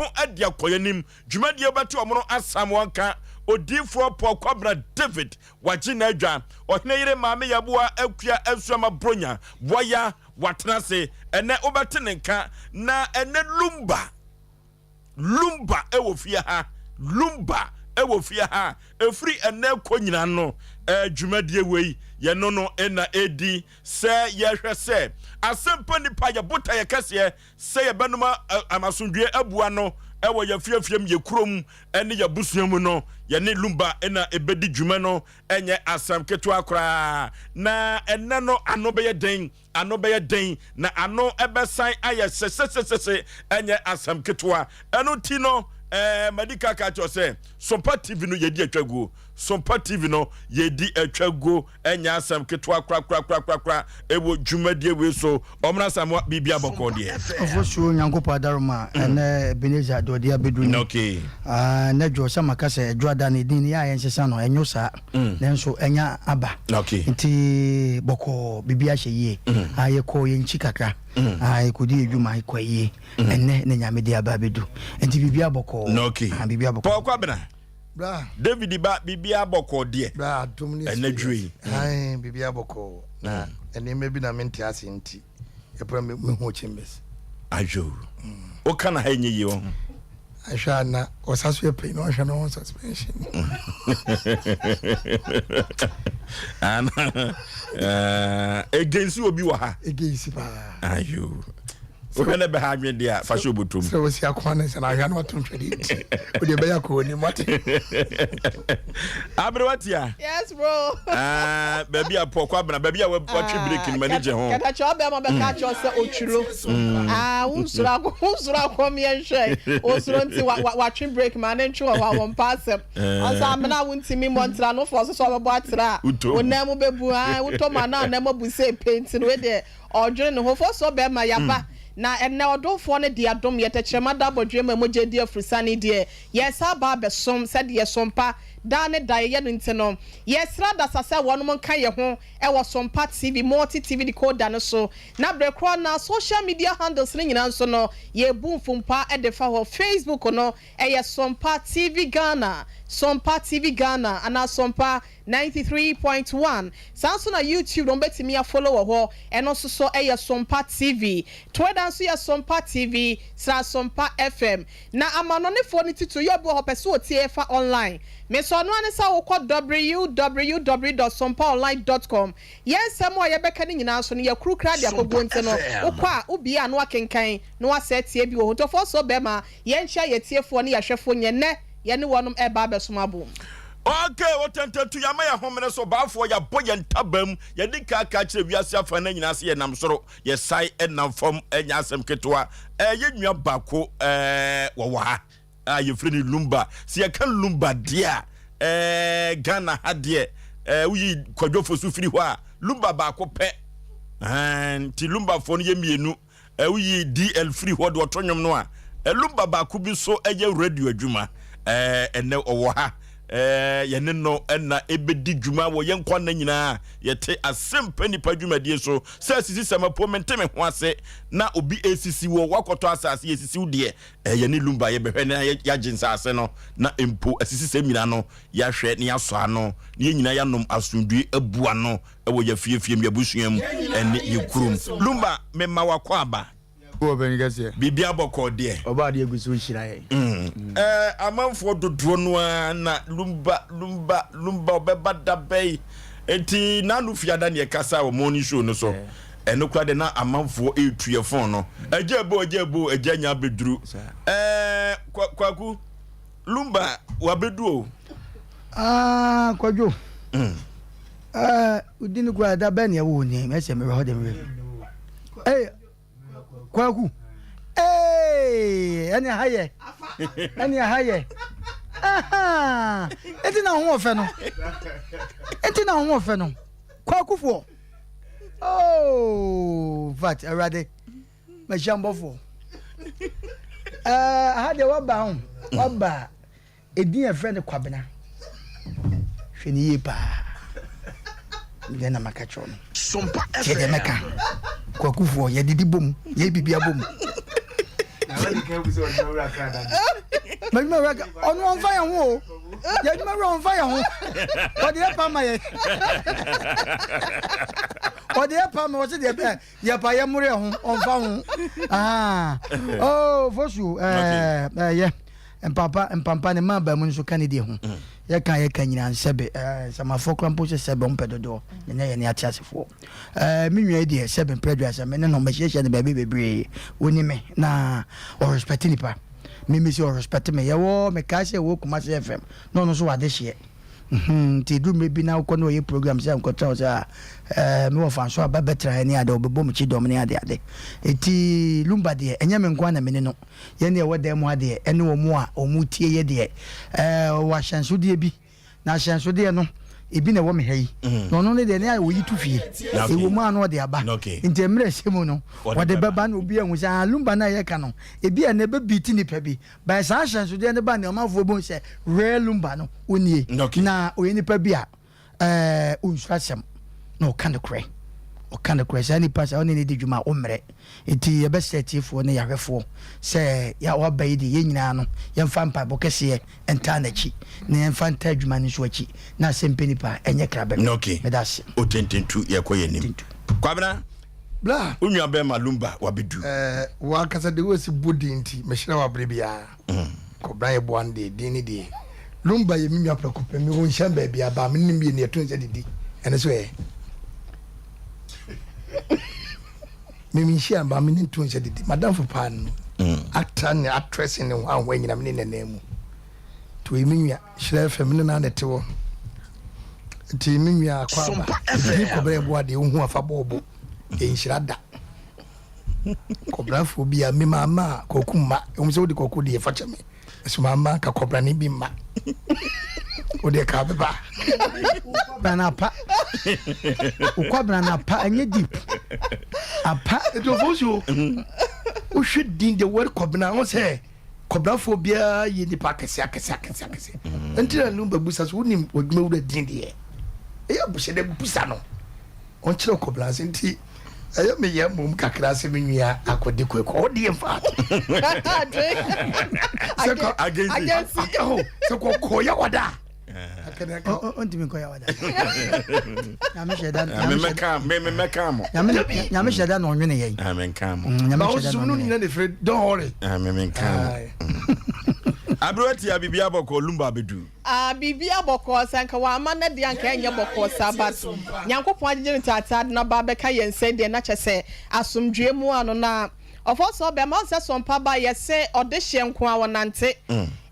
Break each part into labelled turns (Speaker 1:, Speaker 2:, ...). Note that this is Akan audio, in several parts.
Speaker 1: Yɛko de akɔ yɛn anim. Dwumadie wobɛte wɔn no asam wɔn ka. Odiyifoɔ Paul Kwabena David wagye n'adwa. Ɔhene yere Maame Yaboa Akua Asuama Bronya Boaya watena ase. Ɛnɛ wobɛte ne nka. Na ɛnɛ Lumba. Lumba wɔ fie ha, Lumba wɔ fie ha. Ɛfiri ɛnnɛ rekɔ nyinaa no, dwumadie wei yɛno no na ɛredi sɛ yɛhwɛ sɛ asɛmpa nnipa yɛ botaeɛ kɛseɛ sɛ yɛbɛnom asomdwoeɛ abu ano wɔ yɛn afiafie mu, yɛn kurom ne yɛn abusua mu no, yɛne Lumba na ɛbɛdi dwuma no ɛnyɛ asɛm ketewa koraa. Na ɛnnɛ no ano bɛyɛ den. Ano bɛyɛ den, na ano bɛsan ayɛ sesesesese, ɛnyɛ asɛm ketewa. Ɛno nti no, ɛɛ, madi kan aka akyerɛ wo sɛ, Sompa TV no yɛdi atwa guo. Sompa TV no yɛdi atwa guo, ɛnyɛ asɛm ketewa korakorakorakora ɛwɔ dwumadie wei so. Ɔmena Asamoah, biribi abɔkɔɔ deɛ.
Speaker 2: Ofosuo Nyankopɔn adaroma ɛnɛ Ebenezer deɛ ɔde abɛduru ni.
Speaker 1: Okay.
Speaker 2: Ah, ɛnɛ dwo sɛ maka sɛ ɛdwoada no ɛdin no yɛ a yɛnsesa no, ɛnyo saa. Nanso ɛnya aba.
Speaker 1: Okay.
Speaker 2: Nti bɔkɔɔ biribi ahyɛ yie. Ah, yɛkɔɔ yɛn nkyi kakra. Ah, yɛkɔdi yɛn dwuma, yɛkɔ ayie. Ɛnnɛ na Nyame de aba abɛdu. Nti biribi abɔkɔɔ.
Speaker 1: Okay.
Speaker 2: Ah, biribi abɔkɔɔ.
Speaker 1: Paul Kwabena.
Speaker 3: Bra.
Speaker 1: David ba biribi abɔkɔɔ deɛ.
Speaker 3: Bra adom ne
Speaker 1: Ɛnɛ dwo yi.
Speaker 3: Ae, biribi abɔkɔɔ. Na nneɛma bi na mente ase nti. Ɛpra me me ho chambers.
Speaker 1: Ayo. O ka na ha enye yie ho.
Speaker 3: Ahwɛ a na ɔsa so yɛ panyin na ɔhwɛ no suspension.
Speaker 1: Ana eh against obi wɔ ha.
Speaker 3: Against paa.
Speaker 1: Ayo. Wohwɛ ne bɛha adwene deɛ a fa hyɛ obotom.
Speaker 3: Sɛ wosi akoma ne nsa na ahwɛ na wato ntwɛde nti. Wode ɛbɛyɛ akɔ w'anim wate.
Speaker 1: Aberewa tia.
Speaker 4: Yes bro.
Speaker 1: Ah, baabi a pɔkɔ abena, baabi a watwe break no m'ani gye ho.
Speaker 4: Katakyɛ ɔbɛrima bɛka akyerɛ sɛ otwuro. Ah, wonsuro akɔ, wonsuro akɔ meɛ nhwɛ. Osuro nti watwe break ma ne ntwe wɔ hɔ a wɔn pa asɛm. Ɔsɛ amena a wontumi mmɔ ntra no fɔ so sɛ ɔbɛbɔ atra a. Wo nan mu bɛbu, ah, wotɔ mu anaa nan mu abu sɛ penti no wei deɛ Ɔredwene ne ho. Fosuo bɛrima, yɛaba, na ɛnnɛ ɔdomfoɔ no de adom yɛ tɛkyerɛma da abɔdweam a mogya di afurusane deɛ, yɛresan aba abɛsom sɛdeɛ yɛsom pa daa ne da yɛyɛ no nti no, yɛsrɛ adasa sɛ wɔnom nka yɛn ho wɔ Sompa TV, Multi TV Decoder no so, na berɛ korɔ no ara social media handles no nyinaa nso no, yɛrebu mfompa de fa hɔ. Facebook no, ɛyɛ Sompa TV Ghana, Sompa TV Ghana anaa Sompa 93.1 Saa nso na YouTube no wobɛtumi a follow wɔ hɔ, ɛno nso so yɛ Sompa TV. Twitter nso yɛ Sompa TV sra Sompa FM. Na amanɔnefoɔ no titiriw yɛ obi wɔ hɔ ɔpɛ sɛ ɔtie yɛ fa online. Me nso ɔno ara ne sɛ wokɔ www dot sompaonline dot com Yɛn nsɛm a yɛbɛka no nyinaa nso no yɛakuru koraa de akɔguo nti no wokɔ a wobie a na woakenkan na woasɛ atie bi wɔ hɔ. Nti ɔfɔɔsoɔ bɛɛma yɛnkyea yɛn atiefoɔ ne yɛn ahwɛfoɔ nyɛ nnɛ yɛne wɔnom reba abɛsom abom.
Speaker 1: Ok, otɛntɛntu yɛama yɛn homene so, baafoɔ yɛabɔ yɛn ntabam, yɛadi kan aka akyerɛ wiase afanan nyinaa sɛ yɛnam soro, yɛsan nam fam, ɛnyɛ asɛm ketewa. Ɛɛ, yɛn nua baako ɛɛ wɔwɔ ha a yɛfrɛ no Lumba. Sɛ yɛka Lumba deɛ a, ɛɛ Ghana ha deɛ, ɛɛ woyi Kwadwo Fosu firi hɔ a, Lumba baako pɛ. Ɛɛ nti Lumbafoɔ no yɛ mmienu. Woyi DL firi hɔ de ɔto nnwom no a, Lumba baako bi nso yɛ radio adwuma. Ɛnnɛ ɔwɔ ha. Yɛne no na ɛbɛdi dwuma wɔ yɛn nkwa nna nyinaa. Yɛte Asɛmpa Nnipa dwumadie so sɛ asisi sɛ mapo mente me ho ase na obi ɛresisi wɔ wakɔtɔ asase yɛsisi wo deɛ. Yɛne Lumba yɛbɛhwɛ na yɛagye nsase no na mpo asisi sɛm nyinaa no yɛahwɛ na yɛasɔ ano na yɛn nyinaa yɛanom asomdwoe abu ano. wɔ yɛ fie fie mu, yɛ abusua mu, ɛne yɛ kurom. Lumba, me ma wakɔ aba.
Speaker 2: Wɔ bɛn kɛseɛ.
Speaker 1: Biribi abɔkɔɔ deɛ.
Speaker 2: Ɔba adeɛ gu so hyira yɛn.
Speaker 1: Mm. Ɛɛ amanfoɔ dodoɔ no ara na Lumba, Lumba, Lumba ɔbɛba da bɛyi. Eti n'ano fiada ne ɛkasa wɔ morning show no so. Ɛno koraa de na amanfoɔ etu yɛ fon no. Agya ebo, agya ebo, agya nya abɛduru. Ɛɛ Kwaku, Lumba wabɛdu o.
Speaker 2: Ah, Kwadwo. Mm. Eh, wodi no koraa da bɛn na ɛwɔ ni mɛsɛ mewɔ hɔ de mewɔ ee kwaku ee ɛne ha yɛ ɛne ha yɛ ɛnti na ho ɔfɛ no ɛnti na ho ɔfɛ no kwakufoɔ oh vat awurade mahyia mbɔfoɔ ɛɛ ha deɛ waba ho waba. Edin a yɛfrɛ no Kwabena. Hwɛ no yie paa. Deɛ na maka kyerɛ no. Tie deɛ mɛka. Kwakufoɔ yɛdidi bom, yɛyɛ biribiara bom. M'adwuma wura ka ɔno ɔmfa yɛn ho o. Yɛn adwuma wura ɔmfa yɛn ho. Ɔde yɛ pa ma yɛn. Ɔde yɛ pa ma ɔsi deɛ bɛɛ yɛ pa yɛ mmoro yɛn ho ɔmfa ho. Ah oh fosu ɛɛ ɛyɛ mpampa mpampa ne mmaa ba mu nso ka ne deɛ ho. Yɛka yɛka nyinaa nsɛbe ɛɛ nsamafoɔ kora mpo sɛ sɛbe ɔmpɛ dodoɔ na nyɛ yɛn ne ate asefoɔ. Eh, me nua yi deɛ sɛ mprɛ aduasa me ne no mahyiahyia no baabi bebree ɔni me na ɔrespɛte nipa me me si ɔrespɛte me yɛwɔ mekae sɛ ɛwɔ Kumasi FM na ɔno nso wɔ adehyeɛ mhm nti ɛduru mmerɛ bi na wokɔ na ɔyɛ program sɛ nkɔtra wo sɛ a eh, me wɔfa nso aba bɛtra ne ade ɔbɛbɔ me kyidɔm ne ade ade ɛti Lumba deɛ ɛnyɛ me nko na mene no yɛne ɛwɔ dan mu ha deɛ ɛne wɔn a wɔn tie yɛ deɛ eh, ɔwɔ ahyɛnsodeɛ bi Na ahyɛnsodeɛ no, ebi na ɛwɔ me ha yi. Mm. Na ɔno ne deɛ ne ayɛ oyi to fie. Ɛwɔ mu a na ɔde aba. Nti mmerɛ ɛhyɛ mu no, ɔde bɛba na obi ahu sɛ ah lumba no a yɛka no, ebi a na ɛbɛbi ti nipa bi. But saa ahyɛnsodeɛ no ba nea ɔmanfoɔ bɛhu sɛ real lumba no, ɔnie. Na ɔyɛ nipa bi a ɛɛ ɔnsuro asɛm na ɔka nokorɛ. Ɔka nokorɛ. Saa nipa saa ɔne ne di dwuma a ɔmmerɛ. Enti yɛbɛsrɛ atiefoɔ ne yɛahwɛfoɔ sɛ yɛ a wɔaba yi deɛ yɛn nyinaa no yɛmfa mpaebɔ kɛseɛ ntaa n'akyi na yɛmfa ntaa adwuma no nso akyi na asɛm pɛ nipa ɛnyɛ kra bɛhwɛ.
Speaker 1: Okay.
Speaker 2: Meda ase.
Speaker 1: Otententu yɛkɔ yɛn anim. Kwabena,
Speaker 3: Bra.
Speaker 1: Wo nua bɛrima Lumba wabedu.
Speaker 3: Eh, wo ankasa de woasi bɔ din nti mehyira wo abere biara. Kɔbena yɛ boa no deɛ din ne deɛ. Lumba yɛ me nua prɛko pɛ, me wo nhyɛn baabi aba me ne no mmienu yɛto nsa didi. Ɛno so ɛ? Me menhyia no ba me ne nto nsa didi. Madamfo paa no. Actor ne actress ne hwan hwan nyina me ne nanaa mu. Nti ɔyɛ me nua. Hyira FM ne naa na ɛte hɔ. Nti me nua akɔ aba. Din kɔbena yɛ boa deɛ wohu afa bɔɔbo. Ɛnhyira da. Kɔbenafoɔ bi a me maa ma kɔku mma. Ɛwom sɛ wode kɔku deɛ fa kyɛ me. Ɛso maa ma nka kɔbrane bi mma. Wodeɛ ka bɛba.
Speaker 2: Kɔbrane apa. Wokɔbrane apa ɛnyɛ deep. Apa.
Speaker 3: Nti ɔfo so wohwɛ din the word kɔbena ho sɛ kɔbrafoɔ biara yɛ nipa akɛse akɛse akɛse akɛse. Nti na no bɛbusa so wonim wadwuma wura din deɛ. Ɛyɛ abuhyɛ dɛ busa no. Ɔnkyerɛ kɔbena ase nti ɛyɛ me yɛ mmom kakra sɛ me nua akɔdi kwaku ɔdi in fact sɛ kɔ aka ho sɛ kɔkɔɔ yɛ wada
Speaker 2: ɔntumi nkɔ yɛ wada nyame hyɛ da nyame hyɛ da na ɔnwene yɛn
Speaker 3: nyame hyɛ da na ɔnwene yɛn don't worry
Speaker 1: aberewa tia biribi abɔkɔ lumba abɛdu
Speaker 4: Ah biribia bɔkɔɔ sɛ anka wamma no deɛ anka ɛnyɛ bɔkɔɔ saa but Nyankopɔn agyegye no taataa de no aba abɛka yɛn nsa yi deɛ na kyɛsɛ asomdwoeɛ mu ano na ɔfɔ sɛ ɔbɛma wohu sɛ Sompa ba yɛse ɔdehyeɛ nko ara ɔnante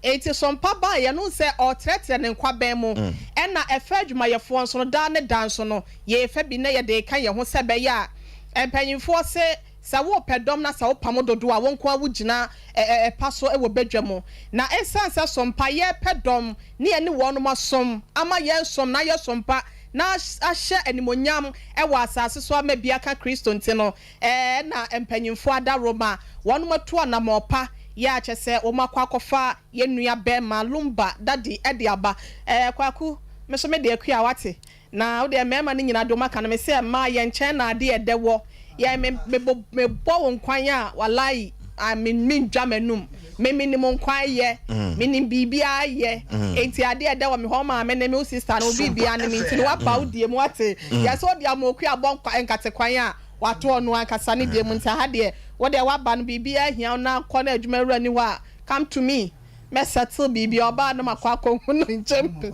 Speaker 4: enti Sompa ba yɛ no wohu sɛ ɔretrɛtrɛ ne nkwabɛn mu ɛna ɛfa adwumayɛfoɔ nso no daa ne da nso no yɛrefa bi na yɛde reka yɛn ho sɛ ɛbɛyɛ a mpanyinfoɔ se Sɛ worepɛ dɔm na sɛ wopam dodoɔ a, wo nko ara wogyina ɛpa so wɔ badwa mu. Na ɛsiane sɛ sompa yɛrepɛ dɔm ne yɛne wɔnom asom ama yɛn som no ayɛ sompa na ahyɛ animuonyam wɔ asase so ama bi aka Kristo nti no, ɛna mpanyimfoɔ adaworoma wɔnom atu anamɔn pa yɛ a kyerɛ sɛ wɔn akɔ akɔfa yɛn nua bɛɛma Lumba Daddy de aba. Kwaku, me nso me deɛ Akua wate? Na wo deɛ mmarima no nyina dom aka no me sɛ mmaa yɛn nkyɛn na adeɛ ɛdɛ wɔ yɛn me me bɔ me bɔ wo nkwan a walayi a me me ndwa m'anum me me nim nkwan yɛ me nim biribiara yɛ enti adeɛ ɛdɛ wɔ me hɔ maame ne me wo sister no wo biribiara ne me nti no waba wo deɛ mu wate yɛ sɛ ɔde amoku abɔ nkwa nkate kwan a wato ɔno ankasa ne deɛ mu nti aha deɛ wo deɛ waba no biribiara hia wo na kɔ na adwuma wura ni hɔ a come to me. Mɛ settle biribi ɔbaa no makɔ akɔ hu no nkyɛm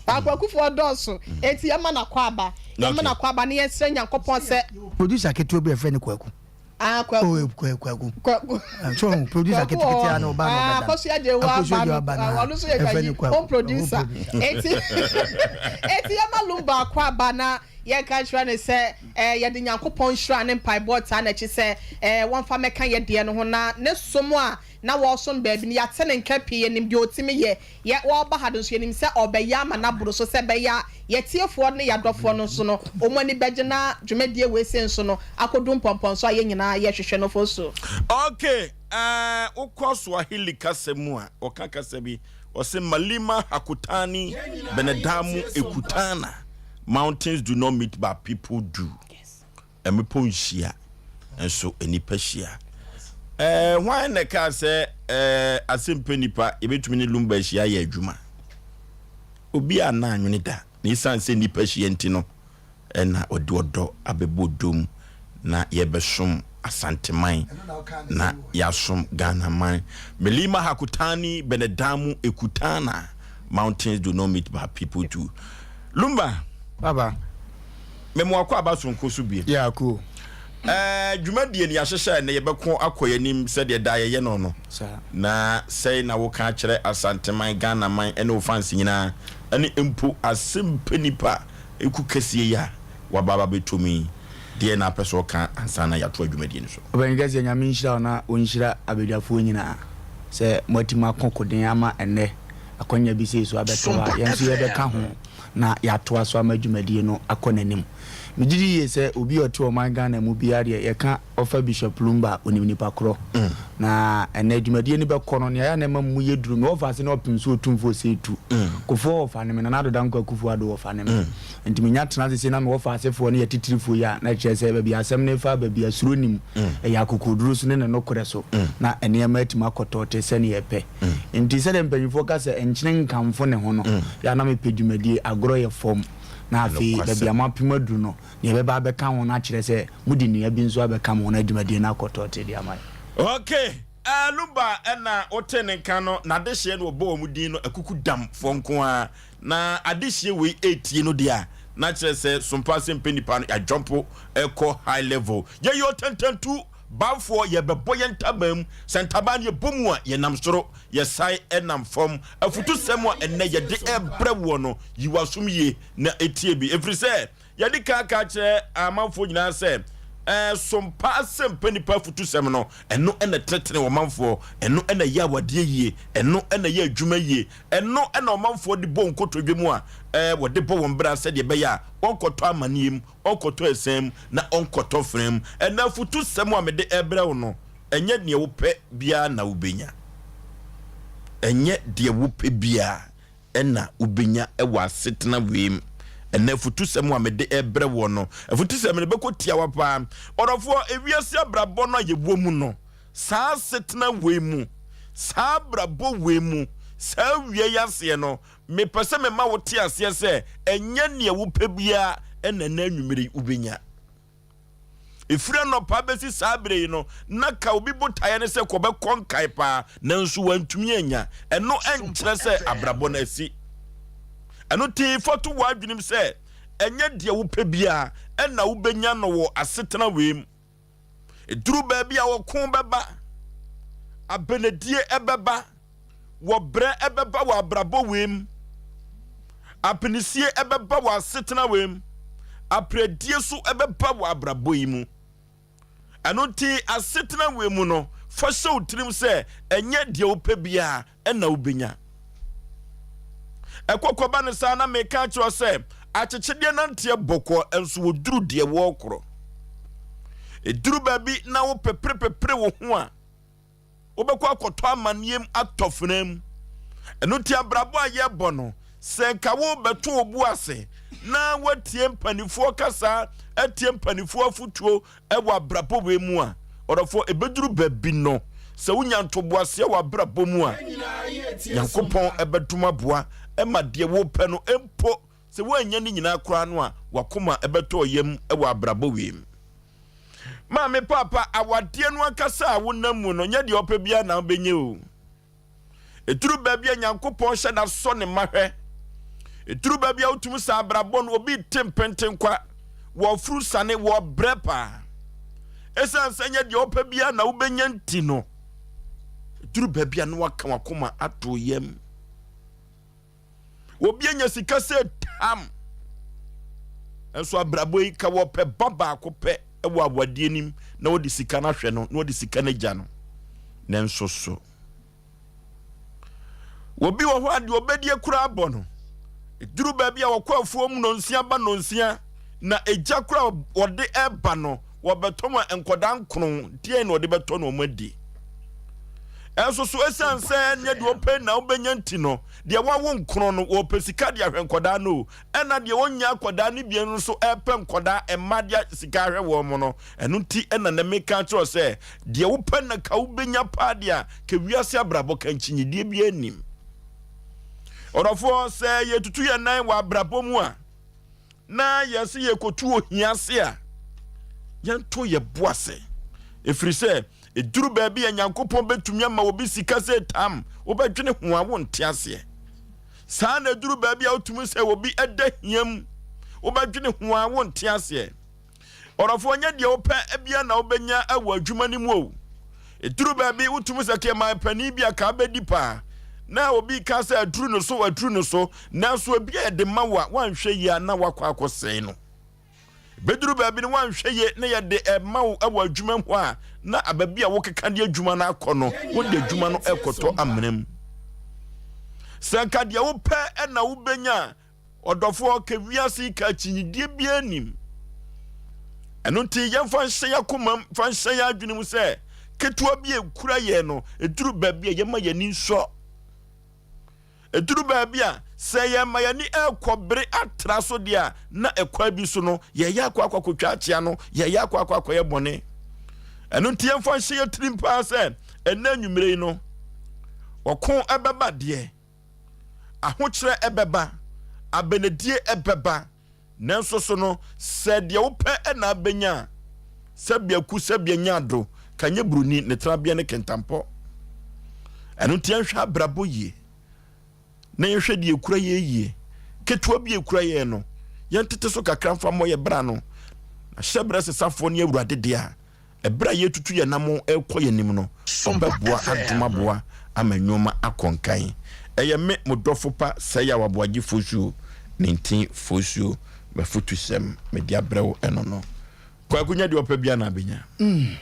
Speaker 4: akwakufoɔ dɔɔso enti yɛma no akɔ aba yɛma no akɔ aba ne yɛnsrɛ Nyankopɔn sɛ.
Speaker 2: Producer ketewa bi a yɛfrɛ no Kwaku.
Speaker 4: Ah Kwaku.
Speaker 2: Oh Kwaku.
Speaker 4: Kwaku.
Speaker 2: So producer ketekete a na ɔba na ɔbɛda.
Speaker 4: Akosua Agyei
Speaker 2: Akosua Agyei aba na
Speaker 4: ɔno nso yɛ kayi home producer. Enti enti yɛma Lumba akɔ aba na yɛnka nkyerɛ no sɛ eh, yɛde Nyankopɔn nhyira ne mpaebɔ taa n'akyi sɛ eh, wɔmfa mɛka yɛ deɛ no ho na ne som a na wɔresom baabi no, yɛate ne nka pii, yɛnim deɛ ɔtumi yɛ. Yɛ, ɔreba ha no nso, yɛnim sɛ ɔrebɛyɛ ama no aboro so sɛ ɛbɛyɛ a yɛatiefoɔ ne yɛadɔfoɔ no nso no, wɔn ani bɛgye na dwumadie wei sei nso no akɔdu mpɔmpɔnso a yɛn nyinaa yɛrehwehwɛ no fo so.
Speaker 1: Ok, eh, wokɔ Swahili kasa mu a, wɔka kasa bi, wɔse Malima hakutani binadamu ekutana, mountains do not meet but people do. Mmepɔ nhyia, nso nnipa hyia. Ɛɛ, hwan na ɛkaa sɛ ɛɛ asɛmpɛ nipa yɛbɛtumi ne Lumba ahyia ayɛ adwuma? Obi a na anwene da, na esiane sɛ nnipa hyia nti no, ɛna ɔde ɔdɔ abɛbɔ dom na yɛbɛsom Asanteman na yɛasom Ghanaman. Milima Hakutani Benedamu Ekutana, Mountains do not meet but people do. Lumba.
Speaker 2: Baba.
Speaker 1: Mema wakɔ aba soronko so biem.
Speaker 2: Yeah, cool.
Speaker 1: Ɛɛ, dwumadie no yɛahyehyɛ ɛnnɛ, yɛbɛko akɔ yɛn anim sɛdeɛ daa yɛyɛ no no. Na sɛi na woka akyerɛ Asanteman, Ghanaman ɛne wo fans nyinaa, ɛne mpo asɛmpɛ nipa eku kɛseɛ yi a waba aba bɛtɔ mu yi, deɛn na apɛ sɛ ɔka ansa na yɛatoa dwumadie no so?
Speaker 2: Ɔpanyin kɛseɛ, Nyame nhyira wo na ɔnhyira abadwafoɔ nyinaa sɛ moatumi ako koden ama ɛnnɛ akwanya bi sei so abɛtɔ hɔ a yɛn nso yɛbɛka ho na yɛatoa so ama dwumadie no akɔ n'anim. Megye di yie sɛ obi a ɔte ɔman Ghana mu biara deɛ yɛka ɔfa Bishop Lumba a, ɔnim nipa korɔ. Na ɛnnɛ dwumadie no bɛkɔ no, nea ɛyɛ a na ɛma mu yɛ duru, me wɔfa ase ne ɔpem so Otumfoɔ Osei Tu. Kufuor wɔfa ne me, Nana Addo Dankwa Akufo Addo wɔfa ne me. Nti menya tena ase sei na me wɔfa asefoɔ ne yɛ titirifoɔ yi a, na ɛkyerɛ sɛ baabi a asɛm no refa aba biara, suro nnim. Ɛyɛ akokoɔduro so ne ne nokorɛ so na nneɛma atumi akɔ tɔɔte sɛdeɛ yɛpɛ. Nti sɛdeɛ mpanyinfoɔ ka sɛ nkyene nkamfo ne ho no, yɛ a na mepɛ dwumadie, agorɔ yɛ fam. Na afei baabi a moapem aduru no, nea ɛbɛba abɛka ho no akyerɛ sɛ mode nnua bi nso abɛka mo ho na dwumadie no akɔ tɔɔtee de ama yɛn.
Speaker 1: Ok, eh, Lumba ɛna wote ne nka no, n'adehyeɛ na wɔbɔ wɔn din no akuku dam foɔ nko ara. Na adehyeɛ wei ɛretie no deɛ a, na kyerɛ sɛ sompa sɛ mpɛ nipa no, yɛajɔmpo ɛkɔ high level. Yɛyɛ ɔtantantu banfoɔ, yɛbɛbɔ yɛn ntaban mu. Sɛ ntaban no yɛbɔ mu a, yɛnam soro. Yɛsan nam fam. Afutusɛm a ɛnnɛ yɛde rebrɛ woɔ no, yi w'asom yie na tie bi, ɛfiri sɛ yɛadi kan aka akyerɛ amanfoɔ nyinaa sɛ, Som pa asɛmpa nnipa afutusɛm no, ɛno na ɛtenetene ɔmanfoɔ, ɛno na ɛyɛ awadeɛ yie, ɛno na ɛyɛ adwuma yie, ɛno na ɔmanfoɔ de bɔ nkotodwe mu a wɔde bɔ wɔn bra sɛdeɛ ɛbɛyɛ a wɔnkɔtɔ amaneɛ mu, wɔnkɔtɔ asiane mu, na wɔnkɔtɔ fena mu. Ɛnnɛ afutusɛm a mede rebrɛ wo no, Ɛnyɛ deɛ wopɛ biara na wobɛnya. Ɛnyɛ deɛ wopɛ biara na wobɛnya wɔ asetena wei mu. Ɛnɛ afutusɛm a mede rebrɛ woɔ no, afutusɛm no bɛkɔ tiawa paa. Ɔdɔfoɔ, ewiase abrabɔ no a yɛwɔ mu no, saa asetena wei mu, saa abrabɔ wei mu, saa wia yi aseɛ no, mepɛ sɛ mema wote aseɛ sɛ ɛnyɛ deɛ wopɛ biara na ɛnɛ anwummerɛ yi wobɛnya. Ɛfiri anɔpa bɛsi saa berɛ yi no, na ka obi botaeɛ ne sɛ kɔbɛkɔ nkae paa, nanso wantumi anya. Ɛno nkyerɛ sɛ abrabɔ no asi. Ɛno nti fa to w'adwenem sɛ ɛnyɛ deɛ wopɛ biara ɛna wobɛnya no wɔ asetena wei mu. Ɛduru baabi a ɔko bɛba, abenedie ɛbɛba, Wɔbrɛ ɛbɛba wɔ abrabɔ wei mu. Apinisie ɛbɛba wɔ asetena wei mu. Aperedie so ɛbɛba wɔ abrabɔ yi mu. Ɛno nti asetena wei mu no, fa hyɛ wo tirim sɛ ɛnyɛ deɛ wopɛ biara ɛna wobɛnya. Ɛkɔkɔba no saa na meka akyerɛ sɛ akyekyedeɛ nanteɛ bɔkɔɔ nso wɔduru deɛ wɔrekorɔ. Ɛduru baabi na wopeperepepere wo ho a, wobɛkɔ akɔtɔ amanneɛ mu atɔ fena mu. Ɛno nti abrabɔ a yɛbɔ no, sɛ nka wobɛto wo bo ase na woatie mpanimfoɔ kasa, atie mpanimfoɔ afotuo wɔ abrabɔ wei mu a, ɔdɔfoɔ, ɛbɛduru baabi no, sɛ wonya ntoboaseɛ wɔ abrabɔ mu a, Nyankopɔn ɛbɛdom aboa ma deɛ wopɛ no mpo, sɛ woannya ne nyinaa koraa no a, wakoma ɛbɛtɔ yam wɔ abrabɔ wei mu. Maame paapa, awadeɛ no ankasa a wonam mu no, nyɛ deɛ ɔpɛ biara na wobɛnya o. Ɛduru baabi a Nyankopɔn hyɛ da sɔ ne mma hwɛ. Ɛduru baabi a wotumi sa abrabɔ no, obi te mpentenkwa, wɔfuru sane, wɔbrɛ paa. Ɛsiane sɛ nyɛ deɛ ɔpɛ biara na wobɛnya nti no, ɛduru baabi a na waka wakoma ato yam. Obi anya sika sɛ tam. Nso abrabɔ yi ka wɔpɛ ba baako pɛ wɔ awadeɛ nim na wɔde sika no ahwɛ no na wɔde sika no agya no. Nanso so obi wɔ hɔ a deɛ ɔbɛdie koraa bɔ no. Duru baabi a wɔkɔ afuo mu nonsia ba nonsia na egya koraa wɔde ɛba no wɔbɛtɔ ma nkwadaa nkron deɛn na wɔde bɛtɔ na wɔn adi. Ɛnso so ɛsiane sɛ ɛnyɛ deɛ ɔpɛ na wobɛnya nti no, deɛ wawo nkono no, wɔpɛ sika de ahwɛ nkwadaa no o, ɛna deɛ ɔnnya akwadaa no bi no nso ɛrepɛ nkwadaa mma de sika ahwɛ wɔn no. Ɛno nti na nnɛ meka akyerɛ wo sɛ, deɛ wopɛ na ka wobɛnya paa deɛ a, ka wiase abrabɔ ka nkyinnyedie biara nnim. Ɔdɔfoɔ, sɛ yɛtutu yɛn nan wɔ abrabɔ mu a, na yɛse yɛkɔtu ohia ase a, yɛnto yɛ bo ase. Ɛfiri sɛ, ɛduru baabi a Nyankopɔn bɛtumi ama obi sika sɛ tam, wobɛdwene ho a wonte aseɛ. Saa na ɛduru baabi a wotumi sɛ obi ɛda hia mu, wobɛdwene ho a wonte aseɛ. Ɔdɔfoɔ, nyɛ deɛ wopɛ bia na wobɛnya wɔ adwuma no mu o. Ɛduru baabi wotumi sɛ kɛ man panin bi a ka bɛdi paa na obi ka sɛ aduru no so aduru no so, nanso ebi a yɛde ma wo a woanhwɛ yie a na wakɔ akɔsɛe no. Bɛduru baabi no woanhwɛ yie na yɛde ɛma wo wɔ adwuma mu a na baabi a wokeka de adwuma no akɔ no wode adwuma no ɛkɔtɔ amena mu. Sɛ nka deɛ wopɛ na wobɛnya a, Ɔdɔfoɔ, ka wiase yi ka akyinnyedie biara nnim. Ɛno nti yɛmfa nhyɛ yɛn akomam, fa nhyɛ yɛn adwene mu sɛ ketewa bi a ɛkura yɛn no, ɛduru baabi a yɛma yɛn ani nsɔ. Ɛduru baabi a sɛ yɛma yɛn ani ɛrekɔ bere atra so deɛ a, na ɛkwan bi so no, yɛyɛ akɔ akɔ akɔtwa akyea no, yɛyɛ akɔ akɔ akɔyɛ bɔne. Ɛno nti yɛmfa nhyɛ yɛn tirim paa sɛ ɛnɛ anwummere yi no, ɔko ɛbɛba deɛ, Ahokyerɛ bɛba, abenedie bɛba, nanso so no, sɛ deɛ wopɛ na abɛnya a, sɛbea ku sɛbea nya ado, ka nyɛ buroni, ne tenabea ne kentampɔ. Ɛno nti yɛnhwɛ abrabɔ yie, na yɛnhwɛ deɛ ɛkura yɛn yie. Ketewa bi a ɛkura yɛn no, yɛntete so kakra mfa mmɔ yɛ bra no. Na hyɛbrɛ sesafoɔ ne Awurade dea. Ɛberɛ a yɛretutu yɛn anammɔn rekɔ yɛn anim no, ɔbɛboa adom aboa ama nnoɔma akɔ nkan. Ɛyɛ me, mo dɔfo pa Sɛyaw Aboagye Fosuo, ne nti Fosuo, m'afutusɛm mede abrɛ wo ɛno no. Kwaku nya deɛ ɔpɛ biara na abɛnya.
Speaker 2: Mm.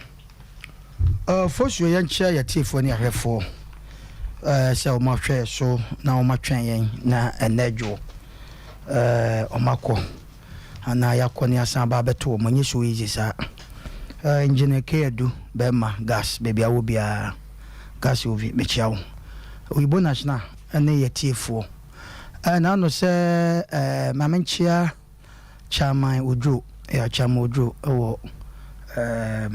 Speaker 2: Uh, Fosuo yɛnkyerɛ yɛtiefoɔ ne ahwɛfoɔ uh, sɛ wɔn ahwɛ yɛ so na wɔn atwɛn yɛn na ɛnɛ adwo uh, wɔn akɔ. Anaa yɛakɔ ne asan aba abɛto wɔn, ɛnyɛ so easy saa. Eh, Engineer K Adu, bɛrima, gas, baabi a wɔ biara, gas ovi, mekyia wo. Oyibo National ne yɛ tiefoɔ. Eh, n'ano sɛ, eh, ma menkyia Chairman Oduro, yeah, Chairman Oduro wɔ, eh,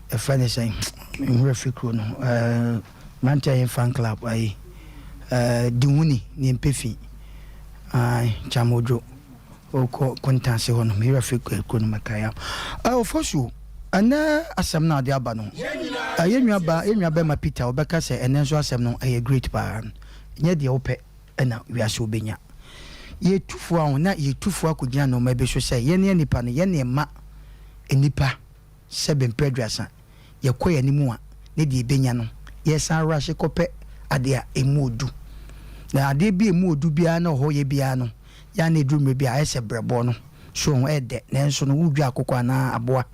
Speaker 2: yɛfrɛ ne sɛn, nwura firi kuro no, eh, Mmeranteɛ Ahen Fan Club, ayi, eh, Dihuni, ne Mpefi. Ae, Kyamodwo, wokɔ Kontanse hɔ no, me werɛ fi kuro no mɛkae a. Eh, Ofosu, ɛnɛ asɛm no a wode aba no, eh, yɛn nua ba, yɛn nua bɛrima Peter, ɔbɛka sɛ ɛnɛ nso asɛm no ɛyɛ great paa. Nyɛ deɛ wopɛ na wiase wobɛnya. Yɛtu fo a, na yɛtu fo akɔgyina nnoɔma bi so sɛ yɛn ne nnipa no, yɛn na ɛma nnipa Sɛbe mprɛ aduasa, yɛkɔ yɛn anim a, ne deɛ yɛbɛnya no, yɛsan rush kɔpɛ adeɛ a ɛmu ɔdu. Na adeɛ bi a ɛmu ɔdu biara na ɔhɔ yɛ biara no, yɛ a na ɛduru mmerɛ bi a, ayɛ sɛ brɛboɔ no. So ho ɛyɛ dɛ, nanso no wodwa akokɔ anaa aboa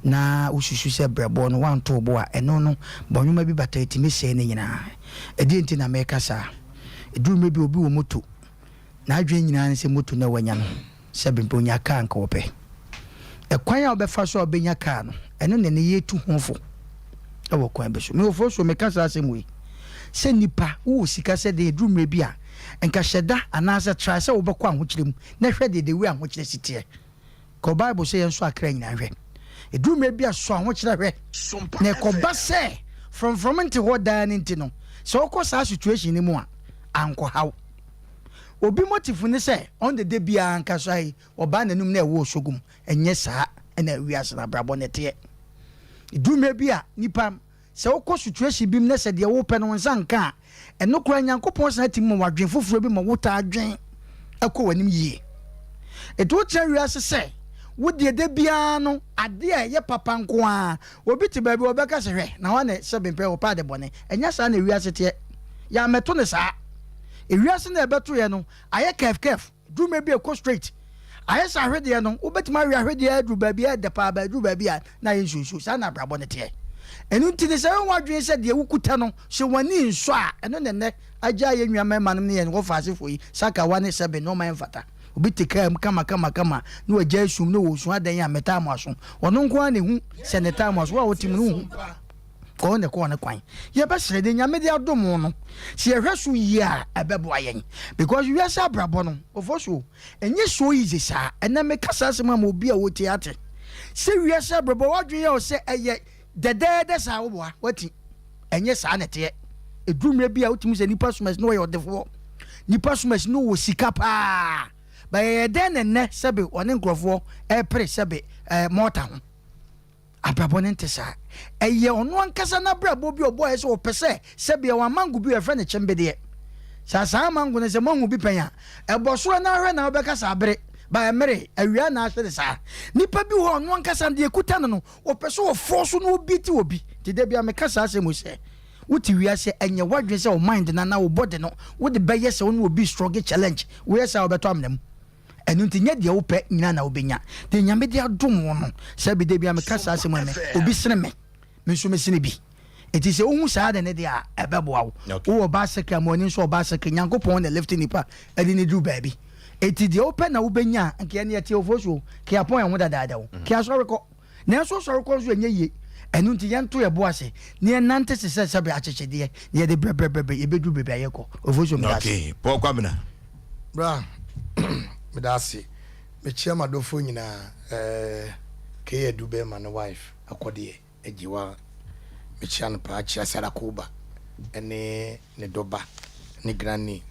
Speaker 2: na wosusu sɛ brɛboɔ no woanto wo bo a, ɛno no bɔnwoma bi bata ɛtumi sɛe ne nyinaa. Ɛdeɛn nti na mereka saa? Ɛduru mmerɛ bi a obi wɔ moto, n'adwene nyinaa ne sɛ moto no a wanya no, Sɛ bere bi onya kaa anka ɔpɛ. Ɛkwan a ɔbɛfa so a ɔbɛnya kaa no, ɛno na ɛnnɛ yɛretu ho fo wɔ kwan bi so. Me wofo so meka saa asɛm wei sɛ nnipa, wowɔ sika sɛ dɛn, ɛduru mmerɛ bi a, nka hyɛ da anaasɛ try sɛ wobɛkɔ ahokyerɛ mu na hwɛ deɛ the way ahokyerɛ si teɛ. Kɔ Bible sɛ yɛnsɔ akra nyinaa nhwɛ. Ɛduru mmerɛ bi a sɔ ahokyerɛ hwɛ. Na ɛkɔba sɛ frɔmfrɔm nte hɔ daa no nti no, sɛ wokɔ saa situation no mu a, ankɔhaw. Obi motive ne sɛ ɔno de da biara ankasa yi ɔbaa n'anum na ɛwɔ ɔsɔ gu mu. Ɛnyɛ saa na wiase no abrabɔ no teɛ. Ɛduru mmerɛ bi a nipa sɛ wokɔ situation bi mu na sɛ deɛ wopɛ no wo nsa nka a, ɛno koraa Nyankopɔn san tumi ma wo adwene foforɔ bi ma wotaa dwen kɔ w'anim yie. Ɛti wotena wiase sɛ wo deɛ da biara no adeɛ a ɛyɛ papa nko ara, obi te baabi ɔbɛka sɛ hwɛ na hɔ na sɛ bempɛ ɔpɛ ade bɔne. Ɛnyɛ saa na wiase teɛ. Yɛammɛto no saa. Ewiase no a ɛbɛto yɛn no ayɛ curve curve, duru mmerɛ bi a ɛkɔ straight. Ayɛ sɛ ahwedeɛ no, wobɛtumi awe ahwedeɛ aduru baabi a ɛyɛ dɛ paa, but ɛduru baabi a na ayɛ nsuonsuo. Saa na abrabɔ no teɛ. Ɛno nti no, sɛ woyɛ w'adwene sɛ deɛ wokuta no, sɛ w'ani nsɔ a, ɛno na ɛnnɛ agyaa yɛn nua mmarimanom ne yɛn wɔfaasefoɔ yi, sakawa ne sɛbe, nnoɔma ɛmfata. Obi te kaa mu kama kama kama na wagyae sum na ɔresu adɛn a metaa mo aso. Ɔno nko ara na ɛhu sɛ ne taa mo aso. Wo a wote mu no wonhu. Kɔɔ ne kɔɔ ne kwan. Yɛbɛsrɛ deɛ Nyame de adom wo no, sɛ yɛhwɛ so yie a, ɛbɛboa yɛn. Because wiase abrabɔ no, Ofosuo, ɛnyɛ so easy saa. Ɛnnɛ meka saa asɛm ama obi a ɔretie ate. Sɛ wiase abrabɔ, w'adwene yɛ wo sɛ ɛyɛ dɛdɛɛdɛ saa, woboa, woati. Ɛnyɛ saa na ɛteɛ. Ɛduru mmerɛ bi a wotumi sɛ nipa som asi na ɔyɛ ɔdefoɔ. Nipa som asi na ɔwɔ sika paa. But ɛyɛ dɛn na ɛnnɛ sɛbe ɔne nkurɔfoɔ ɛrepere sɛbe ɛɛ mɔɔta ho. Abrabɔ no nte saa. Ɛyɛ ɔno ankasa n'abrabɔ bi a ɔbɔeɛ sɛ ɔpɛ sɛ sɛbe ɛwɔ amango bi a yɛfrɛ no kyembedeɛ. Saa saa amango no sɛ moahu bi pɛn a, ɛbɔ soro na ahwɛ na wobɛka sɛ abere, but ɛmmere, awia na ahye no saa. Nipa bi wɔ hɔ a ɔno ankasa deɛ ɛkuta no no, ɔpɛ sɛ ɔfɔɔso na ɔbiiti obi. Nti da biara meka saa asɛm yi sɛ, wote wiase a, ɛnyɛ w'adwene sɛ wo mind no anaa wo body no wode bɛyɛ sɛ wo ne obi struggle challenge, woyɛ saa a wobɛtɔ amena mu. Ɛno nti nyɛ deɛ wopɛ nyinaa na wobɛnya. Deɛ Nyame de adom wo no, sɛbi da biara meka saa asɛm yi, me, obi sene me, me nso mesene bi. Nti sɛ wohu saa ade no deɛ a, ɛbɛboa wo. Wowɔ bicycle a, ma w'ani nsɔ wo bicycle. Nyankopɔn na lift nipa de no duru baabi. Nti deɛ wopɛ na wobɛnya a, nka yɛne yɛte Ofosu o, nka yɛapɔn yɛn ho dadaada o, nka yɛasɔre kɔ. Nanso sɔre kɔ nso ɛnyɛ yie. Ɛno nti yɛnto yɛn bo ase na yɛnnante te sɛ sɛbe akyekyedeɛ na yɛde brɛbrɛbrɛbrɛ yɛbɛduru baabi a yɛrekɔ. Ofosuo meda ase.
Speaker 1: Okay, Paul Kwabena.
Speaker 3: Bra, meda ase. Mekyia m'adɔfoɔ nyinaa, eh, Kay Adu bɛɛma ne wife Akɔdeɛ Agyewa, mekyia no paa, kyia Sarah Koba ne ne dɔba ne granny.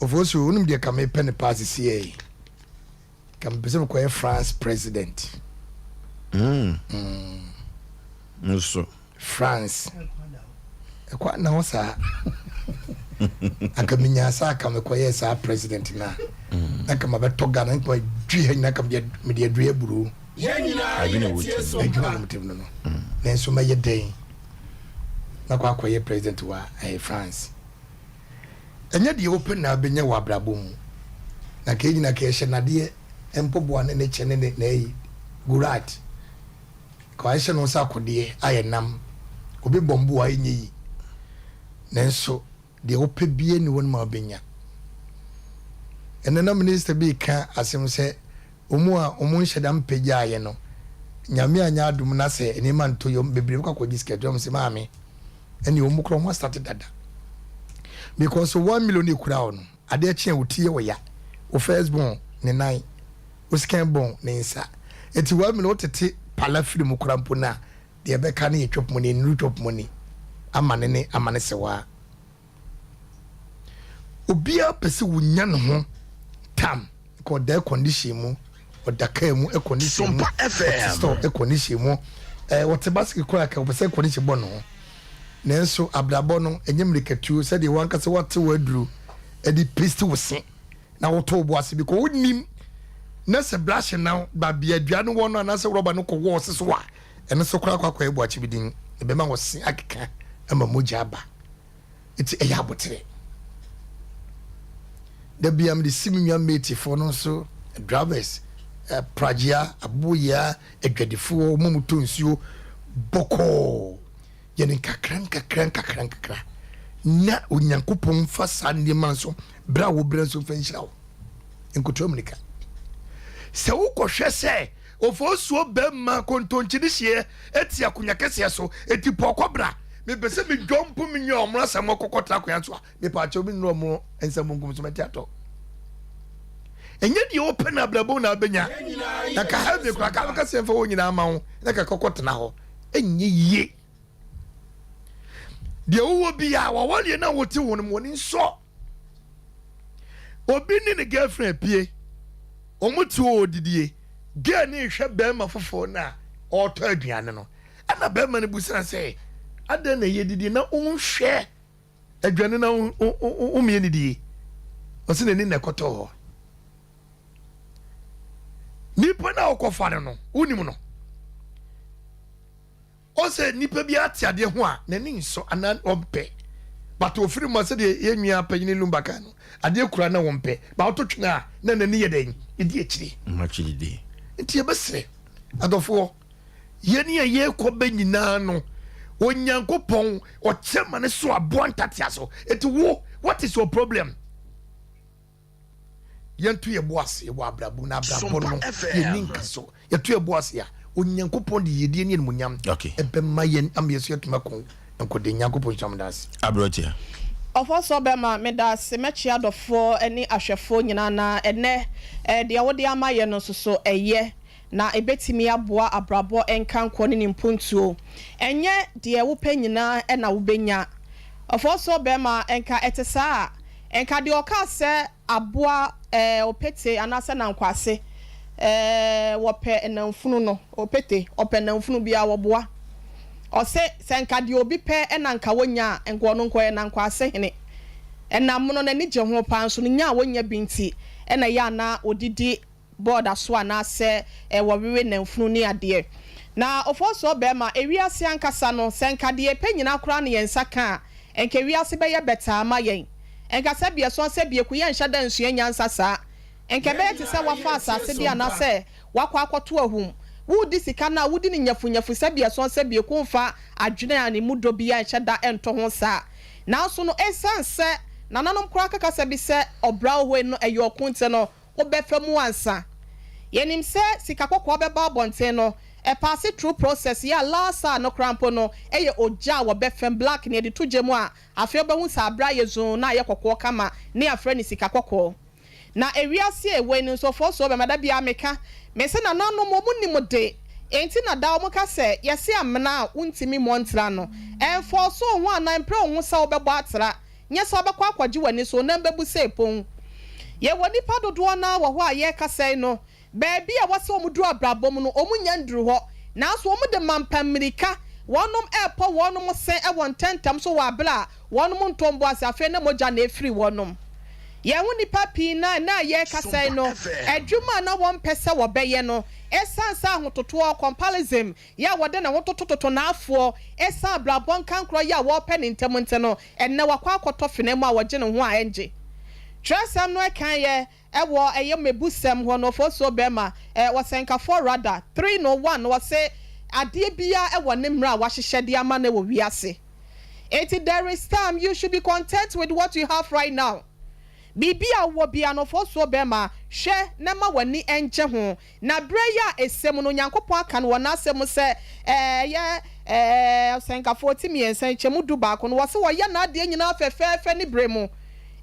Speaker 3: Ofosuo, wonim deɛ ka mepɛ no paa sesiɛ yi? Nka mepɛ sɛ mekɔyɛ France president.
Speaker 1: Mm. Nso.
Speaker 3: France. Ɛkɔ na hɔ saa. Anka menya saa aka mekɔyɛ saa president na. Mm. Na nka mabɛtɔ Ghana nka madwi ha nyina nka mede adua aburo.
Speaker 1: Adwene wɔ tirim.
Speaker 3: Adwene wɔ tirim no no. Mm. Nanso mɛyɛ dɛn na kɔ akɔyɛ president wɔ eh, France. Ɛnyɛ deɛ wopɛ na wobɛnya wɔ abrabɔ mu. Na ka ɛnyina ka ɛhyɛ nadeɛ mpɔboa ne ne kyɛ ne ne n'ayi gurat. Ka wahyɛ no sɛ akodeɛ ayɛ nam. Obi bɔ mboa ɛnyɛ yi. Nanso deɛ wopɛ biara nni hɔ no ma wobɛnya. Ɛnɛ na minister bi reka asɛm sɛ wɔn a wɔn nhyɛ da mpagyaeɛ no, Nyame anyɛ adom na sɛ nneɛma ntɔ yie bebree bɛkɔ akɔgye sika. Nti wɔn sɛ maame ɛne wɔn kora wɔn asate dada because 1 million ekura wo no, adeɛ kye a wo ti yɛ ɔya, wo first born ne nan, wo second born ne nsa, eti 1 million wotete pala firi mu kora mpo na deɛ ɛbɛka no yɛ chop money, nnuru chop money ama ne ne ama ne sewaa. Obiara pɛ sɛ wonya ne ho tam nka ɔda air condition mu, ɔda car mu air condition mu, ɔte store air condition mu, ɛɛ ɔte basket koraa ka ɔpɛ sɛ air condition bɔ ne ho. Nanso abrabɔ no ɛnyɛ mmirikatuo sɛdeɛ wankasa wate w'aduro ɛde paste wo se na wotɔ wo bo ase because wonim na sɛ brush na baabi adua no wɔ no anaasɛ rɔba no kɔ wɔ ɔse so a ɛno so koraa kɔ akɔyɛ boakye bi din ɛbɛma wo se akeka ama mogya aba. Nti ɛyɛ aboterɛ. Da bia mede si me nua matefoɔ no nso, drivers, eh, pragyea, aboboyaa, adwadifoɔ, wɔn a wɔtɔ nsuo, bɔkɔɔ. Yɛ no nkakra nkakra nkakra nkakra. Na Onyankopɔn mfa saa nneɛma nso, berɛ a wobrɛ nso mfa nhyira wo. Nkotoa mu nika. Sɛ wokɔhwɛ sɛ Ofosuo bɛma kontonkye de hyeɛ ati akonya kɛseɛ so, eti pɔɔkɔ bra. Mepɛ sɛ me dwɔmpo me nua ɔmono Asamoah kɔkɔ tra akonya so a, mepaakyɛw me nnuru ɔmono nsa bonkum so mɛte atɔ. Ɛnyɛ deɛ wopɛ na abrabɔ mu na abɛnya. Na ka heaven koraa ka bɛka sɛ mfa wɔn nyinaa ma wo na ka kɔkɔ tena hɔ. Ɛnyɛ yie. Deɛ wowɔ biara wawareɛ na wote wo no mu wɔn nsɔ. Obi ne ne girlfriend apue, wɔn te hɔ redidie, girl no rehwɛ barima foforɔ no a ɔretɔ aduane no, ɛna barima no bisa no sɛ, adɛn na yɛdidie na wonhwɛ aduane na wommie ne die? Ɔsɛ n'ani na ɛkɔtɔ hɔ. Nipa no a wokɔfa no no, wonim no. Ɔsɛ nipa bi ate adeɛ ho a n'ani nsɔ anaa ɔmpɛ but ofiri mu a sɛdeɛ yɛn nua panyini Lumba kan no adeɛ kura na wɔmpɛ ba ɔto twene a na n'ani yɛ dɛn ɛdi akyire.
Speaker 1: Akyiri
Speaker 3: Nti yɛbɛsrɛ adɔfoɔ yɛn a yɛrekɔ bɛ nyinaa no Onyankopɔn ɔkyɛ ma ne so aboa ntatea so eti wo what is your problem? Yɛnto yɛn bo ase wɔ abrabɔ na abrabɔ no yɛnni nka so yɛto yɛn bo ase a. Onyankopɔn de yiedie ne animuonyam
Speaker 1: Okay.
Speaker 3: ɛbɛma yɛn ama yɛn nso yɛatumi ako nkoden. Nyankopɔn nhyira mo. Meda ase.
Speaker 1: Aberanteɛ.
Speaker 4: Ɔfɔsɔ bɛma, meda ase. Mɛkyea adɔfoɔ ne ahwɛfoɔ nyinaa na ɛnnɛ deɛ wode ama yɛn no nso so ɛyɛ na ɛbɛtumi aboa abrabɔ nkankoɔ ne ne mpuntuo. Ɛnyɛ deɛ wopɛ nyinaa na wobɛnya. Ɔfɔsɔ bɛma, nka ɛte saa a, nka deɛ ɔkaa sɛ Aboa eh, opete anaasɛ nankwase eh, wɔpɛ namfunu no, opete, ɔpɛ namfunu biara wɔboa. Ɔse sɛ nka deɛ obi pɛ na nka wɔnya a, nka ɔno nka ɔyɛ nankwase hene. Ɛnam no n'ani gye ho paa nso no nya a wɔnnya bi nti na ɛyɛ a na ɔdidi bɔɔda so anaasɛ wɔwewe namfunu ne adeɛ. Na Ofosuo barima, ewiase ankasa no, sɛ nka deɛ yɛpɛ nyinaa koraa na yɛn nsa ka a, nka ewiase bɛyɛ bɛtaa ama yɛn. Nka sɛ biɛsɔn sɛ bieku yɛnhyɛ da nsua nyansa saa. Nka ɛbɛyɛ te sɛ woafa asase bi anaasɛ woakɔ akɔto ahum. Woredi sika no a, wodi no nyafunyafu sɛ biɛsɔn sɛ bieku womfa adwene a ne mu dɔ biara nhyɛ da nto ho saa. Nanso no, esiane sɛ nananom koraa ka kasa bi sɛ ɔbra ohoe no ɛyɛ ɔko nti no, wobɛfa mu ansa. Yɛnim sɛ sika kɔkɔɔ bɛba abɔnten no, ɛpaase through process yɛ a last a no koraa mpo no ɛyɛ ogya a wɔbɛfam, black, na yɛde to gya mu a afei wobɛhu sɛ abrɛ ayɛ zunn na ayɛ kɔkɔɔ kama ne yɛafrɛ no sika kɔkɔɔ. Na ewiase a ɛwɔ yi no nso ɔfɔɔsoɔ bɛma da biara meka, mese nananom wɔn nim de, enti na daa wɔn ka sɛ yɛse amena a wontumi mmɔ ntra no, ɛnfɔɔso wo ho anaa ɛmprɛ wo ho sɛ wobɛbɔ atra. Nyɛ sɛ wobɛkɔ akɔgye w'ani so, na mbebu sɛ pon. Yɛwɔ nnipa dodoɔ no ara wɔ hɔ a yɛrekasa yi no, baabi a ɛwɔ sɛ wɔduru abrabɔ mu no, wɔnnya nnuru hɔ. Nanso wɔde mampa mmirika, wɔnom repɔ wɔnom se wɔ ntɛntɛm so wɔ aberɛ a wɔnom ntɔ mbo ase, afei na mogya na ɛrefiri wɔnom. Yɛn ho nnipa pii no ara ɛnnɛ a yɛrekasa yi no, adwuma a na wɔmpɛ sɛ wɔbɛyɛ no, ɛsiane sɛ ahototoɔ, compalism, Yɛ a wɔde ne ho totototo n'afoɔ ɛsiane abrabɔ nkankorɔ yɛ a wɔrepɛ ne ntɛm nti no, ɛnnɛ wakɔ akɔtɔ fena mu a wɔgye ne ho a ɛngye. Twerɛsɛm no ɛkan yɛ ɛwɔ ɛyɛ mmɛbusɛm hɔ no, Ofosuo bɛrima, ɛ, ɔsɛnkafoɔ rather, 3 no 1 no ɔse, Adeɛ biara ɛwɔ ne mmerɛ a wɔahyehyɛ de ama no wɔ wiase. Enti there is time, you should be content with what you have right now. Biribi a wowɔ biara no, Ofosuo bɛrima, hwɛ na ma w'ani ngye ho. Na berɛ yi a ɛsɛ mu no, Onyankopɔn aka no wɔ N'asɛm mu sɛ, ɛyɛ Ɔsɛnkafoɔ ti mmiɛnsa nkyɛmu dubaako no, wɔse wɔyɛ N'adeɛ nyinaa fɛfɛɛfɛ ne berɛ mu.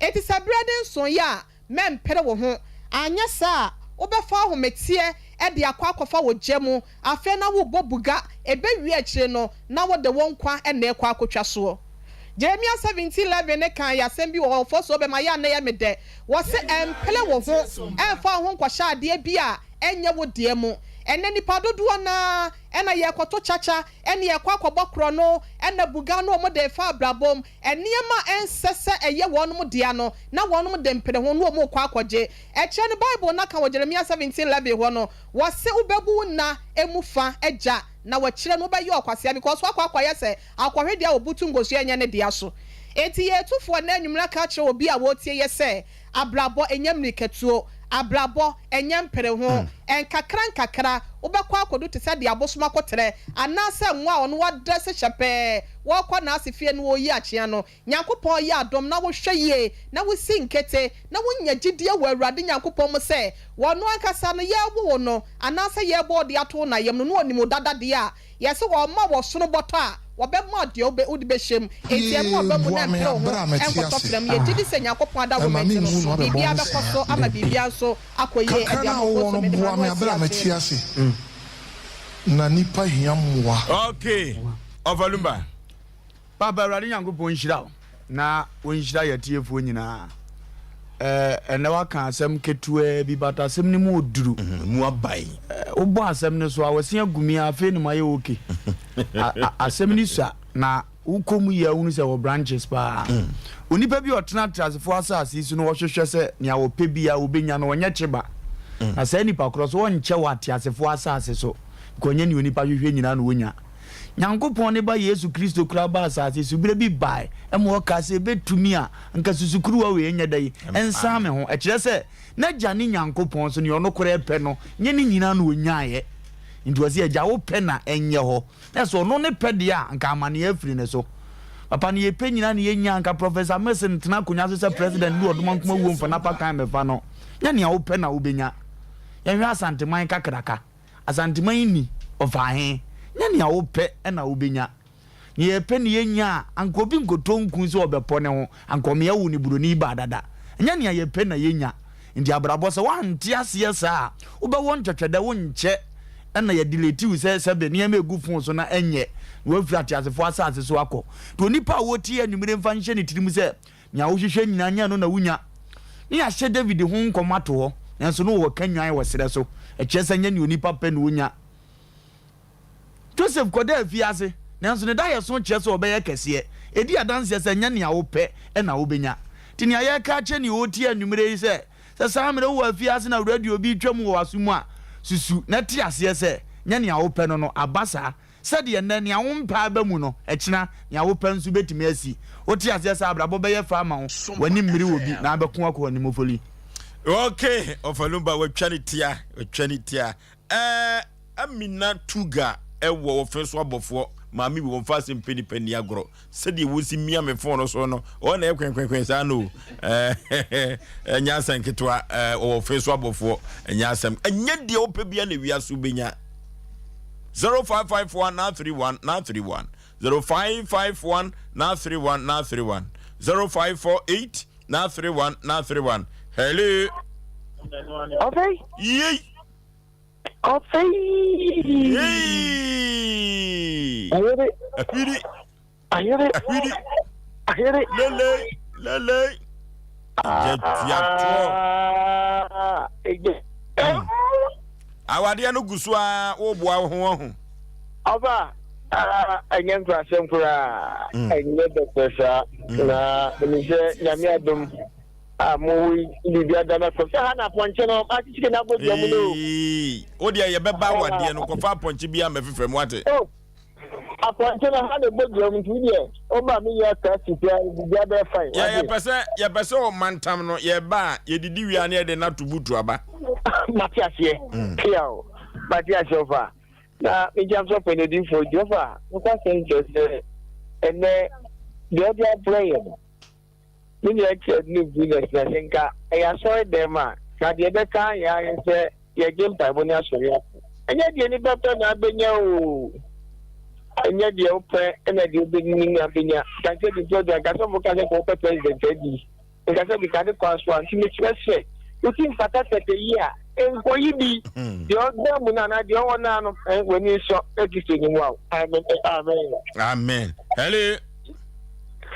Speaker 4: Enti sɛ berɛ no nsoeɛ a, mɛmpere wo ho, anyɛ saa a, wobɛfa ahometeɛ de akɔ akɔfa ogya mu, afei na worebɔ buga, ɛbɛwie akyire no, na wode wo nkwa na ɛrekɔ akɔtwa soɔ. Jeremia 17:11 no kaa yɛ asɛm bi wɔ hɔ, ɔfɔsuo bɛma yɛ a na ɛyɛ me dɛ. Wɔse ɛmpere wo ho ɛmfa wo ho nkɔhyɛ adeɛ bi a ɛnyɛ wo deɛ mu. Ɛnnɛ nnipa dodoɔ no ara ɛna yɛrekɔto kyakya, ɛne yɛrekɔ akɔbɔ korɔno, ɛna buga no wɔn de refa abrabɔ mu. Nneɛma a ɛnsɛ sɛ ɛyɛ wɔnom dea no, na wɔnom de mpere ho na wɔn rekɔ akɔgye. Ɛkyerɛ no Bible no aka wɔ Jeremia 17:11 hɔ no, wɔse wobɛbu wo nna mu fa agya na wakyire no wobɛyɛ ɔkwasea because woakɔ akɔyɛ sɛ Akɔhwe deɛ ɔbutu nkosua nyɛ ne dea so. Enti yɛn atufoɔ nnɛ anwummerɛ aka akyerɛ obi a ɔretie yɛ sɛ, abrabɔ ɛnyɛ mmirikatuo, abrabɔ ɛnyɛ mpereho, nkakra nkakra wobɛkɔ akɔdu te sɛ deɛ abosom akoterɛ anaasɛ ngo a ɔno wadrɛse hyɛpɛɛ wɔrekɔ n'ase fie no ɔreyi akyea no. Nyankopɔn yɛ adom na wohwɛ yie na wosi nkete na wonya gyidie wɔ Awurade Nyankopɔn mu sɛ Ɔno ankasa no yɛrewo wo no anaasɛ yɛrebɔ wo de ato wo na yam no na ɔnim wo dada deɛ a Yɛse wɔma wɔ sono bɔtɔ a, wɔbɛma wo deɛ wobɛ wode bɛhyɛ mu. Enti ɛmma ɔba mu
Speaker 5: Boa
Speaker 4: na
Speaker 5: me
Speaker 4: mpere wo
Speaker 5: aberɛ
Speaker 4: ho
Speaker 5: a mete
Speaker 4: nkɔtɔ
Speaker 5: ase.
Speaker 4: fena mu. Yɛgye di sɛ Nyankopɔn
Speaker 5: Ɛma
Speaker 4: adaworoma nti
Speaker 5: menwu
Speaker 4: no,
Speaker 5: na wabɛbɔ
Speaker 4: biribiara
Speaker 5: me
Speaker 4: bɛkɔ
Speaker 5: saa.
Speaker 4: so ama biribiara nso akɔ yie
Speaker 5: Kakra
Speaker 4: de
Speaker 5: no a
Speaker 4: ama
Speaker 5: wowɔ
Speaker 4: Ofosu.
Speaker 5: no
Speaker 4: Mede
Speaker 5: boa
Speaker 4: m'ano
Speaker 5: me
Speaker 4: asi
Speaker 5: aberɛ a
Speaker 4: ase.
Speaker 5: mete ase. Na nipa hia mmoa.
Speaker 1: Okay, Ɔfa Lumba.
Speaker 6: Paapa Awurade Nyankopɔn nhyira wo na ɔnhyira yɛ atiefoɔ nyinaa. Ɛnɛ waka asɛm ketewaa bi but asɛm no mu ɔduru.
Speaker 1: Mhm, mu abae.
Speaker 6: Wobɔ asɛm no so a wɔse agu me a afei no mayɛ okay. Asɛm no sua na wokɔ mu yie a wohunu sɛ wɔ branches paa. Mm. Onipa bi a ɔtena ateasefoɔ asase yi so no ɔhwehwɛ sɛ nea ɔpɛ biara ɔbɛnya no ɔnyɛ kyeba. Mm. Na saa nipa korɔ so ɔnkyɛ wɔ ateasefoɔ asase so because ɔnyɛ nea onipa hwehwɛ nyinaa na ɔnya. Nyankopɔn ne Ba Yesu Kristo koraa baa asase so berɛ bi bae ma ɔkaa sɛ, Ɛbɛtumi a, anka susukuruwa wei nyɛ dɛn nsan me ho. Ɛkyerɛ sɛ, n'Agya ne Nyankopɔn so, nea ɔno koraa pɛ no, nyɛ ne nyinaa na ɔnyaeɛ. Nti ɔse, Agya, wo pɛ na ɛnyɛ hɔ. Na sɛ ɔno ne pɛ deɛ a, anka amaneɛ afiri ne so. Papa, nea yɛpɛ nyinaa na yɛnya, anka Professor Mills ntena akonnwa so sɛ President ne Ɔdomankoma wuo mfa n'apakan mmɛfa no. Nyɛ nea wopɛ na wobɛnya. Yɛnhwɛ Asanteman kakraka. Asanteman nni. Ɔfaa he? Nyɛ nea wopɛ na wobɛnya. Nea yɛpɛ na yɛnya a, anka obi nkɔtɔ nku sɛ ɔbɛpɔ ne ho, anka ɔmea wo ne buroni baa dada. Ɛnyɛ nea yɛpɛ na yɛnya. Nti abrabɔ, sɛ woante aseɛ saa a, wobɛwɔ ntwɛtwɛdɛ, wonkyɛ na yɛdelete wo sɛ sɛbe nneɛma ɛgu fon so na ɛnyɛ, na woafiri ateasefoɔ asase so akɔ. Nti onipa a ɔretie anwummere mfa nhyɛ ne tirim sɛ, nea wohwehwɛ nyinaa nyɛ ɛno na wunya. Na yɛahyɛ Dawid ho nkɔm ato hɔ, nanso na ɔka nnwan wɔ serɛ so. Ɛkyerɛ sɛ ɛnyɛ nea onipa pɛ na onya. Joseph kɔdaa afiase, nanso ne daeɛso kyerɛ sɛ ɔbɛyɛ kɛseɛ. Ɛdi adanseɛ sɛ ɛnyɛ nea wopɛ na wobɛnya. Nti nea yɛreka akyerɛ nea ɔretie anwummerɛ yi sɛ, sɛ saa mmerɛ wowɔ afiase na radio bi retwam wɔ w'aso mu a, susu na te aseɛ sɛ, nyɛ nea wopɛ no no aba saa. Sɛdeɛ nnɛ, nea wompɛ aba mu no, ɛkyena, nea wopɛ nso bɛtumi asi. Wote aseɛ sɛ abrabɔ bɛyɛ fɛ ama wo, w'ani mmere wɔ bi, na abɛko akɔ w'anim ofoli.
Speaker 1: Ok, Ɔfalumba watwa ne tia, watwa ne tia. Ɛɛ, Amina Tuga ɛwɔ ɔfɛ so abɔfoɔ, maame bi wɔmfa asɛm pɛ nipa nni agorɔ. Sɛdeɛ wɔsi mia me fon no so no, ɔwɔ na ɛyɛ kwɛnkwɛnkwɛn saa no o. Ɛɛ, ɛnyɛ asɛm ketewa, ɛɛ, ɔwɔ ɔfɛ so abɔfoɔ, ɛnyɛ asɛm. Ɛnyɛ deɛ wopɛ bia na wiase wobɛnya. 0551 931 931 0551 931 931 0548 931 931 Hello.
Speaker 7: Ɔfei.
Speaker 1: Yei.
Speaker 7: Ɔfei.
Speaker 1: Yei.
Speaker 7: Ayere.
Speaker 1: Ahwiri.
Speaker 7: Ayere.
Speaker 1: Ahwiri.
Speaker 7: Ayere.
Speaker 1: Lele. Lele. Gya tuatoɔ.
Speaker 7: Egya.
Speaker 1: Awadeɛ no gu so a woboa wo ho ahu.
Speaker 7: Ɔba ɛnyɛ nkurasɛm koraa ɛnyɛ bɛpɛ saa na menim sɛ nyame adom a mowɔ yi biribi ada no akɔ sɛ ha na apɔnkye no akyekyere no abɔ dua mu no.
Speaker 1: Wo deɛ yɛbɛba awadeɛ no kɔfa apɔnkye bi a mɛfefɛ mu ate.
Speaker 7: Oh. Apɔnkye no ha na ɛbɔ dua mu nti wo deɛ woba me nua kaa si pia biribiara bɛyɛ fine.
Speaker 1: Yɛ yɛpɛ sɛ yɛpɛ sɛ ɔmantam no yɛba a yɛdidi wie a na yɛde no ato butu aba.
Speaker 7: Mate aseɛ pia o mate aseɛ ɔfa na megya nso pɛ no odiifoɔ nti ɔfa nokwasɛm kyerɛ sɛ ɛnɛ deɛ ɔde abrɛ yɛ no me nua kyerɛ ne business na sɛ nka ɛyɛ asɔre dɛm a na deɛ ɛbɛka yɛ ayɛ sɛ yɛgye mpaebɔ ne asɔre ako. Ɛnyɛ deɛ nipa pɛ na abɛnya oo. Ɛnyɛ deɛ wopɛ na deɛ wobɛnini na abɛnya. Nka sɛ bi nso deɛ nka sɛ mo ka sɛ kɔ wopɛ president adi. Nka sɛ bi ka ne kwan so a nti mekyerɛ sɛ woti mfata tɛtɛ yi a nkɔyi bi. Deɛ ɔda mu no anaa deɛ ɔwɔ no ano w'ani nsɔ na Kristo nim wa o. Amen. Amen.
Speaker 1: Amen. Hello.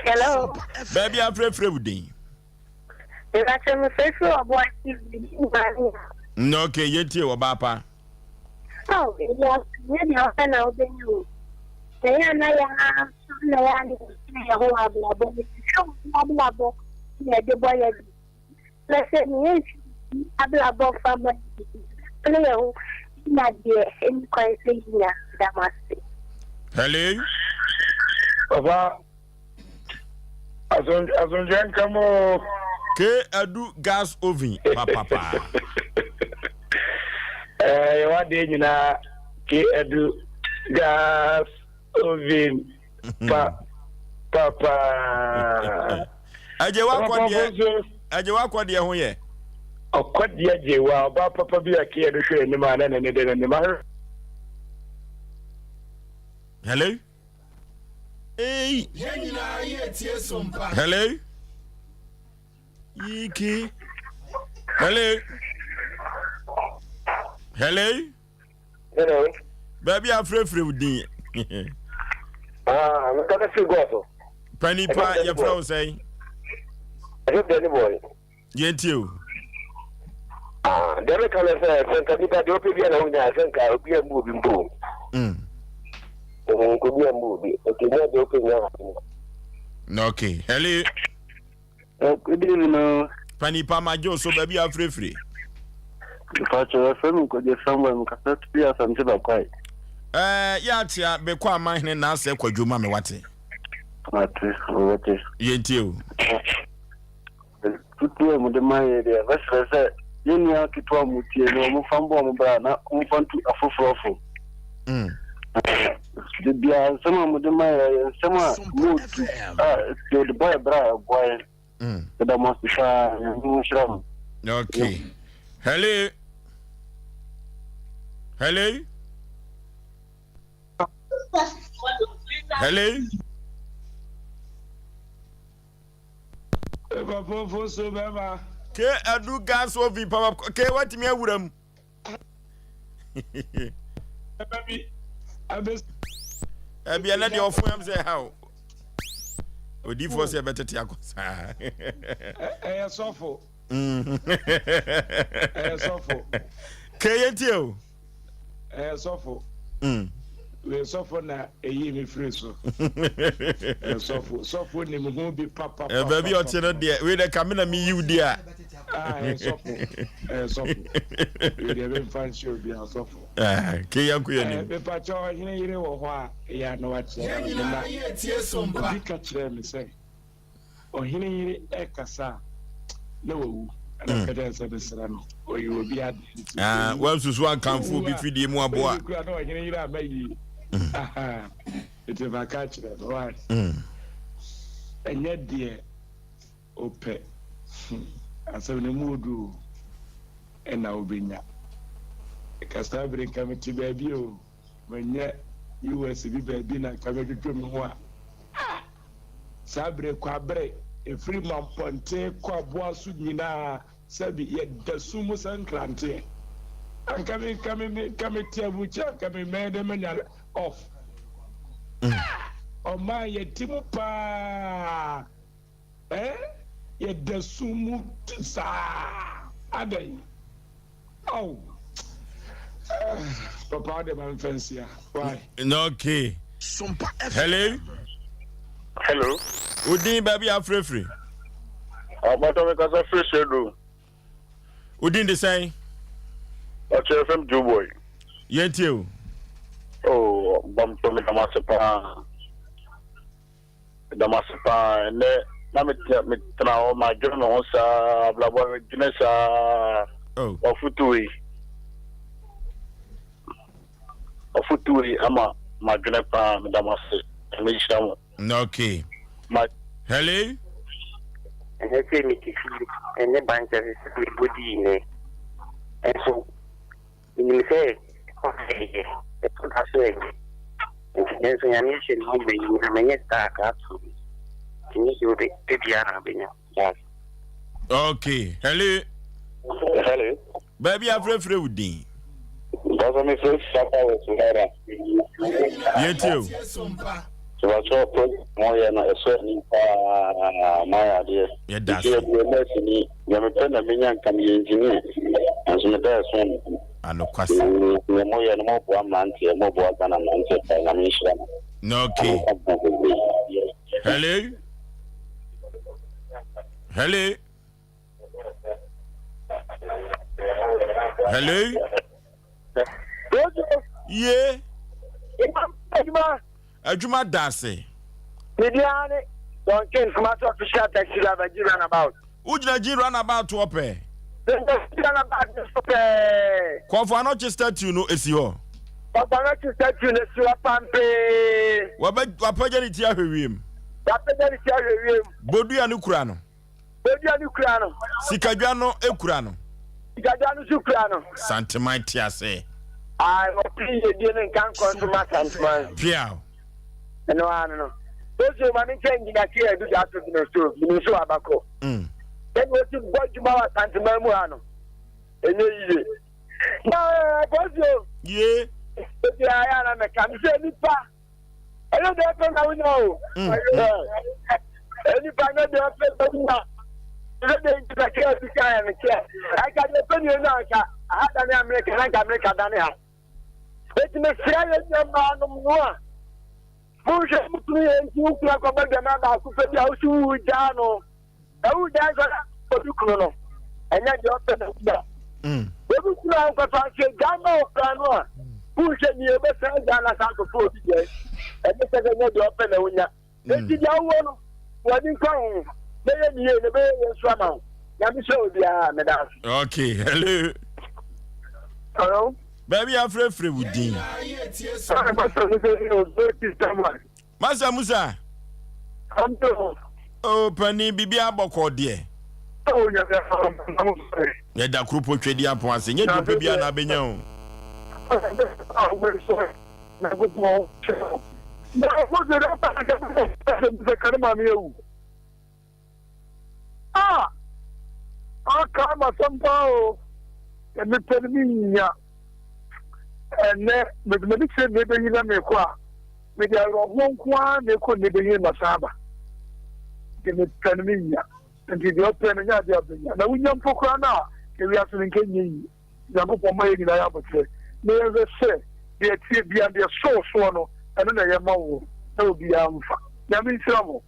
Speaker 8: Hello.
Speaker 1: Baabi afrɛfrɛ wo din.
Speaker 8: Mepakyɛ me frɛ firi ɔboa TV bi maame a.
Speaker 1: Mm, ok, yɛtie ɔbaa pa.
Speaker 8: Oh, ewiase nyɛ deɛ wopɛ na wobɛnya o. Na yɛ a na yɛ ara nso na yɛ a na yɛkyerɛ yɛn ho wɔ abrabɔ mu. Yɛhwɛ obi abrabɔ na yɛde bɔ yɛ de. Na sɛ ne yɛnhwɛ obi abrabɔ fa ma yɛpere yɛn ho nya deɛ ɛni kwan sɛ yɛnya. Da mo ase.
Speaker 1: Hello.
Speaker 9: Papa. Asomdwoe nka mo o.
Speaker 1: K adu gas oven papapa.
Speaker 9: Eh, yɛwɔ adeɛ nyinaa K adu gas oven pa papa.
Speaker 1: Agye wakɔ deɛ agye wakɔ deɛ ho yɛ.
Speaker 9: Ɔkɔ deɛ gye wa ɔbaa papa bi a K adu hwɛ anim a na n'ani de n'anim ahwɛ.
Speaker 1: Hello. Hey. Hello. Yiki. Hello. Hello.
Speaker 7: Hello.
Speaker 1: Baabi afrɛfrɛ wo din.
Speaker 7: Ah, mekasa firi gɔɔso.
Speaker 1: Panipa yɛfrɛ wo sɛn?
Speaker 7: Ɛfɛ Danny boy.
Speaker 1: Yɛntie o.
Speaker 7: Ah, deɛ meka ne sɛ, sɛ nka nipa deɛ ɔpɛ bia na wonya sɛ nka obi ammu obi mpo.
Speaker 1: Mm.
Speaker 7: Nka obi ammu obi. Nti nya deɛ ɔpɛ nya.
Speaker 1: Okay. Hello.
Speaker 10: Good evening. Oh.
Speaker 1: Panipa magye so baabi a afirefire.
Speaker 10: Mpakyɛ yɛfrɛ me Kwadwo Samuel mekasa firi Asante Bakwae.
Speaker 1: Ɛɛ yɛ atea bekɔ amanhene na asɛ kwadwo ma me wate.
Speaker 10: Mate, wɔte.
Speaker 1: Yɛntie o.
Speaker 10: Afotu a wɔde ma yɛn deɛ, mɛsrɛ sɛ yɛn nua ketewa a wɔtie no, wɔmfa mbɔ wɔn bra na wɔmfa ntu afoforɔ fo.
Speaker 1: Mm.
Speaker 10: Da biara nsɛm a wɔde ma yɛn yɛ nsɛm a wɔtu a yɛde bɔ yɛn bra a ɛboa yɛn.
Speaker 1: Mm.
Speaker 10: Yɛda mo ase paa, Nyame nhyira mo.
Speaker 1: Okay. Hello. Hello. Hello.
Speaker 9: Papa so bɛma.
Speaker 1: Ke adu gas oven papa ke watumi awura mu. Ɛbi ɛnɛ deɛ ɔfo yam sɛ ha o. Odiifoɔ sɛ ɛbɛtete akɔ saa.
Speaker 9: Ɛyɛ sɔfo. Ɛyɛ sɔfo.
Speaker 1: Ke yɛntie o.
Speaker 9: Ɛyɛ sɔfo. Mm. Wei sɔfo na eyi mi firi so. Ɛyɛ sɔfo. Sɔfo nim ho bi papa.
Speaker 1: Ɛ baabi a ɔte no deɛ wei deɛ kame na mi yiw di a.
Speaker 9: Ah ɛyɛ sɔfo. Ɛyɛ sɔfo. Wei deɛ mi nfa nhyɛ obi a sɔfo.
Speaker 1: Ah ke yɛn ko yɛ nim.
Speaker 9: Mepakyɛ ɔhene yere wɔ hɔ a ɛyɛ a na wakyerɛ me na obi ka kyerɛ me sɛ. Ɔhene yere rekasa a, na wawu. Ɛna ɔka kyerɛ sɛ mesrɛ no, ɔyɛ obi adeɛ nti.
Speaker 1: Ah, wansusu ankamfo obi fidie mu aboa.
Speaker 9: Oyi kura na ɔhene yere ama yie. Nti maka kyerɛ no, why? Ɛnyɛ deɛ ɔpɛ. Asɛm no mu odu o, ɛna wobɛnya. Nka saa bere nka mete baabi o, manyɛ US bi baabi na nka mɛdwodwo me ho a. Ah! Saa bere kwabere, ɛfiri Mampɔnten kɔ Aboaso nyinaa, sɛbi yɛda sum mu sɛ nkranteɛ. Anka me nka me nka me te aburukyire anka me mɛyɛ dɛ manya off. Ah! Ɔman yɛte mu paa eh, yɛda sum mu saa adɛn? Oh. Papa de ma mfa nsia. Why?
Speaker 1: Okay. Hello.
Speaker 10: Hello.
Speaker 1: Odin baabi afrɛfiri.
Speaker 10: Abatɔ mi kasa firi Sɛduru.
Speaker 1: Odin de sɛn?
Speaker 10: Ɔkyerɛ fɛm Joe boy.
Speaker 1: Yɛn tie o.
Speaker 10: Oh, bamtɔ mi dam ase paa. Meda mo ase paa. Ɛnnɛ na metena hɔ madwene me ho saa, abrabɔ medwene saa.
Speaker 1: Oh.
Speaker 10: Wafotu wei. Wafotu wei ama madwene paa. Meda mo ase. Nyame nhyira mo.
Speaker 1: Okay.
Speaker 10: Ma
Speaker 1: Hello.
Speaker 7: Ɛnyɛ sɛ mete fie ɛne bankyɛ sɛ mebɔ dii nnɛ nso Menim sɛ ɛtɔ da a ɛyɛ, ɛtɔ da nso a ɛnyɛ. Nti me nso Nyame ahyɛ me ho bɛ yi na menyɛ star saa to bi. Nti nyɛ sɛ wobɛ pɛ biara na wobɛnya. That's.
Speaker 1: Okay, hello.
Speaker 10: Hello.
Speaker 1: Baabi afrɛfrɛ wo din.
Speaker 10: Bàtà mi fẹ́ Sapa West Ghana.
Speaker 1: Yɛn tie o.
Speaker 10: Sibàtɔ program mo yɛ no ɛsɔ ani paa mo ayɛ adeɛ.
Speaker 1: Yɛda ase.
Speaker 10: Nti yɛ nurse ni. Deɛ mepɛ na menya nka meyɛ engineer nanso meda ɛso no.
Speaker 1: Anokwasɛm.
Speaker 10: Deɛ moyɛ no moboa mmeranteɛ moboa Ghana mmeranteɛ paa Nyame nhyira mo.
Speaker 1: Okay. Hello. Hello. Hello. Ye.
Speaker 7: Adwuma.
Speaker 1: Adwuma da ase.
Speaker 7: Me din ara ne Duncan Kumasi official taxi driver G runabout.
Speaker 1: Wogyina G runabout hɔ pɛɛ?
Speaker 7: Megyina G runabout no so pɛɛ.
Speaker 1: Kɔfo Anɔkye statue no esi hɔ?
Speaker 7: Kɔfo Anɔkye statue no esi hɔ pampee.
Speaker 1: Wapagya ne ti ahwɛ wiem.
Speaker 7: Wapagya ne ti ahwɛ wiem.
Speaker 1: Bodua no kura no.
Speaker 7: Bodua no kura no.
Speaker 1: Sikadwa no kura no.
Speaker 7: Sikadwa no nso kura no.
Speaker 1: Santeman te ase.
Speaker 7: Ae, wɔpere yiedie ne nkankɔ nso ma Santeman.
Speaker 1: Piaw.
Speaker 7: Ɛno ara no no. Yesu ma me nkyɛn gyina kee adu da so gyina so mene so abakɔ.
Speaker 1: Mm.
Speaker 7: Sɛdeɛ wɔsi bɔ adwuma wɔ Santeman mu ha no, ɛnyɛ yie. Na Bosio.
Speaker 1: Ye.
Speaker 7: Ebi ayɛ ana mɛka me sɛ nipa. Ɛnyɛ deɛ ɔpɛ na wonya o.
Speaker 1: Mm.
Speaker 7: Nipa nyɛ deɛ ɔpɛ na wonya. Ɛsɛ deɛ nti na kɛ bi ka yɛ no kyɛ. Ɛka deɛ ɔpɛ nie no anka aha dane Amerika na anka Amerika dane ha. Eti mesrɛ yɛ nua mmaa nom no a monhwɛ mo kunu yɛ nti wo kunu akɔbɔ dwama baako pɛ bi a wosi wo gyaa no. Ɛwo gyaa nso na obi kunu no ɛnyɛ deɛ ɔpɛ na wonya.
Speaker 1: Mm.
Speaker 7: Obi kunu a nkɔfa nso gyaa ma ɔkura no a wonhwɛ nie wobɛsan gyaa no asan akɔfa obi deɛ ɛne sɛ sɛ nyɛ deɛ ɔpɛ na wonya. Enti deɛ wowɔ no w'ani nkɔ ho na yɛ ne yie na ɛbɛyɛ yie nso ama wo. Nyame hyira obiara meda ase.
Speaker 1: Okay, hello.
Speaker 7: Hello.
Speaker 1: Baabi afrɛfrɛ wo din. Masa Musa. Oh, panin biribi abɔkɔ deɛ. Yɛda koro po twɛdi apɔn ase nyɛ deɛ ɔpɛ biara na abɛnya o.
Speaker 7: Na ɔmo sɛ dɛ ɔba na kɛse sɛ ka ne maame awu. Ah! Aka ama asɛm paa o. Sɛ mepɛ no mennya. Ɛnnɛ mede m'ani kyerɛ nea ebeyi na mekɔ a, mede awerɛhoɔ nko ara na ɛkɔ nea ebeyi na masan aba. Deɛ mepɛ no mennya. Nti deɛ ɔpɛ no nyɛ adeɛ a ɔbɛnya. Na wonya mpo koraa no a, ewiase no nka ɛnyɛ yie. Nyankopɔn mma yɛn nyinaa yɛ aboterɛ na yɛnhwɛ sɛ deɛ ɛteɛ biara, deɛ ɛsɔ wo soɔ no, ɛno na ɛyɛ ma wo na obiara mfa. Nyame nhyira mo.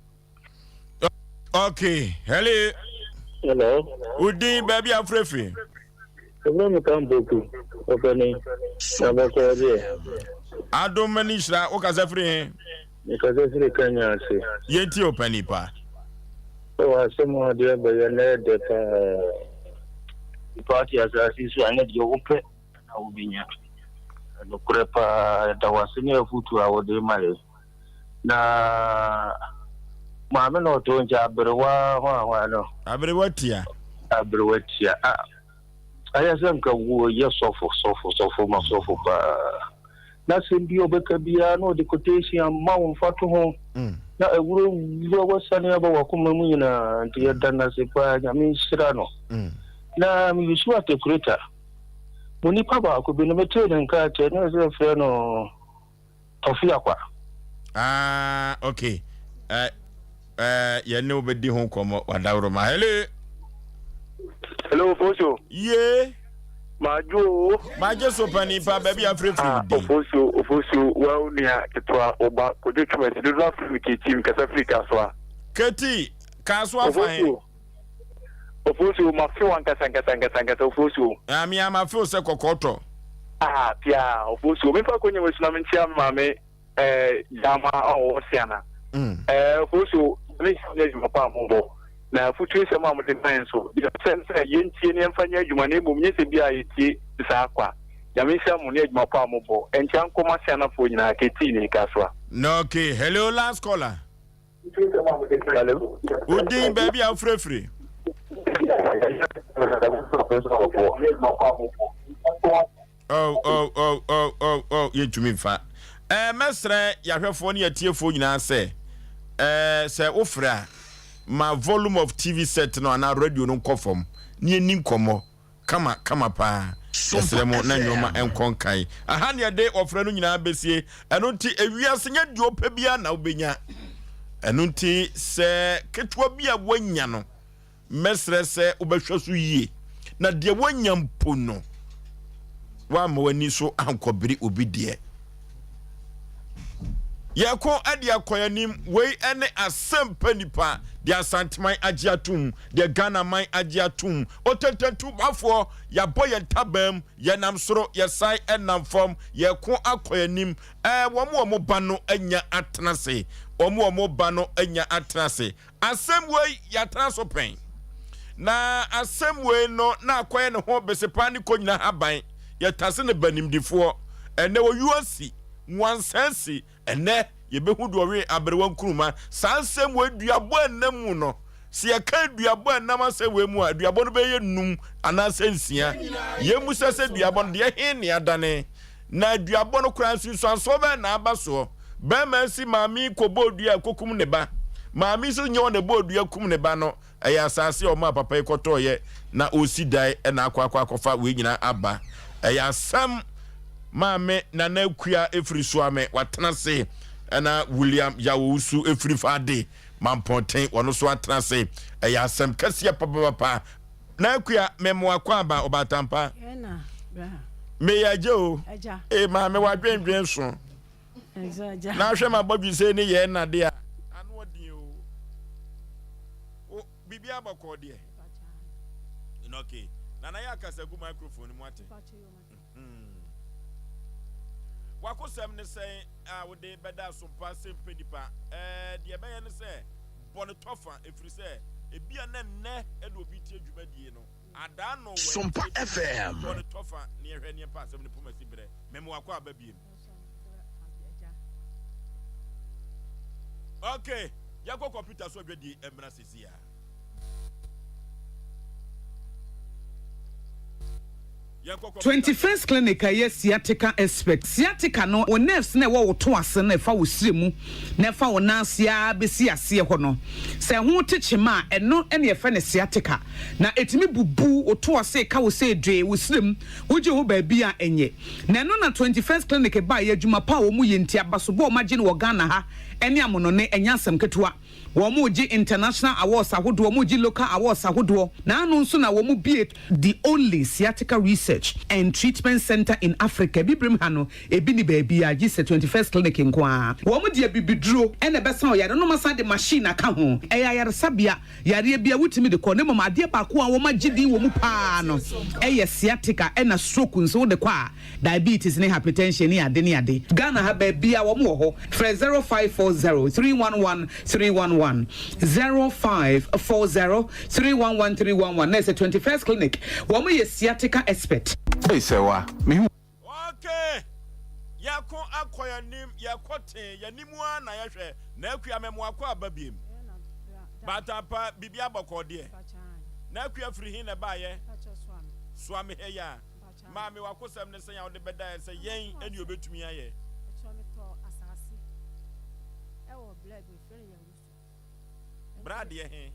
Speaker 1: Okay, hello.
Speaker 11: Hello.
Speaker 1: Udin baabi afrɛfiri.
Speaker 11: Ɛfrɛ me Kampoku, ɔpɛni, na bɔkɔɔ deɛ.
Speaker 1: Adom ani hyira, wo kasa firi he?
Speaker 11: Me kasa firi Kenya ase.
Speaker 1: Yɛntie ɔpɛni pa.
Speaker 11: Ɛwɔ asɛm a ɔde aba yi na ɛdɛ paa. Nipa te asase so a ne deɛ wopɛ na wobɛnya. Nokorɛ paa yɛda wo ase ne afotuo a wode ma yɛ. Na maame na ɔtoo nkyɛ aberewa hwanhwan no.
Speaker 1: Aberewa tia.
Speaker 11: Aberewa tia. Ah, ayɛ sɛ nka wɔyɛ sɔfo sɔfo sɔfo ma sɔfo paa. Na asɛm bi a ɔbɛka biara na ɔde quotation ama wo mfatoho. Na awuro wura wasane aba w'akoma mu nyinaa. Nti yɛda no ase paa, Nyame nhyira no. Na meyusu atekureta. Mo nipa baako bi no metee ne nka akyɛ na ɛsɛ frɛ no Tɔfe Akwa.
Speaker 1: Ah, okay. Eh, eh, yɛne wo bɛdi ho nkɔmmɔ wadaworoma. Hello.
Speaker 12: Hello, Ofosu.
Speaker 1: Ye.
Speaker 12: Madwo o.
Speaker 1: Magye so panin pa baabi afirafiri
Speaker 12: ah,
Speaker 1: wo din.
Speaker 12: Ofosu, Ofosu, wa wo nua ketewa wo ba Kojo Twumasi dodo afiri me Keti mekasa firi Kasoa.
Speaker 1: Keti, Kasoa fa he?
Speaker 12: Ofosu, Ofosu, mafe wo ankasa ankasa ankasa ankasa Ofosu.
Speaker 1: Ah, me a mafe wo sɛ kɔkɔɔ tɔ.
Speaker 12: Ah, pia, Ofosu, memfa kɔnya wɔ suna menkyia me maame eh, Gyama a ɔwɔ Siana. Mm. Eh, Ofosu, me nhyɛ ne adwuma pa a mobɔ. Na afutuo nsɛm a mode ma yɛn nso, deɛ ɛsɛ ne sɛ yɛntie na yɛmfa nyɛ adwuma na mmom nyɛ sɛ bi a yɛtie saa kwa. Nyame nhyira mo ne adwuma pa a mobɔ. Ɛnkyɛ ankɔ m'Asianafoɔ nyinaa, Ketii ne Kasoa.
Speaker 1: Okay, hello last caller.
Speaker 12: Hello.
Speaker 1: Wo din baabi a wofirafiri. Oh, oh, oh, oh, oh, oh, yɛntumi mfa. Eh, mɛsrɛ yɛahwɛfoɔ ne yɛtiefoɔ nyinaa sɛ eh, sɛ wofrɛ a ma volume of TV set no anaa radio no nkɔ fam ne yɛnni nkɔmmɔ kama kama paa. Yɛsrɛ mo na nneɛma nkɔ nkan. Aha ne yɛde ɔfrɛ no nyinaa bɛsie. Ɛno nti ewiase nyɛ deɛ ɔpɛ biara na wobɛnya. Ɛno nti sɛ ketewa bi a woanya no Mɛsrɛ sɛ wobɛhwɛ so yie, na deɛ woanya mpo no, woamma w'ani so ankɔbere obi deɛ. Yɛko de akɔ anim, wei ne asɛmpa nipa, deɛ Asanteman agye atom, deɛ Ghana man agye atom. Otententubafoɔ, yɛabɔ yɛn ntaban mu, yɛnam soro, yɛsan nam fam, yɛko akɔ anim. Ɛɛ, wɔn a wɔba no anya atena ase, wɔn a wɔba no anya atena ase. Asɛm wei yɛatena so pɛn. Na asɛm wei no na akɔyɛ ne ho besepa ne konyina haban. Yɛtase no banimdifoɔ. Ɛnnɛ owuo asi, nwansa asi, ɛnnɛ yɛbɛhu deɛ ɔwe aberewa nkuruma. Saa nsɛm wei duabɔ a ɛnam mu no, sɛ yɛka duabɔ a ɛnam asɛm wei mu a, duabɔ no bɛyɛ num anaasɛ nsia. Yɛmmisa sɛ duabɔ no deɛ he ne adane? Na aduabɔ no koraa, nsunsuansoɔ bɛn na aba soɔ? Barima asi maame yi kɔbɔɔ dua kɔkum ne ba. Maame yi nso nyɛ ɔna ɛbɔɔ dua kum ne ba no. Ɛyɛ asase a ɔmaa papa yi kɔtɔeɛ na ɔresi dan na akɔ akɔ akɔfa wei nyinaa aba. Ɛyɛ asɛm. Maame Nana Akua firi Suame, watena ase. Ɛna William Yaw Owusu firi Fade Mampɔnten, ɔno nso atena ase. Ɛyɛ asɛm kɛseɛ papapapa. Na akua me mmoa kɔ aba ɔbaatampa. Meyɛ agya o. Ee maame wadwendwen so. Na ahwɛ ma bɔdwesɛ ne yɛ na de a. Ano ɔden o. O biribi abɔkɔ deɛ. Okay. Nana yɛ akasa gu microphone mu ate. Hmm. Wakosɛm ne sɛn a wode bɛda asompa sɛ mpɛ nipa. Ɛɛ deɛ ɛbɛyɛ ne sɛ bɔ no tɔfa ɛfiri sɛ ebia na nnɛ na obi tie dwumadie no adaa no wɔ
Speaker 13: Sompa FM.
Speaker 1: Bɔ no tɔfa na yɛhwɛ ne yɛmpa asɛm no poma si berɛ. Mema wakɔ aba biem. Ok, yɛnkɔ kɔmputa so adwadie mmra sisi a.
Speaker 13: 21st Clinic a ɛyɛ sciatica expert. Sciatica no, wo nerves no a ɛwɔ wo to ase no a ɛfa wo srɛ mu na ɛfa wo nan ase ara bɛsi aseɛ hɔ no, sɛ ɛho te kyema a, ɛno na yɛfrɛ no sciatica. Na ɛtumi bubu wo to ase, ɛka wo sɛ dwee, wo srɛ mu, wogye ho baabi a ɛnyɛ. Na ɛno na 21st Clinic baeɛ, adwuma pa a wɔyɛ nti, abasobɔ a wɔagye no wɔ Ghana ha ne amonɔne, ɛnyɛ asɛm ketewa. Wɔregye international awards ahodoɔ, wɔregye local awards ahodoɔ, na ano nso na wɔbue the only sciatica research and treatment centre in Africa, Abibirem ha no, ebi nni baabiara gye sɛ 21st Clinic nko ara. Wɔde abibiduro na ɛbɛsa ɔyare no na wɔasan de machine aka ho. Ɛyɛ ayaresabea, yareɛ biara wotumi de kɔ, na mmom adeɛ baako a wɔagye din wɔ mu pa ara no yɛ sciatica ɛna stroke nso wode kɔ a, Diabetes ne hypertension ne ade ne ade. Ghana ha baabia wɔn wɔ hɔ. Frɛ 0540 311 311, 0540 311 311 na ɛsɛ 21st clinic wɔn yɛ sciatica expert.
Speaker 14: Ei sɛwa me hu.
Speaker 1: Okay yɛko akɔ yɛnim yɛkɔ tee yɛnim ara na yɛhwɛ na akua mɛmoa kɔ aba biem batampa biribi abɔkɔ deɛ na akua firi he na ɛbaayɛ soa me ha yi a. Maame, w'akosɛm ne sɛn a wode bɛdaeɛ sɛ yɛn ɛne obɛtumi ayɛ? Bra deɛ he?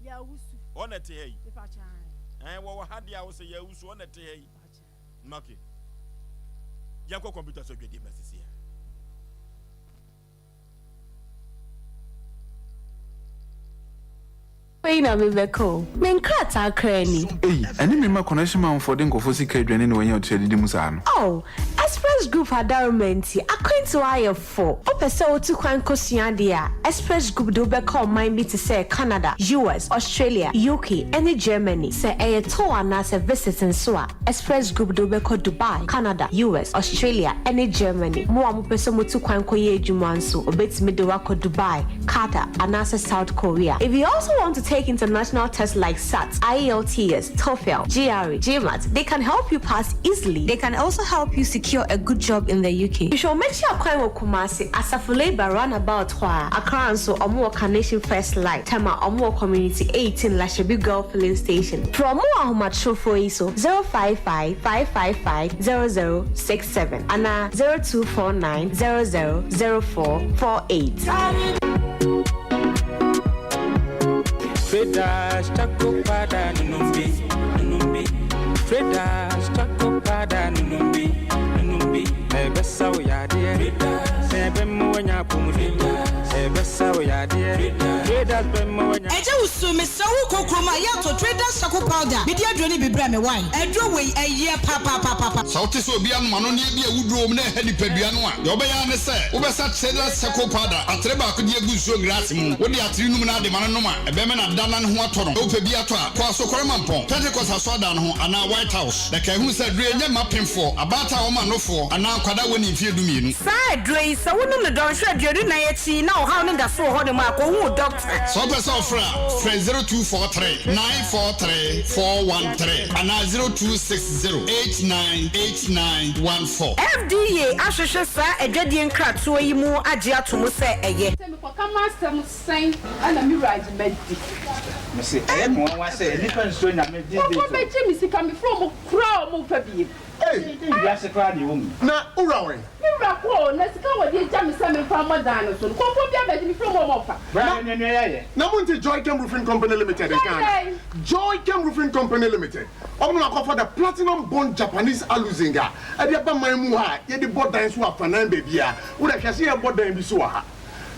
Speaker 1: Ɔna ɛte ha yi? Ɛn, wɔwɔ ha deɛ a wo sɛ Yawusu ɔna ɛte ha yi? Okay. Yɛnkɔ kɔmputa so adwadie mmerɛ sisi a.
Speaker 15: Afei na mebɛka o, me nkrataa koraa ni.
Speaker 14: Ei, ɛne me mma connection manfoɔ de nkurɔfoɔ sika adwane na wɔanya ɔtiri adidi mu saa no.
Speaker 15: Oh, Express Group adaworoma nti, akwantuo ayɛ fo. Wopɛ sɛ wotu kwan kɔsua adeɛ a, Express Group de wo bɛkɔ ɔman bi te sɛ Canada, US, Australia, UK, ne Germany. Sɛ ɛyɛ tour anaasɛ visit nso a, Express Group de wo bɛkɔ Dubai, Canada, US, Australia, ne Germany. Mo a mopɛ sɛ motu kwan kɔyɛ adwuma nso, wɔbɛtumi de wo akɔ Dubai, Qatar, anaasɛ South Korea. If you also want to take international tests like SAT, IELTS, TOEFL, GRE, GMAT, they can help you pass easily. They can also help you secure a good job in the UK. Hwehwɛ wɔn akyi akwan wɔ Kumasi, Asafo Labour Runabout hɔ ara. Accra nso, wɔwɔ Carnation First Light, Tema, wɔwɔ Community 18, Lashibi Girl Filling Station. Frɛ wɔn wɔ ahomatrofoɔ yi so, 055 555 0067 anaa 0249 00 0448.
Speaker 16: Traders, choco powder, nunumbi, nunumbi. Traders, choco powder, nunumbi, nunumbi. Ebesa wo yadeɛ, sɛ ɛbɛma wanya apɔmuden. Ebesa wo yadeɛ, traders bɛma wanya.
Speaker 17: Agya Wusu, mesrɛ wo kɔ kurom a yɛ tɔ Traders Charcoal Powder mede aduro no bi brɛ me wai? Aduro wei ɛyɛ papaapapa.
Speaker 18: Sɛ wote sɛ obi anom anonneɛ bi a awuduro wom na ɛha nipadua no a, deɛ wobɛyɛ ara ne sɛ wobɛsa Traders Charcoal Powder atere baako de agu nsuo ngraase mu. Wode atere num na ade ma no nom a, ɛbɛma no ada na ne ho atɔ no. Sɛ wopɛ bi atɔ a, kɔ Asokore Mampɔn, Pentecost Asɔredan no ho anaa White House. Na kae hu sɛ aduro yi nyɛ mma apemfoɔ, abaatan a wɔma nofoɔ, anaa nkwadaa a wɔnnii mfeɛ dumienu.
Speaker 19: Saa aduro yi, sɛ wonom no dɔnhwere 24 akyi na ɔhaw no da so wɔ hɔnom a, kɔhu wo dɔkta.
Speaker 18: Sɛ wopɛ sɛ wofrɛ a, frɛ 0243 943 413 anaa 0260 898914.
Speaker 19: FDA ahwehwɛ saa adwadie nkratoɔ yi mu agye ato mu sɛ ɛyɛ.
Speaker 20: Sɛ mekɔka m'asɛm sɛn na me wura agye madi.
Speaker 21: Mese ɛyɛ me nwanwa sɛ nnipa nsuro Nyame these days o.
Speaker 20: Nkurɔfoɔ bɛgye me sika mefrɛ wɔn koraa a wɔn mfa biem.
Speaker 21: Ei! Dɛn wiase koraa na yɛwɔ mu yi?
Speaker 5: Na wo wura wɛn?
Speaker 20: Me wura kɔ o, na sika a wɔde agya me sɛ memfa mmɔ dan no so no, nkurɔfoɔ bi abɛgye mefrɛ wɔn a wɔmfa.
Speaker 21: Bra na nua nua yɛayɛ.
Speaker 5: Na monte Joychem Roofing Company Limited nka ana? Joychem Roofing Company Limited, wɔn na wɔakɔfa the Platinum Bond Japanese Aluzinc a ɛde aba man mu ha a yɛde bɔ dan so afanan baabiara. Wo deɛ hwɛ sɛ yɛrebɔ dan bi so wɔ ha.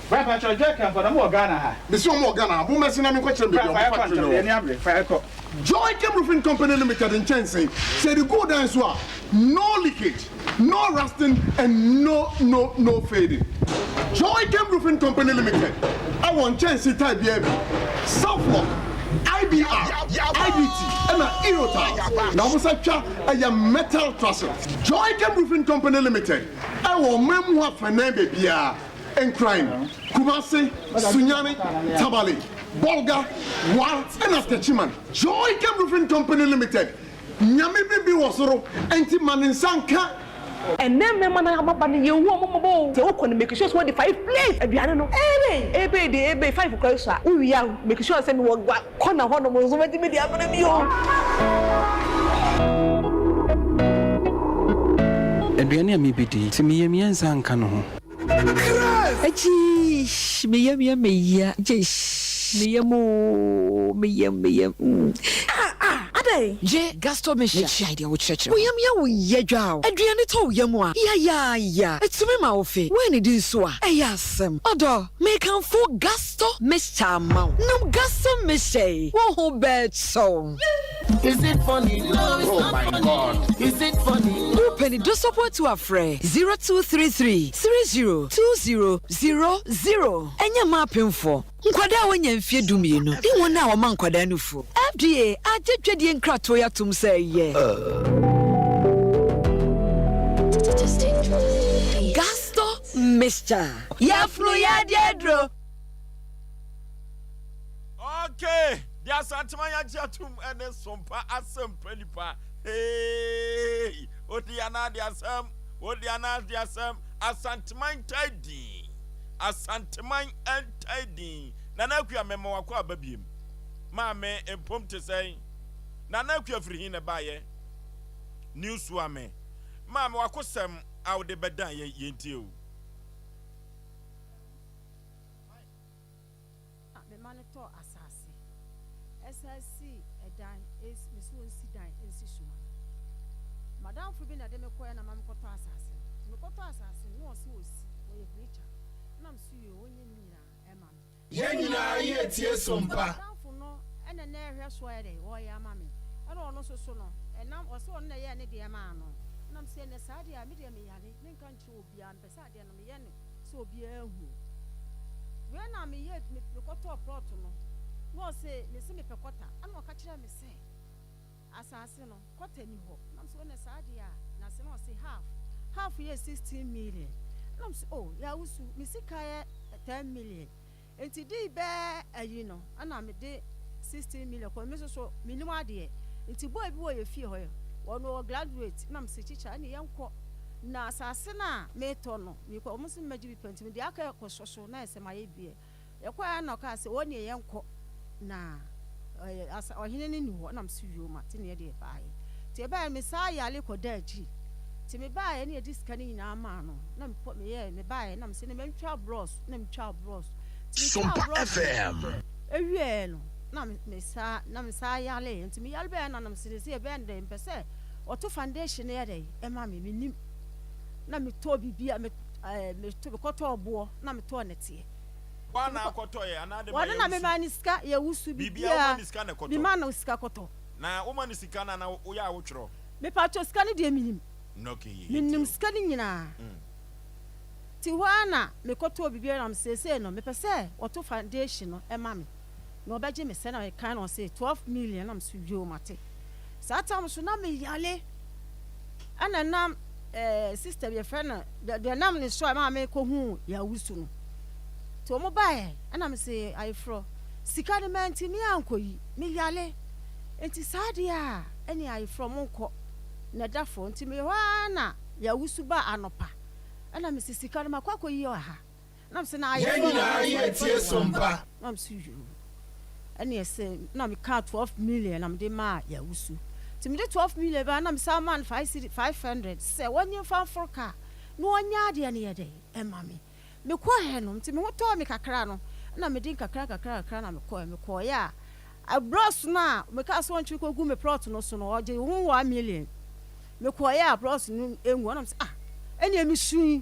Speaker 21: Bra mpakyɛw Joychem fo no ɔmo wɔ Ghana ha?
Speaker 5: Mese ɔmo wɔ Ghana ha, mommɛse na menkɔkyerɛ mo
Speaker 21: Bra
Speaker 5: baabi a
Speaker 21: fa
Speaker 5: ɔmo
Speaker 21: yɛkɔ
Speaker 5: factory
Speaker 21: ntɛm
Speaker 5: no
Speaker 21: yɛn
Speaker 5: wɔ.
Speaker 21: ani abere fa yɛkɔ.
Speaker 5: Joychem Roofing Company Limited nkyɛnsee, sɛ yɛde gu wo dan so a, no leakage, no rusting and no no no fading. Joychem Roofing Company Limited wɔ nkyɛnsee type biara bi, Southlock, IBR, IBT ɛna Eurotiles, na wɔn sa twa ɛyɛ metal trusses. Joychem Roofing Company Limited wɔ ɔman mu afanan baabiara. Nkran, Kumasi, Sunyani, Tamale, Bolga, Wa ɛna Techiman. Joy Camp Roofing Company Limited, Nyame bi bi wɔ soro nti ma ne nsa nka.
Speaker 22: Ɛnɛ mmɛma no ababa no yɛnhu ɔmo mmɔbɔ o Sɛ wokɔ no make sure sɛ wode five plate aduane no Ebei ebei deɛ ebei five koraa sua Wowie a make sure sɛ mewɔ gua corner hɔ nom nso mɛtumi de abrɛ bi o.
Speaker 2: Aduane a mebɛdi yi, sɛ me yam yɛ nsa nka no ho.
Speaker 3: Agyii me yam yɛ me ya gyeish me yam oo me yam me yam mm.
Speaker 23: Ah ah adɛn?
Speaker 3: Gye Gasto Mixture.
Speaker 23: Megyae deɛ wokyerɛkyerɛ
Speaker 3: Wo yam yɛ wo ya dwa o. Aduane tɔ wo yam a, yayaaya, ɛtumi ma wo fe. Woannidi nso a, ɛyɛ asɛm. Ɔdɔ, mekamfo Gasto Mixture ama wo. Nom Gasto Mixture yi, wo ho bɛtɔ wo.
Speaker 24: Is it funny? No, it's oh not my funny. God. Is it funny?
Speaker 3: Wopɛ ne dosɔpo atu afrɛ 0233 30 2000. Ɛnyɛ mma apemfoɔ, nkwadaa a wɔanya mfeɛ dumienu ne wɔn a wɔma nkwadaa nufoɔ. FDA agye dwadie nkratoɔ yi atom sɛ ɛyɛ. Gasto Mixture. Yafunu yadeɛ aduro.
Speaker 1: Okay, deɛ Asantema yɛagye atom ne sompa asɛmpa nipa. Hey, odi anaa de asɛm, odi anaa de asɛm. Asanteman ntae din, Asanteman ntae din. Nana Akua mɛma wakɔ aba biem. Maame mpom te sɛn? Nana Akua firi hin na ɛbaayɛ? New Suame. Maame wakosɛm a wode bɛdan yɛn yɛntie o.
Speaker 25: Na me ma no tɔɔ asase, ɛsan sii ɛdan, es, me se ɔnsi dan nsi so ma me. M'adamfo bi na ɛde me kɔeɛ na ma mekɔtɔ asase no. Nti mekɔtɔɔ asase no, na ɔse ɔsi, ɔyɛ preacher. Ɛna me se yoo, ɔnyɛ ne nyinaa ɛma me.
Speaker 24: Yɛn nyinaa yɛ tie so mpa.
Speaker 25: M'adamfo no ɛna na ɛhwɛ so ayɛ dɛn, ɔreyɛ ama me. Ɛna ɔno nso so no, ɛnam, ɔse ɔno na ɛyɛɛ ne deɛ maa no. Ɛna me se ɛnɛ saa deɛ a, me deɛ meyare, menka nkyerɛ obiara, mepɛ sɛ adeɛ no meyɛ no sɛ obiara ahu. Wei na meyɛ mekɔtɔɔ plot no na ɔse mese mepɛ kɔta ɛna ɔka kyerɛɛ me sɛ asase no kɔta ni hɔ na mese ɔnɛ saa deɛ a na se na ɔse half half yɛ 16 million ɛna mese oh yɛawusu me sika yɛ 10 million Nti dii bɛɛ ayi no ɛna me de 16 million kɔ me nso so me nim adeɛ nti boy bi wɔ yɛ fie hɔ yɛ wɔn wɔ graduate na me se kyikyɛ ɛne yɛn kɔ na asase no a me tɔ no me kɔ wɔn nso mmɛgye bi pɛ nti me de aka kɔ sɔ so na yɛ sɛ ma yɛ bi yɛ kɔ yɛ na ɔkaa sɛ wɔn ne yɛn kɔ na ɛyɛ asa ɔhene no ni hɔ na me se yoo ma te ne yɛ deɛ baa yɛ nti ɛbɛyɛ me saa yale kɔ da akyiri nti me baa yɛ ne yɛ de sika no nyinaa maa no na me kɔ me yɛ me baa yɛ na me se ne mɛ ntwa brɔs na me twaa brɔs nti me twaa
Speaker 24: Sompa
Speaker 25: brɔs no
Speaker 24: FM.
Speaker 25: ɛwieɛ no na me me saa na me saa yareɛ nti me yare bɛyɛ na na me se sɛ ɛbɛyɛ no dɛ mpɛ sɛ ɔto foundation no yɛ dɛ ɛma me me nim na me tɔɔ biribi a me ɛɛ me to me kɔtɔɔ boɔ na me tɔɔ nɛteɛ
Speaker 1: Hɔ a na akɔtɔ yɛ anaa de ma
Speaker 25: wɔde na me
Speaker 1: yɛwusu
Speaker 25: ma ne sika yɛwusu
Speaker 1: Biribiara woma
Speaker 25: biribiara
Speaker 1: ne sika na
Speaker 25: me
Speaker 1: ɛkɔtɔ
Speaker 25: ma no sika kɔtɔ.
Speaker 1: Na woma no sika no a na woyɛ a wotwerɛ.
Speaker 25: Mepatwɔ sika no deɛ menim
Speaker 1: Okay yɛ
Speaker 25: menim
Speaker 1: yɛntie o.
Speaker 25: sika no nyinaa. Nti hɔ ara na mekɔtɔɔ biribi na seesei no mepɛ sɛ wɔto foundation no ma me na wɔbɛgye me sɛ na kan na ɔse 12 million na mese yoo mate. Saa tam so na meyale ɛna nam eh, sister bi yɛfrɛ no deɛ nam ne so a ɛma mekɔhuu yɛawusu no. Nti wɔn baeɛ ɛna mese ayeforɔ sika no mantumi ankɔyi meyale nti saa deɛ a ɛne ayeforɔ monkɔ na ɛda fo nti meyɛ hɔ ara na yɛawusu baa anɔpa. Ɛna mese sika no makɔ akɔyi wɔ ha na mese na ayɛ
Speaker 24: Yɛn nyinaa yɛ tie so mpa.
Speaker 25: Na mese yoo ɛne ɛsɛ na mekaa 12 million na mede maa Yawusu nti mede 12 million baa na mesan maa no 5 cedi 500 sɛ wɔnye mfa mforo kaa na ɔnyɛ adeɛ no yɛ dɛn ɛma me mekɔɛ no nti me ho tɔɔ me kakra no na mede nkakra nkakra nkakra na mekɔɛ mekɔɛ a Brɔs no a mekaa sɛ ɔntwe kɔgu me plɔt no so no, ɔgyee ho 1 million. Mekɔeɛ a plɔt no ngu hɔ na mese ah, ɛnneɛ mesui.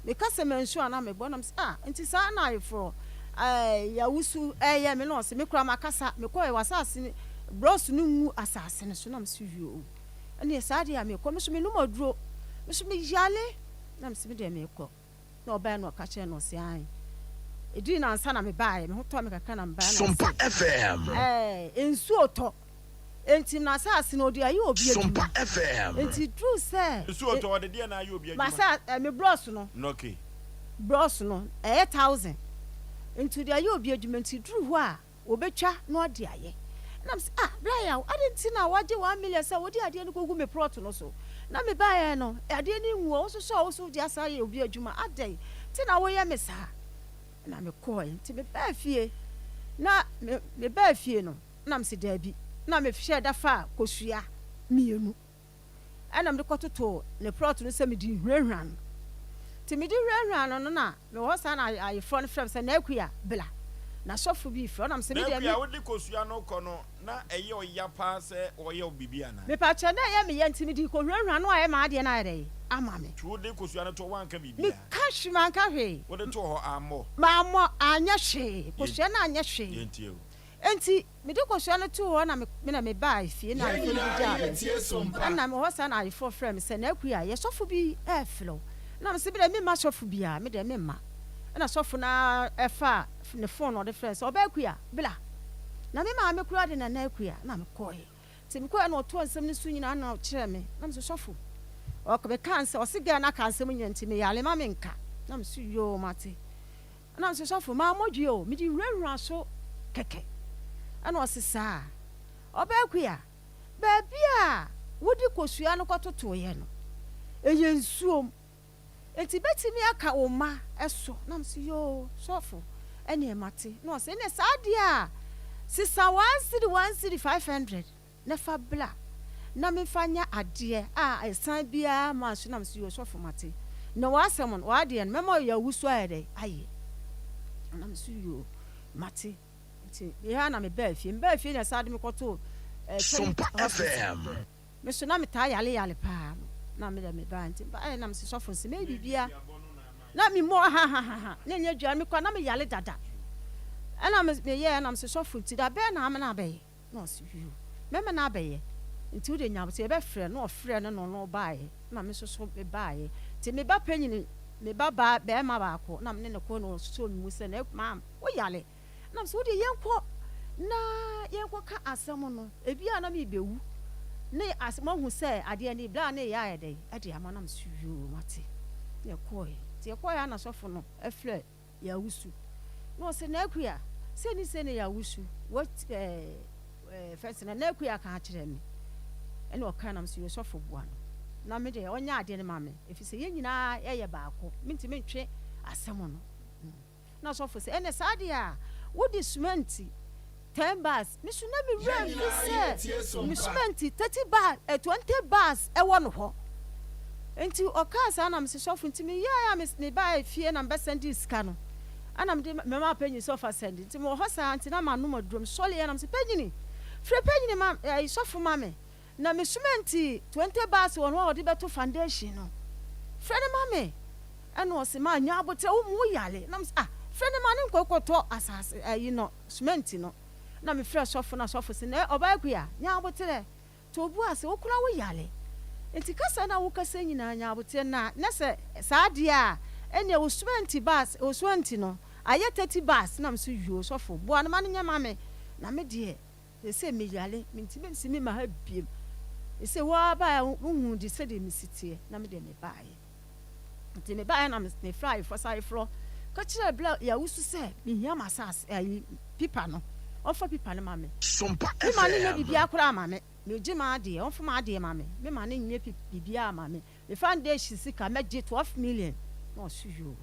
Speaker 25: Meka sɛ mansu a na mebɔ na mese ah, nti saa na ayeforɔ ɛɛ Yawusu ɛreyɛ me na ɔse me koraa makasa. Mekɔeɛ w'asase no, brɔs no ngu asase no so na mese yoo, ɛnneɛ saa deɛ a mekɔ. Me nso menom aduro, me nso meyale na mese me deɛ mekɔ. Na ɔbae na ɔka kyerɛɛ no, ɔse, Aane. Ɛdii nnansa na mebaeɛ, me ho tɔɔ me kakra na mebaeɛ, na
Speaker 24: Sompa
Speaker 25: ɔse,
Speaker 24: FM.
Speaker 25: Ɛɛ, nsuo retɔ, enti n'asaase no ɔde ayɛ obi
Speaker 24: Sompa
Speaker 25: adwuma.
Speaker 24: FM.
Speaker 25: Enti duru sɛ
Speaker 1: Nsuo retɔ, ɔde deɛn na ayɛ obi adwuma?
Speaker 25: M'asa, ɛɛ, me brɔs no,
Speaker 1: Okay.
Speaker 25: brɔs no, ɛyɛ thousand, enti ɔde ayɛ obi adwuma, enti duru hɔ a, Wɔbɛtwa na wɔde ayɛ. Ɛna mese, ah, Bra Yaw, adɛn nti na woagye 1 million sɛ wode adeɛ no kɔgu me plot no so? Na mebaeɛ no, adeɛ no ngu hɔ, wo nso sɛ wo nso wode asan ayɛ obi adwuma, adɛn nti na woyɛ me saa? Ɛna mekɔeɛ. Nti mebaa fie, na me, mebaa fie no, na mese daabi. Na mehyɛɛ da faa kosua mmienu. Ɛna mede kɔtotoo ne plɔt no sɛ mede rehurahura no. Nti mede hurahura no no na mewɔ hɔ saa na ayeforɔ no frɛ me sɛ, Na'Akua, bla. Na sɔfo bi refrɛ wo. Ɛna mese, me deɛ me.
Speaker 1: Na'Akua, wode kosua no kɔ no, na ɛyɛ ɔya paa sɛ ɔyɛ wo biribi anaa?
Speaker 25: Mepakyɛ, na ɛyɛ me ya nti mede rekɔhurahura no ayɛ m'adeɛ no ayɛ dɛn ama me.
Speaker 1: Nti wode kosua no too hɔ woanka biribiara?
Speaker 25: Meka hwee, manka hwee.
Speaker 1: Wode too hɔ, ammɔ?
Speaker 25: Mammɔ, anyɛ hwee. Kosua no anyɛ hwee.
Speaker 1: Yɛntie o.
Speaker 25: Enti mede kosua no too hɔ na me na mebaa efie na ayeforɔ no bi gyaa me. Ɛnna mewɔ hɔ saa na ayeforɔ frɛɛ me sɛ, Na'Akua, yɛ sɔfo bi refrɛ wo. Ɛnna mese, Me deɛ memma sɔfo biara, me deɛ memma. Ɛnna sɔfo no ara faa ne fon na ɔde frɛɛ me sɛ, Ɔbaa Akua, bra. Na me maame koraa de Nana Akua. Ɛnna mekɔeɛ. Nti mekɔeɛ na ɔtoa nsɛm no so nyinaa na ɔkyerɛɛ me. Na mese, Sɔfo, mekaa nsɛm, ɔse girl no aka nsɛm nyinaa nti meyare ma menka. Na mese, Yoo, mate. Ɛna ɔse, Sɔfo, mammɔ dua o, mede wurawura so kɛkɛ. Ɛna ɔse, Saa? Ɔbaa Akua, baabi a wode kosua no kɔtotoeɛ no, ɛyɛ nsuom, enti bɛtumi aka wo mma so. Na mese, Yoo, sɔfo, ɛneɛ mate. Na ɔse, Ɛneɛ saa deɛ a, sesa one cedi, one cedi, 500. Na fa bra na memfa nyɛ adeɛ a ɛsan biara mma nso na mese yoo sɔfo mate na w'asɛm no w'adeɛ no mɛma yɛawusu ayɛ dɛn ayɛ na mese yoo mate nti meyɛ a na mebaa fie mebaa fie na ɛsan de me kɔtoo eh,
Speaker 4: Sompa
Speaker 25: hospital
Speaker 4: FM.
Speaker 25: me so na metaa yale yale paa na mede mebaa nti mbaeɛ na mese sɔfo nse mɛyɛ biribia na memmɔ hahahaha na ɛnyɛ aduane mekɔ na meyale dada ɛna meyɛɛ na mese sɔfo nti da bɛɛ na amena abɛyɛ Na ɔse yoo mɛma no abɛyɛ nti wode nya aboterɛ yɛbɛfrɛ no na ɔfrɛɛ no na ɔno ɔbaeɛ na me nso so mebaeɛ nti me ba panyini me ba baa bɛɛma baako na mene no kɔ na ɔsosɔɔ me mu sɛ na maam wo yare na mesɛ wodeɛ yɛnkɔ na yɛnkɔ ka asɛm no ebi a na mebɛwu ne as mahu sɛ adeɛ ne bla ne yɛ ayɛ dɛn ɛde ama na mesɛ yoo mate na yɛkɔɛ nti yɛkɔɛ a na sɔfo no ɛfrɛ Yawusu. Na ɔse, Na'Akua, sei ne sei na Yawusu, what eh, eh, fɛs na Na'Akua ka akyerɛ me. Ɛna ɔka nam sɛ, Yosɔfo boa no. Na me deɛ, ɔnyɛ adeɛ no ma me, ɛfiri sɛ yɛn nyinaa yɛyɛ baako, mentumi ntwe asɛm no. Na ɔsɔfo sɛ, ɛnɛ saa deɛ a, wode sumanti 10 bars, me so na me werɛ mfi sɛ me sumɛnti 30 bars, eh, 20 bars ɛwɔ no hɔ. Nti ɔkaa saa na mese sɔfo nti meyɛɛ a me baa fie na mebɛsɛnde sika no ɛna mede mɛma panyin sɛ ɔfa sɛnde nti mewɔ hɔ saa nti na manom aduro mesɔleɛ na mese panyini frɛ panyini ma eh, sɔfo ma me Na me sumɛnti 20 bars wɔ no a ɔde bɛto foundation no. Frɛ no ma me. Ɛna ɔse ma nya aboterɛ wo mu wo yare. Na me se ah frɛ no ma ne nkɔ kɔtɔ asase ayi no sumɛnti no. Na me frɛ sɔfo na sɔfo se nɛ ɔbaa Akua nya aboterɛ to wo bo ase wo kora wo yare nti kasa no a wo kasa nyinaa nya aboterɛ na nɛ sɛ saa deɛ a ɛneɛ wo sumɛnti bars wo sumɛnti no ayɛ 30 bars na me se yoo sɔfo boa no ma no nyɛ ma me na me deɛ Seesei meyare, mintumi nsi me mma ha bio. Seesei wo ara bae a wuhuu de sɛdeɛ mesi teɛ, na me deɛ mebaeɛ. Nti mebaeɛ na mefrɛɛ ayeforɔ sɛ ayeforɔ ka kyerɛɛ Bla Yawusu sɛ mehia m'asase ayi pipa no, ɔmfa pipa no ma me.
Speaker 4: Sompa
Speaker 25: Me ma no nyɛ
Speaker 4: FM.
Speaker 25: biribiara koraa ma me, megye m'adeɛ, ɔmfa m'adeɛ ma me, me ma no nyɛ biribiara ma me. Me foundation sika mɛgye 12 million. Na ɔse yoo.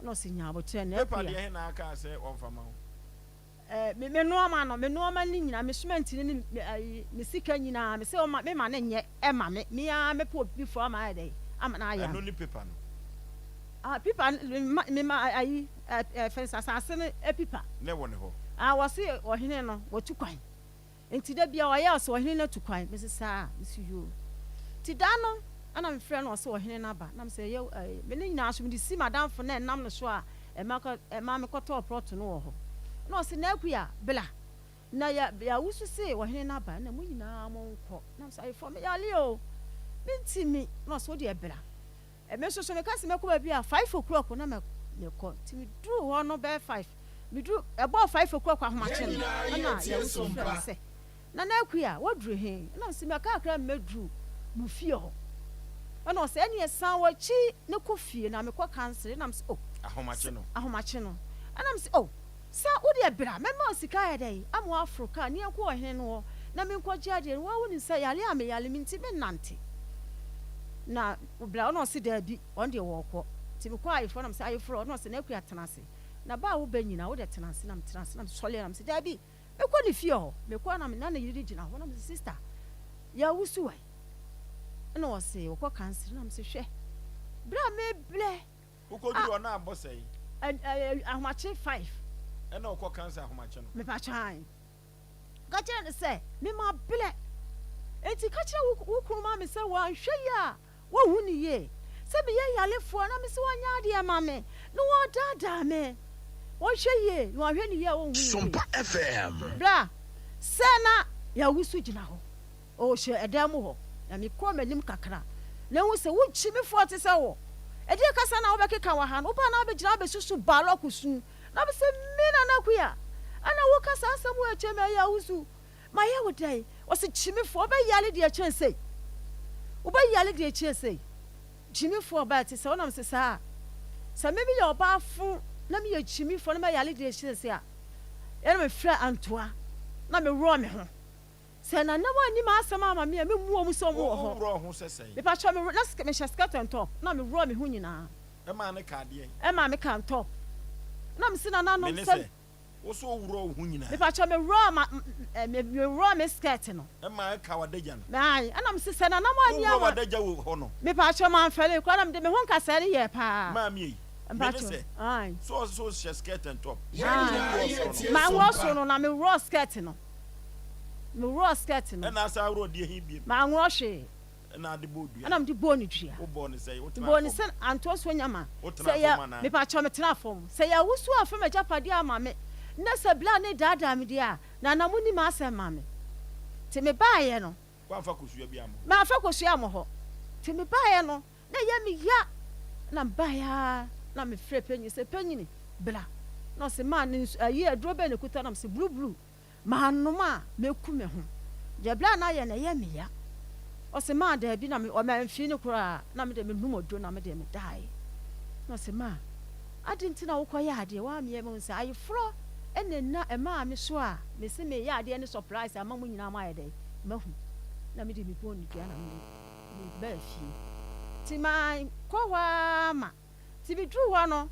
Speaker 25: Na ɔse nya aboterɛ na
Speaker 1: Paper
Speaker 25: akua.
Speaker 1: deɛ he na akaa sɛ wɔmfa ma wo?
Speaker 25: Eh, me me nnoɔma no, me nnoɔma no nyinaa, me sumɛnti no ne me ayi, me sika nyinaa, me sɛ ɔma, me ma no nyɛ ɛma me, me ara mɛpɛ obi foforɔ ama ayɛ dɛn, ama no ayɛ
Speaker 1: Ɛno
Speaker 25: ama.
Speaker 1: ne paper no.
Speaker 25: Ah, pipa no, me ma, me ma ayi, ɛ, ɛ, fɛn sɛ asase no pipa.
Speaker 1: Na ɛwɔ ne hɔ.
Speaker 25: Ah, wɔse ɔhene no, watu kwan. Nti da biara ɔyɛ a ɔse ɔhene no atu kwan, mese saa, mese yoo. Nti da no ɛna me frɛ no ɔse ɔhene no aba, na mese ɛyɛ ɛɛ me ne nyinaa so mede si m'adamfo no a ɛnam no so a ɛma kɔ ɛma me kɔtɔɔ plot no wɔ hɔ. Ɛna ɔse Na'Akua bla na yɛ yɛawusu se ɔhene no aba ɛna mo nyinaa mo nkɔ. Na mese ayeforɔ me yare o, mentimi. Na ɔse wodeɛ bla. Me nso so meka sɛ mɛkɔ baabi a five o'clock na mekɔ nti meduruu hɔ no bɛyɛ five meduru ɛbɔɔ five o'clock ahomakye no ɛna yɛwusu frɛ me sɛ Nana Akua waduru he ɛna mese mɛka kakra mmɛduru mo fie hɔ ɛna ɔsɛ ɛneɛ san w'akyi ne kɔ fie na mekɔ kansere ɛna mese oh
Speaker 1: Ahomakye no.
Speaker 25: ahomakye no ɛna mese oh Sa wo deɛ bra, mɛma wo sika ayɛ dɛn ama woaforo kaa ne yɛnkɔ ɔhene no hɔ na menkɔgye adeɛ no. Woa wonim sɛ yareɛ a meyare me nti mennante. Na bra, ɔna ɔse daabi, ɔno deɛ wɔɔkɔ. Nti mekɔɔ ayeforɔ na mese ayeforɔ, ɔna ɔse Na'Akua tena ase. Na ba a woba nyinaa wo deɛ tena ase. Na metena ase na mesɔreɛ na mese daabi, mɛkɔ ne fie hɔ. Mekɔɔ na na ne yere gyina hɔ na mese sister, yɛawusu wai? Ɛna ɔse wɔkɔ kansere na mese hwɛ berɛ a mebrɛ.
Speaker 1: Wokɔduru hɔ na abɔ sɛn?
Speaker 25: Ahomakye 5.
Speaker 1: Ɛna ɔkɔ kansa ahomakye no?
Speaker 25: Mepakyɛ ae. Ka kyerɛ no sɛ me mabrɛ enti ka kyerɛ wo kunu ma me sɛ wanhwɛ yie a Wohu no yie sɛ meyɛ yarefoɔ na mese wɔnyɛ adeɛ ma me na wɔredaadaa me. Wɔnhwɛ yie na wɔanhwɛ no yie a wɔnhu no yie.
Speaker 24: Sompa FM.
Speaker 25: Bra, sɛ na Yawusu gyina hɔ, ɔrehyɛ ɛdan mu hɔ, na mekɔɔ m'anim kakra, na ehu sɛ wo gyimifoɔ te sɛ wo. Ɛdeɛn kasa na wobɛkeka wɔ ha no? Wobaa na wabɛgyina ha abɛsusu Balɔk su, na mese, Me Nana Akua, ɛna woka saa asɛm wei kyerɛ me, Yawusu? Mayɛ wo dɛn? Ɔse, Gyimifoɔ, wobɛyare deɛ ɛkyɛn sei. Wobɛyare deɛ ɛkyɛn sei. Gyimifoɔ ɔbaa ɛte sɛ wo na mese saa. Sɛ me meyɛ ɔbaa fo na meyɛ gyimifoɔ na mɛyare deɛ ɛkyɛn sei a, ɛna mefrɛ Antoa na meworɔ me ho. Sɛ Nana wanni m'asɛm ama me a, memmu wɔn sɛ wɔn wɔ hɔ.
Speaker 1: Woworɔ wo ho sɛ sɛn?
Speaker 25: Mepakyɛw, me, na mehyɛ skirt and top na meworɔ me ho nyinaa.
Speaker 1: Ɛmaa ne kaa deɛn?
Speaker 25: Ɛmaa me kaa top. Na mese nananom
Speaker 1: Mene
Speaker 25: sɛ.
Speaker 1: sɛ, Wo so woworɔɔ wo ho nyinaa.
Speaker 25: Mepakyɛw, meworɔɔ ma me meworɔɔ me skirt no.
Speaker 1: Ɛma ɛkaa w'adagya no.
Speaker 25: Ae, ɛna mese sɛ Nana mo anni
Speaker 1: Woworɔɔ
Speaker 25: ama.
Speaker 1: w'adagya wɔ hɔ no.
Speaker 25: Mepakyɛw, mamfɛre koraa na mede me ho nkasɛɛ no yɛɛ paa.
Speaker 1: Maame ei, mene
Speaker 25: Mpakyɛw,
Speaker 1: sɛ,
Speaker 25: ae.
Speaker 1: so ɔse sɛ wohyɛ skirt and top.
Speaker 25: Ae,
Speaker 1: Woworɔɔ soro no.
Speaker 25: manworɔ soro no, na meworɔɔ skirt no. Meworɔɔ skirt no.
Speaker 1: Ɛna asan aworɔ deɛ he biom.
Speaker 25: Manworɔ hwee.
Speaker 1: Ɛna ade bɔɔ dua.
Speaker 25: Ɛna mede bɔɔ no dua.
Speaker 1: Wobɔɔ no sɛn? Wotenaa
Speaker 25: Mebɔɔ no
Speaker 1: fam?
Speaker 25: sɛ antoa so nyama.
Speaker 1: Wotenaa
Speaker 25: Sɛ yɛ,
Speaker 1: fam anaa?
Speaker 25: mepakyɛw metenaa fam. Sɛ yɛ awosu a afa m'agyapadeɛ ama me, na sɛ bla ne daadaa me deɛ a, Nana monni m'asɛm ma me. Nti mebaeɛ no.
Speaker 1: Woamfa kosua bi ammɔ hɔ?
Speaker 25: Mamfa kosua ammɔ hɔ. Nti mebaeɛ no, na ɛyɛ me ya. Ɛna mebaeɛ ara na mefrɛɛ panyin sɛ, Panyini, bra. Na ɔse, maa ne nsu, ayi aduro bɛn na ɛkuta? Na mese, blue blue. Manom a, mɛku me ho. Deɛ berɛ a na ayɛ no, ɛyɛ me ya. Ɔse, maa daabi, na me, ɔmamfii no koraa, na me deɛ menom aduro na me deɛ medaeɛ. Na ɔse, maa, adɛn nti na wokɔyɛ adeɛ, woammea mahu sɛ ayeforɔ na ɛna ɛmaa me so a, mese meyɛ adeɛ ne surprise ama mo nyinaa moayɛ dɛn, moahu. Na me deɛ mebɔɔ no dua na me mebaa fie. Nti mankɔ hɔ ara ma. Nti meduruu hɔ no,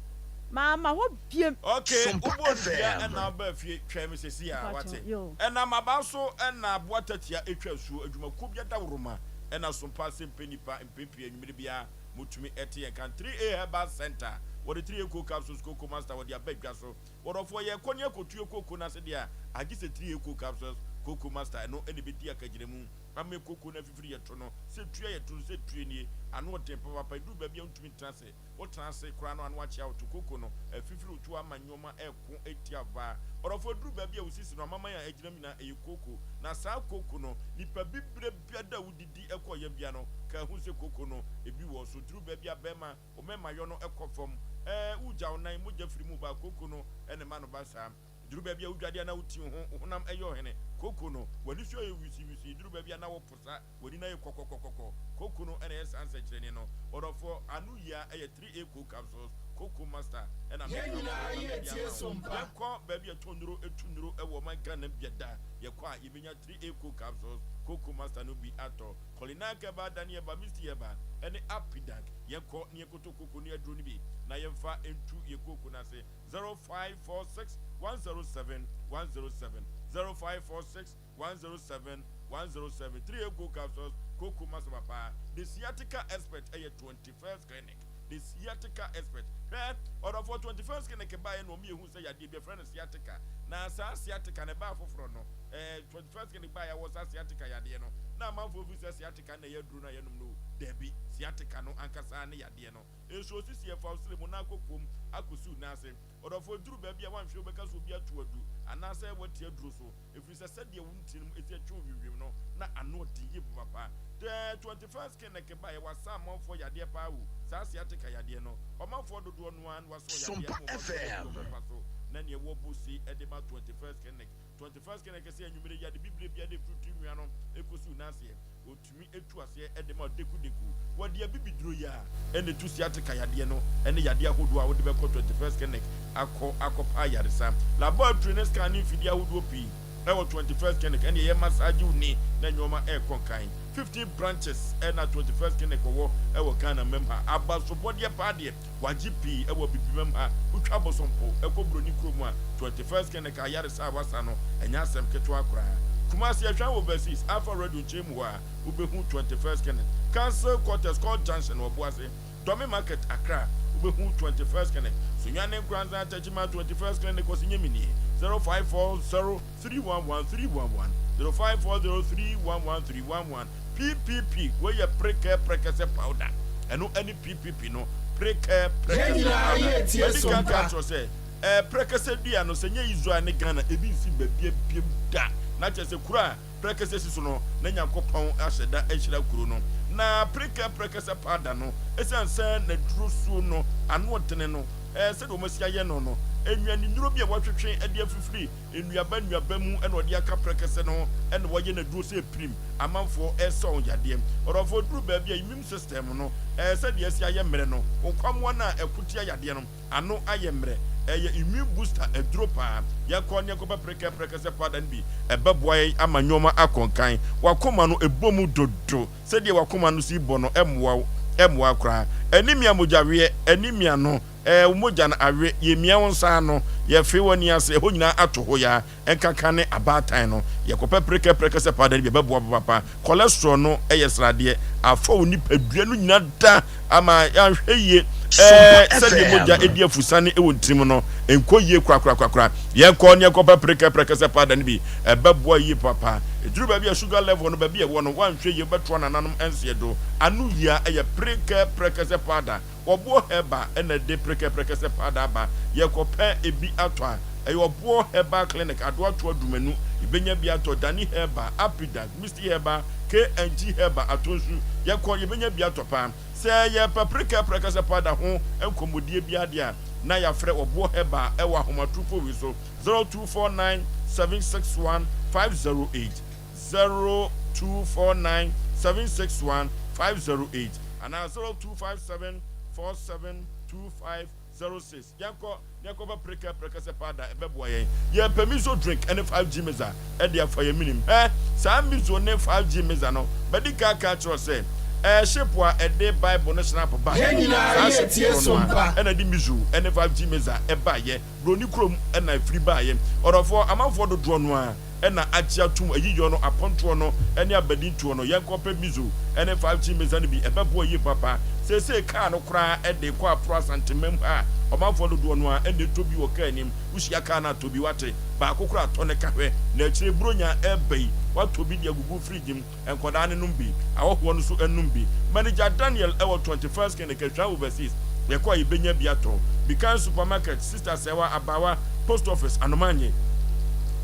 Speaker 25: mamma hɔ biom.
Speaker 1: Ok,
Speaker 24: Sompa
Speaker 1: wobɔɔ no dua
Speaker 24: FM.
Speaker 1: na wobaa fie, twɛn me seesei ara,
Speaker 25: Mpakyɛw,
Speaker 1: wate?
Speaker 25: yoo.
Speaker 1: Ɛnam aba so na aboa tatia atwa asuo, adwumakuo bi adaworoma na Sompa ase mpɛ nnipa mpɛn pii anwummere biara motumi te yɛn kan 3A Herbal Centre, wɔde 3A Cocoa Capsules, Cocoa Master wɔde aba dwa so. Wɔdɔfoɔ yɛrekɔ ne akɔtue cocoa no ase deɛ a, agye sɛ 3A Cocoa Capsules, Cocoa Master ɛno na ɛbɛdi akagyinamu ama cocoa no afifiri yɛto no sɛ tua yɛto no sɛ tue nie, ano ɔden papaapa, ɛduru baabi a wontumi ntena ase. Wotena ase koraa no ano akyea wo to koko no afifiri wo to ama nnoɔma ɛko atia wo paa. Ɔdɔfoɔ aduru baabi a wo sisi no amaman a agyina mu nyinaa ɛyɛ koko na saa koko no nipa bibire biada a wodidi kɔ yam bia no ka hu sɛ koko no ebi wɔ so. Duru baabi a bɛɛma wo mɛma yɔ no kɔ fam ɛɛ wogya wo nan mogya firi mu ba koko no ɛna ɛma no ba saa. Duru baabi a wodwade a na wo ti ho wo honam ɛyɛ ɔhene koko no w'ani so ayɛ wisiwisi duru baabi a na wo posa W'ani no ayɛ kɔkɔkɔkɔkɔ. Koko no na ɛyɛ saa nsɛnkyerɛnne no. Ɔdɔfoɔ, ano yia yɛ 3A Cold Capsules, Koko Master ɛna
Speaker 24: Yɛn
Speaker 1: meka wo
Speaker 24: nyinaa
Speaker 1: na
Speaker 24: yɛ
Speaker 1: mede
Speaker 24: tie
Speaker 1: ama wo.
Speaker 24: Sompa.
Speaker 1: Yɛnkɔ baabi a yɛtɔn nnuro, tu nnuro wɔ ɔman Ghana mu biada. Yɛkɔ a, yɛbɛnya 3A Cold Capsules, Koko Master no bi atɔ. Kolinak Herbal, Dani Herbal, Misty Herbal ɛne Apidank. Yɛnkɔ na yɛnkɔtɔ koko ne aduro no bi na yɛmfa ntu yɛn koko no ase. 0546 107 107 0546 107 107 3 Ego capsules koko masaba paa the sciatica expert ɛyɛ 21st clinic the sciatica expert hwɛ ɔdɔfoɔ 21st clinic baeɛ na wɔn yɛ hu sɛ yadeɛ bi ɛfrɛ no sciatica na saa sciatica na ɛbaa foforɔ no ɛɛ 21st clinic baeɛ wɔ saa sciatica yadeɛ no na amanfoɔ fi sɛ sciatica na ɛyɛ aduro no a yɛnom no dabi sciatica no ankasa ne yadeɛ no nsuo sisi ɛfa osile mu na akɔ kuom akɔsiw n'ase ɔdɔfoɔ duru baabi a wanhwɛ wobɛka so obi ato adu anaasɛ wati aduro so Ɛfiri sɛ sɛdeɛ wo ntini mu si twe wo wimwim no, na ano ɔden yie papapa. The 21st Kinnick baeɛ, wasa amanfoɔ yadeɛ paa o, saa sciatica yadeɛ no, ɔmanfoɔ dodoɔ no ara na wasa wɔn yadeɛ
Speaker 24: Sompa
Speaker 1: ama wɔn asɔre afiri
Speaker 24: FM.
Speaker 1: wɔn mpa so, na neɛ ɛwɔ bose de ma 21st Kinnick. 21st Kinnick sɛ anwummere yi ade bibire biara de firi tiri nwia no kɔsi wo nan aseɛ. Wɔtumi tu aseɛ de ma dekudeku. Wɔde abibiduro yi a ɛna ɛtu sciatica yadeɛ no ne yadeɛ ahodoɔ a wode bɛkɔ 21st Clinic akɔ akɔpɛ ayaresa. Laboratory ne scan ne mfidie ahodoɔ pii ɛwɔ 21st Clinic ɛne ɛyɛ massage wo ni na nnoɔma ɛrekɔ nkan. 15 branches ɛna 21st Clinic wɔwɔ ɛwɔ Ghana mam ha. Abasobɔdeɛ paa deɛ wɔagye pii ɛwɔ Abibimam ha. Wotwa Abosompo ɛkɔ Buroni kurom a 21st Clinic ayaresa a wasa no ɛnyɛ asɛm ketewa koraa. Kumasi Ahwɛn Overseas, Alpha Radio nkyɛn mu hɔ a, wobɛhu 21st Clinic. Council Quarters, Court Junction, Obuasi, Dome Market, Accra, wobɛhu 21st Clinic. Sunyani Nkoranza, Techiman, 21st Clinic, Kwasi Nyemini, 0540 311 311, 0540 311 311. PPP, wei yɛ Prekɛ Prɛkɛsɛ Powder. Ɛno ne PPP no, Prekɛ
Speaker 24: Yɛn
Speaker 1: Prɛkɛsɛ
Speaker 24: nyinaa
Speaker 1: Powder.
Speaker 24: yɛ tie
Speaker 1: Madi
Speaker 24: so
Speaker 1: kan ka
Speaker 24: mpa.
Speaker 1: akyerɛ wo sɛ, ɛɛ, prɛkɛsɛ dua no, sɛ ɛnyɛ Israel ne Ghana, ebi nsi baabia biam da. Na kyerɛ sɛ kuro a prɛkɛsɛ si so no, na Nyankopɔn ahyɛ da ahyira kuro no. Na Prekɛ Prɛkɛsɛ Powder no, esiane sɛ n'aduro suo no, ano ɔdene no, ɛɛ, sɛdeɛ wɔasi ayɛ no no, nnuanennuro bi a wɔatwetwe de afifiri Nnuaba nnuaba mu na ɔde aka prɛkɛsɛ no ho na wayɛ no aduro sɛ pirim amanfoɔ ɛresa wɔn yadeɛ. Ɔdɔfoɔ duru baabi a immune system no ɛɛ sɛdeɛ asi ayɛ mmerɛ no, wo nkwammoa no a ɛko tia yadeɛ no ano ayɛ mmerɛ. Ɛyɛ immune booster aduro paa. Yɛnkɔ na yɛnkɔpɛ prekɛ prɛkɛsɛ powder no bi, ɛbɛboa yɛn ama nnoɔma akɔ nkan. W'akoma no ɛbɔ mu dodo. Sɛdeɛ w'akoma no si bɔ no ɛmmoa wo, ɛmmoa wo koraa. Anemia mogyaweɛ, anemia no Ɛɛ, wo mogya no awe, yɛmia wo nsa ano, yɛfee w'ani ase, ɛhɔ nyinaa ato hɔ yaa, ɛnkaka ne abaatan no. Yɛkɔpɛ prekɛprɛkɛ sɛ powder no bi, ɛbɛboa papaapa. Cholesterol no yɛ sradeɛ, afa wo nipadua no nyina da ama yɛanhwɛ yie.
Speaker 4: Sompa
Speaker 1: Ɛɛ, sɛdeɛ mogya
Speaker 4: FM.
Speaker 1: di afusane wɔ ntirim no, ɛnkɔ yie korakorakorakora. Yɛnkɔ ne yɛnkɔpɛ prekɛprɛkɛ sɛ powder no bi, ɛbɛboa yie papa. Ɛduru baabi a sugar level no, baabi a ɛwɔ no, woanhwɛ yie wobɛtoa nananom nseɛ do. Ano yia yɛ prekɛprɛkɛ sɛ powder. Ɔboɔ Herbal na ɛde prɛkɛprɛkɛsɛ powder aba. Yɛkɔ pɛ ebi atɔ a, ɛyɛ Ɔboɔ Herbal Clinic, Adoatoa Dumenu. Yɛbɛnya bi atɔ, Dani Herbal, Apidac, Misty Herbal, KNG Herbal, Atonsu. Yɛkɔ, yɛbɛnya bi atɔ paa. Sɛ yɛpɛ prɛkɛprɛkɛsɛ powder ho nkɔmmɔdie biara deɛ a, na yɛafrɛ Ɔboɔ Herbal wɔ ahomatorofo wei so, 0249 761 508, 0249 761 508. Anaa 0257 47 2506. Yɛnkɔ na yɛnkɔfa Preka Prekɛsɛ Powder ɛbɛboa yɛn. Yɛpɛ Miso drink ɛne 5G Mixer ɛde afa yɛn menim. Hɛ! Saa Miso ne 5G Mixer no, madi kan aka akyerɛ wo sɛ, ɛyɛ ship a ɛde Bible no snap baeɛ.
Speaker 24: Yɛn nyinaa
Speaker 1: Saa
Speaker 24: yɛ
Speaker 1: ship
Speaker 24: tie
Speaker 1: korɔ no
Speaker 24: so
Speaker 1: ara
Speaker 24: mpa.
Speaker 1: ɛna ɛde Miso ɛne 5G Mixer ɛbaeɛ. Buroni kurom ɛna ɛfiri baeɛ. Ɔdɔfoɔ, amanfoɔ dodoɔ no ara. na agye atom, ayiyɔ no, apontoɔ no, ne abadintoɔ no. Yɛnkɔpɛ Mizo ne 5G Mesa no bi, ɛbɛboa yie papa. Seesei kaa no koraa de rekɔ aporo Asanteman mu ha a, ɔmanfoɔ dodoɔ no ara na ɛtɔ bi wɔ kaa anim. Wohyia kaa no a, tɔ bi, woate? Baako koraa tɔ ne ka hwɛ. Na akyire Buronya reba yi, woatɔ bi de agugu fridge mu. Nkwadaa no nom bi, ahɔhoɔ no nso nom bi. Manager Daniel wɔ 21st Clinic, Ahwea Overseas, yɛkɔ a yɛbɛnya bi atɔ. Bikan Supermarket, Sister Sɛwa, Abaawa, Post Office, Anomanye,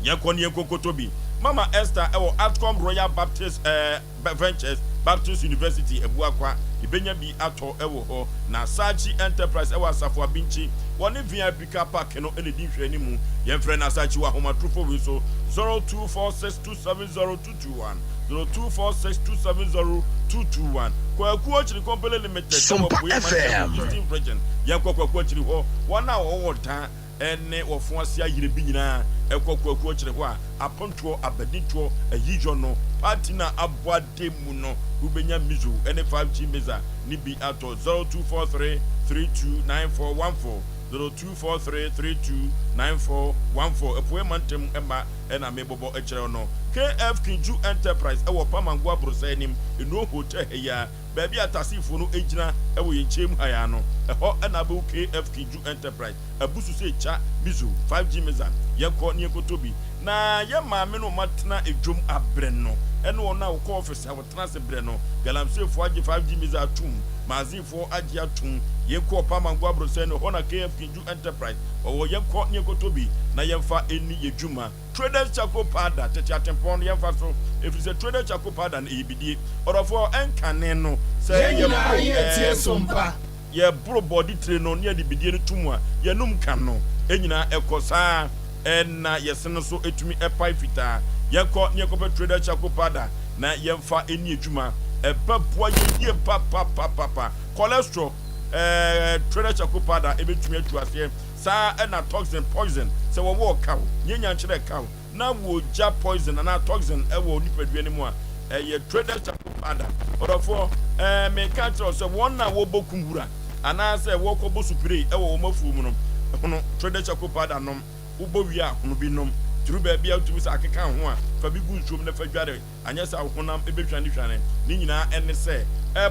Speaker 1: yɛnkɔ ne yɛnkɔ nkɔtɔ bi. Mama Esther wɔ Atcom Royal Baptist eh, Ventures, Baptist University, Abuakwa, yɛbɛnya bi atɔ wɔ hɔ. Na Sachi Enterprise wɔ Asafo Abinkyi, wɔne VIP Car Park no na ɛdi nhwɛanimu. Yɛmfrɛ no Asachi wɔ ahomatorofo wei so, 0246 270 221 0246 270 221 Kwaku Okyiri Company Limited ɛwɔ
Speaker 4: Sompa
Speaker 1: Apueɛ Mantam
Speaker 4: FM.
Speaker 1: Eastern Region. Yɛnkɔ Kwaku Akyiri hɔ. Wɔn a wɔwɔ dan ne wɔfo ase ayere bi nyinaa ɛkɔ Kwaku Akyiri hɔ a, apontoɔ, abadintoɔ, ayiyɔ no, party no a abɔ ade mu no, wobɛnya Mizo ne 5G Meza no bi atɔ 0243 329414 0243 329414 Apueɛ Mantam mma na mebobɔ kyerɛ wo no. KF Kinju Enterprise wɔ Pamango Abrosai anim, Nnuro Hotel ha yi ara, baabi a taxifoɔ no gyina wɔ yɛn nkyɛn mu ha yi ara no, ɛhɔ na wobɛhu KF Kinju Enterprise. Abusu sɛ kya, miso, 5G mizan, yɛnkɔ na yɛnkɔtɔ bi. Na yɛn maame no wɔatena dwam abrɛ no, ɛne wɔn a wɔkɔ office a wɔtena ase brɛ no. Galamseyfoɔ agye 5G mizan atom, Maazinfoɔ agye atom. Yɛnkɔ Pamango Abrosai no, ɛhɔ na KF Kinju Enterprise ɔwɔ. Yɛnkɔ na yɛnkɔtɔ bi na yɛmfa nni yɛn dwuma. Traders Charcoal Powder, tete atempɔn no yɛmfa so, ɛfiri sɛ Traders Charcoal Powder no ɛyɛ bidie. Ɔdɔfoɔ, ɛnkane no sɛ
Speaker 24: Yɛn nyinaa
Speaker 1: yɛboro
Speaker 24: yɛ tie
Speaker 1: ɛɛm,
Speaker 24: so mpa.
Speaker 1: yɛboro bɔɔde tire no ne yɛde bidie no to mu a, yɛnum ka no nyinaa ɛkɔ saa ara na yɛse no nso ɛtumi ɛpae fitaa. Yɛnkɔ ne yɛnkɔpɛ Traders Charcoal Powder na yɛmfa nni adwuma. Ɛbɛboa yɛn yie papapapapa. Cholesterol, ɛɛ, Traders Charcoal Powder ɛbɛtumi atu aseɛ. Saa ara na toxin, poison, sɛ wɔwɔ ɔkaw, nyɛ nyankyerɛ ɛkaw, na wɔgya poison anaa toxin wɔ nipadua no mu a, ɛyɛ traders charcoal powder. Ɔdɔfoɔ, ɛɛ, meka akyerɛ wo sɛ wɔn a wɔbɔ kum wura anaasɛ wɔkɔbɔ supire wɔ wɔn afuo mu no, hono traders charcoal powder nom. Wobɔ wie a, hono bi nom. Duru baabi a wotumi sɛ akeka ho a, fa bi gu nsuom na fa dware, anyɛ saa a wo honam bɛhwanehwane. Ne nyinaa ne sɛ,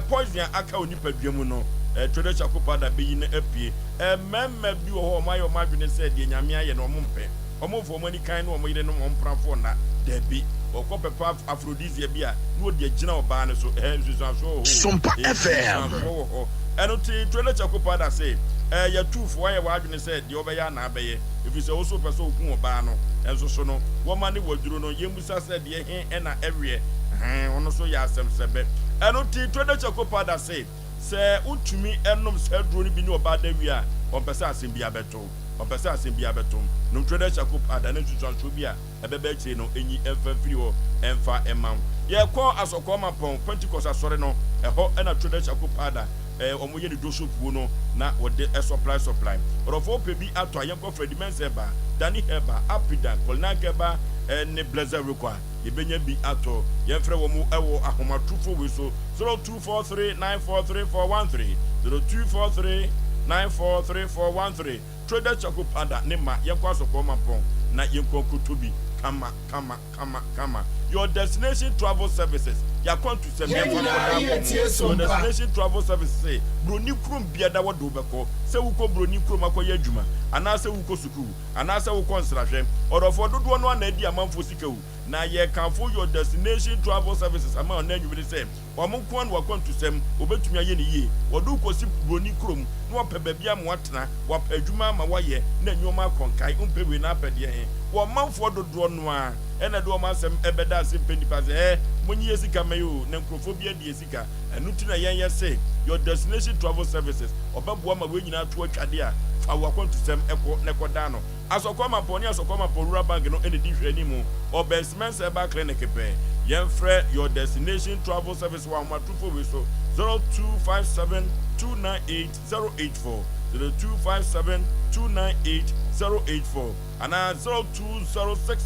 Speaker 1: poison a aka wo nipadua mu no, Twerɛ Charcoal Powder bɛyi no apue. Mmarima bi wɔ hɔ a wɔayɛ wɔn adwene sɛ deɛ Nyame ayɛ no wɔmpɛ. Wɔmfa wɔn ani kann ne wɔn yerenom wɔn mpenafoɔ nna. Dabi. Wɔkɔ pɛpɛ aphrodisia bi a na wɔde agyina ɔbaa no so. Ɛhɛ, nsunsuansoɔ wɔ hɔ o.
Speaker 24: Sompa FM.
Speaker 1: Nsunsuansoɔ wɔ hɔ. Ɛno nti, Twerɛ Charcoal Powder se, Yɛtu fo, woayɛ w'adwene sɛ deɛ wobɛyɛ ara na abɛyɛ, ɛfiri sɛ wo nso wopɛ sɛ woku ɔbaa no. Nso so no, wɔma ne waduro no, yɛmmisa sɛ deɛ he na ɛweɛ? Ɛhɛn, ɔno nso yɛ asɛm sɛbɛ. Ɛno nti, Twerɛ Charcoal Powder se, Sɛ wotumi nom saa aduro no bi ne ɔbaa da wie a, ɔmpɛ sɛ asɛm biara bɛto wo. Ɔmpɛ sɛ asɛm biara bɛto wo. Nom Traders Charcoal Powder na nsunsuansoɔ bi a ɛbɛba akyire no nyi mfa mfiri hɔ mfa mma wo. Yɛkɔ Asɔkɔɔ Mapɔn Pentecost Asɔre no, ɛhɔ na Traders Charcoal Powder wɔyɛ ne dosho puo no na wɔde supply supply. Ɔdɔfoɔ wopɛ bi atɔ a, yɛnkɔ Freddie Mensah Herbal, Danny Herbal, Apidan, Kolinak Herbal ne Blessed Require. Yɛbɛnya bi atɔ. Yɛmfrɛ wɔn wɔ ahomatrofoɔ wei so, 02. 243 943413 0243 943413 Trader Charcoal Powder ne ma yɛnkɔ Asɔkɔɔ Mampɔn na yɛnkɔ nkɔtɔ bi kama kama kama kama Your Destination Travel Services Y'akwantusɛm
Speaker 24: Yɛn
Speaker 1: yɛmfa
Speaker 24: nyinaa
Speaker 1: nkɔdaa
Speaker 24: yɛ
Speaker 1: wɔn
Speaker 24: tie
Speaker 1: Your
Speaker 24: Sompa.
Speaker 1: Destination Travel Services se Broni kurom biada wɔde wo bɛkɔ sɛ wokɔ Broni kurom akɔyɛ adwuma anaasɛ wokɔ sukuu anaasɛ wokɔ nsrahwɛ Ɔdɔfoɔ dodoɔ no ara na adi amanfoɔ sika o na yɛkamfo Your Destination Travel Services ama ɔnɛ anwummere sɛ Wɔn nko ara na w'akwantusɛm, wɔbɛtumi ayɛ no yie. Wɔde wo kɔsi buroni kurom na wɔapɛ baabi ama woatena, wɔapɛ adwuma ama woayɛ na nnoɔma akɔ nkae. Wompɛ wei na apɛ deɛ he? Wɔn manfoɔ dodoɔ no ara na ɛde wɔn asɛm bɛda ase mpɛ nnipa sɛ, Ɛɛ, monyi yɛ sika mma yi oo, na nkurɔfoɔ bi adi yɛ sika. Ɛno nti na yɛn yɛse, Your Destination Travel Services, ɔbɛboa ma wei nyinaa to atwa deɛ a, fa w'akwantusɛm kɔ na kɔdan no. Asɔkɔ Mampɔn ne Asɔkɔ Mampɔn Rural Bank no na edi nhwɛanim wɔ Ben Mensah Herbal Clinic pɛ. Yɛmfrɛ Your Destination Travel Service wɔ ahomatrofo wei so, 0257 298 084, 0257 298 084 anaa 0206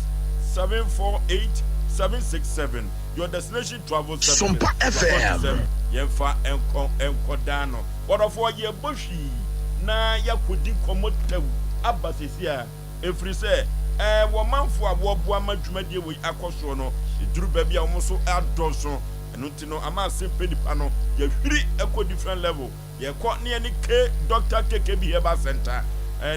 Speaker 1: 748 767. Your Destination Travel Services,
Speaker 24: Sompa FM.
Speaker 1: Wakwantusɛm, yɛmfa nkɔ nkɔdan no. Ɔdɔfoɔ, yɛbɔ hwii na yɛakɔdi nkɔmmɔ tɛw aba seesei a, ɛfiri sɛ ɛɛ wɔ manfoɔ a wɔboa ma dwumadie wei akɔ soɔ no, ɛduru baabi a wɔn nso adɔɔso. Ɛno nti no, ama asɛmpɛ nipa no, yɛhwiri kɔ different level. Yɛkɔ ne yɛne K Doctor KKB Herbal Center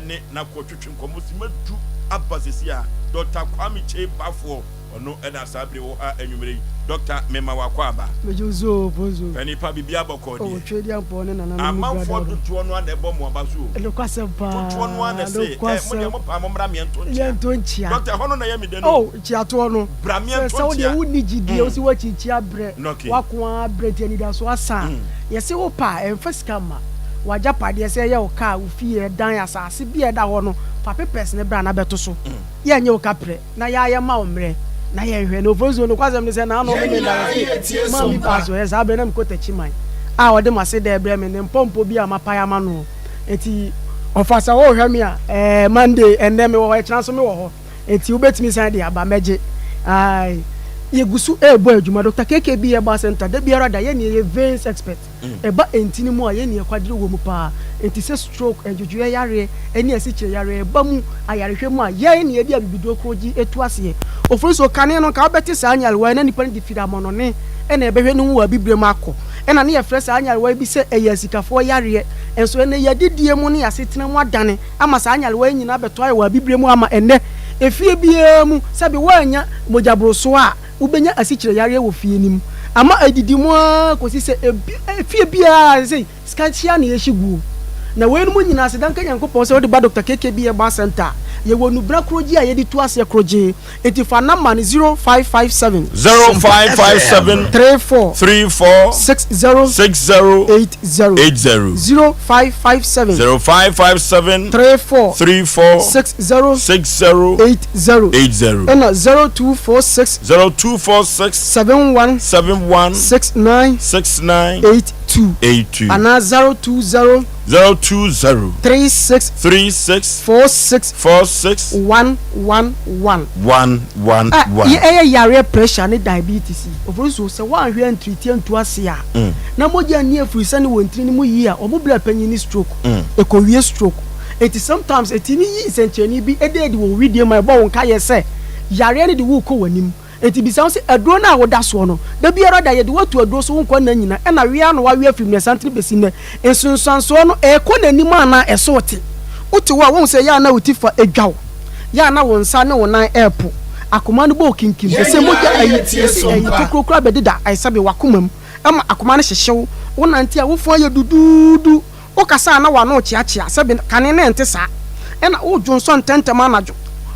Speaker 1: ne n'akɔtwetwe nkɔmmɔ simma du aba seesei a, Doctor Kwame Kyei Baffour Ɔno na saa bere wɔ ha anwummere yi. Dɔkta, mema wo akwaaba.
Speaker 4: Megye wo so o, Bonzo.
Speaker 1: Panin pa, biribiara bɔkɔɔ
Speaker 4: Oh,
Speaker 1: deɛ.
Speaker 4: Twedeampɔn ne nananom ne
Speaker 1: Amanfoɔ
Speaker 4: brada no.
Speaker 1: dodoɔ no ara na ɛbɔ mo aba so o.
Speaker 4: Nokwasɛm paa,
Speaker 1: Dodoɔ no ara na ɛse, eh, mo deɛ
Speaker 4: nokwasɛm.
Speaker 1: mo paa mommra meɛnto nkyea.
Speaker 4: Yɛnto nkyea.
Speaker 1: Dɔkta, ɛhɔ no na ɛyɛ me dɛ no o.
Speaker 4: Oh, nkyeatoɔ no.
Speaker 1: Bra
Speaker 4: Sɛ,
Speaker 1: meɛnto
Speaker 4: sɛ wo deɛ
Speaker 1: nkyea.
Speaker 4: wonni gyidie, wo se woakyinkyia abrɛ,
Speaker 1: Okay.
Speaker 4: woako ara abrɛ nti anidasoɔ asa a, yɛse wo pɛ a, ɛmfa sika mma. W'agyapadeɛ, sɛ ɛyɛ wo kaa, wo fie, ɛdan, asaase bi a ɛda hɔ no, fa papers no bra na bɛto so. Yɛnnye wo kaprɛ. Na yɛa yɛma wo mmerɛ na yɛnhwɛ. Na Ofosuo, nokwasɛm ne sɛ naano
Speaker 24: Yɛn
Speaker 4: me
Speaker 24: nyinaa
Speaker 4: meda
Speaker 24: yɛ
Speaker 4: ase
Speaker 24: tie
Speaker 4: maa me
Speaker 24: Sompa.
Speaker 4: baa so ɛ, saa berɛ na mekɔ Takyiman a ɔde m'asedɛ brɛ me ne mpɔmpɔ bi a mapae ama noɔ. Enti ɔfa sɛ worehwɛ me a, ɛɛ Monday, ɛnnɛ mewɔ hɔ, ɛkyena nso mewɔ hɔ. Enti wobɛtumi san de aba, mɛgye. Ae, yɛgu so rebɔ adwuma. Doctor KKB Herbal Centre, da biara da yɛne yɛyɛ veins expert. Ɛba ntini mu a, yɛn nea kwadwene wɔ mu paa. Enti sɛ stroke, ndwodwoeɛ yareɛ, ne asikyire yareɛ ba mu ayarehwɛ mu a, yɛn na yɛde abibiduro koro gye tu aseɛ. Ofinso, kane no, nka wobɛte saa nyarewa yi na nnipa no de firi amɔnɔne na ɛbɛhwɛ ne ho wɔ abibirem akɔ. Ɛna ne yɛfrɛ saa nyarewa yi bi sɛ ɛyɛ asikafoɔ yareɛ. Nso ɛnnɛ yɛn adidie mu ne yɛn asetena mu adane ama saa nyarewa yi nyinaa abɛtɔ ayɛ wɔ abibirem ama ɛnnɛ efie biara mu sɛbe woannya mogyaborosoɔ a, Wobenya asikyire yareɛ wɔ fie no mu ama adidi mu ara kɔsi sɛ ebi fie biara sesei sika hyia na yɛhye guo. Na weinom nyinaa aseda nka Nyankopɔn sɛ wode ba Doctor KKB Herbal Centre a, yɛwɔ nnubena korɔgyee a yɛde tu aseɛ korɔgyee. Enti fa number no 0557.
Speaker 1: 0557
Speaker 4: 34
Speaker 1: 34
Speaker 4: 60
Speaker 1: 60
Speaker 4: 80
Speaker 1: 80
Speaker 4: 0557
Speaker 1: 0557
Speaker 4: 34
Speaker 1: 34
Speaker 4: 60
Speaker 1: 60
Speaker 4: 80
Speaker 1: 80
Speaker 4: ɛna 0246
Speaker 1: 0246
Speaker 4: 71
Speaker 1: 71
Speaker 4: 69
Speaker 1: 69
Speaker 4: 82
Speaker 1: 82
Speaker 4: anaa 020
Speaker 1: 020
Speaker 4: 36
Speaker 1: 36
Speaker 4: 46
Speaker 1: 46
Speaker 4: 111
Speaker 1: 111.
Speaker 4: A ɛyɛ yareɛ pressure ne diabetes yi ofori so sɛ woanhwɛ antiriti antu ase a na mogya nni afurisane wɔ ntini no mu yie a wɔn brɛ panyin ne stroke ɛkɔwie stroke enti sometimes ɛtumi yi nsɛnkyerɛnne bi ɛda adi wɔ wo wedeɛ mu a ɛbɔ wo nkaeɛ sɛ. Yareɛ no de wo rekɔ w'anim. Enti bisa wo sɛ, aduro no a woda soɔ no, da biara da yɛde wo ato aduro so wo nkwa nna nyina, ɛna we ara na woawe afiri mmerɛsantene bɛsi nnɛ, nsunsuansoɔ no, ɛrekɔ n'anim anaa ɛso rete? Wote hɔ a, woahu sɛ ɛyɛ a na wo ti fa dwa wo, yɛ a na wo nsa ne wo nan repo, akoma no bɔ wo kinkim, te sɛ mogya ayi, ayi tokuro koraa bɛdeda sɛbe w'akoma mu, ɛma akoma no hyehye wo, wonante a wo fã yɛ duduudu. Wokasa a na w'ano rekyeakyea sɛ kane no ɛnte saa. Ɛna wodwonsɔ ntɛmntɛm anadwo.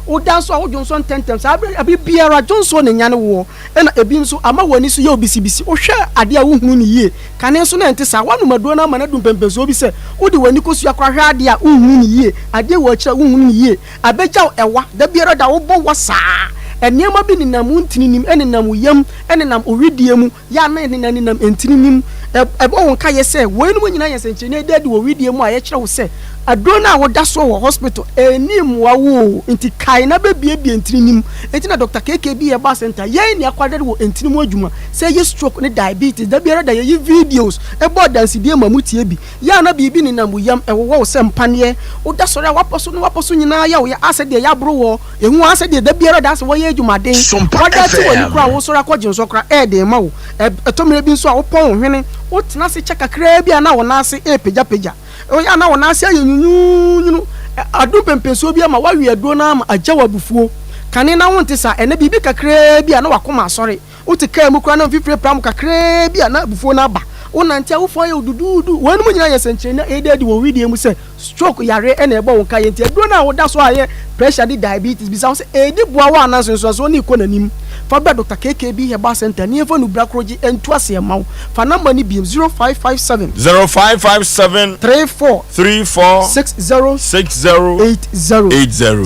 Speaker 4: Woda nso a wodwonsɔ ntɛmntɛm. Saa bere bere biara dwonsɔ na enyane woɔ. Ɛna ebi nso ama w'ani so yɛ wo bisibisi. Wohwɛ adeɛ a wonhunu no yie. Kane nso na ɛnte saa. Woanom aduro no ama no adu mpɛnpɛnsoɔ bi sɛ wode w'ani kɔsua koraa hwɛ adeɛ a wonhunu no yie. Adeɛ wɔ akyiri a wonhunu no yie. Abɛgya wo ɛwa. Da biara da wobɔ wa saa. Nneɛma bi nenam wo ntini nim, ɛnenam wo yam, ɛnenam wo wedeɛ mu. Yɛ a na ɛnenam ntini no mu. Ɛbɔ wo nkaeɛ sɛ weinom nyinaa yɛ nsɛnkyerɛnne a ɛda adi wɔ wedeɛ mu a yɛkyerɛ wo sɛ aduro no a woda soɔ wɔ hospital ɛnni mmoa wo o, nti kae na bɛbuebue ntini no mu. Nti na Dɔkta KKB Herbal Centre yɛn ne akwadare wɔ ntini mu adwuma sɛ ɛyɛ stroke ne diabetes. Da biara da yɛyi videos bɔ adansedie ma motie bi. Yɛ a na biribi nenam wo yam, ɛwowɔ wo sɛ mpaneɛ, woda sɔre a w'apɔ so ne w'apɔ so nyinaa yɛ wo ya asɛ deɛ yɛaboro woɔ. Ehu ara sɛ deɛ da biara da sɛ wɔyɛ adwumaden, wɔda ate w'ani koraa a wosɔre akɔgye nsɔ koraa ɛyɛ den ma wo. Ɛtɔ mmerɛ bi nso a wopɔn wo hwene, wotena ase kyɛ kakraa bi a na wo nan ase repagyapagya. Ɛyɛ a na wo nan ase ayɛ nwunwuunwunu. Adu mpɛnpɛnsoɔ bi ama woawe aduro no ara ma agya wo abufuo. Kane na wonte saa, ɛnnɛ biribi kakraa bi a na w'akoma asɔre. Wote kaa mu koraa na mfifire pram kakraa bi a na abufuo no aba. Wonante a wo fɔn ayɛ wo duduudu. Weinom nyinaa yɛ nsɛnkyerɛnne a ɛreda adi wɔ wo wedeɛ mu sɛ Stroke yareɛ na ɛbɔ wo nkaeɛ nti aduro no a woda so a ɛyɛ pressure ne diabetes bisa wo sɛ ɛredi boa wo anaa nsunsuansoɔ no rekɔ n'anim. Fa bra Doctor KKB Herbal Centre ne yɛmfa nubra korogye ntu aseɛ mma wo. Fa number no biom 0557.
Speaker 1: 0557.
Speaker 4: 34.
Speaker 1: 34.
Speaker 4: 60.
Speaker 1: 60.
Speaker 4: 80.
Speaker 1: 80.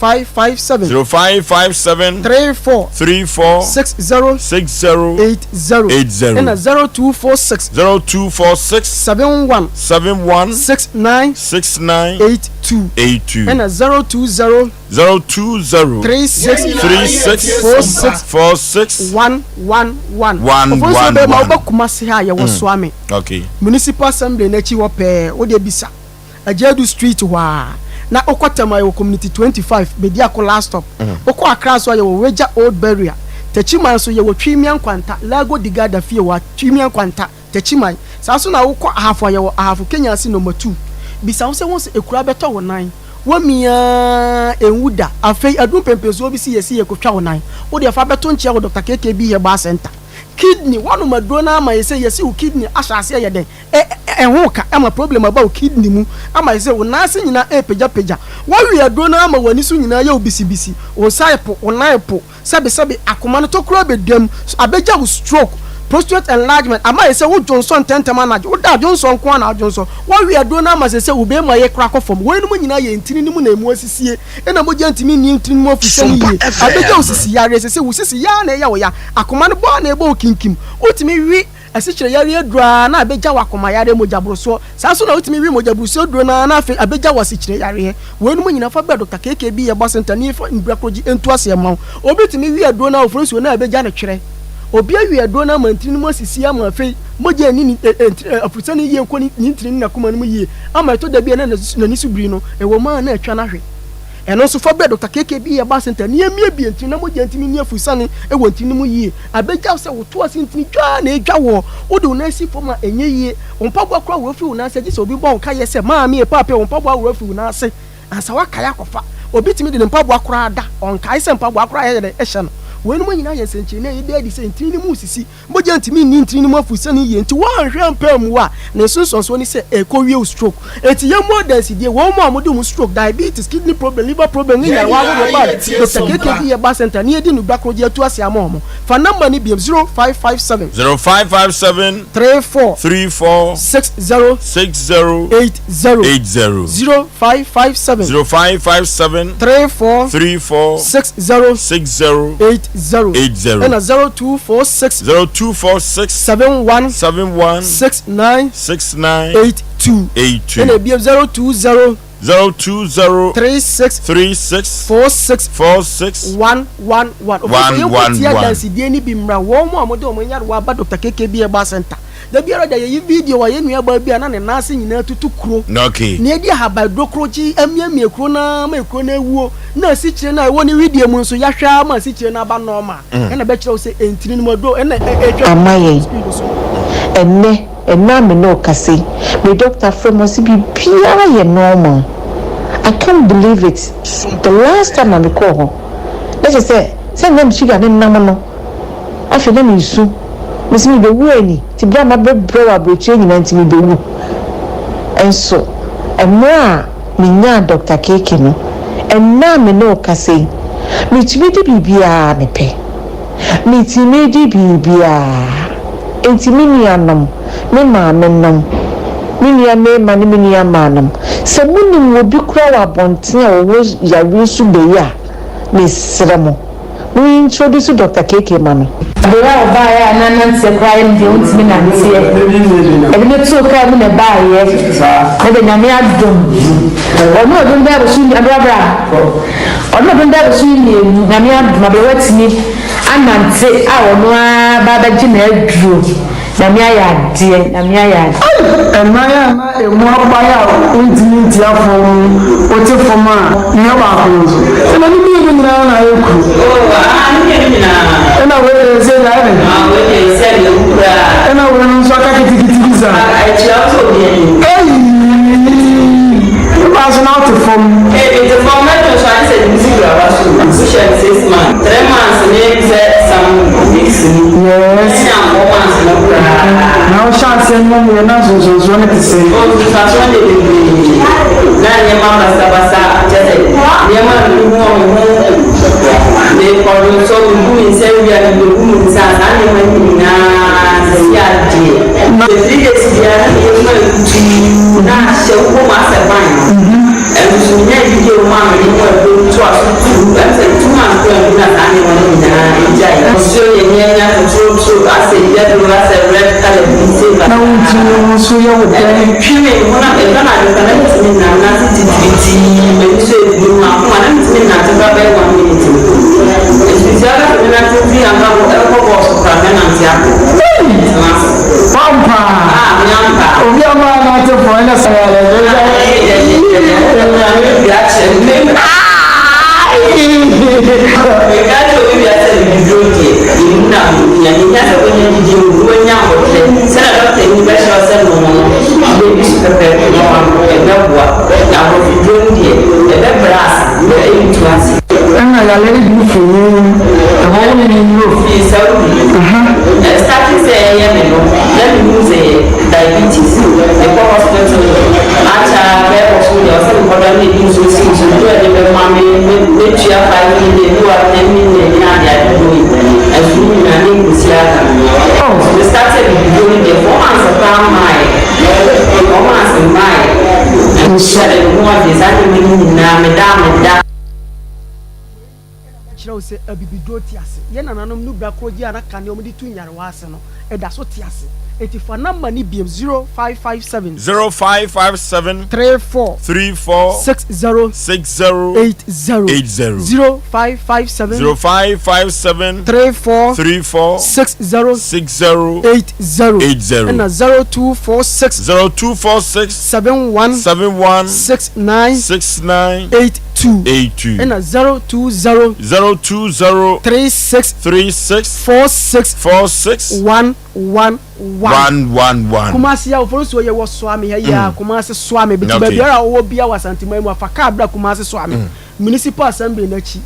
Speaker 4: 0557.
Speaker 1: 0557.
Speaker 4: 34.
Speaker 1: 34.
Speaker 4: 60.
Speaker 1: 60.
Speaker 4: 80.
Speaker 1: 80.
Speaker 4: Ɛna 0246.
Speaker 1: 0246.
Speaker 4: 71.
Speaker 1: 71.
Speaker 4: 69.
Speaker 1: 69.
Speaker 4: 82.
Speaker 1: 82.
Speaker 4: Ɛna 020.
Speaker 1: 020.
Speaker 4: 36.
Speaker 1: 36.
Speaker 4: 46.
Speaker 1: 46.
Speaker 4: 111.
Speaker 1: 1
Speaker 4: Ofonso
Speaker 1: 1
Speaker 4: bɛma
Speaker 1: 1.
Speaker 4: woba Kumasi ha a yɛwɔ Suame.
Speaker 1: Okay.
Speaker 4: Municipal Assembly no akyi hɔ pɛɛ wodeɛ bisa Agyeadu Street hɔ ara. Na wokɔ Tema yɛwɔ Community 25 Bediako last stop. Wokɔ Accra nso a yɛwɔ Weja Old Barrier. Techiman nso yɛwɔ Twimia Nkwanta, Lago di Garda fie hɔ a, Twimia Nkwanta. Techiman. Saa nso na wokɔ Ahafo a yɛwɔ Ahafo Kenyasi Nɔma tuu. Bisa wo sɛ wohu sɛ akura bɛtɔ wo nan. Woamia ara ɛnwu da. Afei aduru mpɛnpɛnsoɔ bi si yɛsi yɛkɔtwa wo nan. Wo deɛ fa bɛto nkyea wɔ Dɔkta KKB Herbal Centre. Kidney, woanom aduro no ara ma yɛsɛ yɛsi wo kidney ahyɛ aseɛ yɛ dɛn? Ɛ ɛ ɛho ka ama problem aba wo kidney mu ama yɛsɛ wo nan ase nyinaa ɛrepagyapagya. Woawe aduro no ara ma w'ani so nyinaa yɛ wo bisibisi, wo nsa repo, wo nan repo. Sɛbesɛbe, akoma no tokuro abɛda mu, abɛgya wo stroke, prostate enlargement, ama ayɛ sɛ wo dwonsɔ ntɛntɛm anadwo, wo da a dwonsɔ nko ara na wodwonsɔ, woawe aduro no ama sɛ sɛ wo bɛɛma yɛ koraa kɔ fam, weinom nyinaa yɛ ntini no mu na ɛmu asisie, ɛna mogya ntumi nni ntini no mu afusane yie, abɛgya wo sisi yareɛ, sɛ sɛ wo sisi yɛ ara na ɛyɛ wo ya, akoma no bɔ ara na ɛbɔ wo kinkim, wotumi we Asikyire yareɛ aduro ara na abɛgya wo akoma yareɛ, mogyaborosoɔ. Saa nso na wotumi we mogyaburusuo aduro no ara na afei abɛgya wo asikyire yareɛ. Weinom nyinaa fa bra Dɔkta KKB Herbal Centre na yɛmfa nnura korɔgye ntu aseɛ mma wo. Obi tumi we aduro no ara ɔforo nsuo no a ɛbɛgya no twerɛ. Obi awe aduro no ama ntini no mu asisi ama afei mogya anni ne ntini afurusane yie nkɔ ne ntini ne n'akoma no mu yie ama ɛtɔ da bi a na n'ani so biri no, ɛwɔ mu ara na atwa no ahwe. Ɛno nso fa brɛ Dɔkta KKB Herbal Centre na yɛmmiebie ntini na mogya ntumi nni afurusane wɔ ntini no mu yie. Abɛgya wo sɛ wo to ase ntini dwa ara na ɛdwa woɔ. Wode wo nan si fam a, ɛnyɛ yie. Wo mpaboa koraa worɔ firi wo nan ase a, gye sɛ obi bɔ wo nkaeɛ sɛ, Maame e, paapa e, wo mpaboa worɔ afiri wo nan ase ansa woakae akɔfa. Obi tumi de ne mpaboa koraa da, ɔnkae sɛ mpaboa koraa yɛ dɛn hyɛ no. Weinom nyinaa yɛ nsɛnkyerɛnne a ɛda adi sɛ ntini no mu resisi. Mogya ntumi nni ntini no mu afusane yie nti woanhwɛ ampɛ ammu a, ne nsunsuansoɔ ne sɛ ɛkɔwie wo stroke. Enti yɛmmɔ adansedie, wɔn a wɔde wɔn stroke, diabetes, kidney problem, liver problem ne nyarewa ahodoɔ baa Doctor KKB Herbal Centre na yɛdi no dwa koro de atu ase ama wɔn. Fa number no biom, 0557.
Speaker 1: 0557.
Speaker 4: 34.
Speaker 1: 34.
Speaker 4: 60.
Speaker 1: 60.
Speaker 4: 80.
Speaker 1: 80.
Speaker 4: 0557.
Speaker 1: 0557.
Speaker 4: 34.
Speaker 1: 34.
Speaker 4: 60.
Speaker 1: 60.
Speaker 4: 80.
Speaker 1: 80.
Speaker 4: Ɛna 0246.
Speaker 1: 0246.
Speaker 4: 71.
Speaker 1: 71.
Speaker 4: 69.
Speaker 1: 69.
Speaker 4: 82.
Speaker 1: 82.
Speaker 4: Ɛna ebiem 020.
Speaker 1: 020
Speaker 4: 36
Speaker 1: 36
Speaker 4: 46
Speaker 1: 46
Speaker 4: 111. Ofiri sɛ
Speaker 1: 1
Speaker 4: yɛnkɔ
Speaker 1: 1
Speaker 4: tie
Speaker 1: 1.
Speaker 4: adansedie no bi mmra wɔn a wɔde wɔn nyarewa aba Dr. KKB Herbal Center. Da biara da yɛyi video a yɛn nuabaa bi a na ne nan ase nyinaa tutu kuro.
Speaker 1: Okay.
Speaker 4: Nea edi ahaban duro koro gye amiamia kuro no ara ma kuro no awuo na asikyire no a ɛwɔ ne wedeɛ mu nso yɛahwɛ ara ma asikyire no aba normal. Ɛna ɛbɛkyerɛ wo sɛ ntini no mu aduro ɛna ɛretwa
Speaker 6: Ama yɛn.
Speaker 4: speed so.
Speaker 6: Ɛnnɛ, ɛnnɛ a me ne wo kasa yi, me doctor frɛ me ɔse biribiara yɛ normal. I can't believe it. The last time a mekɔɔ hɔ, na kyerɛ sɛ sɛnea na me sugar no nam no, Afei na meresu. Mese mebewu ani, nti berɛ a mabrɛbrɛ wɔ aburokyire nyinaa nti mebewu. Nso mmerɛ a menyaa Dɔkta Keke no, ɛnnɛ a me ne wo kasa yi, metumi di biribiara a mepɛ. Metumi di biribiara. Enti me nuanom, me maamenom, me nua mmarima ne me nua mmaanom, sɛ monim obi koraa wɔ abɔnten a ɔwɔ yareɛ su bɛ yi a, mesrɛ mo, Mo introduce Doctor KK ma me.
Speaker 7: Bere a ɔbaeɛ a na nanteɛ koraa yɛ no deɛ ɔntumi nanteɛ. Yɛde no too kaa mu na ɛbaeɛ. Na deɛ Nyame adom. Ɔno ɔde no bɛyɛ abosome abra bra. Ɔno ɔde no bɛyɛ abosome mmienu. Nyame adom aberewa atumi anante a ɔno ara ba abɛgye n'aduro. Nyame ayɛ adeɛ, Nyame ayɛ adeɛ.
Speaker 8: Ei! Ɛnan a na emu apae a wontumi ntia fam, wote fam a, nea baako no nso, ɛna ne mmienu nyinaa na ayɛ kuru.
Speaker 9: Oh, ah, ne mmienu nyinaa.
Speaker 8: Ɛna wei deɛ ɛsɛ deɛ ayɛ dɛn?
Speaker 9: Ah, wei deɛ ɛsɛ deɛ ewu koraa.
Speaker 8: Ɛna wei no nso aka kitikiti bi saa.
Speaker 9: Ah, ɛkyerɛ wo sɛ obi anim.
Speaker 8: Ei! Wobaa so na wote fam.
Speaker 9: Ee, mete fam, mɛto nso agye sɛ de me si grawa so. Wohyɛ me 6 months, 3 months ne sɛ some weeks ni.
Speaker 8: Yes.
Speaker 9: Ɛnya 4 months no koraa.
Speaker 8: Na wohyɛ aseɛ nom yɛ na nsonsonoɔ no te sɛn?
Speaker 9: Oh, nsonsonoɔ deɛ bebree. Na nneɛma basabasa, kyerɛ sɛ nneɛma a mehu wɔ me ho, mekɔdo nso mebu me nsa wie a mebɛbu me nsa a, saa nneɛma no nyinaa sisi adeɛ. Sɛ 3 days biara na meyɛ mu akutuu na ahyɛ wo bɔ mu asɛ ban. Ɛno nso menya didie wɔ mu a mede mu aduro no toa so tuu ɛm sɛ 2 months koraa ndu na saa nneɛma no nyinaa gyae. Nsuo yɛ nneɛma totoroto asɛ yellow asɛ red colour bi sei
Speaker 8: Na wo tiri no ho nso yɛ wo dɛn?
Speaker 9: Ɛtwitwi me ho na ɛba no ade koraa na mentumi nna menante titiritii m'ani so ebue m'akoma na mentumi nnante koraa bɛyɛ one minute mpo. Nti aka sɛ menante mfiri ha nkɔ nkɔ bɔɔso koraa mɛnante akɔ. Mentena ase.
Speaker 8: Wampa!
Speaker 9: Ah, me ampa.
Speaker 8: Obi ama anante fo ɛnɛ sɛ
Speaker 9: Meka kyerɛ obi bia sɛ bibiduro deɛ ɛmu na mehia. Mehia sɛ wonya gyidie wɔ mu na woanya aboterɛ sɛdeɛ dɔkta ni bɛkyerɛ wo sɛ nom no bɛdi so pɛpɛɛpɛ na woanom ɛbɛboa. Na aborɔfoduro no deɛ ɛbɛbrɛ ase na ɛntu ase.
Speaker 8: Ɛna yare no bi firi he? Ɛhɔ wo ne no nnuro?
Speaker 9: Firi Saudi. Ɛstate sɛ ɛyɛ me no na menim sɛ ɛyɛ diabetes. Mekɔ hospital akyɛ a bɛyɛ bɔsome deɛ ɔsɛ mekɔda na ebi nso si nso duro a ɛde bɛma me mɛtua 5 million bi wɔ 10 million ne ade ade duro yi ɛnso ne nyinaa ne nkosi aka. So me started bibiduro no deɛ 4 months koraa mmaeɛ, 4 months mmaeɛ. Nso sɛ me ho ɔden saa nneɛma no nyinaa meda a meda.
Speaker 4: Kyerɛ wo sɛ abibiduro te ase. Yɛn nananom no bra koro gye a na kane a wɔde tu nyarewa ase no, ɛda so te ase. Enti fa number no biom, 0557.
Speaker 1: 0557.
Speaker 4: 34.
Speaker 1: 34.
Speaker 4: 60.
Speaker 1: 60.
Speaker 4: 80.
Speaker 1: 80.
Speaker 4: 0557.
Speaker 1: 0557.
Speaker 4: 34.
Speaker 1: 34.
Speaker 4: 60.
Speaker 1: 60.
Speaker 4: 80.
Speaker 1: 80.
Speaker 4: Ɛna 0246.
Speaker 1: 0246.
Speaker 4: 71.
Speaker 1: 71.
Speaker 4: 69.
Speaker 1: 69.
Speaker 4: 82.
Speaker 1: 82.
Speaker 4: Ɛna 020.
Speaker 1: 020.
Speaker 4: 36.
Speaker 1: 36.
Speaker 4: 46.
Speaker 1: 46.
Speaker 4: 1 1 1.
Speaker 1: 1 1 1.
Speaker 4: Kumasi a oforo nsuo yɛ wɔ Suame ha yi a Kumasi Suame bi ti baabiara a wɔwɔ bia wɔ Asanteman mu afa kaa bra Kumasi Suame Municipal Assembly n'akyi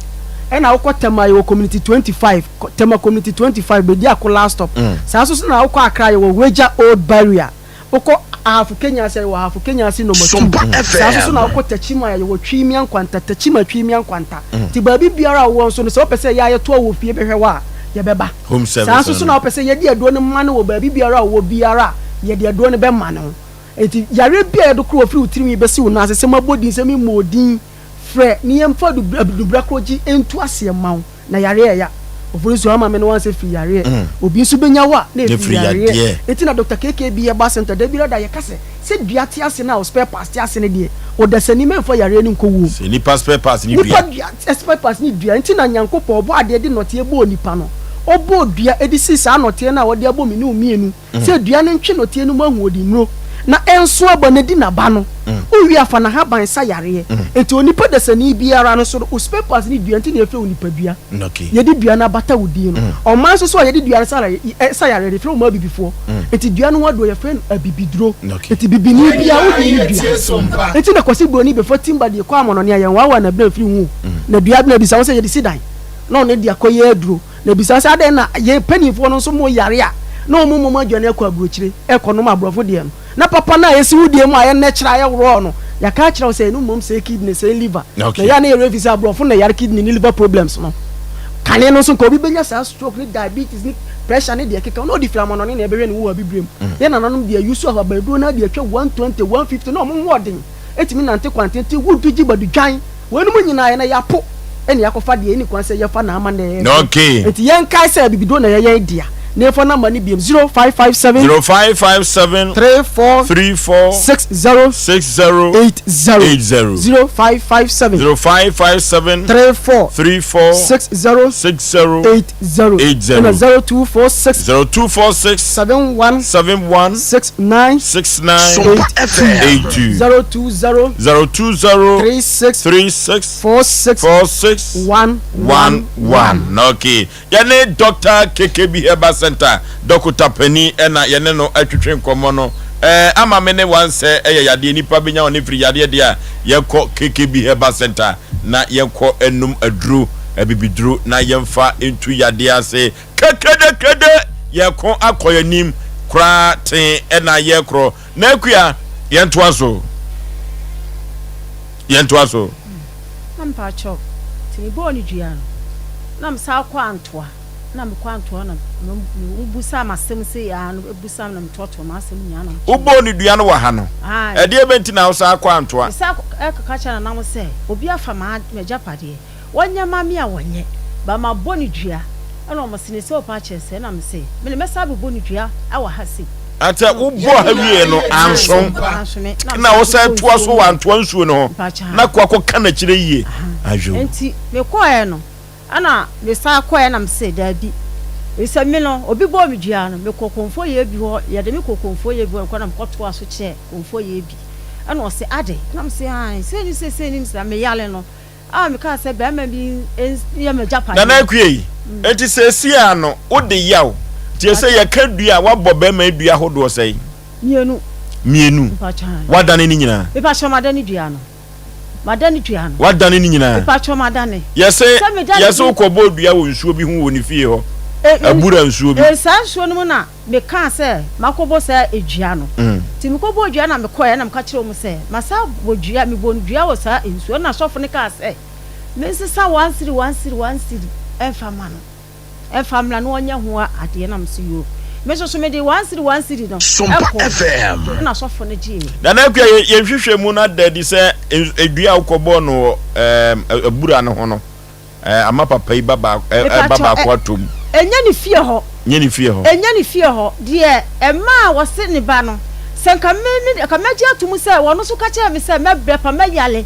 Speaker 4: ɛna wokɔ Tema yɛwɔ Community 25 Tema Community 25 Bediako last stop saa nso so na wokɔ Accra yɛwɔ Weija Old Barrier wokɔ Ahafo Kenya ase a yɛwɔ Ahafo Kenya ase number 2 saa nso so na wokɔ Techiman a yɛwɔ Twimia Nkwanta Techiman Twimia Nkwanta ti baabi biara a wowɔ nso no sɛ wopɛ sɛ yɛ a yɛtoa wɔ fie bɛhwɛ wo a yɛbɛba.
Speaker 1: Home
Speaker 4: Saa
Speaker 1: service
Speaker 4: nso so
Speaker 1: no.
Speaker 4: na wopɛ sɛ yɛde aduro no ma no wɔ baabi biara a ɔwɔ biara a, yɛde aduro no bɛma no. Enti yareɛ bi a yɛde koro firi wo tirinwi bɛsi wo nan ase, sɛ mabɔ din, sɛ memmɔɔ din, frɛ na yɛmfa adubra korɔgye ntu aseɛ mma wo. Na yareɛ ɛya. Oforisuo ama me no wansɛ firi yareɛ. Obi nso bɛnya wo a na ɛfiri yareɛ. Enti na Doctor KKB Herbal Centre da biara da yɛka sɛ, sɛ dua te ase no a wo spare parts te ase no deɛ, ɔdasani mɛmfa yareɛ no nkɔ wuom.
Speaker 1: Sɛ nipa spare parts ne dua.
Speaker 4: Nipa dua spare parts ne dua. Enti na Nyankopɔn ɔbɔɔ adeɛ de nnɔteɛ bɔɔ nipa no, ɔbɔɔ dua de sii saa nnɔteɛ no a ɔde abɔ me ne wo mmienu. Sɛ dua no ntwe nɔteɛ no mu ahoɔdennuro na ɛnso aba na di n'aba no, wowie a fa n'ahaban sa yareɛ. Enti onipa dasani biara no so no, wo spare parts ne dua nti na yɛfrɛ wo nipadua. Yɛde dua no abata wo din no. Ɔman nso so a yɛde dua no sa yareɛ no, yɛfrɛ wɔn abibifoɔ. Enti dua no ho aduro yɛfrɛ no abibiduro. Enti bibini biara wo din ne dua. Enti na Kwasi Broni bɛfa timba de kɔ amɔnɔne a yɛnwaawa n'abena mfiri ho o. Na dua abena bisa wo sɛ yɛde si dan na ɔno de akɔyɛ aduro. Na bisa sɛ, Adɛn na yɛn mpanimfoɔ no nso moyare a na wɔn mmom adwane akɔ aburokyire rekɔnom aborɔfo deɛ no, na papa no a ɛsi wo deɛ mu a ɛyɛ natural a ɛyɛ raw no, yɛaka akyerɛ wo sɛ ɛno mmom sɛe kidney, sɛe liver. Na ɛyɛ a na yɛn werɛ fi sɛ aborɔfo na ɛyare kidney ne liver problems no. Kane no nso nka obi bɛnya saa stroke ne diabetes ne pressure ne deɛ ɛkeka ho na ɔde firi amannɔne na ɛbɛhwɛ ne ho wɔ abibirem. Yɛn nananom deɛ ayusu ahabanduro no ara de atwa 120, 150 na wɔn ho ɔden tumi nante kwantenten, wudu gye badudwan. Weinom nyinaa yɛn na yɛapo na yɛakɔfa deɛ ɛnni kwan sɛ yɛfa na ama na ɛyɛ.
Speaker 1: Okay.
Speaker 4: Enti yɛnkae sɛ abibiduro na ɛyɛ yɛn dea na yɛmfa no ama no biom. 0557.
Speaker 1: 0557.
Speaker 4: 34.
Speaker 1: 34.
Speaker 4: 60.
Speaker 1: 60.
Speaker 4: 80.
Speaker 1: 80.
Speaker 4: 0557.
Speaker 1: 0557.
Speaker 4: 34.
Speaker 1: 34.
Speaker 4: 60.
Speaker 1: 60.
Speaker 4: 80.
Speaker 1: 80.
Speaker 4: Ɛna 0246.
Speaker 1: 0246.
Speaker 4: 71.
Speaker 1: 71.
Speaker 4: 69.
Speaker 1: 69.
Speaker 4: 82.
Speaker 1: 82.
Speaker 4: 020.
Speaker 1: 020.
Speaker 4: 36.
Speaker 1: 36.
Speaker 4: 46.
Speaker 1: 46.
Speaker 4: 1
Speaker 1: 1 1. Okay. Yɛne Dr. KKB Herbal Center dɔkota panin ɛna yɛne no atwitwe nkɔmmɔ no. Ɛɛ ama me ne wansɛ ɛyɛ yadeɛ nipa bɛnya wɔn firi yadeɛ deɛ a yɛkɔ KKB Herbal Center na yɛnkɔ nnom aduro, abibiduro na yɛmfa ntu yadeɛ ase kekedekede! Yɛko akɔ yɛn anim koraa tee na yɛkorɔ. Na Akua, yɛntoa so. Yɛntoa so.
Speaker 25: Na mpakyɛw, nti mebɔɔ no dua no, na mesan kɔɔ Antoa. Na mekɔ Antoa na wobusaa m'asɛm sei ara no, busaa me na metoatoa m'asɛm nyinaa na mekyerɛɛ.
Speaker 1: Wobɔɔ no dua no wɔ ha no, ɛdeɛ bɛn nti na wosan kɔ Antoa?
Speaker 25: Mesan kɔka kyerɛɛ nananom sɛ, obi afa m'agyapadeɛ, wɔnyɛ ma me a wɔnyɛ, but mabɔ no dua. Ɛna wɔn se, ne sɛ wopɛ akyerɛ sɛ? Ɛna mese, me de mɛsan abɛbɔ no dua wɔ ha sei.
Speaker 1: Ante wobɔɔ ha wieɛ no, anso na wosan toa so wɔ Antoa nsuo no ho, na kɔ akɔka no akyire yie. Ayo.
Speaker 25: Enti mekɔeɛ no, Ɛna me san kɔeɛ na me se daabi, efisɛ me no obi bɔɔ me dua no mekɔɔ Komfoɔ Yebi hɔ, yɛde me kɔɔ Komfoɔ Yebi hɔ mekɔ na mekɔtoa so kyerɛɛ Komfoɔ Yebi, ɛna ɔse adɛn? Ɛna me se aane sei ne sei sei ne sei na meyare no a mekaa sɛ bɛrima bi yɛ m'agyapadeɛ.
Speaker 1: Nana Akua yi, enti seesei ara no wode yaw, nti ɛsɛ yɛka dua a woabɔ bɛrima yi dua ahodoɔ sɛn?
Speaker 25: Mmienu.
Speaker 1: Mmienu?
Speaker 25: Mpakyɛ aane.
Speaker 1: Woadane ne nyinaa?
Speaker 25: Mepakyɛ madane dua no. Madane dua no.
Speaker 1: Wadane ne nyinaa.
Speaker 25: Mepakyɛw madane.
Speaker 1: Yɛse
Speaker 25: Sɛ medane
Speaker 1: yɛse
Speaker 25: bi.
Speaker 1: wokɔ bɔɔ dua wɔ nsuo bi ho wɔ ne fie hɔ.
Speaker 25: E,
Speaker 1: Abura nsuo bi.
Speaker 25: E, saa nsuo no mu na mekaa sɛ makɔbɔ saa dua no. Nti mekɔbɔɔ dua na mekɔeɛ na meka kyerɛɛ wɔn sɛ masan abɔ dua, mebɔɔ no dua wɔ saa nsuo. Ɛna sɔfo no kaa sɛ mensesa one cedi, one cedi, one cedi mfa ma no. Ɛmfa mmra na ɔnyɛ ho adeɛ na mese yoo. Me nso so mede one cedi one cedi no kɔɔ ɛna sɔfo no gyeeɛ.
Speaker 1: Nana Akua, yɛn nhwehwɛmu no ada adi sɛ dua a wokɔbɔɔ no wɔ abura no ho no ama papa yi ba baako ba baako atɔ mu.
Speaker 25: Ɛnyɛ ne fie hɔ.
Speaker 1: Nyɛ ne fie hɔ.
Speaker 25: Ɛnyɛ ne fie hɔ. Deɛ ɛmaa wɔse ne ba no, sɛ nka me me nka mɛgye ato mu sɛ ɔno nso ka kyerɛɛ me sɛ mɛbrɛ pa mɛyale.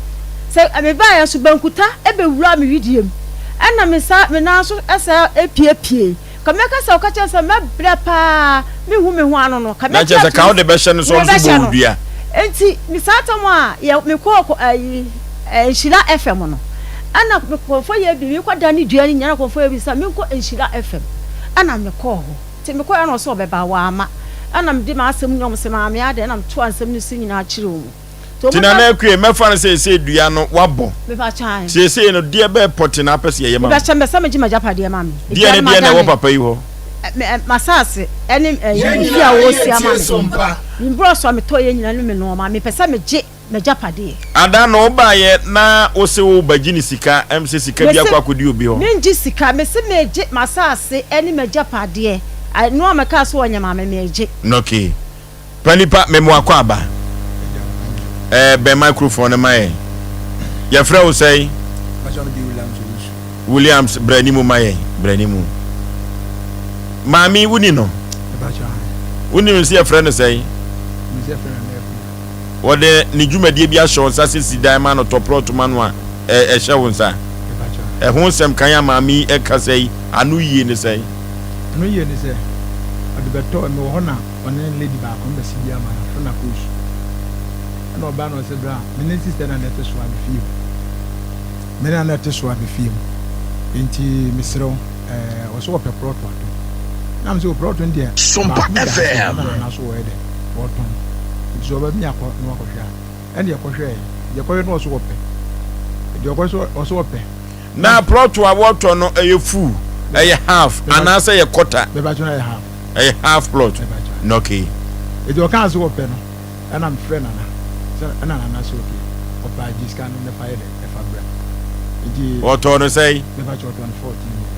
Speaker 25: Sɛ mebaeɛ nso bankuta bɛwuraa me wedeɛ mu. Ɛna me nsa me nan nso saa epiepie. Ka mɛka sɛ ɔka kyerɛ sɛ mɛbrɛ paa menhu me ho ano no. Ka
Speaker 1: Na
Speaker 25: mɛgye
Speaker 1: kyerɛ sɛ ka
Speaker 25: atom
Speaker 1: wode bɛhyɛ no sɛ ɔno nso
Speaker 25: mebɛhyɛ
Speaker 1: bɔ wo
Speaker 25: no.
Speaker 1: dua.
Speaker 25: Enti me saa tam a yɛ mekɔɔ kɔ ayi Nhyira FM no ɛna kɔmfɔ yɛ bi mekɔ da ne dua no nyinaa na kɔmfɔ yɛ bi sɛ menkɔ Nhyira FM ɛna mekɔɔ hɔ. Nti mekɔɔ ɛna ɔsɛ ɔbɛba wamma ɛna mede m'asɛm nyinaa ɔmo sɛ maame adɛn ɛna metoa nsɛm no so nyinaa kyerɛ ɔmo.
Speaker 1: Nti Nana Akue, mɛfa no sɛ seesei dua no woabɔ. Seesei no, deɛ bɛɛ pɔte na apɛ sɛ yɛyɛ ma wo?
Speaker 25: Mepɛ sɛ megye m'agyapadeɛ ma me.
Speaker 1: Deɛ ne deɛ na ɛwɔ papa yi hɔ?
Speaker 25: M'asaase ne me fie a wɔresi ama me. Me mborɔso a metɔeɛ nyinaa ne me nnoɔma. Mepɛ sɛ megye m'agyapadeɛ.
Speaker 1: Ada no wobaeɛ na wose worebɛgye ne sika, ɛm sɛ sika bi akɔ akɔdi obi hɔ.
Speaker 25: Mengye sika, mese megye m'asaase ne m'agyapadeɛ. Ɛno a mekaa sɛ wɔnyɛ ma me, megye.
Speaker 1: Okay. Pa nipa me mo akwaaba. Ɛɛ bɛn microphone no ma yɛn. Yɛfrɛ wo sɛn? Williams brɛ animu ma yɛn. Brɛ animu. Maame woni no? Wonim sɛ yɛfrɛ no sɛn? Wɔde ne dwumadie bi ahyɛ wo nsa sɛ si dan ma no, tɔ plɔt ma no a, ɛhyɛ wo nsa. Ɛho nsɛm kan a maame yi ɛka sɛ yi, ano yie ne sɛn?
Speaker 8: Ano yie ne sɛ, ɔde bɛtɔ, mewɔ hɔ na ɔne lady baako no bɛsi bi ama no, afrɛ no Akoosu. Ɛna ɔbaa na ɔsɛ bra, me ne sister na na ɛte so a me fie mu. Me na na ɛte so a me fie mu. Enti mesrɛ wo, ɛɛ ɔsɛ ɔpɛ prɔto atɔ. Na me sɛ o prɔto no deɛ
Speaker 24: Sompa
Speaker 8: baako bi da ha sɛ
Speaker 24: FM.
Speaker 8: na nana so wɔyɛ dɛ wɔtɔn. Nti sɛ ɔbɛ mi akɔ na wakɔhwɛ a. Ɛna yɛkɔhwɛɛ, deɛ kɔhwɛ no ɔsɛ ɔpɛ. Deɛ ɔkɔ so ɔsɛ ɔpɛ.
Speaker 1: Na prɔto a wɔtɔ no ɛyɛ full, ɛyɛ half anaasɛ ɛyɛ quarter?
Speaker 8: Bɛba kyɛ no ɛyɛ half.
Speaker 1: Ɛyɛ half plot.
Speaker 8: Bɛba kyɛ.
Speaker 1: Okay.
Speaker 8: Nti ɔkaa sɛ ɔpɛ no. Ɛna me frɛ Nana sɛ ɛna Nana sɛ ok ɔpɛ a gye sika no na fa yɛ dɛ ɛfa bra nti.
Speaker 1: Ɔtɔɔ no sɛn?
Speaker 8: Mepa kyɛw ɔtɔɔ no 14 million.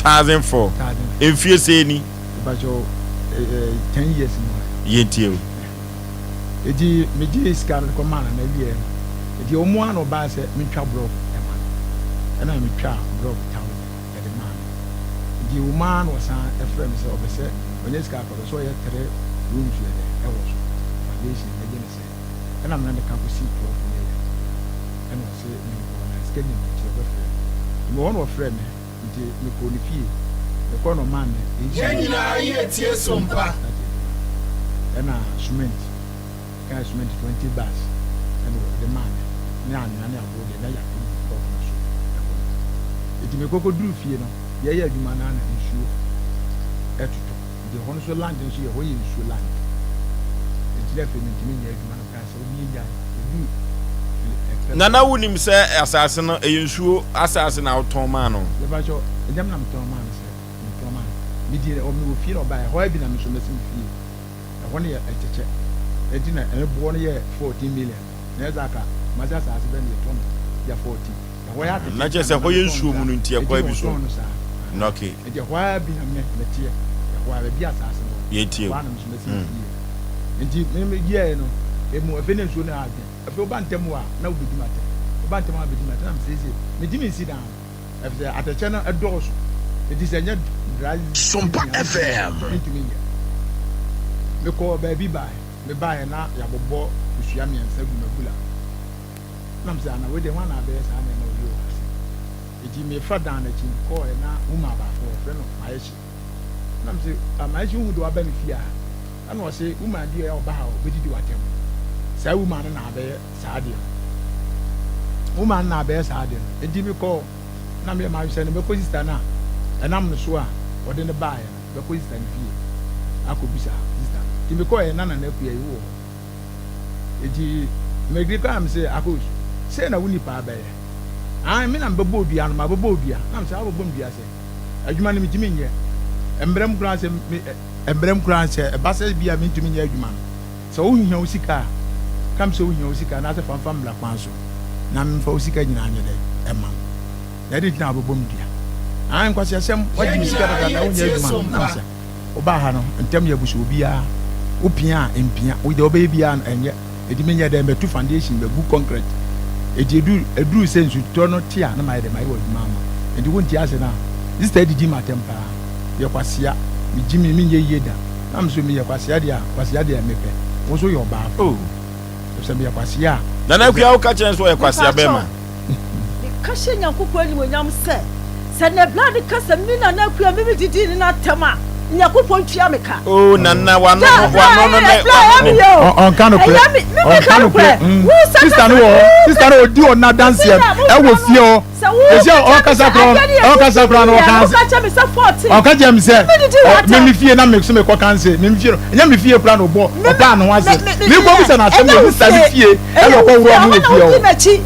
Speaker 1: 1004.
Speaker 8: 1004.
Speaker 1: Mfie sɛn ni?
Speaker 8: Mepa kyɛw eh, 10 years ni hɔ.
Speaker 1: Yɛntie o.
Speaker 8: Eti me gye sika no kɔ maa Nana wieɛ no eti ɔmo ara na ɔbaa sɛ mentwa blɔk ɛma no ɛna me twaa blɔk 1000 ɛde maa no. Nti ewom ara na ɔsan frɛɛ me sɛ ɔpɛ sɛ ɔnya sika kakra ɔpɛ sɛ ɔyɛ tre rooms yɛ dɛ ɛwɔ so foundation mɛgye no sɛn ɛna me ne no ka kɔsii 12 million ɛna ɔse menkɔ na sika nim akyire ɔbɛfrɛ me nti mewɔ hɔ na ɔfrɛɛ me nti mekɔɔ ne fie mekɔɔ na ɔmaa me
Speaker 24: Yɛn
Speaker 8: 800
Speaker 24: nyinaa yɛ tie sompa.
Speaker 8: start adwuma ɛna cement kaa cement 20 bags ɛna ɔde maa me ne anwea ne aboɔ deɛ na yɛato gu truck no so ɛhɔ no. Enti mekɔ kɔduruu fie no, yɛyɛ adwuma no ara na nsuo ɛtotɔ. Nti ɛhɔ no nso land nso yɛ, ɛhɔ yɛ nsuo land. Enti na afei mentumi nyɛ adwuma no koraa sɛ obi yɛgyae. Ɛduru ɛpɛ
Speaker 1: Nana wonim sɛ asase no ɛyɛ nsuo asase na wotɔn maa no?
Speaker 8: Mepakyɛw, ɛnyɛ me na metɔn maa no sɛ metɔn maa no. Medie mewɔ fie na ɔbaeɛ, ɛhɔ ara bi na me nso masi me fie. Ɛhɔ no yɛ ɛkyɛkyɛ ɛnti na ɛno boɔ no yɛ 14 million na ɛsɛ aka Kumasi asaase bɛn na yɛtɔ no yɛ 14 ɛhɔ yɛ atɛkyɛ
Speaker 1: Na kyerɛ sɛ ɛhɔ yɛ nsuo mu no nti ɛkwan bi so
Speaker 8: wɔtɔn no saa
Speaker 1: Na okay.
Speaker 8: ɛnti ɛhɔ ara bi na me meteɛ ɛhɔ ara baabi asaase no wɔ
Speaker 1: Yɛntie
Speaker 8: ɛhɔ
Speaker 1: o.
Speaker 8: ara na me nso masi me fie nti me me yɛɛ no emu afei na nsuo no adwene afei woba ntɛm a na wobɛdi m'atɛm woba ntɛm a wobɛdi m'atɛm na mesiesie mentumi nsi dan no Efisɛ atɛkyɛ no dɔɔso, enti sɛ ɛnyɛ dry season
Speaker 24: Sompa
Speaker 8: a mentumi
Speaker 24: FM.
Speaker 8: mentumi nyɛ. Mekɔɔ baabi bae, mebaeɛ na yɛabobɔ kosua mmiɛnsa gu m'abura. Na mesɛ ana wei deɛ hwan na abɛyɛ saa nneɛma wei wɔ ha sei? Enti mefa dan no akyi mekɔɔɛ na woman baako wɔfrɛ no Maehye. Na mese ah Maehye wohu deɛ waba me fie ha? Ɛna ɔse woman bi a ɔba ha a ɔbɛdidi w'atɛm. Saa woman no na abɛyɛ saa adeɛ no. Wo man na abɛyɛ saa adeɛ no. Enti mekɔɔ, na meyɛ m'adwene sɛ mɛkɔ sista no a ɛnam ne so a wɔde no baeɛ no, mɛkɔ sista no fie akɔbisa sista no. Enti mekɔeɛ na Nana Akua yi wɔ hɔ. Enti mede kɔe a mese, Akos, sei na wo nipa abɛyɛ? Aane, me na mebɛbɔɔ dua no, mabɛbɔ dua. Na mese, wabɛbɔ me dua sɛ? Adwuma no mentumi nyɛ. Mmerɛ mu koraa sɛ, mmerɛ mu koraa sɛ ɛba sɛ bi a mentumi nyɛ adwuma no, Sɛ wo hia wo sika a, ka me sɛ wo hia wo sika anaasɛ fa mfa mmra kwan so na me mfa wo sika nyinaa nyɛ dɛn mma wo. Na ɛdɛn nti na wobɛbɔ me dua? Aane, nkwaseasɛm, woagye me sika dadaada, wonyɛ adwuma. Na me sɛ, wobaa ha no, ntɛm yɛ abusu obiara, wo pia a, ɛmpia, wo deɛ wobɛyɛ biara no, ɛnyɛ. Enti menyɛ dɛn, matu foundation, magu concrete. Enti ɛduru, ɛduru sɛ nsutɔ no te a, na mayɛ dɛn, mayɛ w'adwuma ama wo. Enti wonte ase no a, sister adidi m'atɛm paa. Yɛ kwasea, megye me, menyɛ yie da. Na me nso meyɛ kwasea deɛ a, kwasea deɛ mepɛ. Wo nso woyɛ ɔbaa fo. Efisɛ meyɛ kwasea a.
Speaker 1: Nana Akua wo ka kyerɛ no sɛ ɔyɛ kwasea bɛɛma.
Speaker 25: Mepakyɛw, meka hyɛ Nyankopɔn animuonyam sɛ, sɛ Nɛbla no ka sɛ me Nana Akua me medidii ne no atɛm a, Nyankopɔn ntua me ka.
Speaker 1: Oh Nana wano no wano no ne wano no.
Speaker 8: Ɔnka nokorɛ ɔnka nokorɛ sista no wɔ hɔ sista no ɔdi ɔno adanseɛ ɛwɔ fie hɔ. Esi a ɔkasa koraa ɔkasa koraa no ɔka ase ɔka kyerɛ mi sɛ mi mi fie na mi so mi kɔ kanse mi mi fie no ɛnyɛ mi fie koraa na ɔbɔ ɔpaa ne ho ase mi kɔ bisa na asɛm wɔ sista mi fie ɛna ɔkɔ wura ɔmo wɔ fie hɔ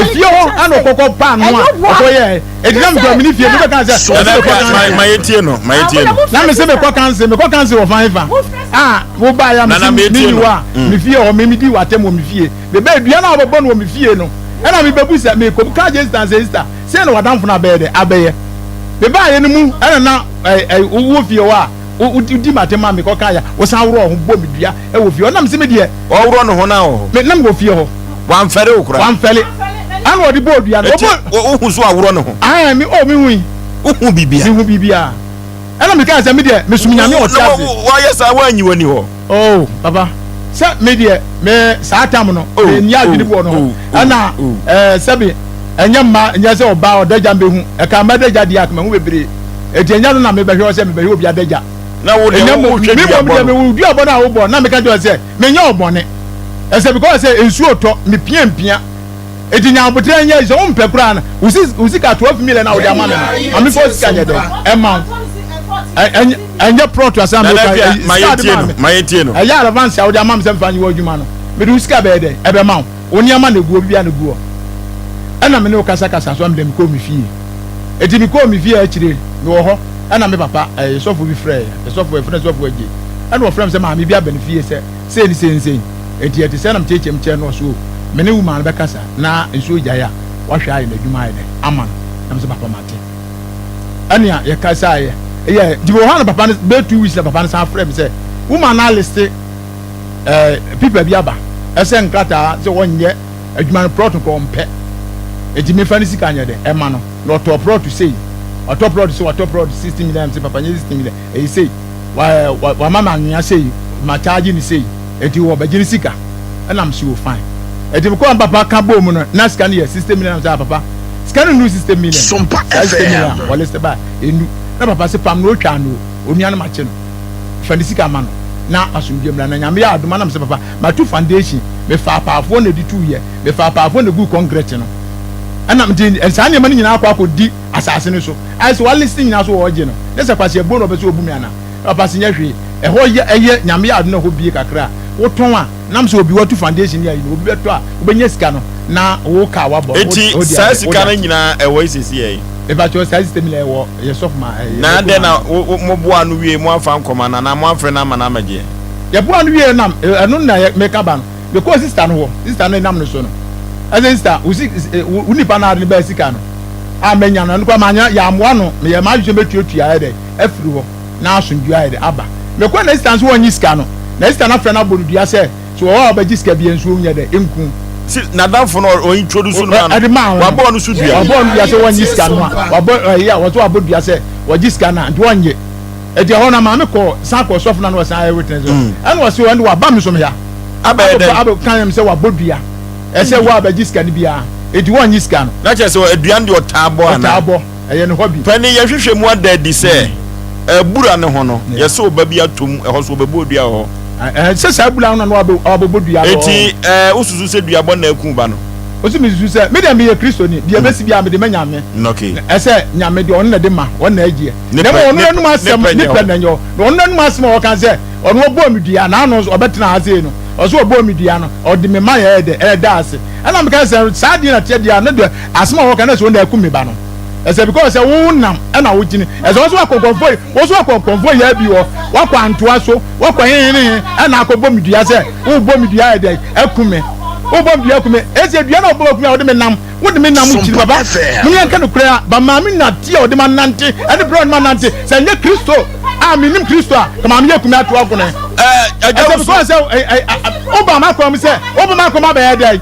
Speaker 8: efie hɔ ɛna ɔkɔ kɔ paa ne ho a ɔkɔ yɛ edi na mi kɔ mi ni fie mi bɛ kan sɛ ɔsɛ mi kɔ kanse
Speaker 1: ma yɛ tie no ma yɛ tie no
Speaker 8: na mi sɛ mi kɔ kanse mi kɔ kanse wɔ fan fa a wo ba ya mi si mi ni wa mi fie hɔ mi mi di wa tɛm wɔ mi fie. Mebɛɛ dua no a wɔbɛbɔ no wɔ me fie no, ɛna mebɛbu sɛ mekɔ ka kyerɛ sista sɛ, Sista, sei na w'adamfo no abɛyɛ dɛ abɛyɛ. Mebaeɛ no mu ɛna na wowɔ fie hɔ a wodi m'atɛm a mekɔ kaeɛ a wosan worɔ wo ho bɔ me dua wɔ fie hɔ. Na mese me deɛ.
Speaker 1: Ɔworɔ ne ho na wɔ hɔ.
Speaker 8: Me na mewɔ fie hɔ.
Speaker 1: Wamfɛre wo koraa.
Speaker 8: Wamfɛre. Ɛna ɔde bɔɔ dua no.
Speaker 1: Eti wohu so aworɔ ne ho.
Speaker 8: Ae me oh mehui.
Speaker 1: Wohu biribiara.
Speaker 8: Mehu biribiara. Ɛna mekaa sɛ me deɛ mesom Nyame a ɔte ase.
Speaker 1: Wayɛ saa woanyi w'ani hɔ?
Speaker 8: Oh papa sɛ me deɛ me saa tam no oh, menni adwene bi wɔ no ho oh, oh, ɛna ɛɛ sɛbi ɛnyɛ mma ɛnyɛ sɛ ɔbaa ɔdagya mbɛhu ɛka mma adagya deɛ akoma hu bebree eti ɛnyɛ no na mebɛhwɛ sɛ mebɛhwɛ obi adagya.
Speaker 1: Na wo deɛ wo hwɛ duabɔ
Speaker 8: no. Me duabɔ no a wobɔ na meka kyerɛ sɛ menyɛ ɔbɔne ɛsɛ because sɛ nsuo tɔ mepia mpia. Eti nya aboterɛ nyɛ sɛ wompɛ koraa no wo sika 12 million a wode ama me no ma memfa wo sika nyɛ dɛn ɛma wo ɛnyɛ prɔto asɛm a meka sika de ma me ɛyɛ advance a wode ama me sɛ mfa nyɛ w'adwuma no mede wo sika bɛyɛ dɛn ɛbɛma wo wo nneɛma na ɛguɔ bibia na ɛguɔ ɛna me ne wo kasakasa so a mede mekɔɔ me fie eti mekɔɔ me fie akyire mewɔ hɔ ɛna me papa ɛyɛ sɔfo bi frɛ sɔfo ɛfrɛ sɔfo agye ɛna ɔfrɛ me sɛ maame bi aba ne fie sɛ sei ne sei ne sei. Enti ɛte sɛ na meteɛteɛm kyerɛ no, ɔse o, me ne wo maa no bɛkasa na nsuo gyae a, wahwɛ ayɛ n'adwuma ayɛ dɛn ama no. Na mese papa mate. Ɛnea yɛkasaeɛ, ɛyɛ nti wɔ hɔ a na papa no, bɛyɛ 2 weeks na papa no san frɛ me sɛ, wo maa no aliste ɛɛ pipa bi aba, ɛsɛ nkrataa sɛ wɔnyɛ adwuma no plot nka ɔmpɛ. Enti mefa ne sika nyɛ dɛn ɛma no. Na ɔtɔɔ plot sei, watɔ plot sei, watɔ plot 60 million, mese papa nyɛ 60 million, ɛyɛ sei. Wa wa wama me anwea sei, ma charge no sei, enti wɔbɛgye ne sika. Ɛna mese o fine. Enti mekɔɔ papa ka bɔɔ mu no, na sika no yɛ 60 million, na mese ah papa, sika no nnuru 60 million.
Speaker 10: Sompa
Speaker 8: Saa 60 million a
Speaker 10: FM.
Speaker 8: wɔliste ba a, ɛnnu. Na papa se pam no, otwaa no o, onua no makye no, fa ne sika ma no na asomdwoeɛ mmra. Na Nyame yɛ adom a, na mese papa, matu foundation, mefaa apaafoɔ na ɛde tuiɛ, mefaa apaafoɔ na ɛguu concrete no. Ɛna nti saa nneɛma no nyinaa akɔ akɔdi asase no so. Ayɛ sɛ walist nyinaa so ɔɔgye no ne sɛ kwasi abuo na ɔpɛ sɛ ɔbu me anaa? Na papa se nyɛ hwee ɛhɔ yɛ ɛyɛ Nyame yɛ adom na ɛhɔ bie kakra a wotɔn a nam sɛ obi watu foundation ne ayi no obi bɛtɔ a wobɛnya sika no na wo car wabɔ no
Speaker 1: Enti
Speaker 8: wode
Speaker 1: saa
Speaker 8: ayɛ
Speaker 1: sika
Speaker 8: wode
Speaker 1: no
Speaker 8: ate.
Speaker 1: nyinaa ɛwɔ he seesei yi?
Speaker 8: Mepakyɛw saa system nyinaa ɛwɔ yɛ sɔfo ma ɛyɛ
Speaker 1: Na
Speaker 8: mɛko
Speaker 1: adɛn na
Speaker 8: maame.
Speaker 1: wo wo moboa ano wie mo amfa ankɔma no anaa moamfrɛ no amma no ammɛgyeɛ?
Speaker 8: Yɛboa ano wie nam ɛno na meka ba no. Mekɔɔ sista no hɔ, sista no nam no so no, ɛsɛ sista, wo si, wo nipa no ade no bɛɛ sika no a manya no, ɛno koraa manya, yɛammoa no, meyɛ m'adwene sɛ mɛtuatua ayɛ dɛ afiri hɔ na asomdwoeɛ ayɛ dɛ aba. Mekɔɔ na sista nso wɔnnye sika no, na sista no afrɛ no abɔ no dua sɛ, sɛ wɔ hɔ a ɔbɛgye sika biara nso ɔnyɛ dɛ nku.
Speaker 1: Si n'adamfo no ɔ introduce no maa no,
Speaker 8: Ɛde maa no,
Speaker 1: wabɔ ɔno so dua.
Speaker 8: Wabɔ no dua sɛ wɔnnye sika no a, wabɔ ɛyɛ a wɔsɛ wabɔ dua sɛ wɔgye sika no a, nti wɔnnye. Ɛti ɛhɔ no maame kɔ san kɔ sɔfo no na ɔsan ayɛ witness mm. Ɛna ɔse ɔno waba me so me ha.
Speaker 1: Abɛyɛ dɛn?
Speaker 8: Abɛ kan yɛm sɛ wabɔ dua. Ɛsɛ wo abɛgye sika no biara. Eti wɔnnye sika no.
Speaker 1: Na kyerɛ sɛ aduan deɛ ɔtaa bɔ anaa?
Speaker 8: Ɔtaa bɔ. Ɛyɛ ne hobby.
Speaker 1: Panin yɛhwehwɛ mu ada adi sɛ abura no ho no yɛsɛ ɔba bi atɔ mu ɛhɔ so ɔbɛbɔ dua wɔ hɔ.
Speaker 8: Ɛɛ sɛ saa abura no na wabɛbɔ dua wɔ hɔ.
Speaker 1: Eti ɛɛ wosusu sɛ duabɔ na aku ba no?
Speaker 8: Ɔsi mesusu sɛ me deɛ meyɛ Kristoni deɛ ɛbɛsi biara mede ma Nyame.
Speaker 1: Okay.
Speaker 8: Ɛsɛ Nyame deɛ ɔno na ɛde ma ɔno na ɛgyeɛ. Na mmom ɔno n'anom asɛm ne pɛ na ɛnyɛ hɔ. Na ɔno n'anom asɛm a ɔka sɛ ɔno ɔbɔɔ me dua na ano nso ɔbɛtena ha sei no, ɔsɛ ɔbɔɔ me dua no, ɔde me ma yɛ dɛ ɛda ase. Ɛna meka sɛ saa deɛ na teɛ deɛ a na deɛ asɛm a ɔka na sɛ ɔna aku me ba no. Ɛsɛ because sɛ wo nam ɛna wo gyini. Ɛsɛ wɔn nso wakɔ nkɔmfo wɔn nso wakɔ nkɔmfo yɛ bi wɔ wakɔ antoa so wakɔ hehe ne he ɛna akɔbɔ me dua sɛ wobɔ me dua yɛ dɛ aku me wobɔ me dua aku me. Ɛsɛ dua na ɔbɔ aku me a ɔde me nam. Wode me nam kyiri papa. Mom yɛnka nokorɛ a, ba maame nate a ɔde ma nante ɛne berɛ a ɔde ma nante. Sɛ ɛnyɛ Kristo a menim Kristo a, ka maame yɛ kumi ato agono. Ɛsɛ because sɛ woba m'akwan mu sɛ woba m'akwan mu abɛyɛ dɛn?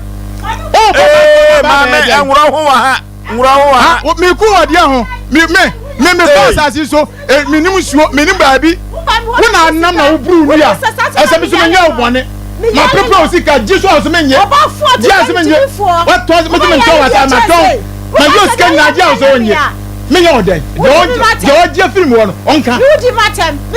Speaker 8: Woba m'akwan mu abɛyɛ dɛn?
Speaker 1: Maame, nwura ho wɔ ha. Nwura ho wɔ ha.
Speaker 8: Meku wɔ deɛ ho. Me me me me ba asase so. E, menim nsuo, menim baabi. Wo na anam na woburu nnua. Ɛsɛ me so menyɛ wo bɔne. Mapepa wo sika, gye so a so menyɛ. Gye a so menyɛ. Watɔ, me so mentɔn w'asase, matɔn. Magye wo sika nyinaa, gye a so wonyɛ. Menyɛ wo dɛn? Deɛ ɔgye afiri me hɔ no, ɔnka.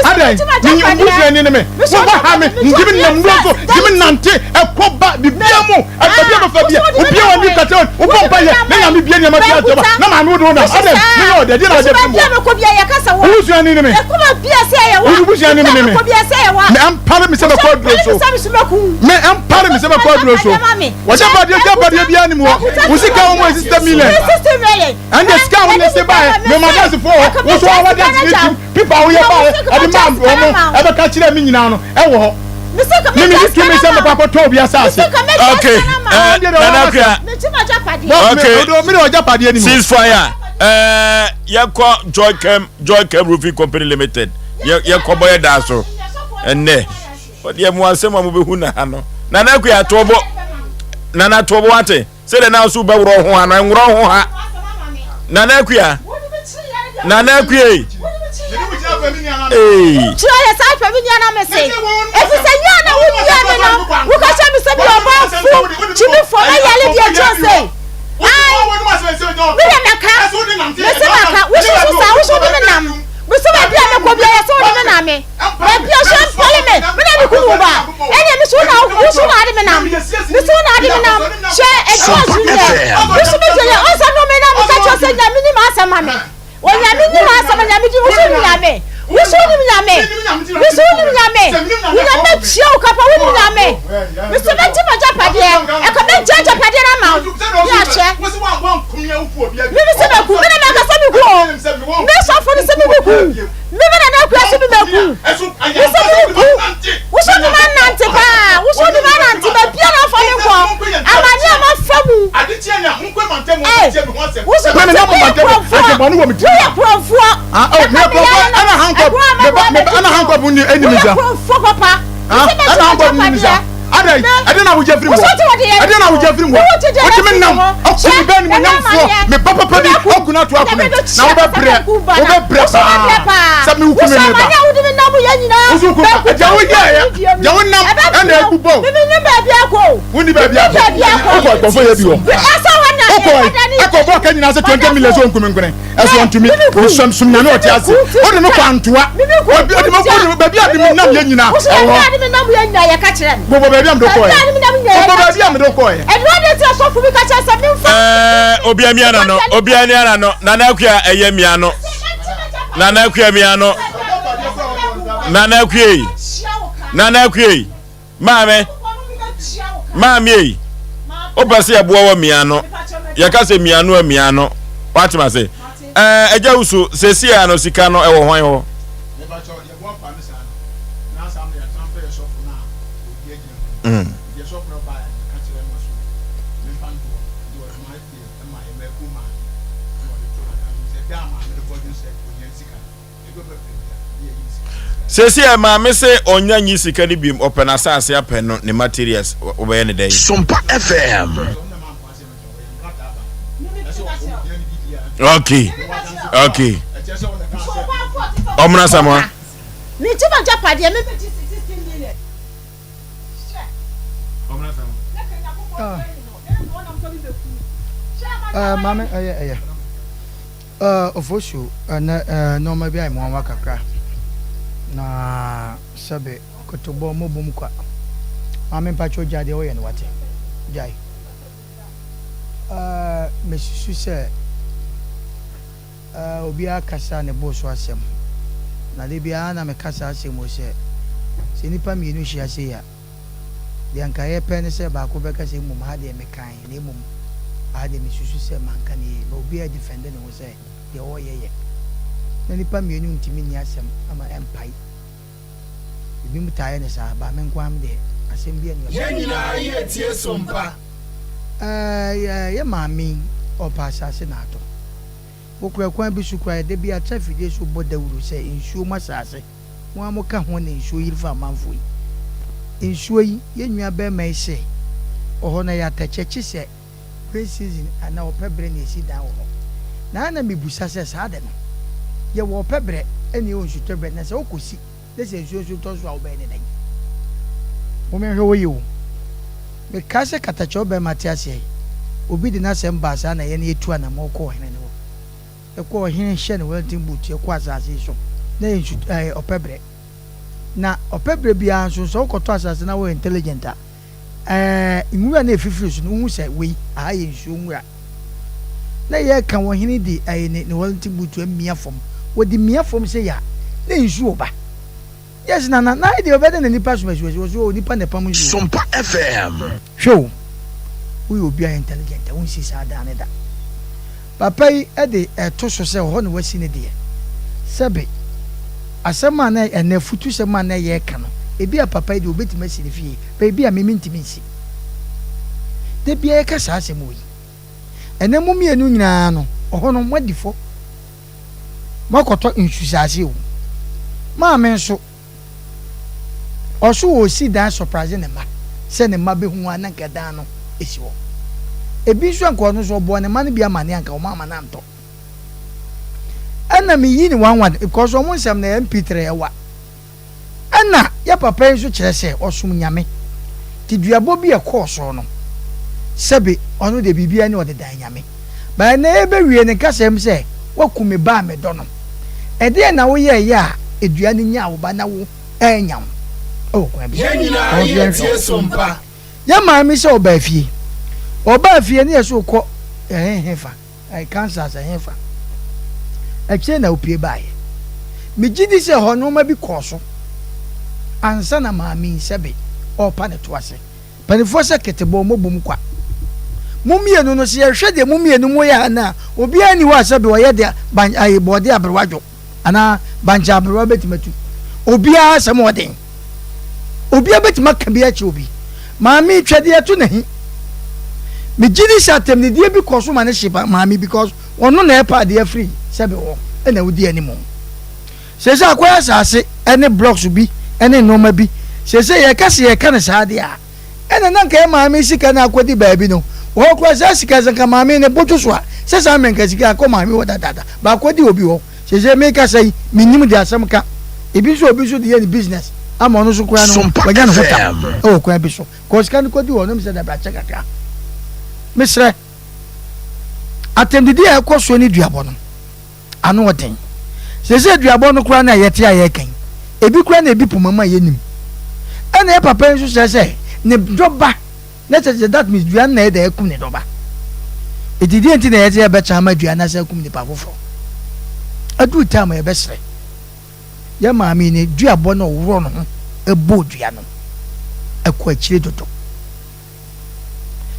Speaker 8: Adɛn? Menye wo busuani ne me. Woha me, ngye me nam nnuro so, gye me nante, ɛkɔ ba, bibia mu. Baabi a bɛfa bia, obi a wɔne kasa wobɔ mpa yɛ na nyame bie nneɛma bi akyɛ ba na maame wode wo nam adɛn meyɛ ɔdɛ deɛ na ɔde firi mu wo busuani ne me wo busuani ne me me me ɛmpare me sɛ mɛkɔ aduro so me ɛmpare me sɛ mɛkɔ aduro so wɔgya badeɛ gya badeɛ biara ne mu hɔ wo sika wɔ mu yɛ 60 million ɛnde sika a wone se baɛ me madansefoɔ hɔ wo so wɔwɔ danse ne tim pipa a woyɛ baɛ ɛde maa wɔn ɛbɛka kyerɛ me nyinaa no ɛwɔ hɔ Me me ni tumi sɛ mekɔ akɔtɔ obi asase.
Speaker 1: Okay. Uh, Nana Akua. Okay.
Speaker 8: Mi de ɔgya padeɛ ni mu.
Speaker 1: Ceasefire. Uh, yɛkɔ Joycam Joycam Roofing Company Limited. Yɛkɔ bɔ yɛ daa so. Ɛnɛ. Ɔdeɛ mu asɛm a mobɛhu na ha no. Nana Akua toɔbɔ. Nana toɔbɔ wate. Sɛdeɛ na nso wobɛworɔ ho ha no, nworɔ ho ha. Nana Akua. Nana Akua. Ee.
Speaker 25: Kyerɛ yɛ saa hwɛ me nua na me se. Efisɛ nua na wo nua me no, wo ka kyerɛ me sɛ meyɛ ɔbɔnfo, gyimifoɔ, mɛyale deɛ kyerɛ sɛ. Ai, me deɛ mɛka, mese maka, wo susu saa, wo so wode me nam. Mese baabi a mɛkɔ biara sɛ wode me nam me. Baabi a so mpɔle me, me na me kunu wo ba. Ɛdeɛ me so na wo so na ade me nam. Me so na ade me nam. Hwɛ ɛdwuma so nyɛ. Wo so me gyɛ yɛ ɔnsa no me na me ka kyerɛ sɛ nyame ni ma asɛm ma me. Onyame nim asɛm Onyame di woso nim Nyame woso nim Nyame woso nim Nyame Onyame bɛtua wo kapa wonim Nyame meso bɛgye m'agyapadeɛ ɛkɔ bɛgye agyapadeɛ no ama wo ne ahwɛ me me sɛ mɛku me na mɛkasa me ku o me sɔfo no sɛ me bɛku me me nana akua sɛ me bɛku me sɛ me ku woso nim anante paa woso nim anante baabia na afa me nkɔ amane a mafa mu
Speaker 5: Mami na mo mante adwemmɔne wɔ me tirim.
Speaker 25: Woyɛ kurɔfoɔ.
Speaker 5: Ah, oh, meyɛ kurɔfoɔ ɛna hankɔp. Ɛna hankɔp ni ɛni mi sa.
Speaker 25: Woyɛ kurɔfoɔ papa.
Speaker 5: Ah, ɛna hankɔp ni mi sa. Adɛ, ɛdɛ na wogye firi mu hɔ. Ɛdɛ na wogye firi mu hɔ. Wogye mi nam ɔkò mi bɛn ni mo nyamfoɔ mi ba papa bi ɔkò na to akò mi na wobɛ brɛ wobɛ brɛ paa sɛ mi wuku mi mi ba. Wosu ku ɛdɛ wo yɛ yɛ deɛ wo nam ɛna ebu bɔ. Wonni baabi akɔ. Wokɔ nkurɔfoɔ yɛ bi wɔ. Wokɔ ɛkɔ bɔ ɔka nyinaa sɛ 20 million sɛ ɔnkumi nkone. Ɛso ɔntumi. Mesɔm som nyame ɔte ase. Wode me kɔ antoa. Obi ɔde me kɔ baabi a de me nam yɛ nyinaa. Ɛwɔ. Bɔbɔ baabi a mede kɔɛ. Bɔbɔ baabi a mede kɔɛ.
Speaker 1: Ɛɛ obia mia na no obia mia na no nana akua ɛyɛ mia no nana akua mia no nana akua yi nana akua yi. Maame, maame ei, wopɛ sɛ yɛboa wɔ mia no, yɛka sɛ mia no a mia no, woate ma se. Ɛɛ, agya wusu, sɛsi a no sika no ɛwɔ hwan hɔ? Mm. Seesei maame se ɔnya nyi sika no biom ɔpɛ n'asaase apɛ no ne materials wobɛyɛ ne dɛn?
Speaker 24: Sompa FM.
Speaker 1: Okay okay ɔmena samoa.
Speaker 25: Megye m'agyapadeɛ mebɛgye 16 million.
Speaker 10: Ah. Maame ɛyɛ ɛyɛ. Ofosu, ɛnnɛ nnoɔma bi ayɛ me nwanwa kakra, na sɛbe kotobɔ mmɔbom kwa. Maame mpakyɛw gyae deɛ woyɛ no wate? Gyae. Mesusu sɛ obiara kasa ne bo so asɛm, na da biara na meka saa asɛm wei sɛ, sɛ nnipa mmienu hyia sei a, Deɛ anka yɛpɛ ne sɛ baako bɛka sɛ mmom ha deɛ mekae na mmom aha deɛ mesusu sɛ manka no yie. But obiara defɛnde ne ho sɛ deɛ ɔreyɛ yɛ. Na nnipa mmienu ntumi nni asɛm ama ɛmpae. Ebinom taa yɛ no saa but me nko ara me deɛ asɛm biara nni hɔ a
Speaker 24: Yɛn nyinaa yɛ tie so mpa.
Speaker 10: Ɛɛ yɛ maame yi ɔpɛ asase na atɔ. Wokura kwan bi so koraa da bi atra afidie so bɔ dawuro sɛ nsuo mu asase. Mo ara mo ka ho na nsuo yiri fa amanfoɔ yi. Nsuo yi, yɛn nua barima yi se, ɔhɔ no ɛyɛ atɛkyɛ kye sɛ rain season anaa ɔpɛ berɛ na yɛsi dan wɔ hɔ. Na na me busa sɛ saa de no, yɛwɔ ɔpɛ berɛ ɛna yɛwɔ nsutɔ berɛ, na sɛ wokɔ si na sɛ nsuo nso tɔ nso a wobɛyɛ ne dɛn? Mo menhwɛ hɔ yie o. Me kae sɛ katakyɛ ɔbarima te aseɛ yi, obi de n'asɛm baa saa na yɛn yɛtu anamɔn kɔɔ ɔhene no hɔ. Yɛkɔ ɔhene hyɛ ne Wellington boot yɛkɔ asase yi so na yɛ nsu ɛɛ ɔpɛ brɛ na ɔpɛ brɛ biara nso sɛ wokɔtɔ asase na woyɛ intelligent a ɛɛ nwura na efifiri so no wohu sɛ wei aha yɛ nsuo nwura na yɛka wɔ hene de ɛɛ ne ne Wellington boot amia fam wɔde mia fam sɛ ya na nsuo ba. Yes nana na ayɛ deɛ ɔbɛdɛ na nipa som asuo asuo o nipa na ɛpam nsuo.
Speaker 24: Sompa FM.
Speaker 10: Hwɛ o woyɛ obi a ɔyɛ intelligent a wonsi saa dan no da. Papa yi de ɛto so sɛ ɔhɔ na wasi ne deɛ. Sɛbe asɛm a na ɛnɛ afutusɛm a na yɛreka no ebi a papa yi deɛ obetumi asi ne fie but ebi a me mentumi nsi. Da biara yɛka saa asɛm wɔ yi. Ɛnɛ mo mmienu nyinaa no ɔhɔ no moadi fɔ. Moakɔtɔ nsusaase o. Maame nso, ɔso ɔresi dan surprise ne mma sɛ ne mma bɛhu a na nka dan no si hɔ. Ebi nso anka ɔno nso ɔbɔɔ ne mma no bi amaneɛ anka wɔn amma no antɔ. Ɛna me yi no one one because ɔmo nsɛm no MP3 ɛwa. Ɛna yɛ papa yi nso kyerɛ sɛ ɔsom Nyame nti duabɔ bi a ɛkɔɔ so no sɛbe ɔno deɛ biribiara ni ɔde dan Nyame. But ɛnɛ yɛbɛwie no nkasɛɛ mu sɛ woaku me ba a medɔ no. Ɛdeɛn na woyɛɛyɛ a dua no nyaa wo ba na wo annya wo wɔ kwan bi so?
Speaker 24: Yɛn nyinaa
Speaker 10: Ɛhɔ nso
Speaker 24: yɛ
Speaker 10: yɛnhwɛ
Speaker 24: tie
Speaker 10: hɔ.
Speaker 24: so mpa.
Speaker 10: Yɛ maame sɛ ɔbaa fie. Ɔbaa fie no yɛ sɛ ɔkɔ ɛhehefa. Kansas ɛhefa? Akyire na opue baeɛ. Megye di sɛ hɔ nnoɔma bi kɔɔ so ansa na maame yi sɛbe ɔrepa ne to ase. Mpanimfoɔ sɛ ketebɔ mmɔ bom kwa. Mo mmienu no sɛ yɛhwɛ deɛ mo mmienu moyɛ ha nnɛ a, obiara nni hɔ a sɛbe ɔyɛ deɛ ban ayi bɔɔde aberewa dwo. Anaa bankye aberewa bɛtumi atu. Obiara asɛm wɔ den. Obiara bɛtumi aka bi akyerɛ obi. Maame yi twɛdeɛ to n'ahi. Megye di sɛ atɛmnidie bi kɔ so ma no hye maame because ɔno na ɛpɛ adeɛ afiri sɛbe hɔ na ɔdi anim. Seesei akɔyɛ asase ne blocks bi ne nnoɔma bi. Seesei yɛka sɛ yɛka no saa deɛ a, Ɛna na nka yɛ maame sika no akɔdi baabi no, wɔ hɔ koraa saa sika sɛ nka maame ne bo to so a, sɛ saa mmerɛ nka sika akɔ maame hɔ dadaada, but akɔdi obi hɔ. Seesei mekasa yi, mennim deɛ asɛm ka. Ebi nso obi nso de yɛ ne business ama ɔno nso koraa no wanya ne ho tam wɔ kwan bi so. Kɔ sika no kɔdi hɔ no, mesɛ dabi akyɛ kakra. Mesrɛ, atɛmdidi a ɛkɔ soɔ ne duabɔ no, ano ɔden. Seesei aduabɔ no koraa no a yɛte a yɛreka yi, ebi koraa na ebi poma mu a yɛnnim. Ɛna yɛ papa yi nso kyerɛ sɛ ne dɔba, na kyerɛ sɛ that means dua no na ɛyɛ dɛ akum ne dɔba. Eti deɛ nti na yɛte yɛbɛkyɛn ama dua no asan akum nipa foforɔ. Aduru time a yɛbɛsrɛ yɛ maame yi ne duabɔ no ɔworɔ ne ho bɔɔ dua no ɛkɔ akyire dodo.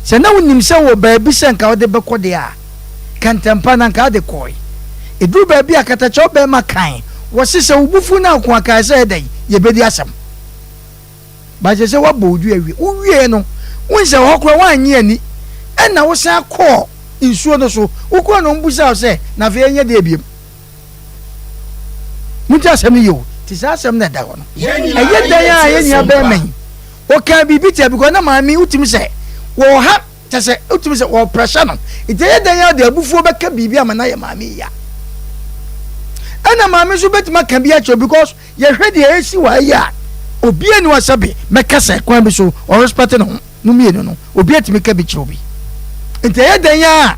Speaker 10: Sɛ na wunim sɛ wɔ baabi sɛ anka wode bɛkɔ de a, ka ntɛmpa na anka ade kɔe. Eduu baabi a katakyɛw barima kae, wɔse sɛ wo bo fuw na ako a kae sɛ ɛdɛn, yebedi asɛm. But ɛsɛ sɛ woabɔ wo dua awie. Wowiee no, wohu sɛ hɔ koraa woannye anni, ɛnna wosan kɔɔ nsuo no so. Wokɔe no wɔbisaa wo sɛ, na afei ɛnyɛ dɛn biom? Montie asɛm no yie o. Nti saa asɛm no a ɛda hɔ no, ɛyɛ dɛn a yɛn nua barima yi, ɔkaa biribi tia because na maame yi wotumi sɛ wɔha kyɛ sɛ wotumi sɛ wɔpressure no. Nti ɛyɛ dɛn a ɔde abufuo bɛka biribi ama no ayɛ maame yi ya. Ɛna maame nso bɛtumi aka bi akyerɛ because yɛhwɛ deɛ ɛsi wɔ ha yi a, obiara ni hɔ sɛbe mɛka sɛ kwan bi so ɔrespect ne ho. Mo mmienu no, obi atumi ka bi kyerɛ obi. Nti ɛyɛ dɛn a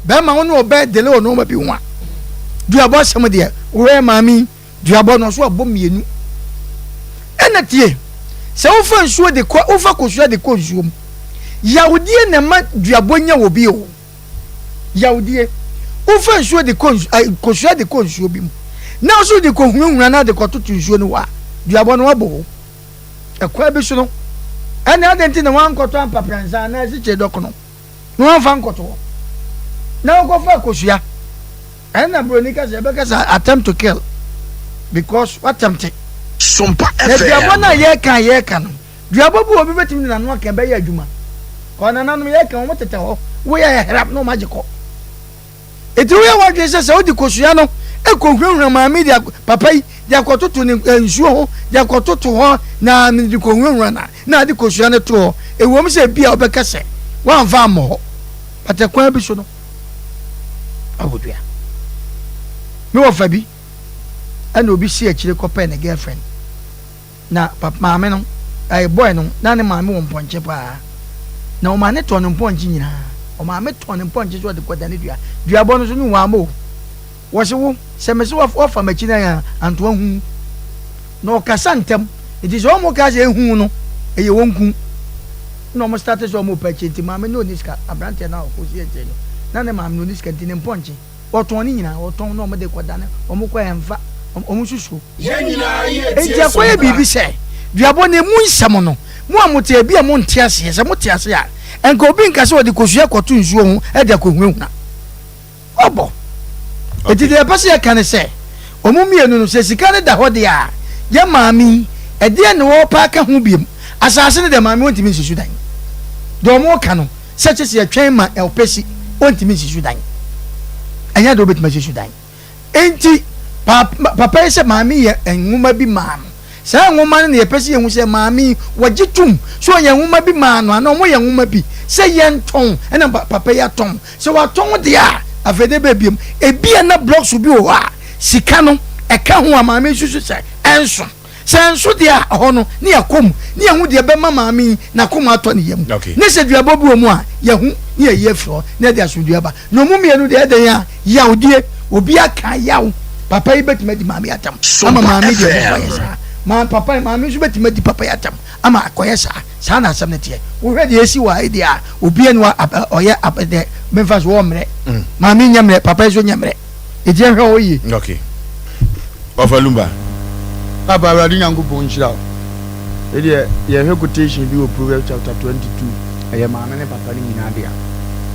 Speaker 10: bɛrima wo ne ɔbɛ dele wɔ nneɛma bi ho a, duabɔ asɛm deɛ, wohwɛ maame yi, duabɔ no ɔso abɔ mmienu. Ɛna tie, sɛ wofa nsuo de kɔ, wofa kosua de kɔ nsuo mu, yawdie na ɛma duabɔ nya wɔ bi o. Yawdie, wofa nsuo de kɔ nsu, kosua de kɔ nsuo bi mu, na nso de kɔ hunahuna na de kɔtoto nsuo no hɔ a, duabɔ no abɔ o. Ɛkwan bi so no, ɛnde adɛn nti na woankɔtɔ ampaprɛnsa anaa asikyire dɔkono na woamfa ankɔto hɔ na wokɔfa kosua? Ɛnna buroni ka sɛ yɛbɛka sɛ attempt to kill because woatɛmte.
Speaker 11: Sompa
Speaker 10: Na duabɔ no a
Speaker 11: FM.
Speaker 10: yɛreka a yɛreka no, duabɔ bi wɔ obi bɛtumi de n'ano aka ɛbɛyɛ adwuma. Kɔ nananom yɛreka wɔn tetɛ hɔ, woyɛ ɛhram na wɔn agye kɔ. Enti woyɛ w'adwene sɛ sɛ wode kosua no kɔhurahura maame yi de papa yi de akɔtoto ne nsuo ho de akɔtoto hɔ na de kɔhurahura na na ade kosua no to hɔ. Ɛwom sɛ ebia wobɛka sɛ woamfa ammɔ hɔ, but ɛkwan bi so no awɔ dua. Me wɔfa bi ɛna obi si akyire kɔpɛɛ ne girlfriend. Na pap maame no, ɛɛ boy no, na ne maame wɔ mpɔnkye paa. Na ɔmaa ne tɔn ne mpɔnkye nyinaa. Ɔmaa me tɔn ne mpɔnkye so ɔde kɔda ne dua. Duabɔ no so no waama o. Wɔse wo, sɛ mese wafa m'akyi na yɛn antoa hu. Na ɔkasa ntɛm. Nti sɛ wɔn ka sɛ ehu no, ɛyɛ wɔn ku. Na wɔn starte sɛ wɔn repɛ akyire nti maame no ɔnni sika. Abranteɛ no a ɔkɔsi akyire no, na ne maame no ɔnni sika nti ne mpɔnkye. Wɔtɔn ne nyinaa, wɔtɔn na wɔde kɔdane, wɔn kɔ ɛmfa, wɔn susuo. Enti ɛkɔyɛ biribi sɛ, duabɔ no emu nsɛm no, mo a mote ebia monte aseɛ, sɛ mote aseɛ a, ɛnka obi nka sɛ ɔde kosua kɔto nsuo ho de akɔhunahuna. Ɔbɔ. Enti deɛ yɛpɛ sɛ yɛka ne sɛ, wɔn mmienu no, sɛ sika no da hɔ deɛ a, yɛn maame yi, ɛdeɛn na wɔrepɛ aka ho biom? Asase no deɛ maame ɔntumi nsi so dan. Deɛ wɔreka no, sɛ kyɛ sɛ yɛtwɛn ma ɔpɛ si, ɔntumi nsi so dan. Ɛnyɛ deɛ ɔbɛtumi asi so dan. Enti, papa yi sɛ maame yɛ nwoma bi maa no. Saa nwoma no na yɛpɛ sɛ yɛhu sɛ maame yi wɔgye tom sɛ ɔyɛ nwoma bi maa no anaa wɔyɛ nwoma bi sɛ yɛntɔn ɛna papa yi atɔn. Sɛ watɔn deɛ a, afei de bɛɛ biom. Ebia na blocks bi wɔ hɔ a. sika no ɛka ho a maame yi susu sɛ ɛnso. Sɛ ɛnso deɛ a, ɛhɔ no ne yɛkɔ mu ne yɛhu deɛ ɛbɛma maame yi n'akoma atɔ ne yam. Ne sɛ duabɔ bi wɔ mu a, yɛhu ne yɛyi afiri hɔ na yɛde asomdwoeɛ aba. Na wɔn mmienu deɛ ɛdɛn a, yawdie, obi aka yaw, papa yi bɛtumi adi maame yi atɛm ama maame deɛ ɛbɛkɔ ayɛ saa. Maa papa yi, maame nso bɛtumi adi papa yi atɛm ama akɔyɛ saa. Saa na asɛm no teɛ. Wohwɛ deɛ ɛsi wɔ ha yi deɛ a, obiara ni hɔ a ɔyɛ deɛ memfa so ɔmmrɛ. Maame yi nyɛ mmerɛ, papa yi nso nyɛ mmerɛ. Enti yɛnhwɛ hɔ yie.
Speaker 1: Ok. Ɔfa Lumba.
Speaker 8: Papa Awurade Nyankopɔn nhyira wo. Wei deɛ yɛhwɛ quotation bi wɔ Proverbs chapter 22 ɛyɛ maame ne papa no nyinaa dea.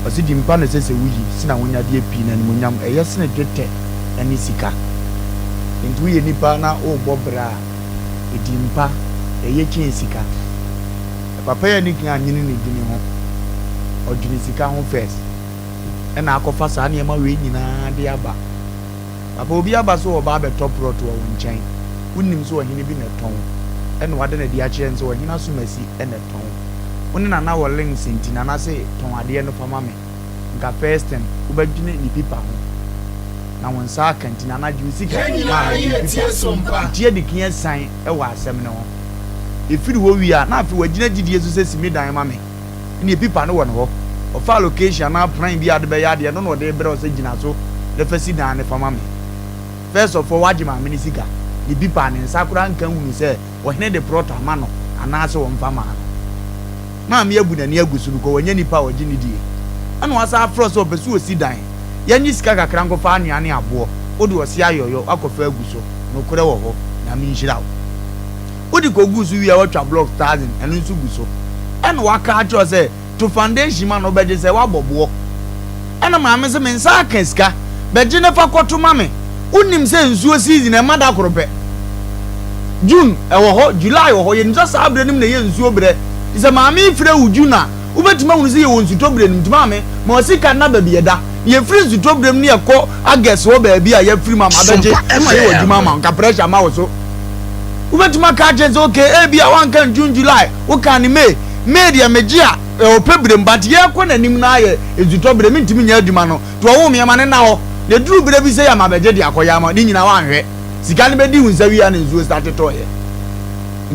Speaker 8: Ɔse di mpa na ɛsɛ sɛ woyi sene ahonyadeɛ pii na animuonyam ɛyɛ sene dwetɛ ne sika. Enti woyɛ nipa na worebɔ bra a di mpa ɛyɛ kyɛn sika. Papa yi anni kan annwene ne dini ho, ɔdwene sika ho first. na akɔfa saa nneɛma wei nyinaa de aba. Papa, obi aba sɛ ɔreba abɛtɔ prɔt wɔ wo nkyɛn, wonim sɛ ɔhene bi na ɛtɔn, ɛna wada no adi akyerɛ no sɛ ɔhene asomasi na ɛtɔn. Wo ne Nana wɔ links nti Nana se tɔn adeɛ no fa ma me. Nka first thing, wobɛdwene ne pipa ho na wo nsa aka nti Nana gye wo sika ma me gye wo pipa. Nti adi kan asiane wɔ asɛm no ho. Ɛfiri hɔ wie a, na afei wagyina gyidie so sɛ si me dan ma me. Ɛnneɛ pipa no wɔ ne hɔ. Ɔfaa location anaa plan bi a ɔde bɛyɛ adeɛ no na ɔde rebrɛ wo sɛ gyina so na fa si dan no fa ma me. First of all wagye maame no sika, ne pipa a ne nsa koraa nka nhunu sɛ ɔhene de prɔt ama no anaasɛ ɔmfa maa no. Maame abu n'ani agu so because wanya nipa a ɔgye no die. Ɛna wasan afrɛ wo sɛ ɔpɛ sɛ ɔsi dan. Yɛnye sika kakra nkɔfa anwea ne aboɔ, wode ɔse ayɔyɔ akɔfa agu so. Nokorɛ wɔ hɔ. Nyame nhyira wo. Wode kɔguu so wie a woatwa blocks thousand ɛno nso gu so. Ɛna waka akyerɛ wo sɛ to foundation ma no wobɛgye sɛ woabɔ boɔ. Ɛna maame se me nsa aka sika bɛgye na fa kɔto ma me. Wonim sɛ nsuo season ɛmma da koro pɛ. June ɛwɔ hɔ, July wɔ hɔ, yɛnim sɛ saa berɛ no mu na ɛyɛ nsuo berɛ. Nti sɛ maame yi frɛ wo June a, wobɛtumi ahunu sɛ yɛwɔ nsutɔ berɛ no mu. Nti maame, ma wo sika nna baabi ɛda. Yɛfiri nsutɔ berɛ mu ne yɛkɔ August hɔ baabi a yɛafiri mu a mabɛgye na mayɛ w'adwuma ama wo. Nka pressure mma wo so. Wobɛtumi aka akyerɛ no sɛ okay ebia woanka no June July, wokaa no May. May deɛ megye a ɛwɔ pɛ berɛ mu but yɛrekɔ n'anim no ayɛ nsutɔ berɛ mentumi nyɛ adwuma no nti wɔwo me ma no nna hɔ na ɛduru berɛ bi sei a mabɛgye de akɔyɛ ama wo. Ne nyinaa woanhwɛ. Sika no bɛdi wo nsa wie a na nsuo starte tɔeɛ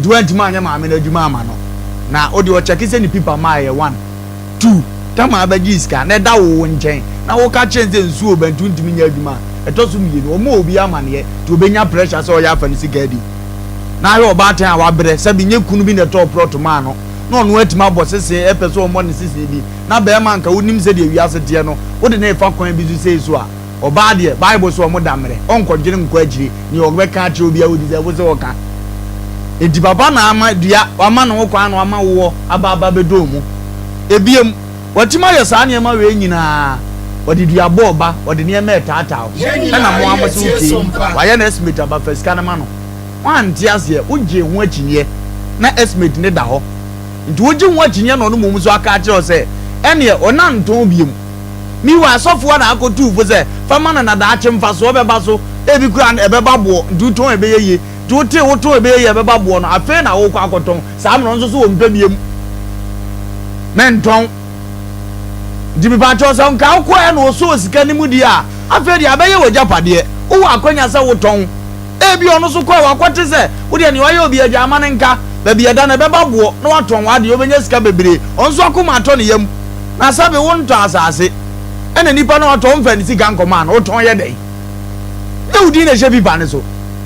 Speaker 8: nti woantumi anyɛ maame no adwuma ama no na wodeɛ ɔkyɛke sɛ ne pipa maeɛ one. Tu Tamar bɛgyee sika na ɛda wo wo nkyɛn na woka kyerɛ no sɛ nsuo reba nti wontumi nyɛ adwuma a, ɛtɔ so mmienu, ɔmma obi amaneɛ nti ɔbɛnya pressure sɛ ɔyɛ afa ne sika adi. Na ahwɛ ɔbaatan a wabrɛ, sɛbe nyɛ kunu bi na ɛtɔɔ prɔto maa no na ɔno atumi abɔ sese ɛpɛ sɛ ɔmmɔ ne sese bi na barima anka wonim sɛdeɛ wiase teɛ no wode no refa kwan bi so sei so a, Ɔbaa deɛ, Bible se ɔmo da mmerɛ, ɔnkɔdwene nkɔ akyire, neɛ ɔbɛka akyerɛ obiara odi sɛ wose ɔka. Enti papa na ama dua, wama ne ho kwan na wama woɔ aba aba bɛdɔ mu. Ebiem, watumi ayɛ saa nneɛma wei nyinaa, ɔde dua bɔ ɔba, ɔde nneɛma ɛtaataa wo, ɛna mo ara mose okay, wayɛ no estimate aba fa sika no ma no. Woante aseɛ, wogyee ho akyinnyeɛ, na estimate no da hɔ. Nti wogye ho akyinnyeɛ na ɔno mmom nso aka akyerɛ wo sɛ, ɛneɛ ɔnantɔn biom. Meanwhile, asɔfoɔ na akɔtuu fo sɛ, Fa ma no na daakye mfasoɔ bɛba so, ebi koraa no ɛbɛba boɔ, nti wotɔn a ɛbɛyɛ yie. Nti wotee wotɔn a ɛbɛyɛ yie a ɛbɛba boɔ no, afei na worekɔ akɔtɔn. Saa mmerɛ no nso so wɔmpɛ biom. Mentɔn. Nti mepaakyɛw sɛ nka wokɔɛ na wɔsɔɔ sika no mu deɛ a, afei deɛ abɛyɛ w'agyapadeɛ. Wowɔ akwanya sɛ wotɔn. Ebia ɔno nso kɔe, wakɔte sɛ wo deɛ nea wayɛ obi agya ama no nka, baabi a ɛda no ɛbɛba boɔ na watɔn w'adeɛ, wobɛnya sika bebree. Ɔno nso akoma atɔ ne yam. Na sɛbe wontɔ asase, ɛna nipa no a watɔ womfaa ne sika nkɔmaa no, wotɔn yɛ dɛn? Nyɛ wo din na ɛhyɛ pipa no so,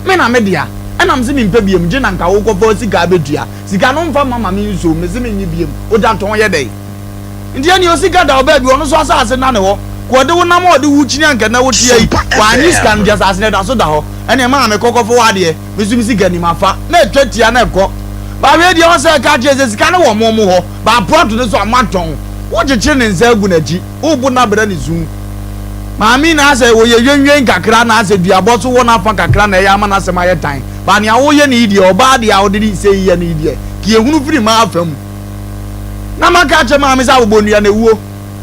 Speaker 8: me na me dea, ɛna mese mempɛ biom, gye na nka wokɔfa wo sika abɛtua. Sika no womfa mma ma me nso, mese mennye biom, woda tɔn yɛ dɛn? Nti ɛneɛ osika da wo baabi, ɔno nso asase nna ne hɔ, ka ɔde wo nam a ɔde wo kyini anka nnɛ woteɛ yi, wannye sika no nti asase no ɛda so da hɔ, ɛneɛ maame kɔ kɔfa w'adeɛ, me nso me sika ni mafa, na atwa tia na ɛkɔ. Ba wei deɛ ɔsɛ ɛka kyerɛ sɛ sika no wɔ mo mo hɔ, ba plot no so a moatɔn, wokyekyere ne nsa agu n'akyi, wobo no abrɛ ne su. Maame yi na asɛ ɔyɛ nwenwen kakra na asɛ duabɔ so wɔ n'afa kakra na ɛyɛ ama n'asɛm ayɛ tan, ba nea woyɛ no yi deɛ ɔbaa deɛ a wode ne sei yɛ no yi deɛ, ka yɛhunu firi mmaa afa mu. Na maka akyerɛ maame sɛ abobɔ nnua na ɛwuo.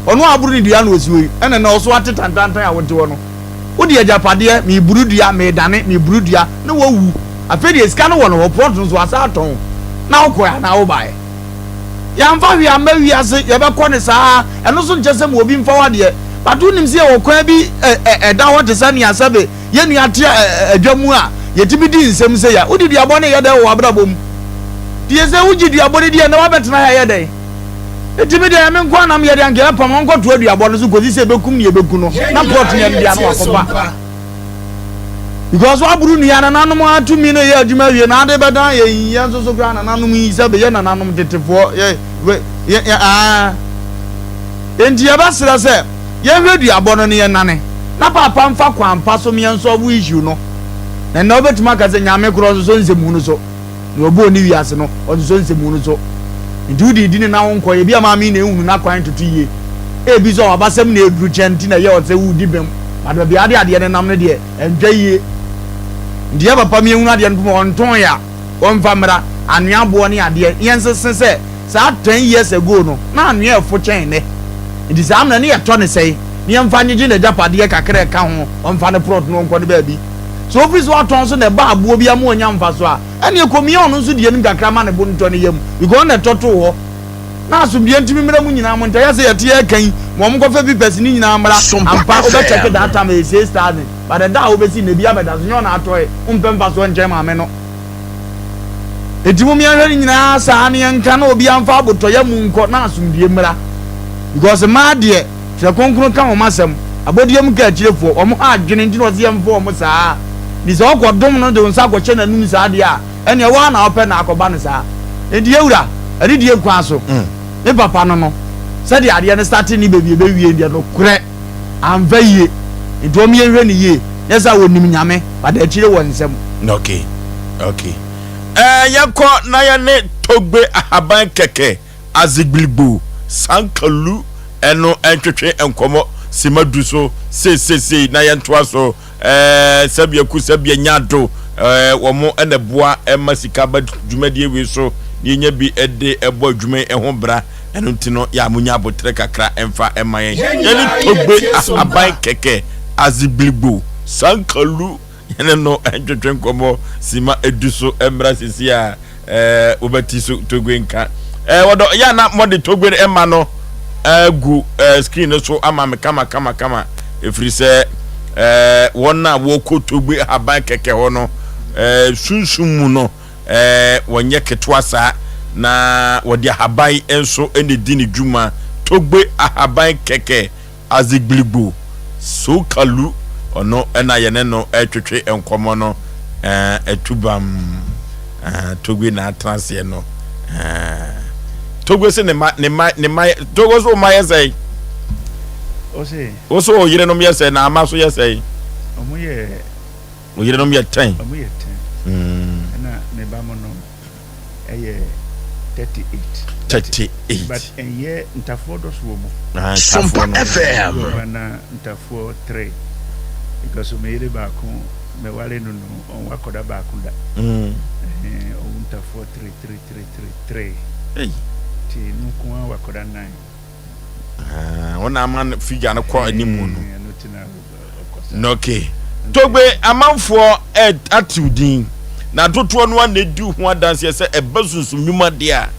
Speaker 8: Ɔno a aboro ne dua na ɔsi hɔ yi, ɛna nnɛ ɔso ate tantantan a wote hɔ no. Wode agyapadeɛ, mereburu dua, meredane, mereburu dua, na woawu. Afei deɛ sika no wɔ ne hɔ, plot no nso wasan atɔn. Na wokɔɛ anaa wobaeɛ? Yɛamfa hwee amma wiase, yɛbɛkɔ no saa ara. Ɛno nso nkyɛ sɛ ma obi mfa w'adeɛ. But wonim sɛ yɛwɔ kwan bi ɛda hɔ te sɛ nea sɛbe yɛn nua te adwa mu a yɛtumi di nsɛm sei a, wode duabɔ no yɛ dɛn wɔ w'abrabɔ mu? Nti yɛ sɛ wogye duabɔ no di a, ɛnnɛ woabɛtena ha yɛ dɛn? Nti me deɛ me nko ara na meyɛ deɛ anka yɛbɛpam no ɔnkɔtoa duabɔ no so kɔsi sɛ yɛbɛkum nea yɛbɛku no na plot no yɛde dua no wakɔfa. Because waboro nua nananom ara tumi no yɛ adwuma awie na ade bɛdan yɛn yi yɛn nso so koraa nananom yi sɛ bɛyɛ nananom tetefoɔ yɛ yɛ yɛ aa enti yɛbɛsrɛ sɛ yɛnhwɛ duabɔ no ne yɛnane na paapa mfa kwan pa so meɛn solve issue no na nnɛ wobɛtumi aka sɛ nyame korɔ nsosɔ nsɛmhu no so Nea ɔbɔɔ ne wiase no, ɔnsosɔ nsɛmmu no so. Enti wode di ne na wo nkɔ. Ebia maame yi na ehunu n'akwan toto yie. Ebi nso a w'abasɛm na eduru kyɛn nti na ɛyɛ wo sɛ woredi bem. But baabi a ade adeɛ no nam no deɛ, ɛntwa yie. Nti yɛ papa ma yɛnhunu adeɛ no poma ɔntɔn yɛ a, ɔmfa mmra. Anwea boɔ ne adeɛ, yɛnsese sɛ saa ten years ago no, na anwea ɛfo kyɛn nnɛ. Nti saa mmerɛ no yɛtɔ no sɛn? Na yɛmfa ngyegye n'agyapadeɛ kakra a ɛka ho, ɔmfa ne prɔt no ɔnkɔ ne baabi. Sɛ ofiri sɛ watɔn nso na ɛba aboɔ bi ama wanya mfasoɔ a, ɛneɛ kɔmia ɔno nso deɛ no mu kakra ma ne bo ntɔ ne yam because ɔno na ɛtɔ too hɔ. Na asomdwoeɛ ntumi mmra mu nyinaa mo ntae sɛ yɛte yɛreka yi ma wɔn nkɔfa papers no nyinaa mmra. Ampa wobɛ check that time ɛyɛ 6000 but ɛda a wobɛsi nnɛ bi abɛda so nyɛ ɔna atɔe wompɛ mfasoɔ nkyɛn maame no. Enti mom yɛnhwɛ ne nyinaa saa na yɛnka na obiara mfa abotɔyam nkɔ na asomdwoeɛ mmra because mmaa deɛ Twerɛ Kronkron ka wɔn asɛm, abɔdeɛ mu kaakyirefoɔ, wɔn ha adwene nti na ɔse yɛmfa wɔn saa. Nti sɛ wokɔ dom no de wo nsa kɔhyɛ n'anum saa deɛ a, ɛneɛ wo ara na wopɛ na akɔba no saa. Enti yɛwura, adidie kwan so, me papa no no, sɛdeɛ adeɛ no starte ne baabi ɛbɛwie deɛ nokorɛ amfa yie. Nti wɔn yɛnhwɛ no yie, nyɛ sɛ wɔnim Nyame, but akyire wɔ nsam.
Speaker 1: Okay, okay. Ɛɛ yɛnkɔ na yɛne Togbe Ahaban Kɛkɛ Azigbiligbo, Sankalu no ntwetwe nkɔmmɔ sima du so seisesei na yɛntoa so. Ɛɛ Sɛbea Ku Sɛbea Nyado, ɛɛ wɔn na ɛboa ma sika ba dwumadie wei so na yɛnya bi de bɔ adwuma yi ho bra. Ɛno nti no yɛ a monya aboterɛ kakra mfa mma yɛn. Yɛne Togbe Ahaban Kɛkɛ, Azigbiligbo, Sankalu Yɛne no ntwetwe nkɔmmɔ sima edu so mmra sisi a ɛɛ wobɛti so Togbe nka. Ɛɛ wɔdɔ yɛ a na mɔde Togbe ɛma no ɛgu ɛɛ screen no so ama me kama kama kama efiri sɛ ɛɛ wɔn a wɔkɔ Togbe ahaban kɛkɛ hɔ no ɛɛ sunsum mu no ɛɛ wɔnyɛ ketewa saa na wɔde ahaban nso ɛna di ne dwuma Togbe ahaban kɛkɛ. Azigbiligbo Soukalu, ɔno na yɛne no retwetwe nkɔmmɔ no, eh, Atubam, eh, Togbe na atena aseɛ no, eh, Togbe se ne ma, ne ma, ne ma, Togbe so ma yɛ sɛe?
Speaker 21: Ose.
Speaker 1: Wo so wo yerenom yɛ sɛe na ama so yɛ sɛe?
Speaker 21: Ɔmo yɛ.
Speaker 1: Wo yerenom yɛ tɛn.
Speaker 21: Ɔmo yɛ tɛn. Ɛna me ba mo no. ɛyɛ 38.
Speaker 1: 38.
Speaker 21: But ɛnyɛ ntafoɔ dɔso wɔ mu.
Speaker 1: Ah, ntafoɔ no.
Speaker 21: FM. Wɔ na ntafoɔ 3. Because me yere baako me ware no no ɔnwo akɔda baako da. Mm. Ɔwo ntafoɔ 3 3 3 3 3. Hey. Ti no nko ara wɔ akɔda 9.
Speaker 1: Ah, wɔn na ama figure no kɔ anim no. No okay. Togbe amanfoɔ atew din na dodoɔ no ara na edi ho adanseɛ sɛ ɛba sunsum nnwuma deɛ a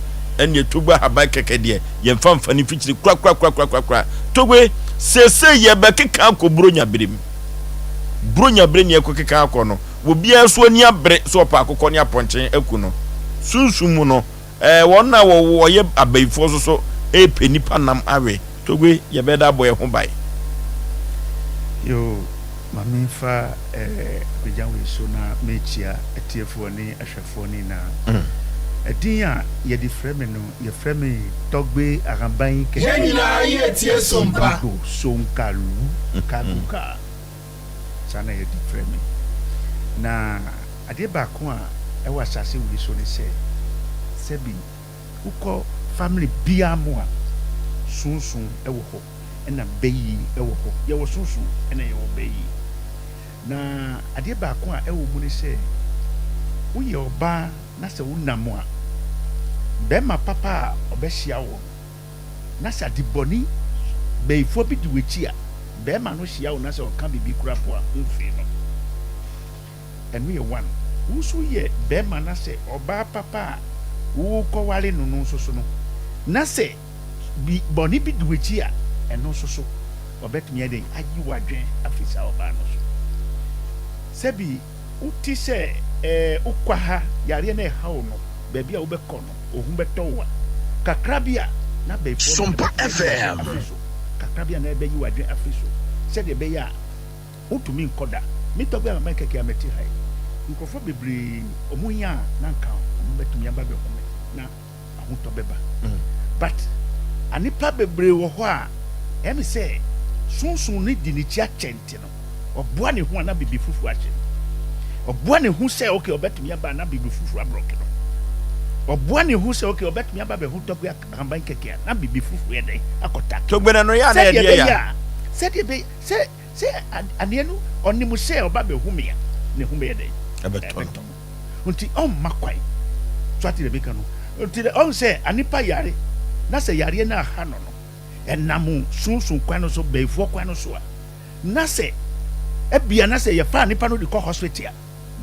Speaker 1: ɛneɛ Togbe ahaban kɛkɛ deɛ yɛmfa mfa ne mfikyire korakorakorakorakora. Togbe seesei yɛbɛkeka akɔ Buronya bere mu. Buronya bere ne yɛkɔkeka akɔ no, obiara so ani abere sɛ ɔpɛ akokɔ ne apɔnkye aku no. Sunsum mu no, Ɛɛ, wɔn a wɔyɛ abayifoɔ nso so repɛ nnipa nam awe. Togbe, yɛbɛyɛ dɛ abɔ yɛn ho ban.
Speaker 21: Yoo, ma me nfa eh, akwagya wei so na mekyia atiefoɔ ne ahwɛfoɔ no nyinaa. Ɛdin a yɛde frɛ me no, yɛfrɛ me Tɔgbe Ahaban Kɛkɛ.
Speaker 24: Yɛn nyinaa yɛ tie sompa.
Speaker 21: Igbo, Sonkalu, Kaguka. Saa na yɛde frɛ me. Na adeɛ baako a ɛwɔ asase wei so ne sɛ, sɛbi wokɔ family biara mu a, sonson wɔ hɔ ɛna bayie wɔ hɔ. Yɛwɔ sonson ɛna yɛwɔ bayie. Na adeɛ baako a ɛwɔ mu ne sɛ, woyɛ ɔbaa na sɛ wonam a, bɛrima papa a ɔbɛhyia wo no, na sɛ ade bɔne bayifoɔ bi di w'akyi a, bɛrima no hyia wo na sɛ ɔka biribi koraa po a, womfii no. Ɛno yɛ one. Wo nso woyɛ bɛrima na sɛ ɔbaa papa a worekɔware no no nso so no, na sɛ bi bɔne bi di w'akyi a, ɛno nso so. ɔbɛtumi ayɛ dɛn ayi w'adwene afi saa ɔbaa no so. Sɛbi wote sɛ ɛɛ wokɔ ha yareɛ no ɛha wo no, baabi a wobɛkɔ no ohu bɛtɔ wo a, kakra bi a na bɛyifoɔ no
Speaker 24: Sompa
Speaker 21: ɛbɛtumi ayi w'adwene
Speaker 24: FM.
Speaker 21: afi so, kakra bi a na ɛbɛyi w'adwene afi so sɛdeɛ ɛbɛyɛ a wontumi nkɔ da. Me tɔgbe a mɛkɛkɛ a mɛte ha yi, nkurɔfoɔ bebree wɔn hia a na nka wɔn bɛtumi aba bɛhu me na ahotɔ bɛba. But anipa bebree wɔ hɔ a ɛyɛ me sɛ sunsun no di n'akyi akyɛ nti no, ɔboa ne ho a na biribi fufuo ahyɛ no. Ɔboa ne ho sɛ okay ɔbɛtumi aba a na biribi fufuo abrɔke no. Ɔboa ne ho sɛ okay ɔbɛtumi aba bɛho tɔgbe ahaban kɛkɛ a na biribi fufuo yɛ dɛn akɔtake.
Speaker 1: Tɔgbe no ɛno yɛ a na
Speaker 21: Sɛdeɛ
Speaker 1: yɛde
Speaker 21: ɛbɛyɛ
Speaker 1: yɛ
Speaker 21: a sɛdeɛ ɛbɛyɛ sɛ sɛ adeɛ no ɔnim sɛ ɔba bɛhu me a ne ho bɛyɛ dɛn
Speaker 1: ɛbɛtɔ no.
Speaker 21: Nti ɔmma kwan. So ate deɛ meka no? Nti ɔhu sɛ anipa yare na sɛ yareɛ no aha no no, ɛnam sunsum kwan no so, bayifoɔ kwan no so a, na sɛ ebia na sɛ yɛfa nipa no de kɔ hospital a,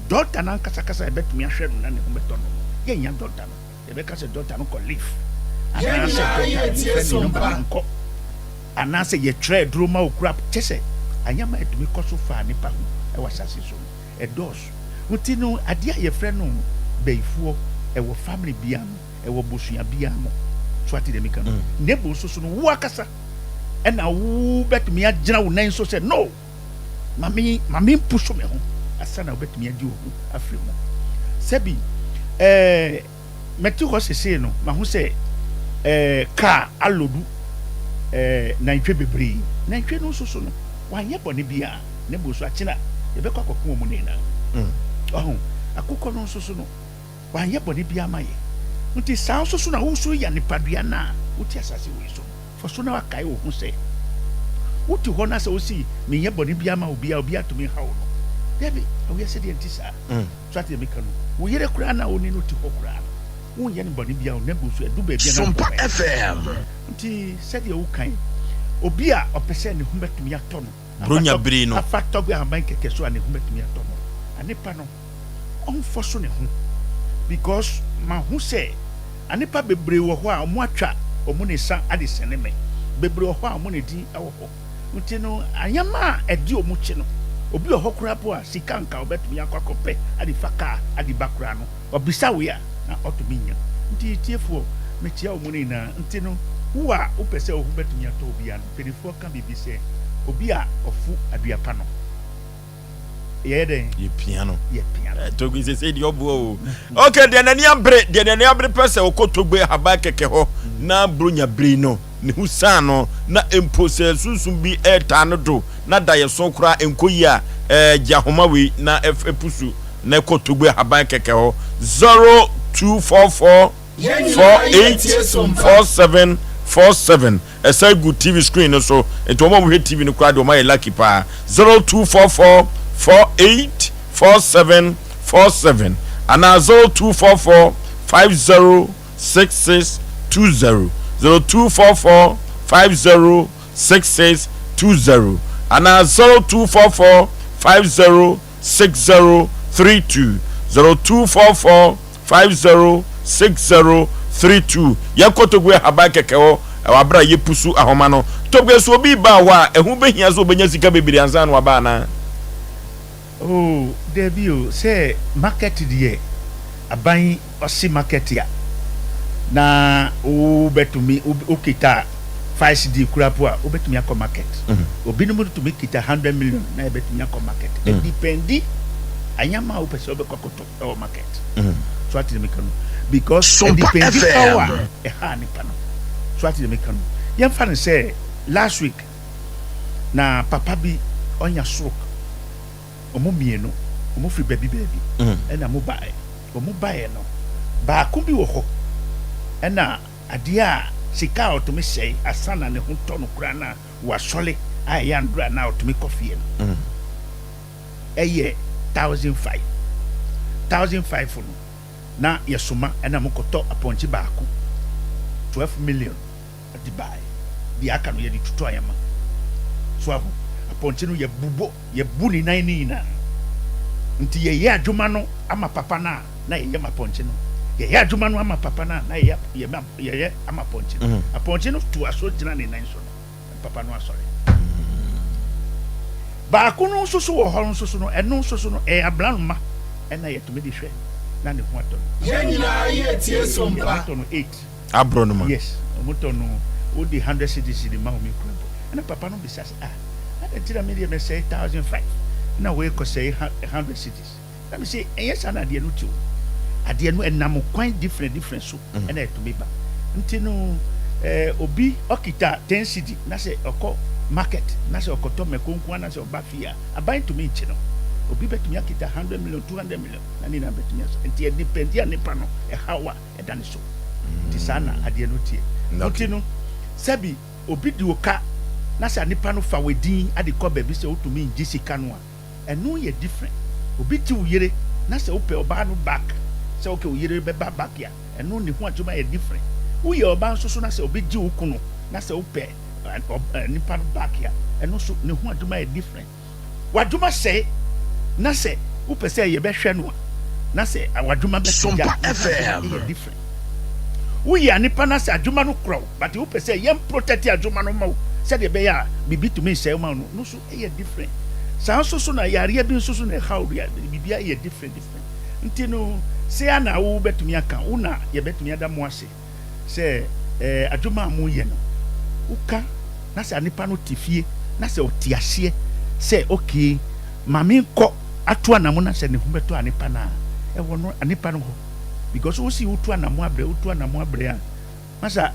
Speaker 21: dɔkta no ankasa kasa ɛbɛtumi ahwɛ no na ne ho bɛtɔ no no, yɛnnya dɔkta no. Yɛbɛka sɛ dɔkta no kɔ leave
Speaker 24: Yɛn
Speaker 21: anaasɛ
Speaker 24: nyinaa
Speaker 21: dɔkta
Speaker 24: yɛ tie
Speaker 21: yɛmfrɛ ne
Speaker 24: so
Speaker 21: nɔmba
Speaker 24: mpa.
Speaker 21: no nkɔ anaasɛ yɛtwerɛ aduro ma wo kura kyɛ sɛ anyɛma a ɛtumi kɔ so fa nipa ho wɔ asase so no ɛdɔɔso. Nti no adeɛ a yɛfrɛ no bayifoɔ ɛwɔ family biara mu, ɛwɔ bosua biara mu. So ate deɛ meka no? Na mmom nso so no wo akasa ɛna wo bɛtumi agyina wo nan so sɛ no ma me ma me mpusu me ho asa na wobɛtumi agye wo ho afiri mu. Sɛbi ɛɛ Mete hɔ sesei no, mahu sɛ eh, kaa alodu eh, nantwie bebree. Nantwie no nso so no, wanyɛ bɔne biara, na mmom so akyena yɛbɛkɔ akɔko wɔn nyinaa. Ɔho, akokɔ no nso so no, wanyɛ bɔne biara ma yɛ. Nti saa nso so na wo nso yɛ nipadua no a wote asase wei so no, fa so na wakae wo ho sɛ, wote hɔ na sɛ wosi menyɛ bɔne biara ma obiara, obiara tumi haw no. Dabi, awiase deɛ nte saa. So ate deɛ meka no? Wo yere koraa no a wo ne no te hɔ koraa no, wonyɛ no bɔne biara o, na mmom so ɛdu baabi a na
Speaker 24: Sompa
Speaker 21: nkɔmɔ yɛ.
Speaker 24: FM.
Speaker 21: Nti sɛdeɛ woka yi, obi a ɔpɛ sɛ ne ho bɛtumi atɔ no, afa
Speaker 1: Buronya
Speaker 21: tɔ,
Speaker 1: bere no.
Speaker 21: afa tɔgbe ahaban kɛkɛ so a ne ho bɛtumi atɔ no, anepa no, ɔmfɔ so ne ho. Because mahu sɛ anepa bebree wɔ hɔ a wɔatwa wɔn ne sa ade sɛne me, bebree wɔ hɔ a wɔn ne din wɔ hɔ. Nti no, nneɛma a ɛdi wɔn akyi no, obi wɔ hɔ koraa mpo a sika nka ɔbɛtumi akɔ akɔpɛ ade fa kaa ade ba koraa no, ɔbisa wei a, na ɔtumi nya. Nti tiefoɔ, mekyia wɔn nyinaa. Nti no, wo a wopɛ sɛ wo ho bɛtumi atɔ obiara no, mpanimfoɔ ka biribi sɛ, obi a ɔfo aduapa no, yɛyɛ dɛn?
Speaker 1: Yɛpia no.
Speaker 21: Yɛpia no.
Speaker 1: Eh, Togbe sese deɛ ɔboa o. Ok, deɛ n'ani abere, deɛ n'ani abere pɛ sɛ ɔkɔ Togbe ahaban kɛkɛ hɔ na bronya bere no, ne ho sian no, na mpo sɛ sunsum bi retaa no do na daeɛso koraa nkɔ yie a, eh, gye ahoma wei na ɛpusu na ɛkɔ Togbe ahaban kɛkɛ hɔ. 0244
Speaker 24: Yɛn nyinaa yɛ
Speaker 1: 48
Speaker 24: tie so mpa.
Speaker 1: 47 47 Ɛsan gu TV screen no so nti wɔn a wɔhwɛ TV no koraa deɛ wɔayɛ lucky paa. 0244 48 47 47 anaa 0244 50 66 20. 0244 50 66 20 anaa 0244 50 60 32. 0244 50 60 32 Yɛnkɔ Togbe ahaban kɛkɛ hɔ wɔ abere a yɛpusu ahoma no. Togbe, so obi reba hɔ a, ɛho bɛhia sɛ ɔbɛnya sika bebree ansa na waba anaa?
Speaker 21: Oh dabi o, sɛ market deɛ aban ɔse market a na wo bɛtumi wo kita five cedi kura po a wo bɛtumi akɔ market. Obinom tumi kita hundred million na yɛbɛtumi akɔ market. Ɛdipendi anyama a wopɛ sɛ wobɛkɔ akɔtɔ ɛwɔ market. So ate deɛ meka no? Because
Speaker 24: Sompa
Speaker 21: ɛdipendi haw a
Speaker 24: FM.
Speaker 21: ɛha nipa no. So ate deɛ meka no? Yɛmfa no sɛ last week na papa bi ɔnya stroke. Wɔn mmienu, wɔfiri baabi baabi ɛna wɔn baeɛ. Wɔn baeɛ no, baako bi wɔ hɔ ɛna adeɛ a sika a ɔtumi sɛe ansa na ne ho tɔ no koraa na wasɔre a ɛyɛ andora na ɔtumi kɔ fie no ɛyɛ 1005. 1005 no na yɛsoma ɛna wɔkɔtɔ apɔnkye baako 12 million. de bae. Deɛ aka no yɛde tutu ayama. So ahu? Apɔnkye no yɛbobɔ, yɛbu ne nan no nyinaa. Nti yɛyɛ adwuma no ama papa no a, na yɛyɛ ma apɔnkye no. Yɛyɛ adwuma no ama papa no a, na yɛyɛ, yɛma, yɛyɛ ama apɔnkye no. Apɔnkye no toa so gyina ne nan so no, papa no asɔre. Baako no nso so wɔ hɔ nso so no, ɛno nso so no, ɛyɛ abranoma ɛna yɛtumi de hwɛ na ne ho atɔ no.
Speaker 24: Yɛn nyinaa yɛ tie so mpa.
Speaker 21: Wɔtɔ no 8.
Speaker 1: Aborɔnoma.
Speaker 21: Yes, wɔtɔ no, wode 100 cedis de ma wo me kura mpo. Ɛna papa no bisa sɛ, ah, adɛn nti na me deɛ mɛsɛe 1005 na wei kɔsɛe 100 cedis? Na me se, ɛnyɛ saa na adeɛ no te o. Adeɛ no ɛnam kwan different different so ɛna ɛtumi ba. Nti no eh, obi ɔkita ten cedi na sɛ ɔkɔ market na sɛ ɔkɔtɔ mako nko ara na sɛ ɔba fie a, aban ntumi nkye no. Obi bɛtumi akita hundred million, 200 million na ne nyinaa bɛtumi asa. Nti ɛdepɛndi a nipa no ɛhaw a ɛda ne so. Nti saa na adeɛ no teɛ. Nti no sɛbi obi di wo ka na sɛ nipa no fa w'edin ade kɔ baabi sɛ wotumi ngye sika no a, ɛno yɛ different obi te wo yere na sɛ wopɛ ɔbaa no back sɛ okay wo yere bɛba back a ɛno ne ho adwuma yɛ different woyɛ ɔbaa nso so na sɛ obi gye wo kunu na sɛ wopɛ nipa no back a ɛno nso ne ho adwuma yɛ different wadwuma sɛe na sɛ wopɛ sɛ yɛbɛhwɛ no a na sɛ wadwuma bɛpagya ne ho adwuma yɛ different woyɛ nipa na sɛ adwuma no korɔ wo but wopɛ sɛ yɛn protect adwuma no ma wo sɛdeɛ ɛbɛyɛ a biribi tumi nsɛe ma wo no no so yɛ different saa nso so na yareɛ bi nso so na ɛhaw deɛ biribiara yɛ different different nti no se a na wo bɛtumi aka wo na yɛbɛtumi ada mo ase sɛ ɛɛ adwuma a moyɛ no woka na sɛ nipa no te fie na sɛ ɔte aseɛ sɛ okay ma menkɔ ato anamo na sɛ ne ho bɛtɔ anipa no a ɛwɔ no anipa no hɔ because wosi wotu anamo abrɛ wotu anamo abrɛ a masa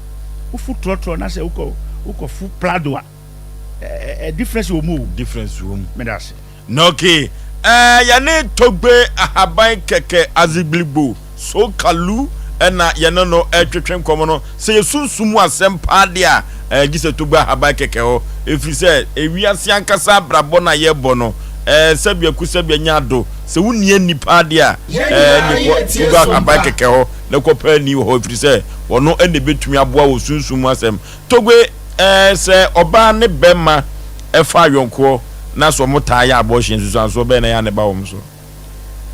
Speaker 21: wofu trɔtrɔ na sɛ wokɔ wokɔfu prado a eh, difference wɔ mu o.
Speaker 1: Difference wɔ mu.
Speaker 21: Meda ase.
Speaker 1: Na okay, eh, yɛne Togbe Ahaban Kɛkɛ Azigbiligbo Sokalu ɛna yɛne no ɛtwetwe nkɔmɔ no. Sɛ yɛsunsum mu asɛm paa deɛ a, eh, gye sɛ Togbe Ahaban Kɛkɛ hɔ. Ɛfiri sɛ, ewiase ankasa abrabɔ no a yɛbɔ no, eh, sɛbi aku sɛbi anya ado. Sɛ wonni ani paa deɛ a, eh, ɛne kɔ Togbe Ahaban Kɛkɛ hɔ na kɔpɛ ani wɔ hɔ, ɛfiri sɛ, ɔno ɛna ɛbɛtumi aboa wɔ sunsum mu asɛm. Togbe, Ɛɛ, sɛ ɔbaa ne bɛma fa ayɔnkoɔ na sɛ wɔn taa yɛ abortion nsusuansoɔ bɛn na ɛyɛ a na ɛba wɔn so?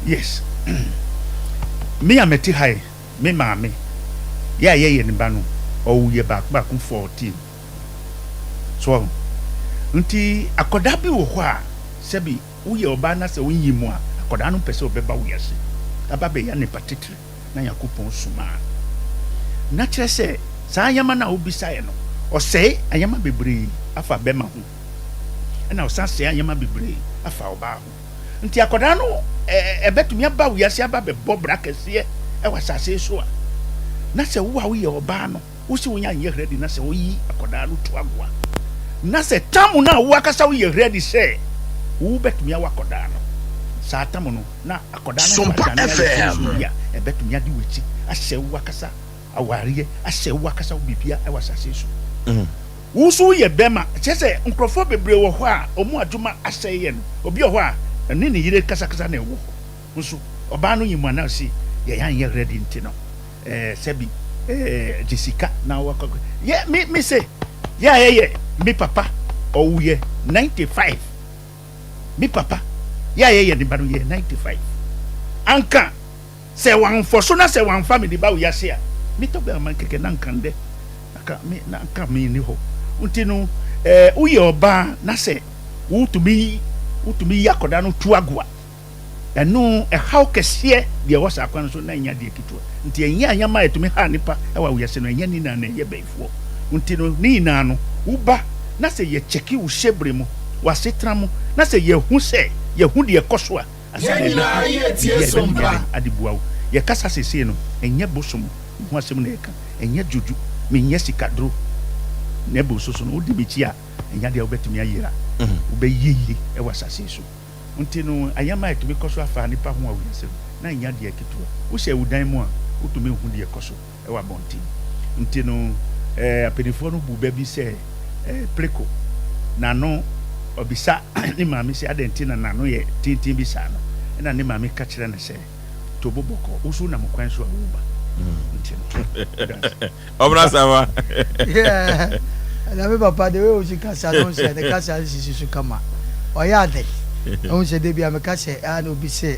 Speaker 21: Yes. Me a mete ha yi, me maame, yɛ a yɛyɛ ne ba no, ɔwo yɛ baako baako 14. So wahu? Nti akwadaa bi wɔ hɔ a, sɛbi woyɛ ɔbaa na sɛ wonyi mu a, akwadaa no mpɛ sɛ ɔbɛba wiase aba abɛyɛ nipa titire. na Nyankopɔn somaa no. Na kyerɛ sɛ, saa ayɛma no a wobisaeɛ no, ɔsɛe ayɛma bebree afa bɛma ho, ɛna ɔsan sɛe ayɛma bebree afa ɔbaa ho. Nti akwadaa no ɛbɛtumi aba wiase aba bɛbɔ bra kɛseɛ ɛwɔ asase so a, na sɛ wo a woyɛ ɔbaa no, wo se wonya nyɛ ready na sɛ woyi akwadaa no to agoa, na sɛ tam no a wo akasa woyɛ ready sɛ wobɛtumi awo akwadaa no, saa tam no na Akwadaa no
Speaker 24: Sompa
Speaker 21: adane ayɛ
Speaker 24: FM.
Speaker 21: sunsum bi a ɛbɛtumi ade w'akyi asɛe wo akasa awareɛ, asɛe wo akasa wo biribia wɔ asase yi so. Wo nso woyɛ bɛrima, kyerɛ sɛ nkurɔfoɔ bebree wɔ hɔ a wɔn adwuma asɛe yɛ no. Obi wɔ hɔ a ɔne ne yere kasakasa na ɛwɔ hɔ nso ɔbaa no nyim anaa ɔse yɛn anyɛ ready nti no ɛɛ sɛbi ɛɛ gye sika na wakɔ yɛ me me se yɛ a yɛyɛ me papa ɔwuyɛ 95 Me papa yɛ a yɛyɛ ne ba no yɛɛ 95. Anka sɛ wamfɔ so na sɛ wamfa me de ba wiase a, me tɔ bɛ aman kɛkɛ na anka ndɛ anka me na anka me nni hɔ. Nti no eh, woyɛ ɔbaa na sɛ wotumi wotumi yi akɔdaa no tu agoa. Ɛno, ɛhaw kɛseɛ deɛ ɛwɔ saa kwan no so na ɛnyɛ adeɛ ketewa. Nti ɛnyɛ anyama a ɛtumi ha nnipa wɔ awiase no, ɛnyɛ ne nyinaa na ɛyɛ bayifoɔ. Nti no, ne nyinaa no, wo ba na sɛ yɛ kyɛki wo hyɛbrɛ mu, w'asetena mu, na sɛ yɛhu sɛ, yɛhu deɛ ɛkɔ so a, ansa na yɛbɛhu biribi a yɛbɛtumi ayɛ ade boa wo. Yɛkasa seesei no, ɛnyɛ bosom ho asɛm na yɛka, ɛnyɛ dwodwo, menyɛ sikaduro, na ɛbɔ nso so no, wodi m'akyi a, ɛnyɛ adeɛ a wobɛtumi ayera, wobɛyɛ yie wɔ asase yi so. Nti no, ayɛmma a ɛtumi kɔ so afa nnipa ho wɔ wiase no, na ɛnyɛ adeɛ ketewa. Wohyɛ wo dan mu a, wotumi hu deɛ ɛkɔ so wɔ abɔnten. Nti no, eh, apanimfoɔ no bu bɛ bi sɛ, eh, Preko, n'ano, ɔbisa ne maame sɛ adɛn nti na n'ano yɛ tenten bi saa no, ɛna ne maame ka kyerɛ no sɛ, To bo bɔkɔɔ, wo nso wonam kwan so a woreba. Nti no, meda ase.
Speaker 1: Ɔbra sama.
Speaker 10: Yeah. Na me papa the way osi kasa no sɛ ne kasa no sisi so kama. Ɔyɛ ade. Ɛhu sɛ de bia meka sɛ a na obi sɛ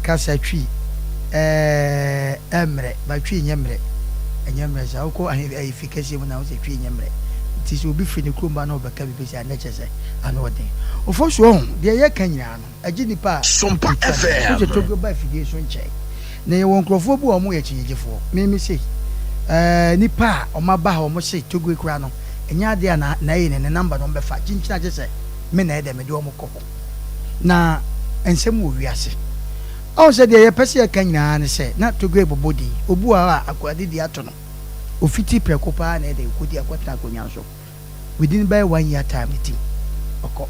Speaker 10: kasa twi ɛɛ ɛmmerɛ ba twi nyɛ mmerɛ. Ɛnyɛ mmerɛ saa wokɔ ahe ayi fi kɛseɛ mu na wo sɛ twi nyɛ mmerɛ. Enti sɛ obi firi ne kurom ba na ɔbɛka biribi saa a, na kyerɛ sɛ ano yɛ den. Ofosu, Ɔho, deɛ yɛka nyinaa no, ɛgye nnipa a
Speaker 11: Sompa
Speaker 10: wɔtwa no.
Speaker 11: FM.
Speaker 10: Wohyɛ Tokyo ba afidie so nkyɛe. Na yɛwɔ nkurɔfoɔ bi wɔ hɔ a wɔyɛ akyinnyegyefoɔ. Me, me sei, ɛɛ, nnipa a wɔaba ha a wɔse Togbe koraa no, ɛnyɛ adeɛ a na, na ɛyɛ ne, ne number na wɔbɛfa. Kyinkyin a gye sɛ me na ɛyɛ dɛ mede wɔn kɔ hɔ. Na nsɛm wɔ wiase. Ɔho sɛ deɛ yɛpɛ sɛ yɛka nyinaa ne sɛ, na Togbe bobɔ din. Obi wɔ hɔ a, akoa-didi ato no. Ofiti prɛko paa na ɛdɛ okodi akɔtena akonwa so within bɛyɛ one year time ne tim ɔkɔ.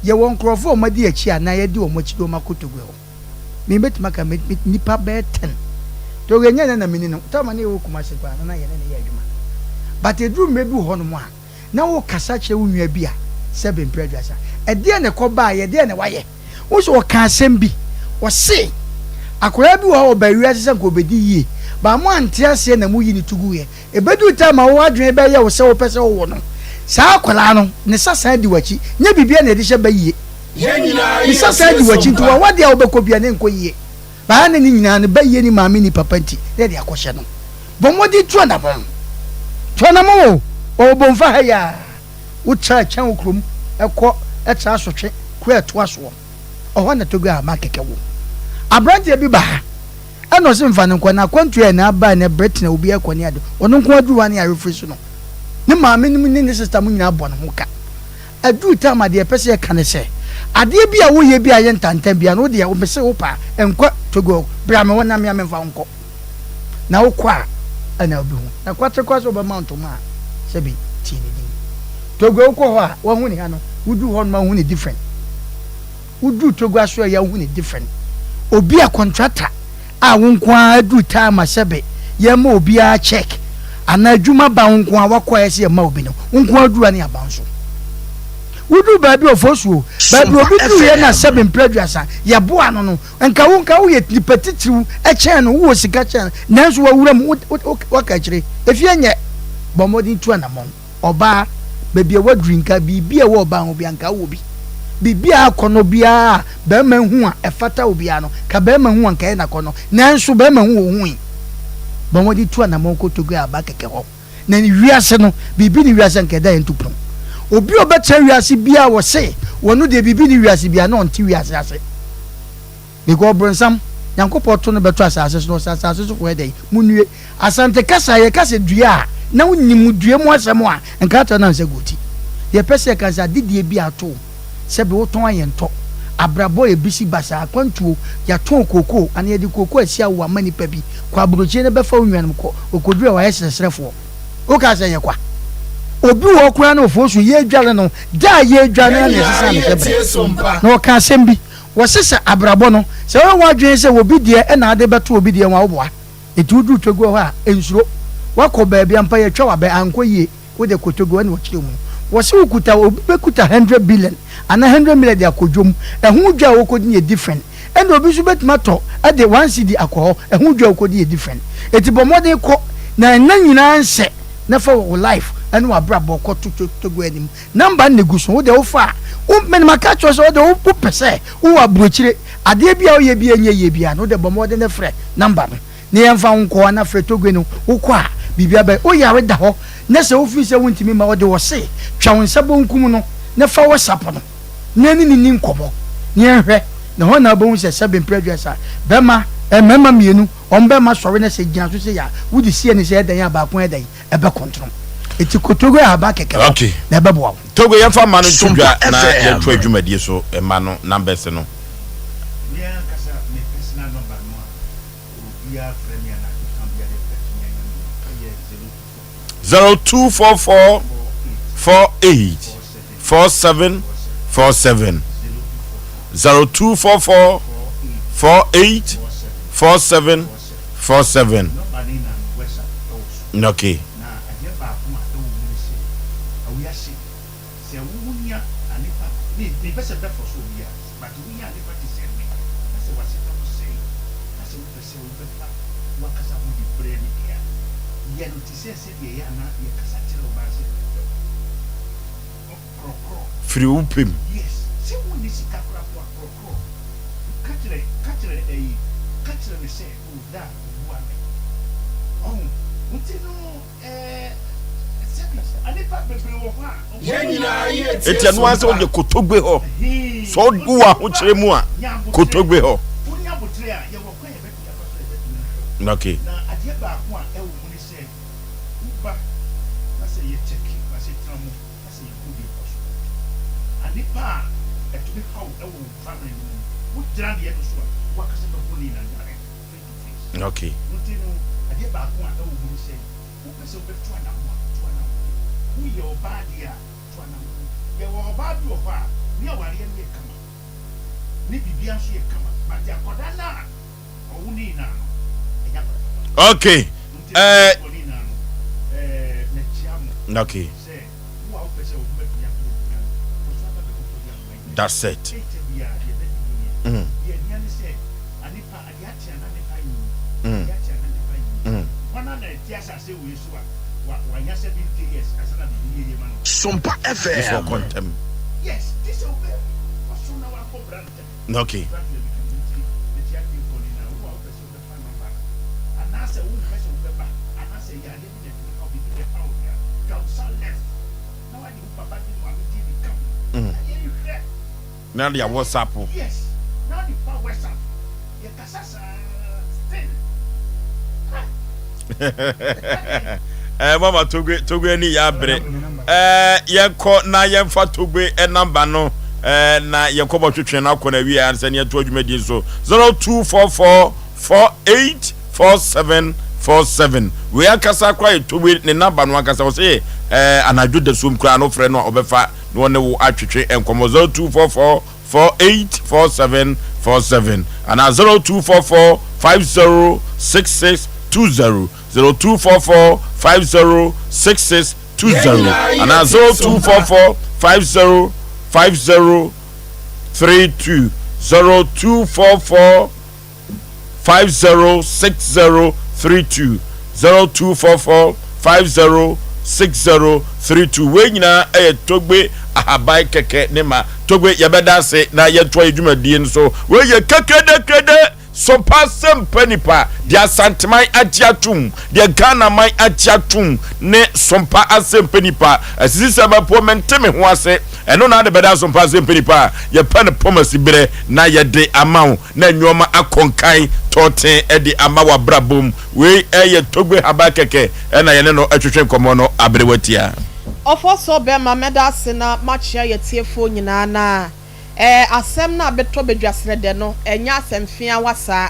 Speaker 10: Yɛwɔ nkorɔfo a wɔn adi akyi anaa yɛadi wɔn akyi de wɔn akɔ Togo hɔ. Me mɛtumi aka me me nipa bɛyɛ ten. Togo ɛnyɛ nɛ na meni no, time a na yɛwɔ Kumasi koraa no na yɛne no yɛ adwuma. But ɛduru mmerɛ bi wɔ hɔ nom a na wo kasa kyerɛ wo nua bi a sɛbe mprɛ aduasa, ɛdeɛn na ɛkɔ baeɛ, ɛdeɛn na wayɛ? Wohu sɛ ɔkaa asɛm bi, ɔse, Akwadaa bi wɔ hɔ a ɔbaa wiase sɛ anka ɔbɛdi yie, but mo ante aseɛ na moyi no to guiɛ. Ɛbɛduru time a wo adwene bɛyɛ wo sɛ wopɛ sɛ wowo no, saa akwadaa no, ne sa san di w'akyi. Nyɛ biribiara na yɛde hyɛ ba yie. Ne sa san di w'akyi nti w'awadeɛ a wobɛkɔ biara no ɛnkɔ yie. But na ne nyinaa no, ba yie ne maame nni papa nti na yɛde akɔhyɛ no. Bɔ mmɔden tu anamɔn. Tu anamɔn o, wɔwɔ Bomfa ha yi ara. Wotra kyɛn wo kurom kɔ tra asotwe kuro a ɛtoa soɔ. Ɔhɔ na Togo a makɛkɛ wo. Abranteɛ bi ba ha ɛna ɔse mfa no nkɔ na akwantuo a ɛna aba ɛnɛ Britain a obiara kɔ ne ade ɔno nko aduru hɔ a ne yare firi so no. Ne maame nom ne ne sister mo nyinaa bɔ ne ho ka. Aduru time a deɛ yɛpɛ sɛ yɛka ne sɛ adeɛ bi a woyɛ bi a ɛyɛ ntantan biara no wodeɛ mese wo paa nkɔ Togo bra me hɔ na mea memfa wo nkɔ. Na wokɔ a, ɛna wobɛhu. Na kwaterekwa sɛ wobɛma wo ntoma a, sɛbi tie ne din. Togo wokɔ hɔ a, wahu ne ha no, woduru hɔ nom a wohu ne different. Woduru Togo asoɛeɛ a wohu ne different. Obi a contractor a wo nko ara aduru time a sɛbe yɛma obiara check anaa adwuma ba wo nko ara wakɔ a ɛsɛ yɛma obi no, wo nko ara duru a ne aba wo so. Woduru baabi a ɔfɔsuo, baabi a obi duruiɛ na sɛbe mprɛ aduasa yɛboa no no, Nka wo nka woyɛ nipa titiriw kyɛn no, wowɔ sika kyɛn no, nanso wawura mu, woaka akyire. Efie nyɛ. Bɔ mmɔden tu anammɔn. Ɔbaa, baabi a woaduru yi, nka biribi a ɛwɔ ɔbaa ho biara, nka wowɔ bi. Biribi a akɔnnɔ biara a barima hu a ɛfata wo biara no, ka barima hu a nka ɛyɛ n'akɔnnɔ. Nanso barima hu ohui. Bɔ mmɔden tu anammɔn kɔ Togo a aba kɛkɛ hɔ. Na wiase no, biribi nni wiase a nka ɛda yɛn to pono. Obi a ɔbɛtena wiase biara a wɔse wɔno deɛ biribi nni wiase biara na ɔnte wiase ase. Because ɔbronsam, Nyankopɔn to no bɛto asase so na ɔse asase so foɔ yɛ dɛn? Monnue. Asante kasa yɛka sɛ dua a, na wonim dua mu asɛm a, nka atra no ansɛ gu ti. Deɛ yɛpɛ sɛ yɛka ne sɛ adedie bi ato wo, sɛbe wotɔn a yɛntɔ, abrabɔ yɛ bisi basaa, akwantuo, yɛatɔn kookoo anaa yɛde kookoo asi awowa ama nipa bi, kɔ aburokyire na bɛfa wo nuanom kɔ, ɔkɔduru a wayɛ srɛsrɛfoɔ. Wokaa sɛ ɛyɛ kwa. Obi wɔ hɔ koraa na ɔfoɔ so yɛredware no, da a yɛredware no ara na yɛsesaa ne hyɛberɛ. Na ɔka asɛm bi, wɔse sɛ abrabɔ no, sɛ woyɛ w'adwene sɛ obi deɛ na ade bɛto obi deɛ ho a, woboa. Enti woduru Togo hɔ a, nsuro. Woakɔ baabi ampa yɛatwa wo abɛ, ankɔ yie. Wode kɔ Togo ɛna wɔkyerɛ mu no. Wɔse wokuta, obi bɛkuta hundred billion anaa hundred million de akɔ dwom. Ɛho dwa a wokɔdi no yɛ different. Ɛna obi nso bɛtumi atɔ de one cedi akɔ hɔ, ɛho dwa a wokɔdi yɛ different. Enti bɔ mmɔden kɔ na nna nyinaa nsɛ na fa wo life ɛne w'abrabɔ kɔ to Togo anim. Number no na egu so, wo deɛ wofa a, wo, me na maka akyerɛ wo sɛ wo deɛ wopɛ sɛ wowɔ aburokyire, adeɛ bi a woyɛ bi a ɛnyɛ yie biara no, wo deɛ bɔ mmɔden na frɛ number no na yɛmfa wo nkɔ hɔ na frɛ Togo no, wokɔ a biribiara bɛyɛ, wo yare da hɔ na sɛ wo feel sɛ wontumi mma, wɔde wɔse twa wo nsa bonkum no na fa WhatsApp no na ɛne no nni nkɔmmɔ na yɛnhwɛ, na hɔ na wobɛhu sɛ sɛbe mprɛ aduasa bɛma, mmarima mmienu, wɔn bɛma sɔre na sɛ gyina so sei a, wode sie no sɛ ɛdɛn a baako ɛdɛn. ɛbɛkontono. Eti kotogo ahaban kɛkɛ hɔ
Speaker 1: Okay.
Speaker 10: na ɛbɛboa wo.
Speaker 1: Togo yɛmfa mma no nto
Speaker 11: Sompa
Speaker 1: dwa na
Speaker 11: FM.
Speaker 1: yɛnto adwumadie so mma no numbers no.
Speaker 21: Me ankasa me personal number no a obiara frɛ me anadwo ka biara bɛtumi anya me no yɛ
Speaker 1: 0244
Speaker 21: 0244
Speaker 1: 48 47 47 0244 48 47 47
Speaker 21: Number no na me WhatsApp wɔ so.
Speaker 1: Okay.
Speaker 21: Na adeɛ baako a ɛwɔ mu ne sɛ, awiase, sɛ wo wonya anepa, me mempɛ sɛ mɛfɔ so obiara, but wonya anepa te sɛ me, na sɛ w'asetena mu sɛe, na sɛ wopɛ sɛ wobɛfa w'ankasa ho di brɛ me deɛ a, yɛ no te sɛ sɛdeɛ ɛyɛ a na yɛkasa kyerɛ ɔbaa sɛ mepɛ wo. Ɔ, korɔkorɔ.
Speaker 1: Firi wo pɛ mu.
Speaker 21: Yes, sɛ wonni sika koraa mpo a, korɔkorɔ. Ka kyerɛ, ka kyerɛ ɛyi, ka kyerɛ me sɛ. O da bua me. Ɔho nti no ɛɛ sɛbi
Speaker 1: Enti ɛno ara sɛ wode kotogbe hɔ. Sɛ wowɔ ahokyerɛ mu a, kotogbe hɔ. Okay. Okay.
Speaker 21: Wopɛ sɛ wobɛtu anamon a, tu anamon. Woyɛ ɔbaa deɛ a, tu anamon. Yɛwɔ ɔbaa bi wɔ hɔ a, ne awareɛ no yɛ kama, ne biribiara nso yɛ kama, but akwadaa no a ɔwo no nyinaa no, ɛnyɛ akwadaa papa.
Speaker 1: Okay.
Speaker 21: Nti
Speaker 1: Eh.
Speaker 21: ɛwɔ ne nyinaa no, eh, mɛkyia mo.
Speaker 1: Okay.
Speaker 21: Sɛ wo a wopɛ sɛ wo ho bɛtumi ato wo nua no, kɔ so aba bɛbɔ fɔdi ama yɛn.
Speaker 1: That's it.
Speaker 21: Ɛnkyɛ biara, yɛbɛdi boneɛ. Deɛ ɛhia ne sɛ, anepa
Speaker 1: Mm.
Speaker 24: Sompa
Speaker 1: Gye sɛ
Speaker 24: FM.
Speaker 1: ɔkɔ ntɛm. Okay. Mm. Na de a WhatsApp.
Speaker 21: Yes, na de fa WhatsApp. Yɛ kasa saa still.
Speaker 1: Eh, mama Togbe, Togbe ani yɛ abere. Eh, yɛnkɔ na yɛmfa Togbe eh, namba no eh, na yɛnkɔ bɔ twetwe no akɔ na awie ansa ne yɛto adwumadie nso 0244 48 47 47 wei ankasa koraa yɛ Togbe ne namba no ankasa wɔ sɛ eh, anadwo dasuom koraa no frɛ no a ɔbɛfa na ɔne wo atwetwe nkɔmmɔ 0244 4847 47 anaa 0244 50 66 20 0244 50 66 20 anaa 0244 50 50 32 0244 50 60 32 0244 50 60 32 Wei nyinaa yɛ Togbe ahaban kɛkɛ ne ma. Togbe yɛbɛda ase na yɛntoa yɛ dwumadie no so. Wei yɛ kekedekede sopa sɛmpa nipa deɛ Asanteman agye atom, deɛ Ghanaman agye atom ne sompa asɛmpa nipa. Asisi sɛ mɛpo mente me ho ase. Ɛno na ade bɛda sompa asɛmpa nipa a yɛpɛ no pɔmasi berɛ na yɛde ama wo. na nnoɔma akɔ nkan tɔɔten de ama w'abrabɔ mu. Wei yɛ Togbe Habaa kɛkɛ na yɛne no twetwe nkɔmmɔ no aberewa tia.
Speaker 11: Ɔfɔsɔ bɛma mɛda ase na makyea yɛtiefoɔ nyinaa na ɛɛ asɛm no a bɛtɔ badwa serɛdɛ no ɛnyɛ asɛm feawa saa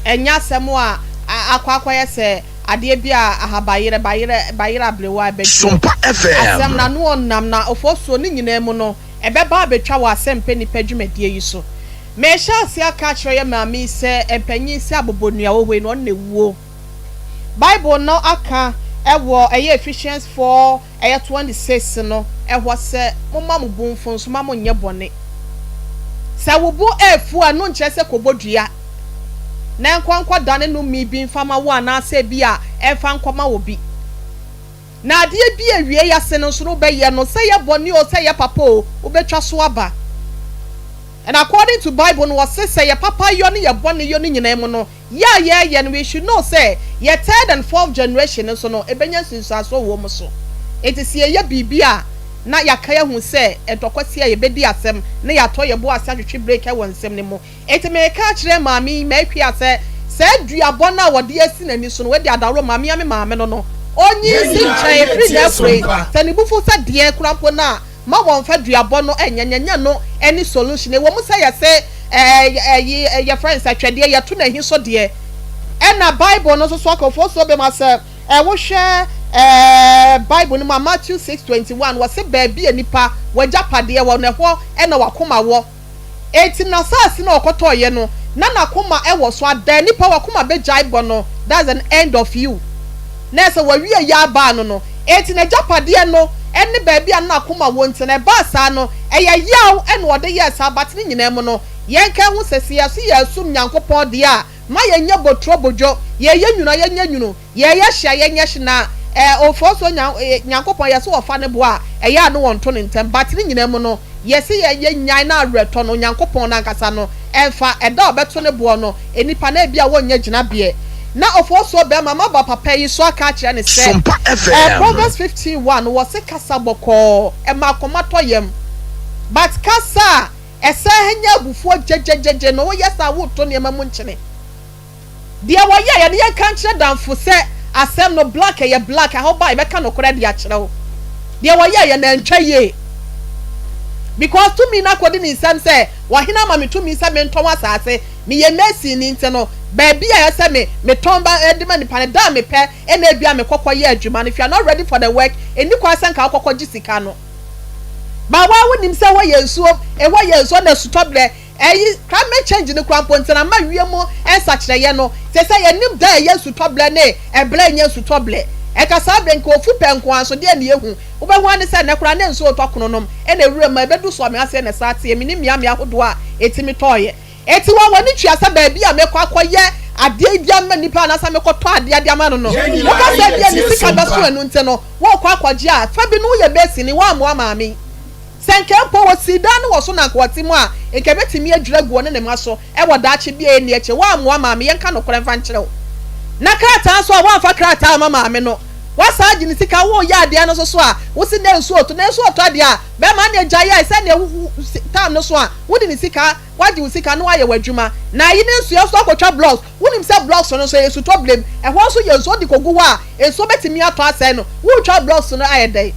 Speaker 11: ɛnyɛ asɛm a akɔ akɔyɛ sɛ adeɛ bi a ahabayerɛ bayerɛ bayerɛ abrewa ɛbɛdwoɔ
Speaker 24: Sompa FM.
Speaker 11: asɛm no ano ɔnam na ɔfɔsuo ne nyinaa mu no ɛbɛba abɛtwa wɔ asɛmpɛ nipa dwumadie yi so. Merehyɛ ase aka akyerɛ yɛn maame yi sɛ mpanyin sɛ abobonnua wɔ hɔ yi no, ɔno na ewuo. Bible no aka wɔ ɛyɛ Ephesians 4 ɛyɛ 26 no ɛhɔ sɛ, Momma mo bo mfu nso mma monnyɛ bɔne. Sɛ wo bo refu a, ɛno nkyerɛ sɛ kɔbɔ dua na ɛnkɔ nkɔdane nnome bi mfa ma wo anaasɛ ebia ɛmfa nkɔma obi. Na adeɛ bi a awiei ase no nso no wobɛyɛ no, sɛ ɛyɛ bɔne oo, sɛ ɛyɛ papa oo, wobɛtwa so aba. And according to bible no wɔse sɛ yɛ papa yɔ ne yɛ bɔne yɔ no nyinaa mu no, yɛ a yɛyɛ no we should know sɛ yɛ third and fourth generation no nso no ɛbɛnya nsunsuansoɔ wɔ wɔn so. Enti sɛ yɛyɛ biribi a na yɛakae ahu sɛ ntɔkwa si a yɛbɛdi asɛm na yɛatɔ yɛn bo ase atwetwe break wɔ nsɛm no mu. Enti mereka akyerɛ maame yi, Maakua, sɛ saa duabɔ no a wɔde asi n'ani so no, wadi adaworo ma me a me maame no no, ɔnyi nsi nkyɛn ɛfiri nnɛ rekɔ yi, sɛ ne bo fu sɛ deɛn koraa mpo no a, mma wɔmfa duabɔ no nyɛ no, ɛnyɛ ɛno ne solution. Ɛwɔ mu sɛ yɛse ɛɛ ɛyi yɛfrɛ no sɛ twɛdeɛ yɛto no ahi so deɛ, ɛna Bible no nso so aka, ofosuo bɛma sɛ ɛ wohwɛ ɛɛ Bible no mu a, Matthew 6:21, wɔse baabi a nipa w'agyapadeɛ wɔ no, ɛhɔ na w'akoma wɔ. Enti n'asaase no a ɔkɔtɔeɛ no, na n'akoma wɔ so. Ada nipa w'akoma bɛgyae bɔ no, that's an end of you. Na ɛsɛ w'awieɛ aba ano no. Enti n'agyapadeɛ no ne baabi a na n'akoma wɔ nti no, ɛbaa saa no, ɛyɛ yaw na ɔde yɛɛ saa, but ne nyinaa mu no, yɛnka nhu sɛ, sɛ yɛse yɛresom Nyankopɔn deɛ a, ma yɛnyɛ boturo bodwo, yɛyɛ nwunu a yɛnyɛ nwunu, Yɛyɛ hye a yɛnyɛ hye na eh ofɔɔ so nya eh Nyankopɔn yɛse wɔfa ne bo a ɛyɛ a no wɔnto no ntɛm but ne nyinaa mu no yɛse yɛ yɛ nyae na awerɛtɔ no Nyankopɔn no ankasa no ɛnfa ɛda a ɔbɛto ne boɔ no nnipa no ebia wɔnnya gyinabeɛ. Na ɔfoɔsoɔ bɛrima maba papa yi so aka akyerɛ no sɛ,
Speaker 24: Sompa
Speaker 11: ɛɛ
Speaker 24: FM.
Speaker 11: Proverbs 15 1 no wɔse kasa bɔkɔɔ ɛma akoma tɔ yam but kasa a ɛsan hanya abufuo gyegyegyegye no woyɛ saa a woreto nneɛma mu nkyene. Deɛ wɔyɛeɛ no yɛnka nkyerɛ damfo sɛ asɛm no black ɛyɛ black ahɔ ba a yɛbɛka nokorɛ de akyerɛ wo. Deɛ wɔyɛeɛ no antwa yie because tumi no akɔdi ne nsam sɛ ɔhene ama me tumi sɛ mentɔn asase Meyɛ mason nti no, baabi a ɛsɛ me metɔn ba de ma nipa no, da a mepɛ na ebia mekɔ kɔ yɛ adwuma no. If you are not ready for the work, ɛnni kwan sɛ nka wokɔ kɔ gye sika no. But wo a wonim sɛ ɛhɔ yɛ nsuo, ɛhɔ yɛ nsuo na asutɔ berɛ, ɛyi climate change no koraa mpo nti na ama wiem nsakyerɛeɛ no, te sɛ yɛnnim da a ɛyɛ nsutɔ berɛ ne ɛberɛ a ɛnyɛ nsutɔ berɛ. Ɛka saa berɛ nka ofu pɛ nko ara nso deɛn na yɛhu? Wobɛhu ara ne sɛ nnɛ koraa na nsuo retɔ kononom na wuram ma ɛbɛdu Suame aseɛ na ɛsan teɛ. Mennim mmeammea ahodoɔ a ɛtumi tɔeɛ. Enti wɔn ani tua sɛ baabi a mekɔ akɔyɛ adeɛ yi de ama nnipa anaasɛ mekɔtɔ adeɛ de ama no no, woka sɛ ebia ne sika bɛso ɛno nti no, worekɔ akɔgye a, fa bi no woyɛ besini, woammoa maame yi. Sɛ nka mpo wɔsii dan no wɔ so na anka ɔte mu a, nka ɛbɛtumi adwiri agu ɔne ne mma so wɔ daakye bi a ɛnni akyire. Woammoa maame, yɛnka nokorɛ mfa nkyerɛ wo. Na krataa nso a, woamfa krataa amma maame no. Woasan agye ne sika, woreyɛ adeɛ no nso so a, wose na nsuo retɔ. Na nsuo retɔ deɛ a, bɛrima no agyae a, sɛdeɛ wo time no so a, wode ne sika, woagye wo sika na woayɛ w'adwuma. Na ayi ne nsuo nso akɔtwa blocks. Wonim sɛ blocks no nso ɛyɛ sutɔ berɛm. Ɛhɔ nso yɛ nsuo, wode kɔgu hɔ a, nsuo bɛtumi atɔ asɛe no. Woretwa blocks no ayɛ dɛn?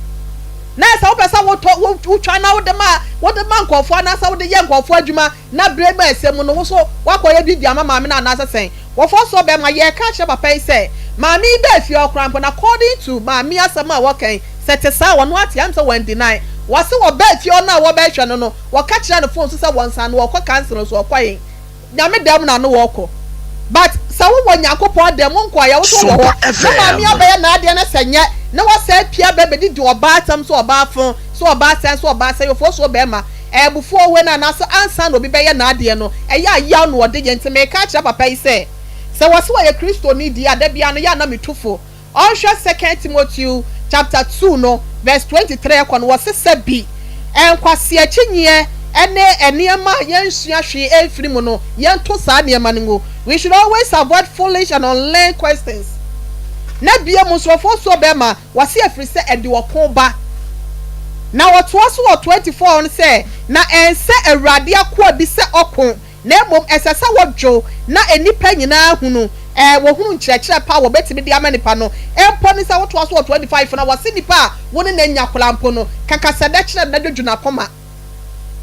Speaker 11: Na sɛ wopɛ sɛ wotɔ, wotwa na wode ma, wode ma nkurɔfoɔ anaasɛ wode yɛ nkurɔfoɔ adwuma na berɛ mu a ɛsɛ mu no, wo nso woakɔyɛ bi de ama maame no anaasɛ sɛn? Wɔfa so bɛma yɛreka akyerɛ papa yi sɛ maame yi baa fie hɔ koraa mpo no according to maame yi asɛm a wɔka yi sɛ ɛte saa a ɔno ate am sɛ wɔn deny wɔse wɔbaa fie hɔ no a wɔbɛhwɛ no no wɔka kyerɛɛ no phone so sɛ wɔnsan no wɔkɔ counseling so ɔkɔ he Nyame dɛm na no wɔkɔ but sɛ wowɔ Nyankopɔn dɛm wo nkoa yɛ wo so wɔ hɔ na maame yi abɛyɛ n'adeɛ na sɛ nyɛ na wasan apue aba abɛdidi ɔbaa asɛm so ɔbaa fon so ɔbaa sɛn so ɔbaa sɛn ofoɔ so bɛɛma Abufuo wei no anaasɛ ansa na obi bɛyɛ n'adeɛ no, ɛyɛ a yaw na ɔde yɛ. Nti mereka akyerɛ papa yi sɛ, sɛ wɔse ɔyɛ Kristoni deɛ a, da biara no yɛ a na metu fo. Ɔnhwɛ Second Timoteo chapter 2 no verse 23 kɔ no, wɔse sɛ bi nkwaseakyinyeɛ ne nneɛma a yɛnsua hwee mfiri mu no, yɛnto saa nneɛma no ngu. We should always avoid foolish and unlearned questions. Na bio nso, ɔfosuo bɛma Wɔse ɛfiri sɛ ɛde ɔko ba. Na wɔtoa so wɔ 24 no sɛ, Na ɛnsɛ Awurade akoa bi sɛ ɔko, na mmom ɛsɛ sɛ wɔdwo na nnipa nyinaa hunu, ɛɛ, wɔhunu nkyerɛkyerɛ pa a wɔbɛtumi de ama nnipa no, mpo ne sɛ wotoa so wɔ 25 no a, wɔse nnipa a wo ne no anya koraa mpo no, ka kasadɛ kyerɛ no na dwodwo n'akoma.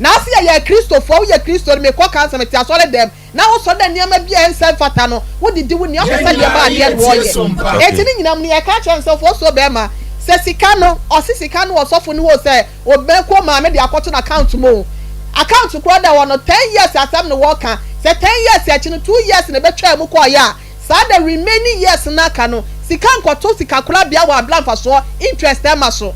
Speaker 11: Na ase yɛyɛ Akristofoɔ, woyɛ Kristoni, mekɔ kansa, mete asɔre dɛm, na wosɔre dɛ nneɛma bi a ɛnsɛ mfata no, wode di wo nea ɔpɛ sɛ deɛ ba adeɛ na ɔyɛ. Enti ne nyinaa mu no, yɛka kyerɛ no sɛ, Ofosuo bɛrima, sɛ sika no, ɔse sika no wɔ sɔfo no hɔ o, sɛ ɔbɛkɔ maame de akɔto n'account mu o, account korɔ da hɔ no, ten years asɛm na wɔka, sɛ ten years akyi no, 2 years na ɛbɛtwaa mu kɔeɛ a, saa the remaining years no aka no, sika nkɔto sikakorabea wɔ abla mfasoɔ, interest ɛma so.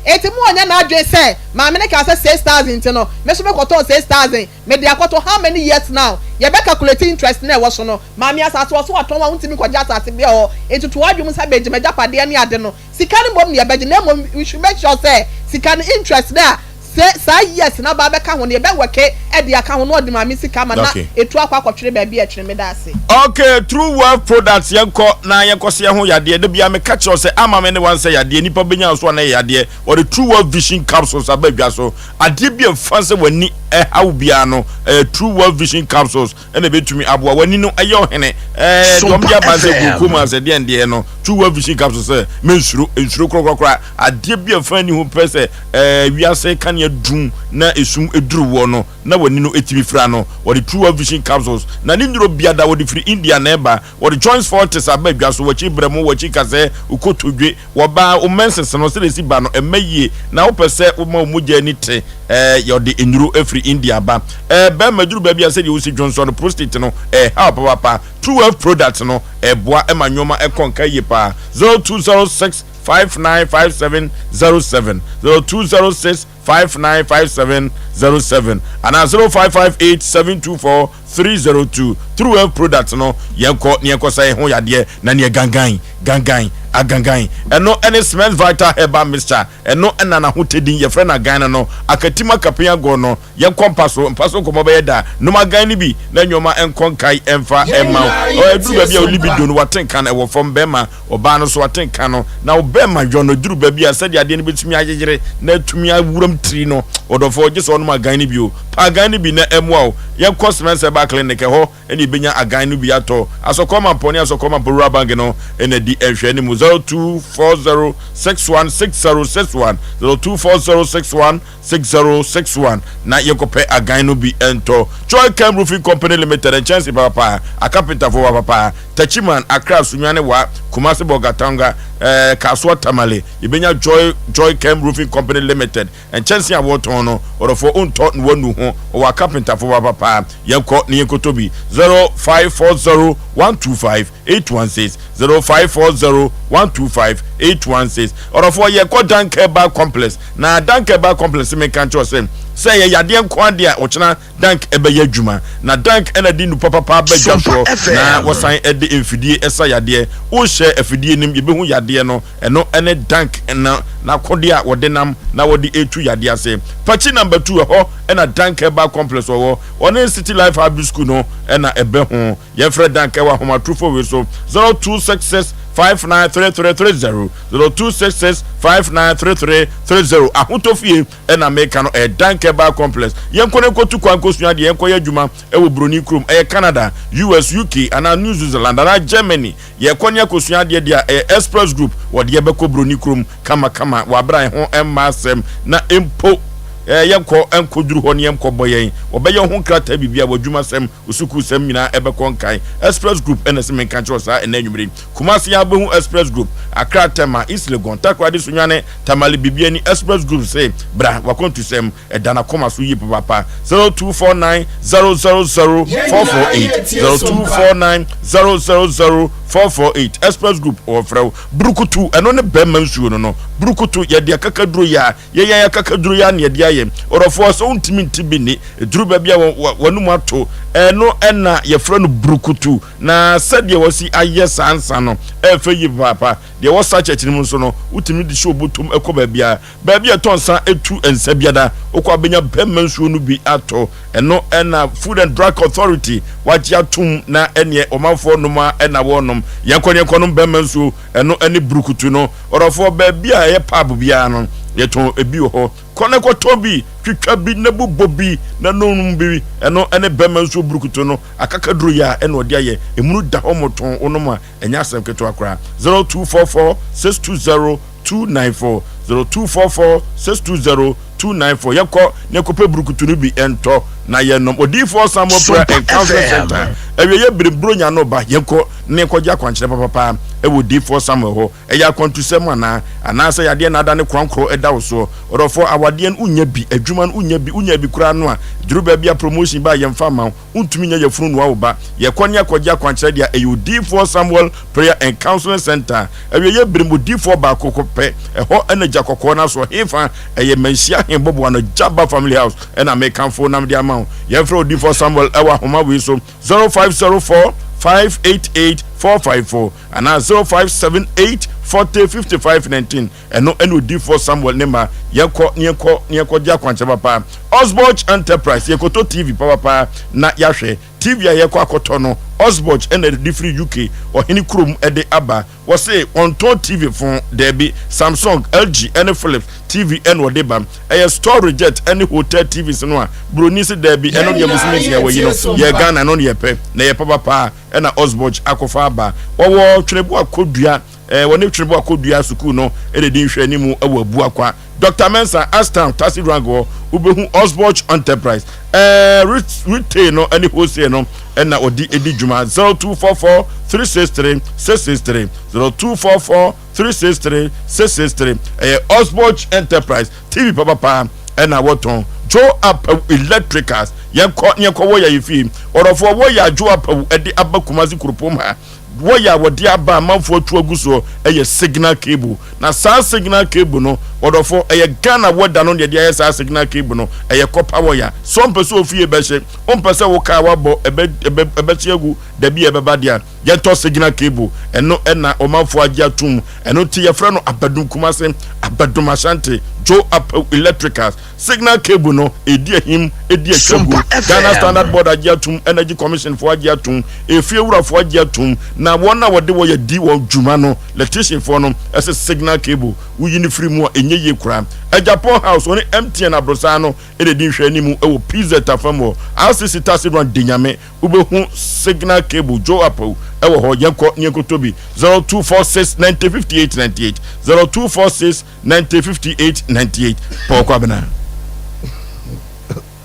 Speaker 11: Enti mo ɔnyɛ n'adwene sɛ, maame no kaa sɛ 6,000 nti no, me nso mekɔtɔn 6,000. Mede akɔto how many years now? Yɛbɛ calculate interest no a ɛwɔ so no. Maame asase wɔ so watɔn a wontumi nkɔgye asase bia hɔ. Nti to w'adwene mu sɛ megye m'agyapadeɛ ne ade no. Sika no mmom na yɛbɛgye na mmom we should make sure sɛ sika no interest no a sɛ saa years no aba abɛka ho no yɛbɛ worke de aka ho na ɔde maame sika ama na ɛtu akɔ akɔtwere baabi a ɛtwere. Meda ase.
Speaker 1: Ok true wealth products yɛnkɔ na yɛnkɔ se yɛho yadeɛ da biara meka kyerɛ wo sɛ ama me ne wansɛ yadeɛ nipa bɛnya nso a na ɛyɛ yadeɛ wɔde true wealth vision capsules aba adwa so Adeɛ bi a ɛfa sɛ w'ani ɛha wo biara no, ɛyɛ True World Vision Capsules ɛna ɛbɛtumi aboa. W'ani no ɛyɛ ɔhene. Ɛɛ deɛ wɔde aba sɛ glaucoma sɛ deɛn deɛ no, True World Vision Capsules sɛ mensuro, nsuro korakorakora. Adeɛ bi a ɛfa ani ho pɛ sɛ ɛɛ wiase kanea dum na esum duru woɔ no, na w'ani no ɛtumi fira no, wɔde True World Vision Capsules na ne nnuro biada wɔde firi India na ɛba. Wɔde Joints Fortis aba adwa so, w'akyi brɛmo, w'akyi kasɛɛ, wo kotodwe. Wɔba wo menses no sɛdeɛ ɛsi ba no ɛmma yie na wopɛ sɛ woma wo mogya ani te ɛɛ yɛde nnuro firi India ba ɛɛ bɛrima duru baabi a sɛdeɛ wosi dwonsɔ no prostate no ɛɛha wo papaapa True Wealth product no ɛɛboa ɛma nnoɔma ɛkɔ nka yie paa 0206 595707 0206. 5957 07 anaa 0558 724 302. True Health Products no, yɛnkɔ na yɛnkɔsa yɛn ho yadeɛ na neɛ gangan, gangan, agangan. Ɛno ne Smith Vital Herbal Mixture, ɛno na n'ahotɛdin, yɛfrɛ no agan no no, akatim akapen agorɔ no. Yɛnkɔ mpa so, mpa so nkɔmmɔ bɛyɛ da. Nom agan no bi na nneɛma nkɔ nkae mfa mma wo. Ɛduru baabi a wo libido no, w'atenka no, ɛwɔ fam. Bɛrima, ɔbaa no nso atenka no, na wo bɛrima yɔ no. Ɛduru baabi a sɛdeɛ adeɛ no bɛtumi ayeyere na atumi awuram tiri no, ɔdɔfoɔ, gye sɛ ɔnom agan no bi o. Pa agan no bi na ɛmmoa wo. Yɛnkɔ Semens Herbal Clinic, ɛhɔ na yɛbɛnya agan no bi atɔ. Asɔkɔɔ Mampɔn ne Asɔkɔɔ Mampɔn Rural Bank no na ɛdi nhwɛanimu. 0240 61 60 61, 0240 61 6061 na yɛnkɔpɛ agan no bi ntɔ. Joy Chem Roofing Company Limited, nkyɛnse papapa, akapentafo papapa, Techiman, Accra, Sunyani Wa, Kumasi Bolgatanga, eh, Kasoa Tamale, yɛbɛnya Joy Joy Chem Roofing Company Limited nkyɛnse a wɔtɔn no, ɔdɔfoɔ wontɔ na wanu ho, ɔwɔ akapentafo papapa, yɛnkɔ na yɛnkɔtɔ bi. 0540 125 816 0540 125 816 Ɔdɔfoɔ yɛkɔ Dank Herbal Complex na Dank Herbal Complex menka nkyerɛ sɛ sɛ ɛyɛ yadeɛ nko adeɛ a ɔkyena Dank ɛbɛyɛ adwuma na Dank ɛna de nnupa papa ba dwa soɔ na wɔsan ɛde mfidie ɛsa yadeɛ wohyɛ afidie nim yɛbɛhu yadeɛ no ɛno ɛne Dank na n'akodeɛ a wɔde nam na wɔde ɛtu yadeɛ ase Pakyi number 2 ɛhɔ ɛna Dank Herbal Complex wɔwɔ ɔne City Life High School no ɛna ɛbɛ ho. Yɛmfrɛ Dank wɔ ahomatorofo wei so, 0266 593330, 0266 593330. Ahotɔ fie na meka no, ɛyɛ Dank Herbal Complex. Yɛnkɔ na yɛnkɔtu kwan nkɔsua adeɛ, yɛnkɔyɛ adwuma wɔ Buroni kurom, ɛyɛ Canada, US, UK anaa New Zealand anaa Germany. Yɛkɔ ne akɔsua adeɛ deɛ a, ɛyɛ Express Group, wɔde yɛbɛkɔ Buroni kurom kamakama wɔ aberɛ a ɛho mma asɛm na mpo yɛnkɔ nkɔduru hɔ ne yɛnkɔbɔ yɛn, wɔbɛyɛ wo ho nkrataa biribiara, w'adwumasɛm. Wo sukuusɛm nyinaa ɛbɛkɔ nkan. Express Group ɛna ɛse menka nkyerɛ wo saa ɛnnɛ anwummere yi. Kumasi a wobɛhu Express Group, Accra, Tema, East Legon, Takoradi, Sunyani, Tamale, Bibiani, Express Group se bra w'akwantusɛm ɛda n'akoma so yie papaapa. 0249 000 448 0249 000 448 Express Group wɔfrɛ wo. Burukutu ɛno ne bɛrima nsuo no no. Burukutu yɛde akakaduro yɛ a Yɛn yɛn akakaduro yi ara na yɛde ayɛ. Ɔdɔfoɔ, sɛ wontumi nte bi nne, ɛduru baabi a w'anum ato, ɛno na yɛfrɛ no burukutu. Na sɛdeɛ wɔasi ayɛ saa nsa no, ɛyɛ fɛ yie papaapa. Deɛ ɛwɔ sachet no mu nso no, wotumi de hyɛ wo bɔtɔm kɔ baabiara. Baabi a ɛtɔ nsa tu nsa biara, wokɔ a wobɛnya bɛmma nsuo no bi atɔ. Ɛno na Food and Drug Authority wɔagye atom na ɛneɛ ɔmanfoɔ nom ara na wɔrenom. Yɛnkɔ na yɛnkɔnom bɛmma nsuo. Ɛno ne burukutu no. Ɔdɔfoɔ, baabi a ɛyɛ pub biara no, yɛtɔn ebi wɔ hɔ. Kɔ na kɔtɔ bi, twitwa bi na bobɔ bi na nom bi. Ɛno ne bɛmma nsuo burukutu no. Akakaduro yi a ɛna ɔde ayɛ. Emunu da hɔ motoo, wonom a, ɛnyɛ asɛm ketewa koraa. 0244 620 294, 0244 620 294. Yɛnkɔ na yɛnkɔpɛ burukutu no bi ntɔ na yɛnnom. Odiyifoɔ Samuel Prayer and Counseling Center. Awieeɛ bere Buronya no reba. Yɛnkɔ na yɛnkɔgye akwankyerɛ papapa wɔ Odiyifoɔ Samuel hɔ. Ɛyɛ akwantusɛm anaa? Anaasɛ yadeɛ na adane korankorɔ da wo soɔ? Ɔdɔfoɔ, awadeɛ no wonnya bi, adwuma no wonnya bi, wonya bi koraa no a, duru baabi a promotion ba a yɛmfa mma wo. Wontumi nyɛ yafunu nnoa wo ba. Yɛkɔ ne akɔgye akwankyerɛ deɛ a, ɛyɛ Odiyifoɔ Samuel Prayer and Counseling Center. Awieeɛ bere mu odiyifoɔ baako kɔ pɛ, ɛhɔ na gya kɔkɔɔ no asɔ. Hefa? Ɛyɛ Manhyia Ahenboboa no, Jabba Family House na mekamfo na mede ama wo. Yɛmfrɛ Odiyifoɔ Samuel wɔ ahoma wei so, 0504 588 454 anaa 0578 40 55 19. Ɛno ne Odiyifoɔ Samuel ne mma. Yɛnkɔ na yɛnkɔ na yɛnkɔgye akwankyerɛ papa. Osborge Enterprise, yɛkɔtɔ TV papapa na yɛahwɛ. TV a yɛkɔ akɔtɔ no, Osborge na ɛde firi UK ɔhene kurom de aba. Wɔse wɔntɔn TV fo, daabi, Samsung, LG ne Philips TV na wɔde ba. Ɛyɛ store reject ne hotel TVs no a, buroni se daabi, ɛno deɛ bosome nsia wɔyi no, yɛ Ghana ɛno na yɛpɛ, na ɛyɛ papapa na Osborge akɔfa aba. Wɔwɔ Tweneboa Kodua. Eh, wɔne Twenebo Akodua Sukuu no na edi nhwɛanimu wɔ Abuakwa. Dɔkta Mensah, Ashtown, Taxi Rank hɔ, wobɛhu Osborge Enterprise. Eh, retail no ne wholesale no na wɔde di dwuma. 0244 363 663, 0244 363 663. Ɛyɛ Osborge Enterprise. TV papapa na wɔtɔn. Joe Apawu Electricals. Yɛnkɔ ne yɛnkɔ wɔ yɛ fie. Ɔdɔfoɔ, wɔ yɛ a Joe Apawu de aba Kumasi kuropɔn ha. Wɔyɛ a wɔde aba a amanfoɔ atu agu soɔ yɛ signal cable. Na saa signal cable no, Ɔdɔfo, ɛyɛ Ghana weather no na yɛde ayɛ saa signal cable no. Ɛyɛ copper wire. Sɛ wompɛ sɛ ofie bɛhye, wompɛ sɛ wo car wabɔ ɛbɛ ɛbɛ ɛbɛhye agu dabi a ɛbɛba deɛ a, yɛntɔ signal cable. Ɛno na ɔmanfoɔ agye atom. Ɛno nti yɛfrɛ no Abadum Kumase, Abadum Ashanti, Joe Apawu Electricals. Signal cable no, ɛdi ahim, ɛdi atwa gu. Ghana Standard Board agye atom, Energy Commission foɔ agye atom, efie wurafoɔ agye atom, na wɔn a wɔde wɔyɛ di wɔn dwuma no, electrician foɔ no, ɛsɛ signal cable, woyi no firi mu a, ɛnyɛ yie koraa. Agyapong House, wɔne MTN aborosan no na ɛdi nhwɛanimu wɔ PZ afam hɔ, RCC Taxi Run Denyame, wobɛhu signal cable Joe Apawu ɛwɔ hɔ, yɛnkɔ ne yɛnkɔtɔ bi, 0246 90 58 98, 0246 90 58 98 Paul Kwabena.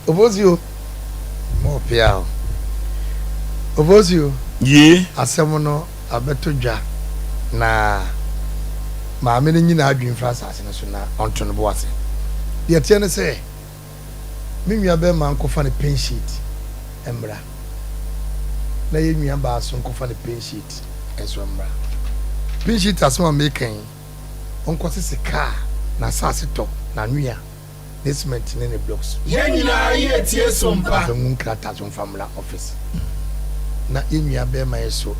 Speaker 10: Ofosuo, mo pia o. Ofosuo.
Speaker 1: Yie.
Speaker 10: Asɛm no abɛto dwa na maame no nyi n'adwene mfiri asase no so na ɔnto ne bo ase. Deɛ ɛteɛ ne sɛ, me nua bɛrima nkɔfa ne paint sheet mmra na yɛn nua baa nso nkɔfa ne paint sheet nso mmra. Paint sheet asɛm a meka yi, ɔnkɔsese kaa, n'asase tɔ, n'anwea, ne cement ne ne blocks.
Speaker 24: Yɛn nyinaa yɛ tie so mpa.
Speaker 10: Ɔmfa ngu nkrataa so mfa mmra office. Na yɛn nua bɛrima yi so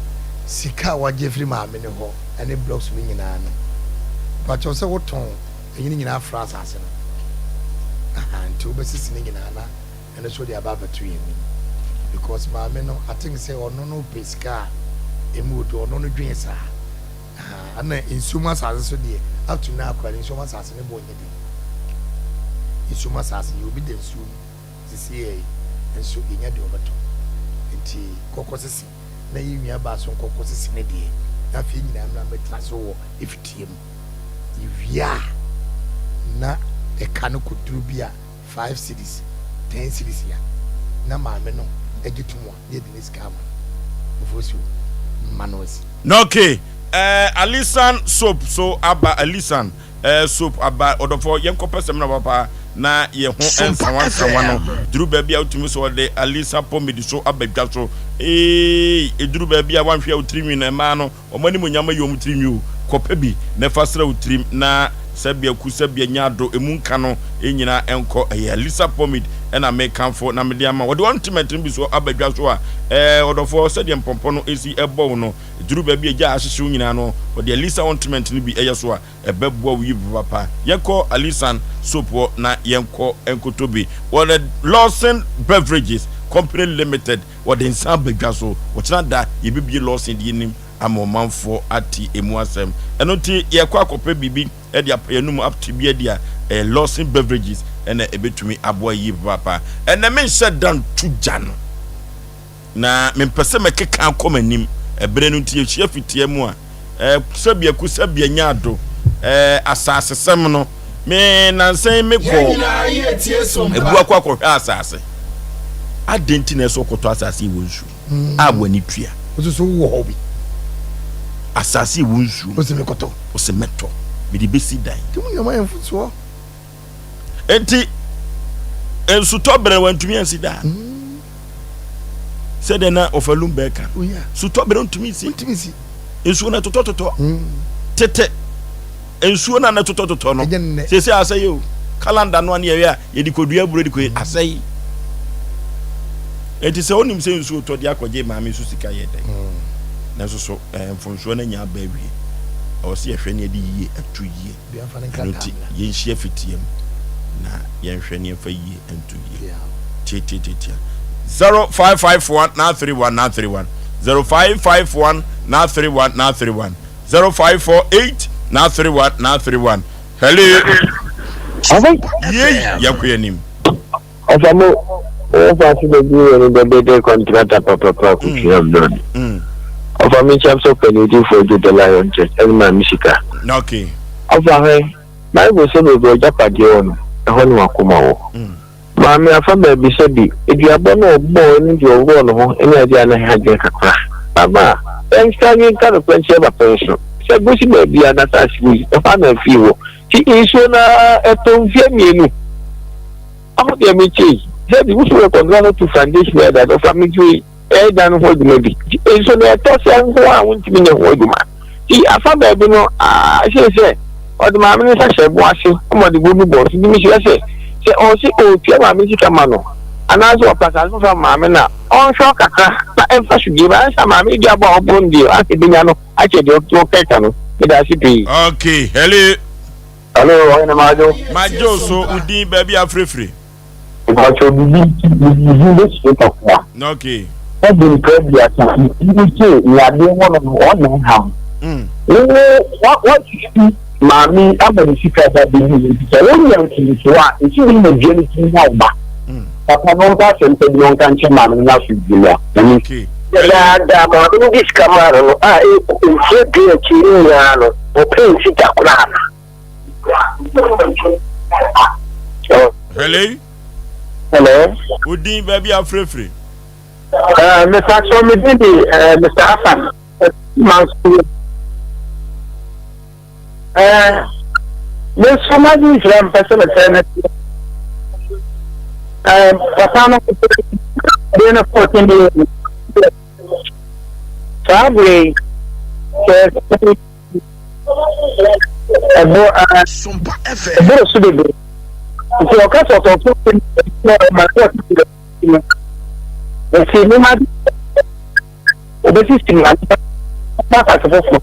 Speaker 10: sika a wagye afiri maame no hɔ ne blocks no nyinaa no, mpakyɛw sɛ wotɔn ɛyi no nyinaa fra asase no? Ahaa, nti wobɛsese ne nyinaa na ɛno nso wode aba abɛto yɛn anim. Because maame no, I think sɛ ɔno no pɛ sika a ɛmu odu, ɔno no dwen saa. Ahaa ɛna nsuo mu asase so deɛ up to now koraa no nsuo mu asase ne boɔ nyɛ den. Nsuo mu asase yɛ obi da nsuo mu sisi yɛ yi nso yɛnya deɛ ɔbɛtɔ. Nti kɔkɔ sisi na yɛ nua baa so nkɔkɔ sisi ne deɛ na afei yɛn nyinaa mmra mmɛtena so wɔ efitie mu. Yɛwie a na ɛka no kɔduru bi a five cedis, ten cedis a na maame no gye to mu a, na yɛde ne sika ama no. Ofosuo, mma no asi.
Speaker 1: Na okay eh, Alisan soap so aba Alisan eh, soap aba ɔdɔfoɔ yɛnkɔ pɛ sɛmina papa na yɛ ho nsawa nsawa no duru baabi a wotumi sɛ ɔde Alisa pomade so aba dwa so ee eduru baabi a wanhwɛ a wotiri nwi no ɛmaa no Wɔn animuonyam ayi wɔn tirinwi o, kɔpɛ bi na fa sra wo tirim na sɛbea ku sɛbea nya ado, emu nka no nyinaa nkɔ. Ɛyɛ Alisa Pomade na mekamfo na mede ama wo. Wɔde ointment no bi so aba dwa so a, ɛɛ ɔdɔfoɔ, sɛdeɛ mpɔmpɔ no si bɔ wo no, ɛduru baabi a gya ahyehye wo nyinaa no, wɔde Alisa ointment no bi yɛ so a, ɛbɛboa wo yie papaapa. Yɛnkɔ Alisan Soap hɔ na yɛnkɔ nkɔtɔ bi. Wɔde Lawson Beverages Company Limited wɔde nsa aba dwa so. Ɔkyena da yɛbɛbue Lawson deɛ nim ama ɔmanfoɔ ate ɛmu asɛm. Ɛno nti yɛrekɔ akɔpɛ biribi de apa yɛn anum ate bi adi a, ɛyɛ Lawson Beverages na ɛbɛtumi aboa yie papaapa. Ɛnnɛ menhyɛ da nto gya no. Na mempɛ sɛ mɛkeka akɔ m'anim. Ɛberɛ no nti yɛhyia fitia mu a, eh, sɛbea ku sɛbea nya ado, eh, asasesɛm no. Me nansa yi mekɔ Abuakɔ akɔhwɛ asase. Adɛn nti na ɛsɛ ɔkɔtɔ asase ɛwɔ nsuo mm. a w'ani tua?
Speaker 10: Wososo wɔ hɔ bi.
Speaker 1: Asase ɛwɔ nsuo.
Speaker 10: Wose mekɔtɔ.
Speaker 1: Wose mɛtɔ. Mede bɛsi dan.
Speaker 10: Nti mo nneɛma yɛ mfosoɔ.
Speaker 1: Enti nsutɔ berɛ wantumi ansi daa. Mm. Sɛdeɛ na ɔfa Lumberg ka. Oh, Sutɔ berɛ ntumi nsi. Nsuo no ɛtotɔtotɔ. Mm. Tete nsuo no a na ɛtotɔtotɔ no sese asɛe o. Kalanda no a ne yɛyɛ a yɛde kɔdua aburo de kɔ mm. asɛe. Enti sɛ wonim sɛ nsuo tɔ de akɔgye maame so sika yɛ dɛn. Mm. Nanso so eh, mfonsoɔ no anya aba awie. Ɛwɔ sɛ yɛhwɛ ne yɛde yie ato yie. Ɛno nti, yɛnhyia fitia mu na yɛnhwɛ ne yɛmfa yie nto yie. Tiatiatiatia. 0551 931 931 0551 931 931 0548 931 931 Hello. Yei yɛnkɔ yɛn anim.
Speaker 12: Ɔfa mo wɔfa ase bɛ bi wɔ ne dɛ bɛ dɛ kɔntrata papapa kutua blɔd. Ɔfa me nkyɛn sɛ ɔpɛ ne odifo adwo the lion church ɛne maame sika.
Speaker 1: Okay.
Speaker 12: Ɔfa hwɛ bible sɛ baabi a ɔgyapadeɛ wɔ no ɛhɔ ne wakoma wɔ. Maame afa baabi sɛ bi aduabɔ no ɔbɔɔ ne deɛ ɔworɔ ne ho ne adeɛ a na ɛha adwene kakra. Mama yɛnsa nka nokorɛ nkyerɛ papa yi so sɛ gosi baabi a n'asase wɔ yi ɛhɔ a na afie wɔ. Ti nsuo no ara ɛtɔ mfeɛ mmienu. Ɔho deɛ me kyei sɛ bi wosi wɔ kɔndra no to foundation ɛda no fa me dwe ɛda no ho adwuma bi nso na ɛtɔ sɛ nko a wontumi nyɛ ho adwuma ti afa baabi no ahyɛ sɛ. Ɔde maame no nsa hyɛɛ bo ase ma ɔde bo bi bɔɔ so. Nti mesrɛ sɛ, sɛ ɔse ɔretua maame no sika ma no anaasɛ ɔpɛ asase foforɔ ama maame no a, ɔnhwɛ hɔ kakra na ɛmfa so bio. Anyɛ saa a maame no duabɔ a ɔbɔ no deɛ, anka ɛbɛnya no akyɛ deɛ ɔkeka no. Meda ase pii.
Speaker 1: Okay, hello.
Speaker 12: Hello, ɔhene Madwo.
Speaker 1: Madwo so, wo din baabi a frɛfiri.
Speaker 12: Mpakyɛw biribi nti me din bɛsue kakra.
Speaker 1: Okay.
Speaker 12: Ɛde mpɛ aduasa nti se nea adeɛ wɔ no no ɔna ɛha wo. Wo wasisi maame yi ama ne sika ba bɛyi wo nti sɛ wonya mfomsoɔ a ɛsi wo na dua no tumi nya wo ba. Papa no ɔnka asɛm pa bi na ɔnka nkyerɛ maame no na asomdwie mmra. Nyame.
Speaker 1: Okay.
Speaker 12: Dadaada maame no de sika maa no no a mfeɛ du akyiri no nyinaa no ɔpɛɛ nsi da koraa.
Speaker 1: Hello.
Speaker 12: Hello.
Speaker 1: Wo din baabi a frɛfrɛ.
Speaker 12: Uh, Mr. So me din de uh, Mr. Hassan. Manso. Uh, me nso m'adwene kyerɛ mpɛ sɛ mefrɛ no. Uh, papa no de no 14 million. Saa bere yi, sɛ ɛbo ɛboro so bebree nti ɔka sɛ ɔtɔn fo na ɔma sɛ ɔte no nti nneɛma bi obesisi ma ba asase foforɔ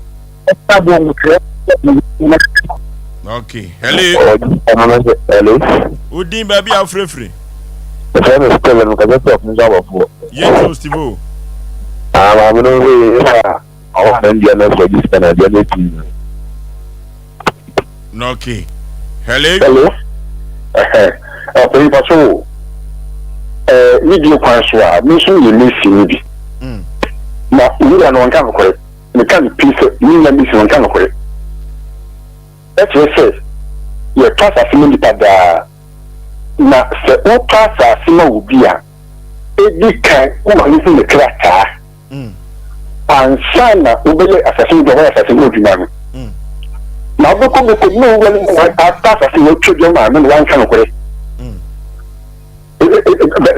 Speaker 12: ɛfa bo mu kyerɛ.
Speaker 1: Okay, hello.
Speaker 12: Hello.
Speaker 1: Odin baabi a wofirefiri.
Speaker 12: Ɛfɛ mi Steven nkasa sɛ ɔfun sɛ abɔfoɔ.
Speaker 1: Yɛ ti o Steve o.
Speaker 12: Ah, maame no nso yɛ efa. Ɔwɔ a ndua no kɔ gye sika na dua no etu nyina.
Speaker 1: No okay. Hello.
Speaker 12: Hello. Ɛhɛ. Ɔpanyin pa so o. Ɛɛ ne die kwan so a me nso yɛ mesi no bi. Mm. Na owura no ɔnka nokorɛ. Meka no pii sɛ me nua mesi no ɔnka nokorɛ. Ɛkyerɛ sɛ yɛtɔ asase ma nipa daa. Na sɛ wotɔ asase ma obi a, edi kan woma no hu ne krataa. Ansa na wobɛyɛ asase no adwuma, wɔayɛ asase no adwuma no, na wobɛkɔ bɛkɔ na owura no mu ata asase no atwa dwa maame no wanka nokorɛ.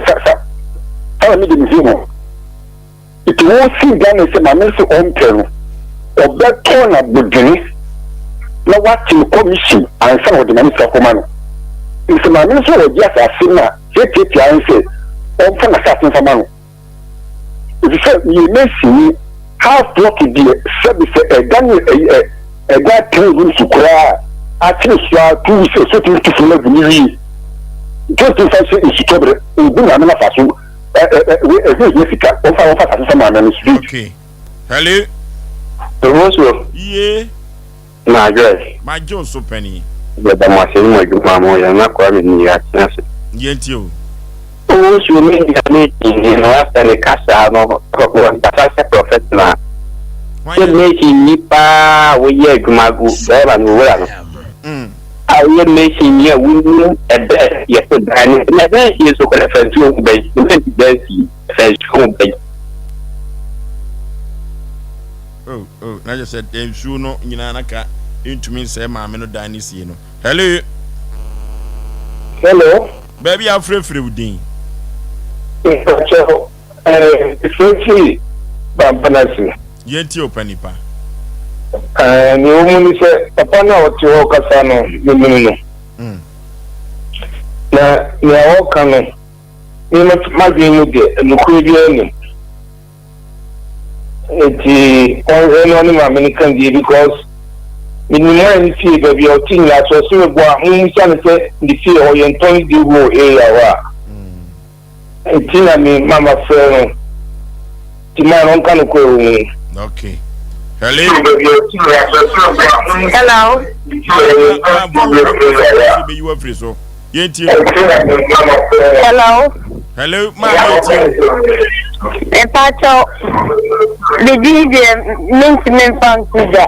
Speaker 12: Saa na mede mehu ho. Nti wosi Ghana sɛ maame no sɛ ɔmpɛ no, ɔbɛtɔn no abodwene na wate no commission ansa na ɔde maame sika kɔma no. Nti sɛ maame no sɛ ɔgye asase no a, tiatiatia ne sɛ ɔmfa n'asase mfa ma no. Efisɛ meyɛ masonni, half plot deɛ sɛbe sɛ ɛda ne ɛyi ɛ ɛda three rooms koraa a akyere so ara two weeks ɛsɛ tumi tu fam agu ne wie nti ɔntumi fa nhyɛ nsutɔberɛ ɔgu maame no afa so ɛ ɛ ɛ wei ɛho hia sika ɔmfa ɔmfa asase fa maame no straight.
Speaker 1: Okay. Hello.
Speaker 12: Owusu.
Speaker 1: Yie.
Speaker 12: Na Joyce.
Speaker 1: Magye wo so panin.
Speaker 12: Yɛda mo ase ne mo adwuma a moyɛ no na Kwame nni yɛatena ase.
Speaker 1: Yɛntie o.
Speaker 12: Wo nso me nua Mason deɛ na wasɛ ne kasa no ɔnkasa sɛ professional sɛ Mason ni paa a woyɛ adwuma gu bɛrima no owura no a woyɛ Mason ni a wonim ɛbɛ yɛto dan no na ɛbɛn sie nso kɔ ɛfɛ nsuo ho bɛyi ɛbɛn ti dan sie ɛfɛ nsuo ho bɛyi.
Speaker 1: Oh, oh, na kyerɛ sɛ nsuo no nyinaa na ka ntumi nsɛe maame no dan ne sie no. Hello.
Speaker 12: Hello.
Speaker 1: Baabi a afrɛfrɛ wo din.
Speaker 12: Mpakyɛw, ɛɛ, mefrɛ firi Bampanase.
Speaker 1: Yɛntie wo pa nipa.
Speaker 12: Ɛɛ, nea ɛwɔ mu ne sɛ, papa no a ɔte hɔ rekasa no, menim no. Mm. Na nea ɔreka no, me m'adwene mu deɛ, nokorɛ biara nnim. Nti ɔnhwɛ na ɔne maame no ka die because menim man no fie baabi a ɔte nyinaa sɛ ɔse meboa a mommisa no sɛ ne fie hɔ yɛntɔn die wɔ area hɔ a nti na me mama frɛ no nti man no ɔnka nokorɛ wɔ mu.
Speaker 1: Okay. Hello.
Speaker 13: Hello.
Speaker 1: Yɛntie.
Speaker 13: Hello.
Speaker 1: Hello, maa yɛntie o.
Speaker 13: Mepakyɛw, me din deɛ mentumi mfa nto dwa.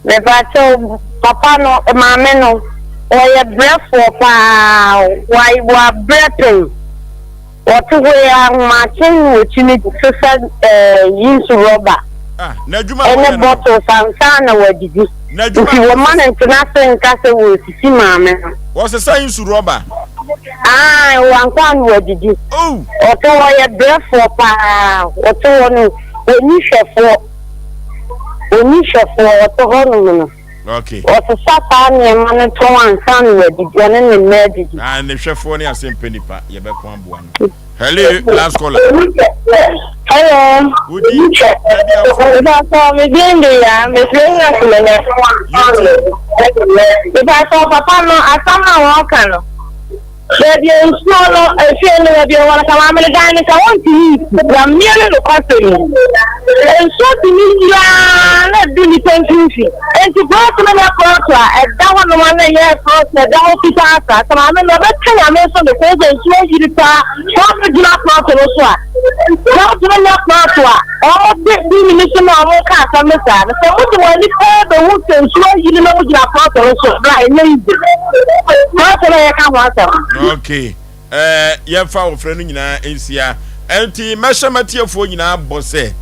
Speaker 13: Mepakyɛw, papa no, maame no, ɔyɛ brɛfoɔ paa, wabrɛ pɛn. Wɔte hɔ yi ara ahomakye na wɔtumi sesa ɛɛ yi nso rɔba ɛne bottles ansa na wɔadidi. Nti wɔma no ntena ase nka sɛ wɔresisi maame no.
Speaker 1: Wɔsesa nsu rɔba?
Speaker 13: Ae, ansa na wɔadidi. Ɔte hɔ yɛ brɛfoɔ paa. Ɔte hɔ no, ɔnni hwɛfoɔ. Ɔnni hwɛfoɔ, ɔte hɔ nom no.
Speaker 1: Okay.
Speaker 13: Ɔsesa saa nneɛma no tɔn ansa na wadidi, ɔne ne mma adidi.
Speaker 1: Ah, ne hwɛfoɔ ne asɛmpɛ nipa, yɛbɛko aboa no. Hello, last caller.
Speaker 13: Hello.
Speaker 1: Wodi baabi a wofrɛ.
Speaker 13: Mepatɔ me din de ya, mefrɛ nya kumanya. Mepatɔ papa no asɛm a wɔka no. Baabi a nsuo no, efie no baabi a ɛwɔ no, ka maame no dan no ka wɔntumi nsi. Nyame ne nokwasɛm mu. Nsuo tumi yiri ara na ɛdu nnipa mfimfini. Enti plɔt no nyɛ plɔt a ɛda hɔnom a na ɛyɛ plɔt a ɛda hɔ fitaa saa. Sɛ maame no ɔbɛka Nyame nso no sɛ sɛ nsuo ayiri paa na ɔbɛgyina plɔt no so a, plɔt no nyɛ plɔt a wɔde bini no so na wɔka asɛm no saa no. Sɛ mode mo ani paa bɛhu sɛ nsuo ayiri na mogyina plɔt no so a, bra ɛnyɛ easy. Plɔt no a yɛka ho asɛm.
Speaker 1: Okay. Ɛɛ, yɛmfa ɔfrɛ no nyinaa nsia. Ɛnti mɛhyɛ m'atiefoɔ nyinaa bɔ sɛ,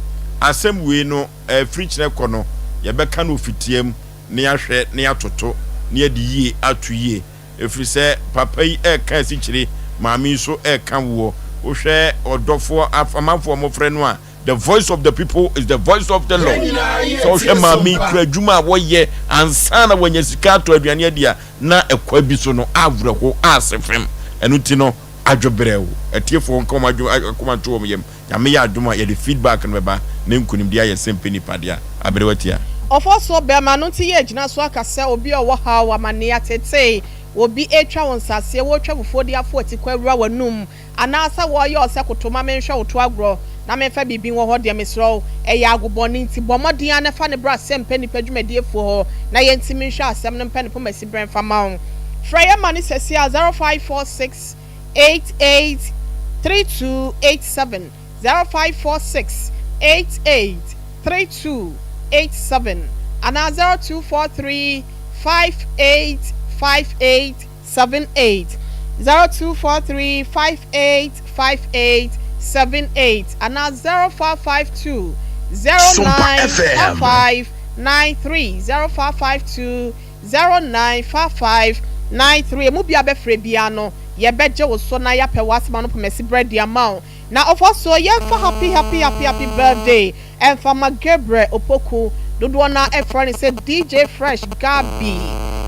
Speaker 1: asɛm wei no, ɛfiri kyerɛ kɔ no, yɛbɛka no ofitiam, na yɛahwɛ na yɛatoto, na yɛde yie ato yie. Ɛfiri sɛ papa yi reka asikyire, maame yi nso reka woɔ. Wohwɛ ɔdɔfoɔ, amanfoɔ a wɔfrɛ no a, The voice of the people is the voice of the Lord. Sɛ wohwɛ maame yi kura adwuma a wɔyɛ ansa na wanya sika atɔ aduane adi a, na ɛkwa bi so no awerɛho ase fam. Ɛno nti no, adwo brɛoo. Atiefoɔ nka wɔn adwo akoma nto wɔn yam. Nyame yɛ adom a, yɛde feedback no bɛba na nkunimdie ayɛ sɛ mpɛ nipa dea. Aberewa tia.
Speaker 11: Ɔfɔsoɔ bɛrima no nti yɛ gyina so aka sɛ obi a ɔwɔ haw, amaneɛ, ateetee, obi retwa wo nsaseɛ, wɔretwa fufuo de afo atikɔ awura w'anum, Anaa sɛ wɔreyɛ wo sɛ koto ma menhwɛ wo to agorɔ na memfa biribi nwɔ hɔ deɛ, mesrɛ wo, ɛyɛ agobɔne nti, bɔ mmɔden ara na fa no bra Sɛmpɛ Nnipa Dwumadiefoɔ hɔ na yɛntumi nhwɛ asɛm no mpɛ no poma siberɛ mfa ma wo. Frɛ yɛn ma no sɛsi ara 0546 88 3287, 0546 88 3287 anaa 0243 58 58 78, 0243 58 58 78 anaa 0552
Speaker 24: Sompa
Speaker 11: 09
Speaker 24: FM.
Speaker 11: 55 93, 0552 09 55 93. Emu biara bɛfrɛ biara no, yɛbɛgye wo so na yɛapɛ w'asɛm ano pomasi berɛ de ama wo. Na ɔfa so yɛmfa happy happy happy happy birthday ɛmfa ma Gabriel Opoku, dodoɔ no ara frɛ no sɛ DJ Fresh Gabi.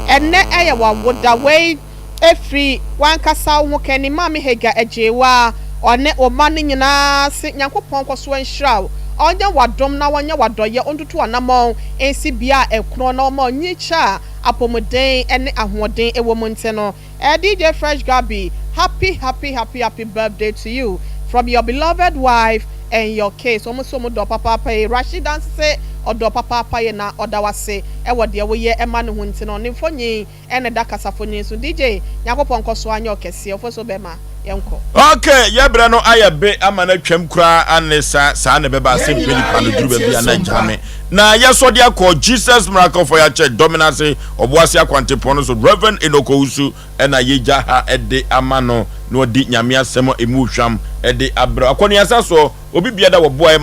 Speaker 11: Ɛnnɛ ɛyɛ w'awoda, wei ɛfiri w'ankasa wo ho kani Maame Hagar Agyeiwaa, ɔne wo mma no nyinaa se Nyankopɔn nkɔso nhyira wo, ɔnyɛ w'adom na ɔnyɛ w'adɔyɛ, ɔntutu w'anamɔn nsi bea a ɛkorɔn na ɔma wo nyikyɛ a apɔmuden ne ahoɔden wɔ mu nti no. Eh DJ Fresh Gabi happy happy happy happy birthday to you from your beloved wife and your kids wɔn nso wɔn dɔ papaapa yi Rashida nso se ɔdɔ papaapa yi na ɔda wase ɛwɔ deɛ woyɛ ɛma no ho nti no ne mfonyin ɛna ɛda kasafonyin so DJ Nyankopɔn nkɔ so anyɛ ɔkɛseɛ ɔfo so bɛma yɛnkɔ.
Speaker 1: Ok yɛ brɛ no ayɛ be ama no atwam koraa ane sa saa na ɛbɛba asɛm pɛ nipa no duru baabi a na agya me na yɛsɔ de akɔ Jesus Miracle Fire Church Dominase Ɔboase akwantempɔn no so Rev. Enoch Owusu na yɛgya ha de ama no na ɔde Nyame asɛm a ɛmu hwam de abrɛ. Akɔneasa soɔ, obi bia da wɔboaɛ.